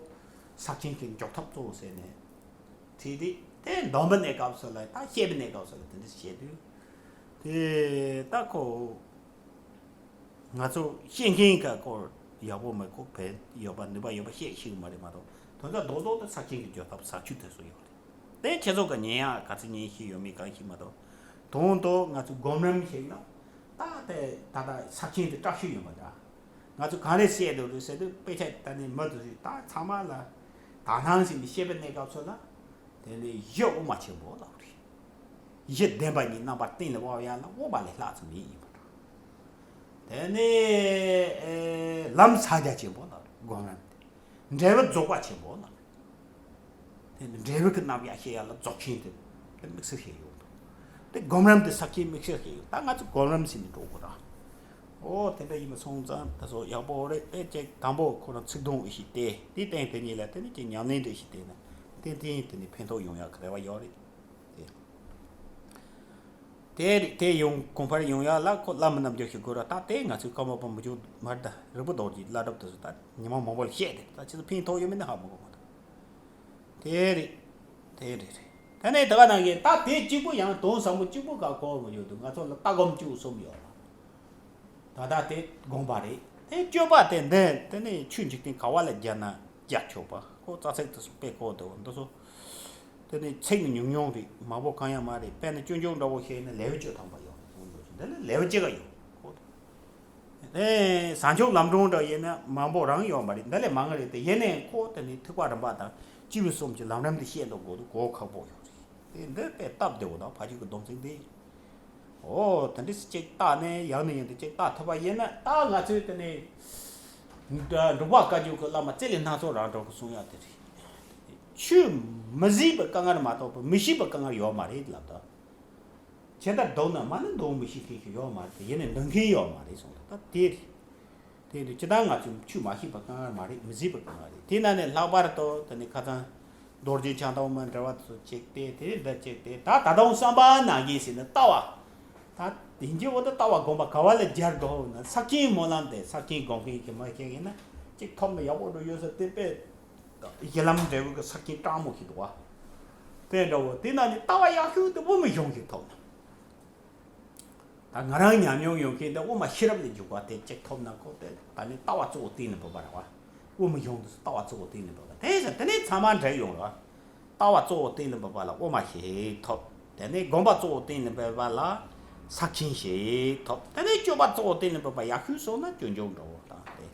ས་ཆེན་གྱི་འཇོག་ཐབས་གཙོ་བོ་ཟེར་ནས་བྲིས་ཏེ། དེ་འདོན་པའི་གནས་སྐབས་སུ་ལ་ད་བཤད་པའི་གནས་སྐབས་སུ་ལ་དེ་འདྲ་བཤད་དུས། དེ་ད་ཁོ། ང་ཚོ་ཤེས་མཁན་ག་སྐོར་ཡག་པོ་མེད་ཁོ་བས་ཡོད་པ་ནུས་པ་ཡོད་པ་བཤད་ཤེས་ཀྱི་མ་རེད་མ་གཏོགས་དོན་དག་རྡོག་རྡོག་ཏུ་ས་ཆེན་གྱི་བརྗོད་ཐབས་ཟབ་ཆོས་དེ་ཚོ་ཡོད་རེད། དེ་ཁྱེད་ཚོ་ག་ཉན་ཡག་ག་ཚོད་ཉན་ཤེས་ཡོད་མེད་གང་ཤེས་མ་གཏོགས་དོན་དུ་ང་ཚོ་སྒོམ་རིམ་ཞིག་ན་ད་དེ་ད་ལྟ་ས་ཆེན་དེ་སྐྲག་ཤོས་ཡོད་མ་རེད། ང་ཚོ་གང་རེད་བཤད་འདུག་རེད་ཟེར་དུས་དཔེ་ཆ་ད་ནི་མི་འདུག་ཟེར་ད་ཚང་མ་ལ་དག་སྣང་ཞིག་ནས་བཤད་པའི་གནས་སྐབས་སུ་ལ་དེ་ནི་གཞི་དབུ་མ་ཆེན་པོ་ལབ་རེད། གཞི་བདེན་པ་གཉིས་རྣམ་པར་གཏན་ལ་དབབ་ཡ་ལ་དབུ་མ་ལས་ལྷག་ཙམ་མེད་ཡིན་པ་འདྲ། དེ་ནས་ཨེ་ལམ་ཕྱག་རྒྱ་ཆེན་པོ་ལ་སྒོམ་རིམ་དེ། འབྲས་བུ་རྫོགས་པ་ཆེན་པོ་ལ། དེ་ནས་འབྲས་བུ་གི་རྣམ་གཞག་བཤད་ཡ་ལ་རྫོགས་ཆེན་དེ་དེ་དམིགས་བསལ་བཤད་ཡོད་དོ། དེ་སྒོམ་རིམ་དེ་ས་བཅད་དམིགས་བསལ་བཤད་ཡོད། ད་ང་ཚོ་སྒོམ་རིམ་ཟེར་ནས་འགྲོ་དགོས་ར། ཨོ་དེ་འདྲ་ཡིན་པ་སོང་ཙང་ད་སོ་ཡག་པོ་རེད། ཨེ་ཅེ་དང་པོ་ཁོ་རང་ཚིག་དོན་འོས་ཤིག་སྟེ་དེ་སྟེང་དེ་གཉིས་ལ་དེ་ནས་ཅེ་ཉམས་ལེན་འདྲ་ཞིག་བསྟེན་ན་ཏན་ཏན་དེ་ནས་ཕན་ཐོགས་ཡོང་ཡག་གི་རེ་བ་ཡོད་རེད། དེ་དེ་རེད། དེ་ཡོང་གོང་འཕེལ་ཡོང་ཡག་ལ་ཁོ་བླ་མ་རྣམ་འགྱུར་ཞིག་དགོས་ར། ད་དེ་ང་ཚོའི་ཀརྨ་པ་མི་འཇུག་མར་ད་རིག་པ་རྡོ་རྗེ་བླ་སྒྲུབ་དེ་ཚོ་ད་ཉི་མ་མང་པོ་ལ་བཤད་དེ་ད་ཁྱེད་ཚོ་ཕན་ཐོགས་ཡོད་མེད་ནི་ཧ་མ་གོ་མ་ཐག་དེ་རེད། དེ་རེད་རེད། ད་ནས་ད་ག་ནང་བཞིན་ད་དེ་གཅིག་པུ་ཡང་དོན་ཟབ་མོ་གཅིག་པུ་ག་གོ་མི་ཡོད་འདུག་ང་ཚོ་ལ་ལྟ་སྒོམ་བཅུ་གསུམ་ཡོད་ལ། ད་ལྟ་དེ་དགོངས་པ་རེད། དེ་སྤྱོད་པ་དེ་འདི་དེ་ནས་ཆོས་འཇིག་རྟེན་ག་བ་ལ་སྦྱར་ན་སྦྱར་ཆོག་པ་ཁོ་རྩ་ཚིག་དེ་སུ་དཔེ་ཁོ་དེ་འོ་འདི་སོ། དེ་ནས་ཚིག་ཉུང་ཉུང་རེད། མང་པོ་གང་ཡང་མ་རེད། དཔེར་ན་སྐྱོན་བརྗོད་འདྲ་བོ་བཤད་ན་ལེའུ་བཅུ་ཐམ་པ་ཡོད་འདུག་འདི་ནི་ལེའུ་གཅིག་ག་ཡོད་ཁོ། དེ་ཟངས་ཆུ་ལམ་སྒྲོན་འདྲ་ཡིན་ན་མང་པོ་རང་ཡོད་མ་རེད། འདི་ལས་མང་གི་རེད། དེ་ཡིན་ནའི་ཁོ་དེ་ནི་ཐེག་པ་རིམ་པ་དང་སྤྱི་བོའི་གསུམ་གྱི་ལམ་རིམ་དེ་བཤད་འདུག་གོ་འདུག་གོ་ཁག་པོ་ཡོད་རེད། དེ་འདི་དཔེ་སྟབས་བདེ་བོ་དང་ཕ་ཆོས་ཀྱི་སྡོམ་ཚིག་འདི། ཨོ་དེ་འདྲ་ཅིག་བལྟས་ནས་ཡག་ནི་ཡིན་དུ་ཅིག་བལྟས་ཐུབ་པ་ཡིན་ན་ད་ང་ཚོས་དེ་ནས་འབྲུག་པ་བཀའ་བརྒྱུད་ཀྱི་བླ་མ་རྩེ་ལས་སྣ་ཚོགས་རང་གྲོལ་གྱི་གསུང་ཡག་དེ་རེད། ཆོས་མི་བཟོད་པའི་དཀའ་ངལ་མ་གཏོགས་པའི་མི་ཤེས་པའི་དཀའ་ངལ་ཡོད་མ་རེད་ལབ་ད། ཇི་ལྟར་འདུག་ན་མ་ནི་འདུག་མི་ཤེས་མཁན་ཞིག་ཡོད་མ་རེད། ཡིན་ནའི་འདུག་མཁན་ཡོད་མ་རེད་གསུངས་ད་དེ་རེད། དེ་ཡིན་དུས་ཇི་ལྟར་ང་ཚོས་ཆོས་མ་ཤེས་པ་དཀའ་ངལ་མ་རེད། མི་བཟོད་པ་དཀའ་ངལ་རེད། དེ་ན་ནས་ལྷག་པར་དུ་དེ་ནས་ཁ་སང་རྡོ་རྗེ་འཆང་ཐོག་མ་འབྲེལ་བ་དེ་ཚོ་བཅུག་སྟེ་དེ་འདྲ་བཅུག་སྟེ་ད་ད་དུང་བསམ་པ་ནང་བཞིན་ཟེར་ནས་ལྟ་བ། ད་དེ་འཇིག་འོ་ད་ལྟ་བ་སྒོམ་པ་ག་བ་ལ་སྦྱར་དགོས་ན་ས་ཆེན་སྨོན་ལམ་དེ་ས་ཆེན་སྒོམ་མཁན་གྱི་མ་ཤེས་ཡིན་ན་ཅིག་ཐོབ་ན་ཡག་པོ་འགྲོ་ཡོད་ས་དེ་དཔེ་གཞི་ལམ་འབྲས་བུ་གི་ས་ཆེན་སྤྲང་མོ་ཞིག་འདུག་བ། དེ་འདྲ་བོ་དེ་ན་ནི་ལྟ་བ་ཡག་ཤོས་དེ་དབུ་མའི་གཞུང་ཞིག་ཐོབ་ན། ད་ང་རང་ཉམས་མྱོང་ཡོད་མཁན་དེ་དབུ་མ་ཤེས་རབ་ལ་འཇུག་པ་དེ་གཅིག་ཐོབ་ན་ཁོ་དེ་ད་ནི་ལྟ་བ་གཙོ་བོ་བསྟན་ནས་བུད་པ་རེད་བ། དབུ་མའི་གཞུང་དུ་ལྟ་བ་གཙོ་བོ་གཏན་ལ་ཕབ་པ། དེ་ཚོ་དེ་ནས་ཚང་མ་འདྲེས་ཡོང་རོགས། ལྟ་བ་གཙོ་བོ་གཏན་ལ་ཕབ་པ་ལ་དབུ་མ་ཞེས་ཐོབ། དེ་ནས་སྒོམ་པ་གཙོ་བོ་གཏན་ལ་ཕབ་པ་ལ་ས་མཁྱེན་ཞེས་ཐོབ། དེ་ནས་སྤྱོད་པ་གཙོ་བོ་གཏན་ལ་ཕབ་པ་ཡར་ཞུས་སོང་ན་སྤྱོད་འཇུག་འགྲོ་བ་དང་དེ།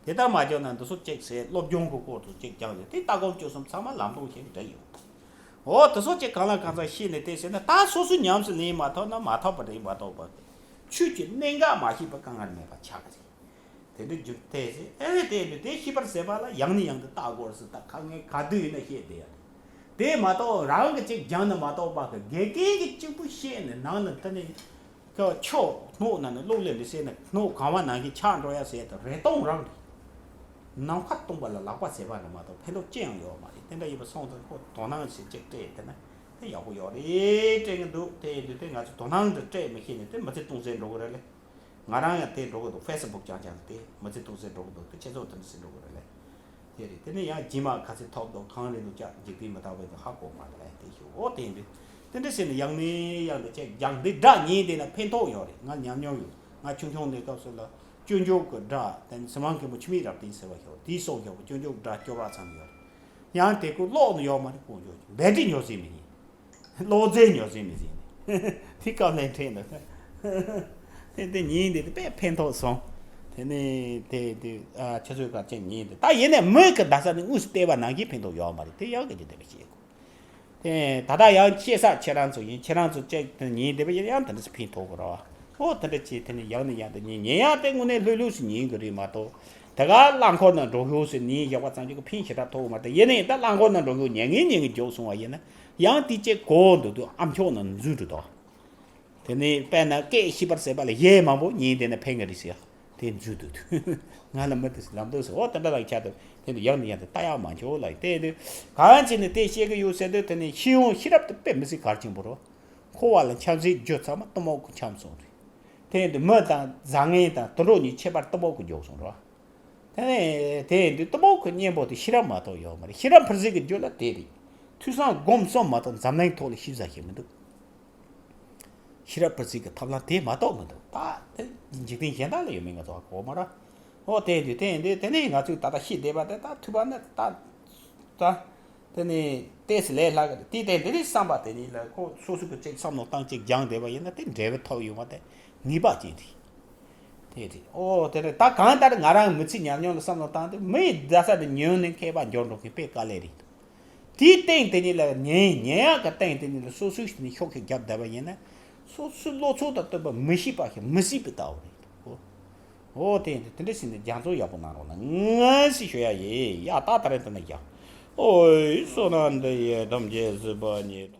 དེ་ལྟར་མ་བྱུང་ན་འདི་ཚོ་གཅིག་ཟེར་སློབ་སྦྱོང་གི་སྐོར་དུ་གཅིག་སྦྱངས་ནས་དེ་ལྟ་སྒོམ་སྤྱོད་གསུམ་ཚང་མ་ལམ་སྟོན་བྱས་འདྲ་ཡོད། འོ་དེ་ཚོ་གཅིག་གང་ལ་གང་འཚམ་ཤེས་ནས་དེ་ཟེར་ན་ད་སོ་སོའི་ཉམས་སུ་ལེན་མ་ཐུབ་ན་མ་ཐུབ་པ་རེད་མ་གཏོགས་པ། ཆོས་ཀྱི་གནད་འགག་མ་ཤེས་པ་དཀའ་ངལ་མེད་པ་ཆགས་ཀྱི་རེད། དེ་འདྲ་རྒྱུ་དེ་ཟེར་ཨེ་དེ་འདྲ་དེ་ཤེས་པར་ཟད་པ་ལ་ཡང་ནས་ཡང་དུ་ལྟ་དགོས་ཟེར་ད་དཀའ་ངལ་ག་དུས་ཡིན་ན་ཤེས་བསྡད་ཡ་རེད། དེ་མ་གཏོགས་རང་གི་གཅིག་སྦྱངས་ནས་མ་གཏོགས་པ་གི་དགེ་རྒན་གྱིས་གཅིག་པུ་བཤད་ནས་ནང་ནས་དེ་ནས། ཁོ་ཆོས་སྣོད་ནང་ནས་བླུགས་ལས་མི་ཟེར་ན་སྣོད་གང་བ་ནང་བཞིན་ཆགས་འགྲོ་ཡ་ཟེར་ཏེ་རེ་སྟོང་རང་རེད། ནམ་མཁའ་སྟོང་པ་ལ་ལག་པ་ཟེར་བ་རེད་མ་གཏོགས་ཕན་ཐོགས་ཅི་ཡང་ཡོད་མ་རེད། དེ་འདྲ་ཡིན་པ་སོང་ཙང་ཁོ་དོ་སྣང་ཞིག་ཅིག་སྤྲད་དེ་ན་དེ་ཡག་པོ་ཡོད་རེད་དྲན་གྱི་འདུག་དེ་ཡིན་དུས་དེ་ང་ཚོ་དོ་སྣང་དུ་སྤྲད་མི་ཤེས་ནས་དེ་མི་ཚེ་སྟོང་ཟད་འགྲོ་གི་རེད་ལེ། ང་རང་ཡང་དེ་འགྲོ་གི་འདུག་ཧྥེ་སི་བུག་རྐྱང་རྐྱང་དེ་མི་ཚེ་སྟོང་ཟད་འགྲོ་གི་འདུག་དེ་ཁྱེད་ཚོ་དེ་འདྲ་ཟེར་འགྲོ་གི་རེད་ལེ། དེ་རེད། དེ་ནས་ཡང་རྗེས་མ་ག་ཚོད་ཐོབ་འདུག་གང་རེད་འདུག་ཅག་འཇིག་རྟེན་མི་རྟག་པའི་འདུག་ཧ་གོ་མ་རེད་ལ་དེ་ཞུ་འོ་དེ་འདུག་དེ་འདྲ་ཟེར་ནས་ཡང་ནས་ཡང་དུ་ཅེས་སྦྱངས་འདི་སྒྲ་ཉན་དེ་ན་ཕན་ཐོགས་ཡོད་རེད། ང་ཉམས་མྱོང་ཡོད། ང་ཆུང་ཆུང་ནས་སྐབས་སུ་ལ་སྤྱོད་འཇུག་གི་སྒྲ་དེ་ནི་ཟི་ལིང་མཁན་པོ་འཆི་མེད་རབ་བརྟན་ཟེར་བ་ཞིག་དེའི་སོགས་ཞིག་སྤྱོད་འཇུག་སྒྲ་སྐྱོ་བ་ཚང་ཡོད་རེད། ཡང་དེ་ཀོ་ཀློག་ནི་ཡོད་མ་རེད། ཀོ་འཇོག་བེ་ཏྲི་ཉོ་སྲིད་མི་ཡིན། བློ་རྩེ་ཉོ་སྲིད་མི་ཟིན་ནས་དེ་སྐབས་ལན་ཕྲན་འདུག་དེ་དེ་ཉིན་དེ་དཔེ་ཕན་ཐོགས་སོང་། དེ་ནས་དེ་དེ་ཨ་ཆུ་ཚོད་ཁ་ཅན་ཉིན་དེ་ད་ཡིན་ནས་མི་གི་ད་ས་ནི་དངོས་སུ་བལྟས་པ་ནང་བཞིན་ཕན་ཐོགས་ཡོད་མ་རེད། དེ་ཡག་གི་ཅི་དེ་བས་བཤད་དགོས། དེ་ད་ལྟ་ཡང་བཤད་ས་ཁྱེད་རང་ཚོ་ཡིན། ཁྱེད་རང་ཚོ་ཅིག་དེ་ཉིན་དེ་བས་ཡིན་ཡང་དེ་འདྲ་སུ་ཕན་ཐོགས་དགོས་ར་བ། ཨོ་དེ་འདྲ་ཅིག་དེ་ནི་ཡག་ནི་ཡག་དེ་ཉིན་ཉན་ཡག་དེ་དངོས་གནས་ལྷོད་ལྷོད་སུ་ཉན་གི་རེད་མ་གཏོགས། དེ་ག་རླངས་འཁོར་ནང་འགྲོ་ཤོག་ཟེར་ནས་བཞག་པ་ཙམ་ཅིག་གི་ཕན་ཞེ་དྲག་ཐོགས་མ་ཐག་ཡིན་ནའི་ད་རླངས་འཁོར་ནང་འགྲོ་ཤོག་ཉན་ངེས་ཉན་གི་མགྱོགས་སོང་བ་ཡིན་ན་ཡང་དེ་ཅེས་གོ་འདུག་དུས་ཨ་མཆོག་ནང་འཛུལ་འགྲོ་དོ། དེ་ནས་དཔེར་ན་སྐད་ཤེས་པར་ཟད་པ་ལ་གཞས་མང་པོ་ཉན་དེ་ན་ཕན་གི་རེད་ཟེར་དེ་འཛུལ་འདུག་དུས་ང་ལ་མི་དེ་ལམ་འདུག་ཟེར་འོ་དེ་འདྲ་ལ་ཁྱད་དུ་དེ་འདྲ་ཡག་ནི་ཡག་དེ་ལྟ་ཡག་མ་འཇོག་ལ་དེ་དུས་གང་ཅི་ནས་དེ་བཤད་གི་ཡོད་ཟེར་དུས་དེ་ནས་ཤེས་ཡོན་ཤེས་རབ་དེ་དཔེ་མི་སྲིད་གལ་ཆེན་པོ་རོ། འཁོར་བ་ལ་འཁྱམས་ཟིག་རྒྱུ་ཚང་མ་གཏི་མུག་གི་འཁྱམས་སོང་རེད། དེ་ཡིན་དུས་མི་དང་བཟང་ངན་དང་དུད་འགྲོ་གཉིས་ཁྱད་པར་གཏི་མུག་གི་འཇོག་སོང་རོ། དེ་ནས་དེ་ཡིན་དུས་གཏི་མུག་གི་གཉེན་པོ་དེ་ཤེས་རབ་མ་གཏོགས་ཡོད་མ་རེད། ཤེས་རབ་འཕེལ་ཟིག་གི་རྒྱུ་ལ་དེ་རེད། ཐོས་བསམ་སྒོམ་གསུམ་མ་གཏོགས་འཛམ་གླིང་ཐོག་ལ་ཤེས་བྱ་ཞིག་མི་འདུག་ཤེས་རབ་འཕེལ་ཟིག་གི་ཐབས་ལམ་དེ་མ་གཏོགས་མི་འདུག་ད་དེ་འཇིག་རྟེན་གཞན་དག་ལ་ཡོད་མེད་ང་ཚོ་ཧ་གོ་མ་ར། ཨོ་དེ་ཡིན་དུས་དེ་ཡིན་དུས་དེ་ནས་ང་ཚོས་ད་ལྟ་ཤེས་བསྡད་པ་དེ་ད་ཐུབ་པ་ནི་ད་ད། དེ་ནས་ཏོག་ཙམ་ལས་སླ་གི་རེད། དེ་དེ་འདི་ནས་བསམ་པ་དེ་ནས་ལ་ཁོ་སོ་སོ་གི་ཅིག་བསམ་བློ་བཏང་ཅིག་སྦྱངས་བསྡད་པ་ཡིན་ན་དེ་འབྲས་བུ་ཐོབ་ཡོང་བ་དེ་ངེས་པ་ཅན་རེད། དེ་རེད། ཨོ་དེ་རེད། ད་གང་ལྟར་ང་རང་མི་ཚེ་ཉམས་མྱོང་ལ་བསམ་བློ་བཏང་དུས་མི་ཡི་རྡ་ས་དེ་ཉོས་ནས་མཁས་པ་འགྱུར་འགྲོ་མཁན་དཔེ་དཀའ་ལས་རེད། དེའི་སྟེང་དེ་ཉིད་ལ་ཉན་ཉན་ཡག་གི་སྟེང་དེ་ཉིད་ལ་སོ་སོའི་ནས་ཤོག་ཁེ་རྒྱབ་བསྡད་པ་ཡིན་ན་སོ་སོའི་བློ་ཚོགས་དང་བསྟུན་པ་མི་ཤེས་པ་ཞིག་མི་སྲིད་པའི་ལྟ་བུ་རེད། ཨོ། ཨོ་དེ་ཡིན་དུས་དེ་འདྲ་ཞིག་ནས་རྒྱ་མཚོ་ཡག་པོ་གནང་རོགས་གནང་ངས་ཞུ་ཡ་ཡིན། ཡ་ད་ད་རེ་འདི་ན་ཡ། ཨོའི་བསོད་ནམས་འདི་ཡིས་ཐམས་ཅད་གཟིགས་པ་ཉིད།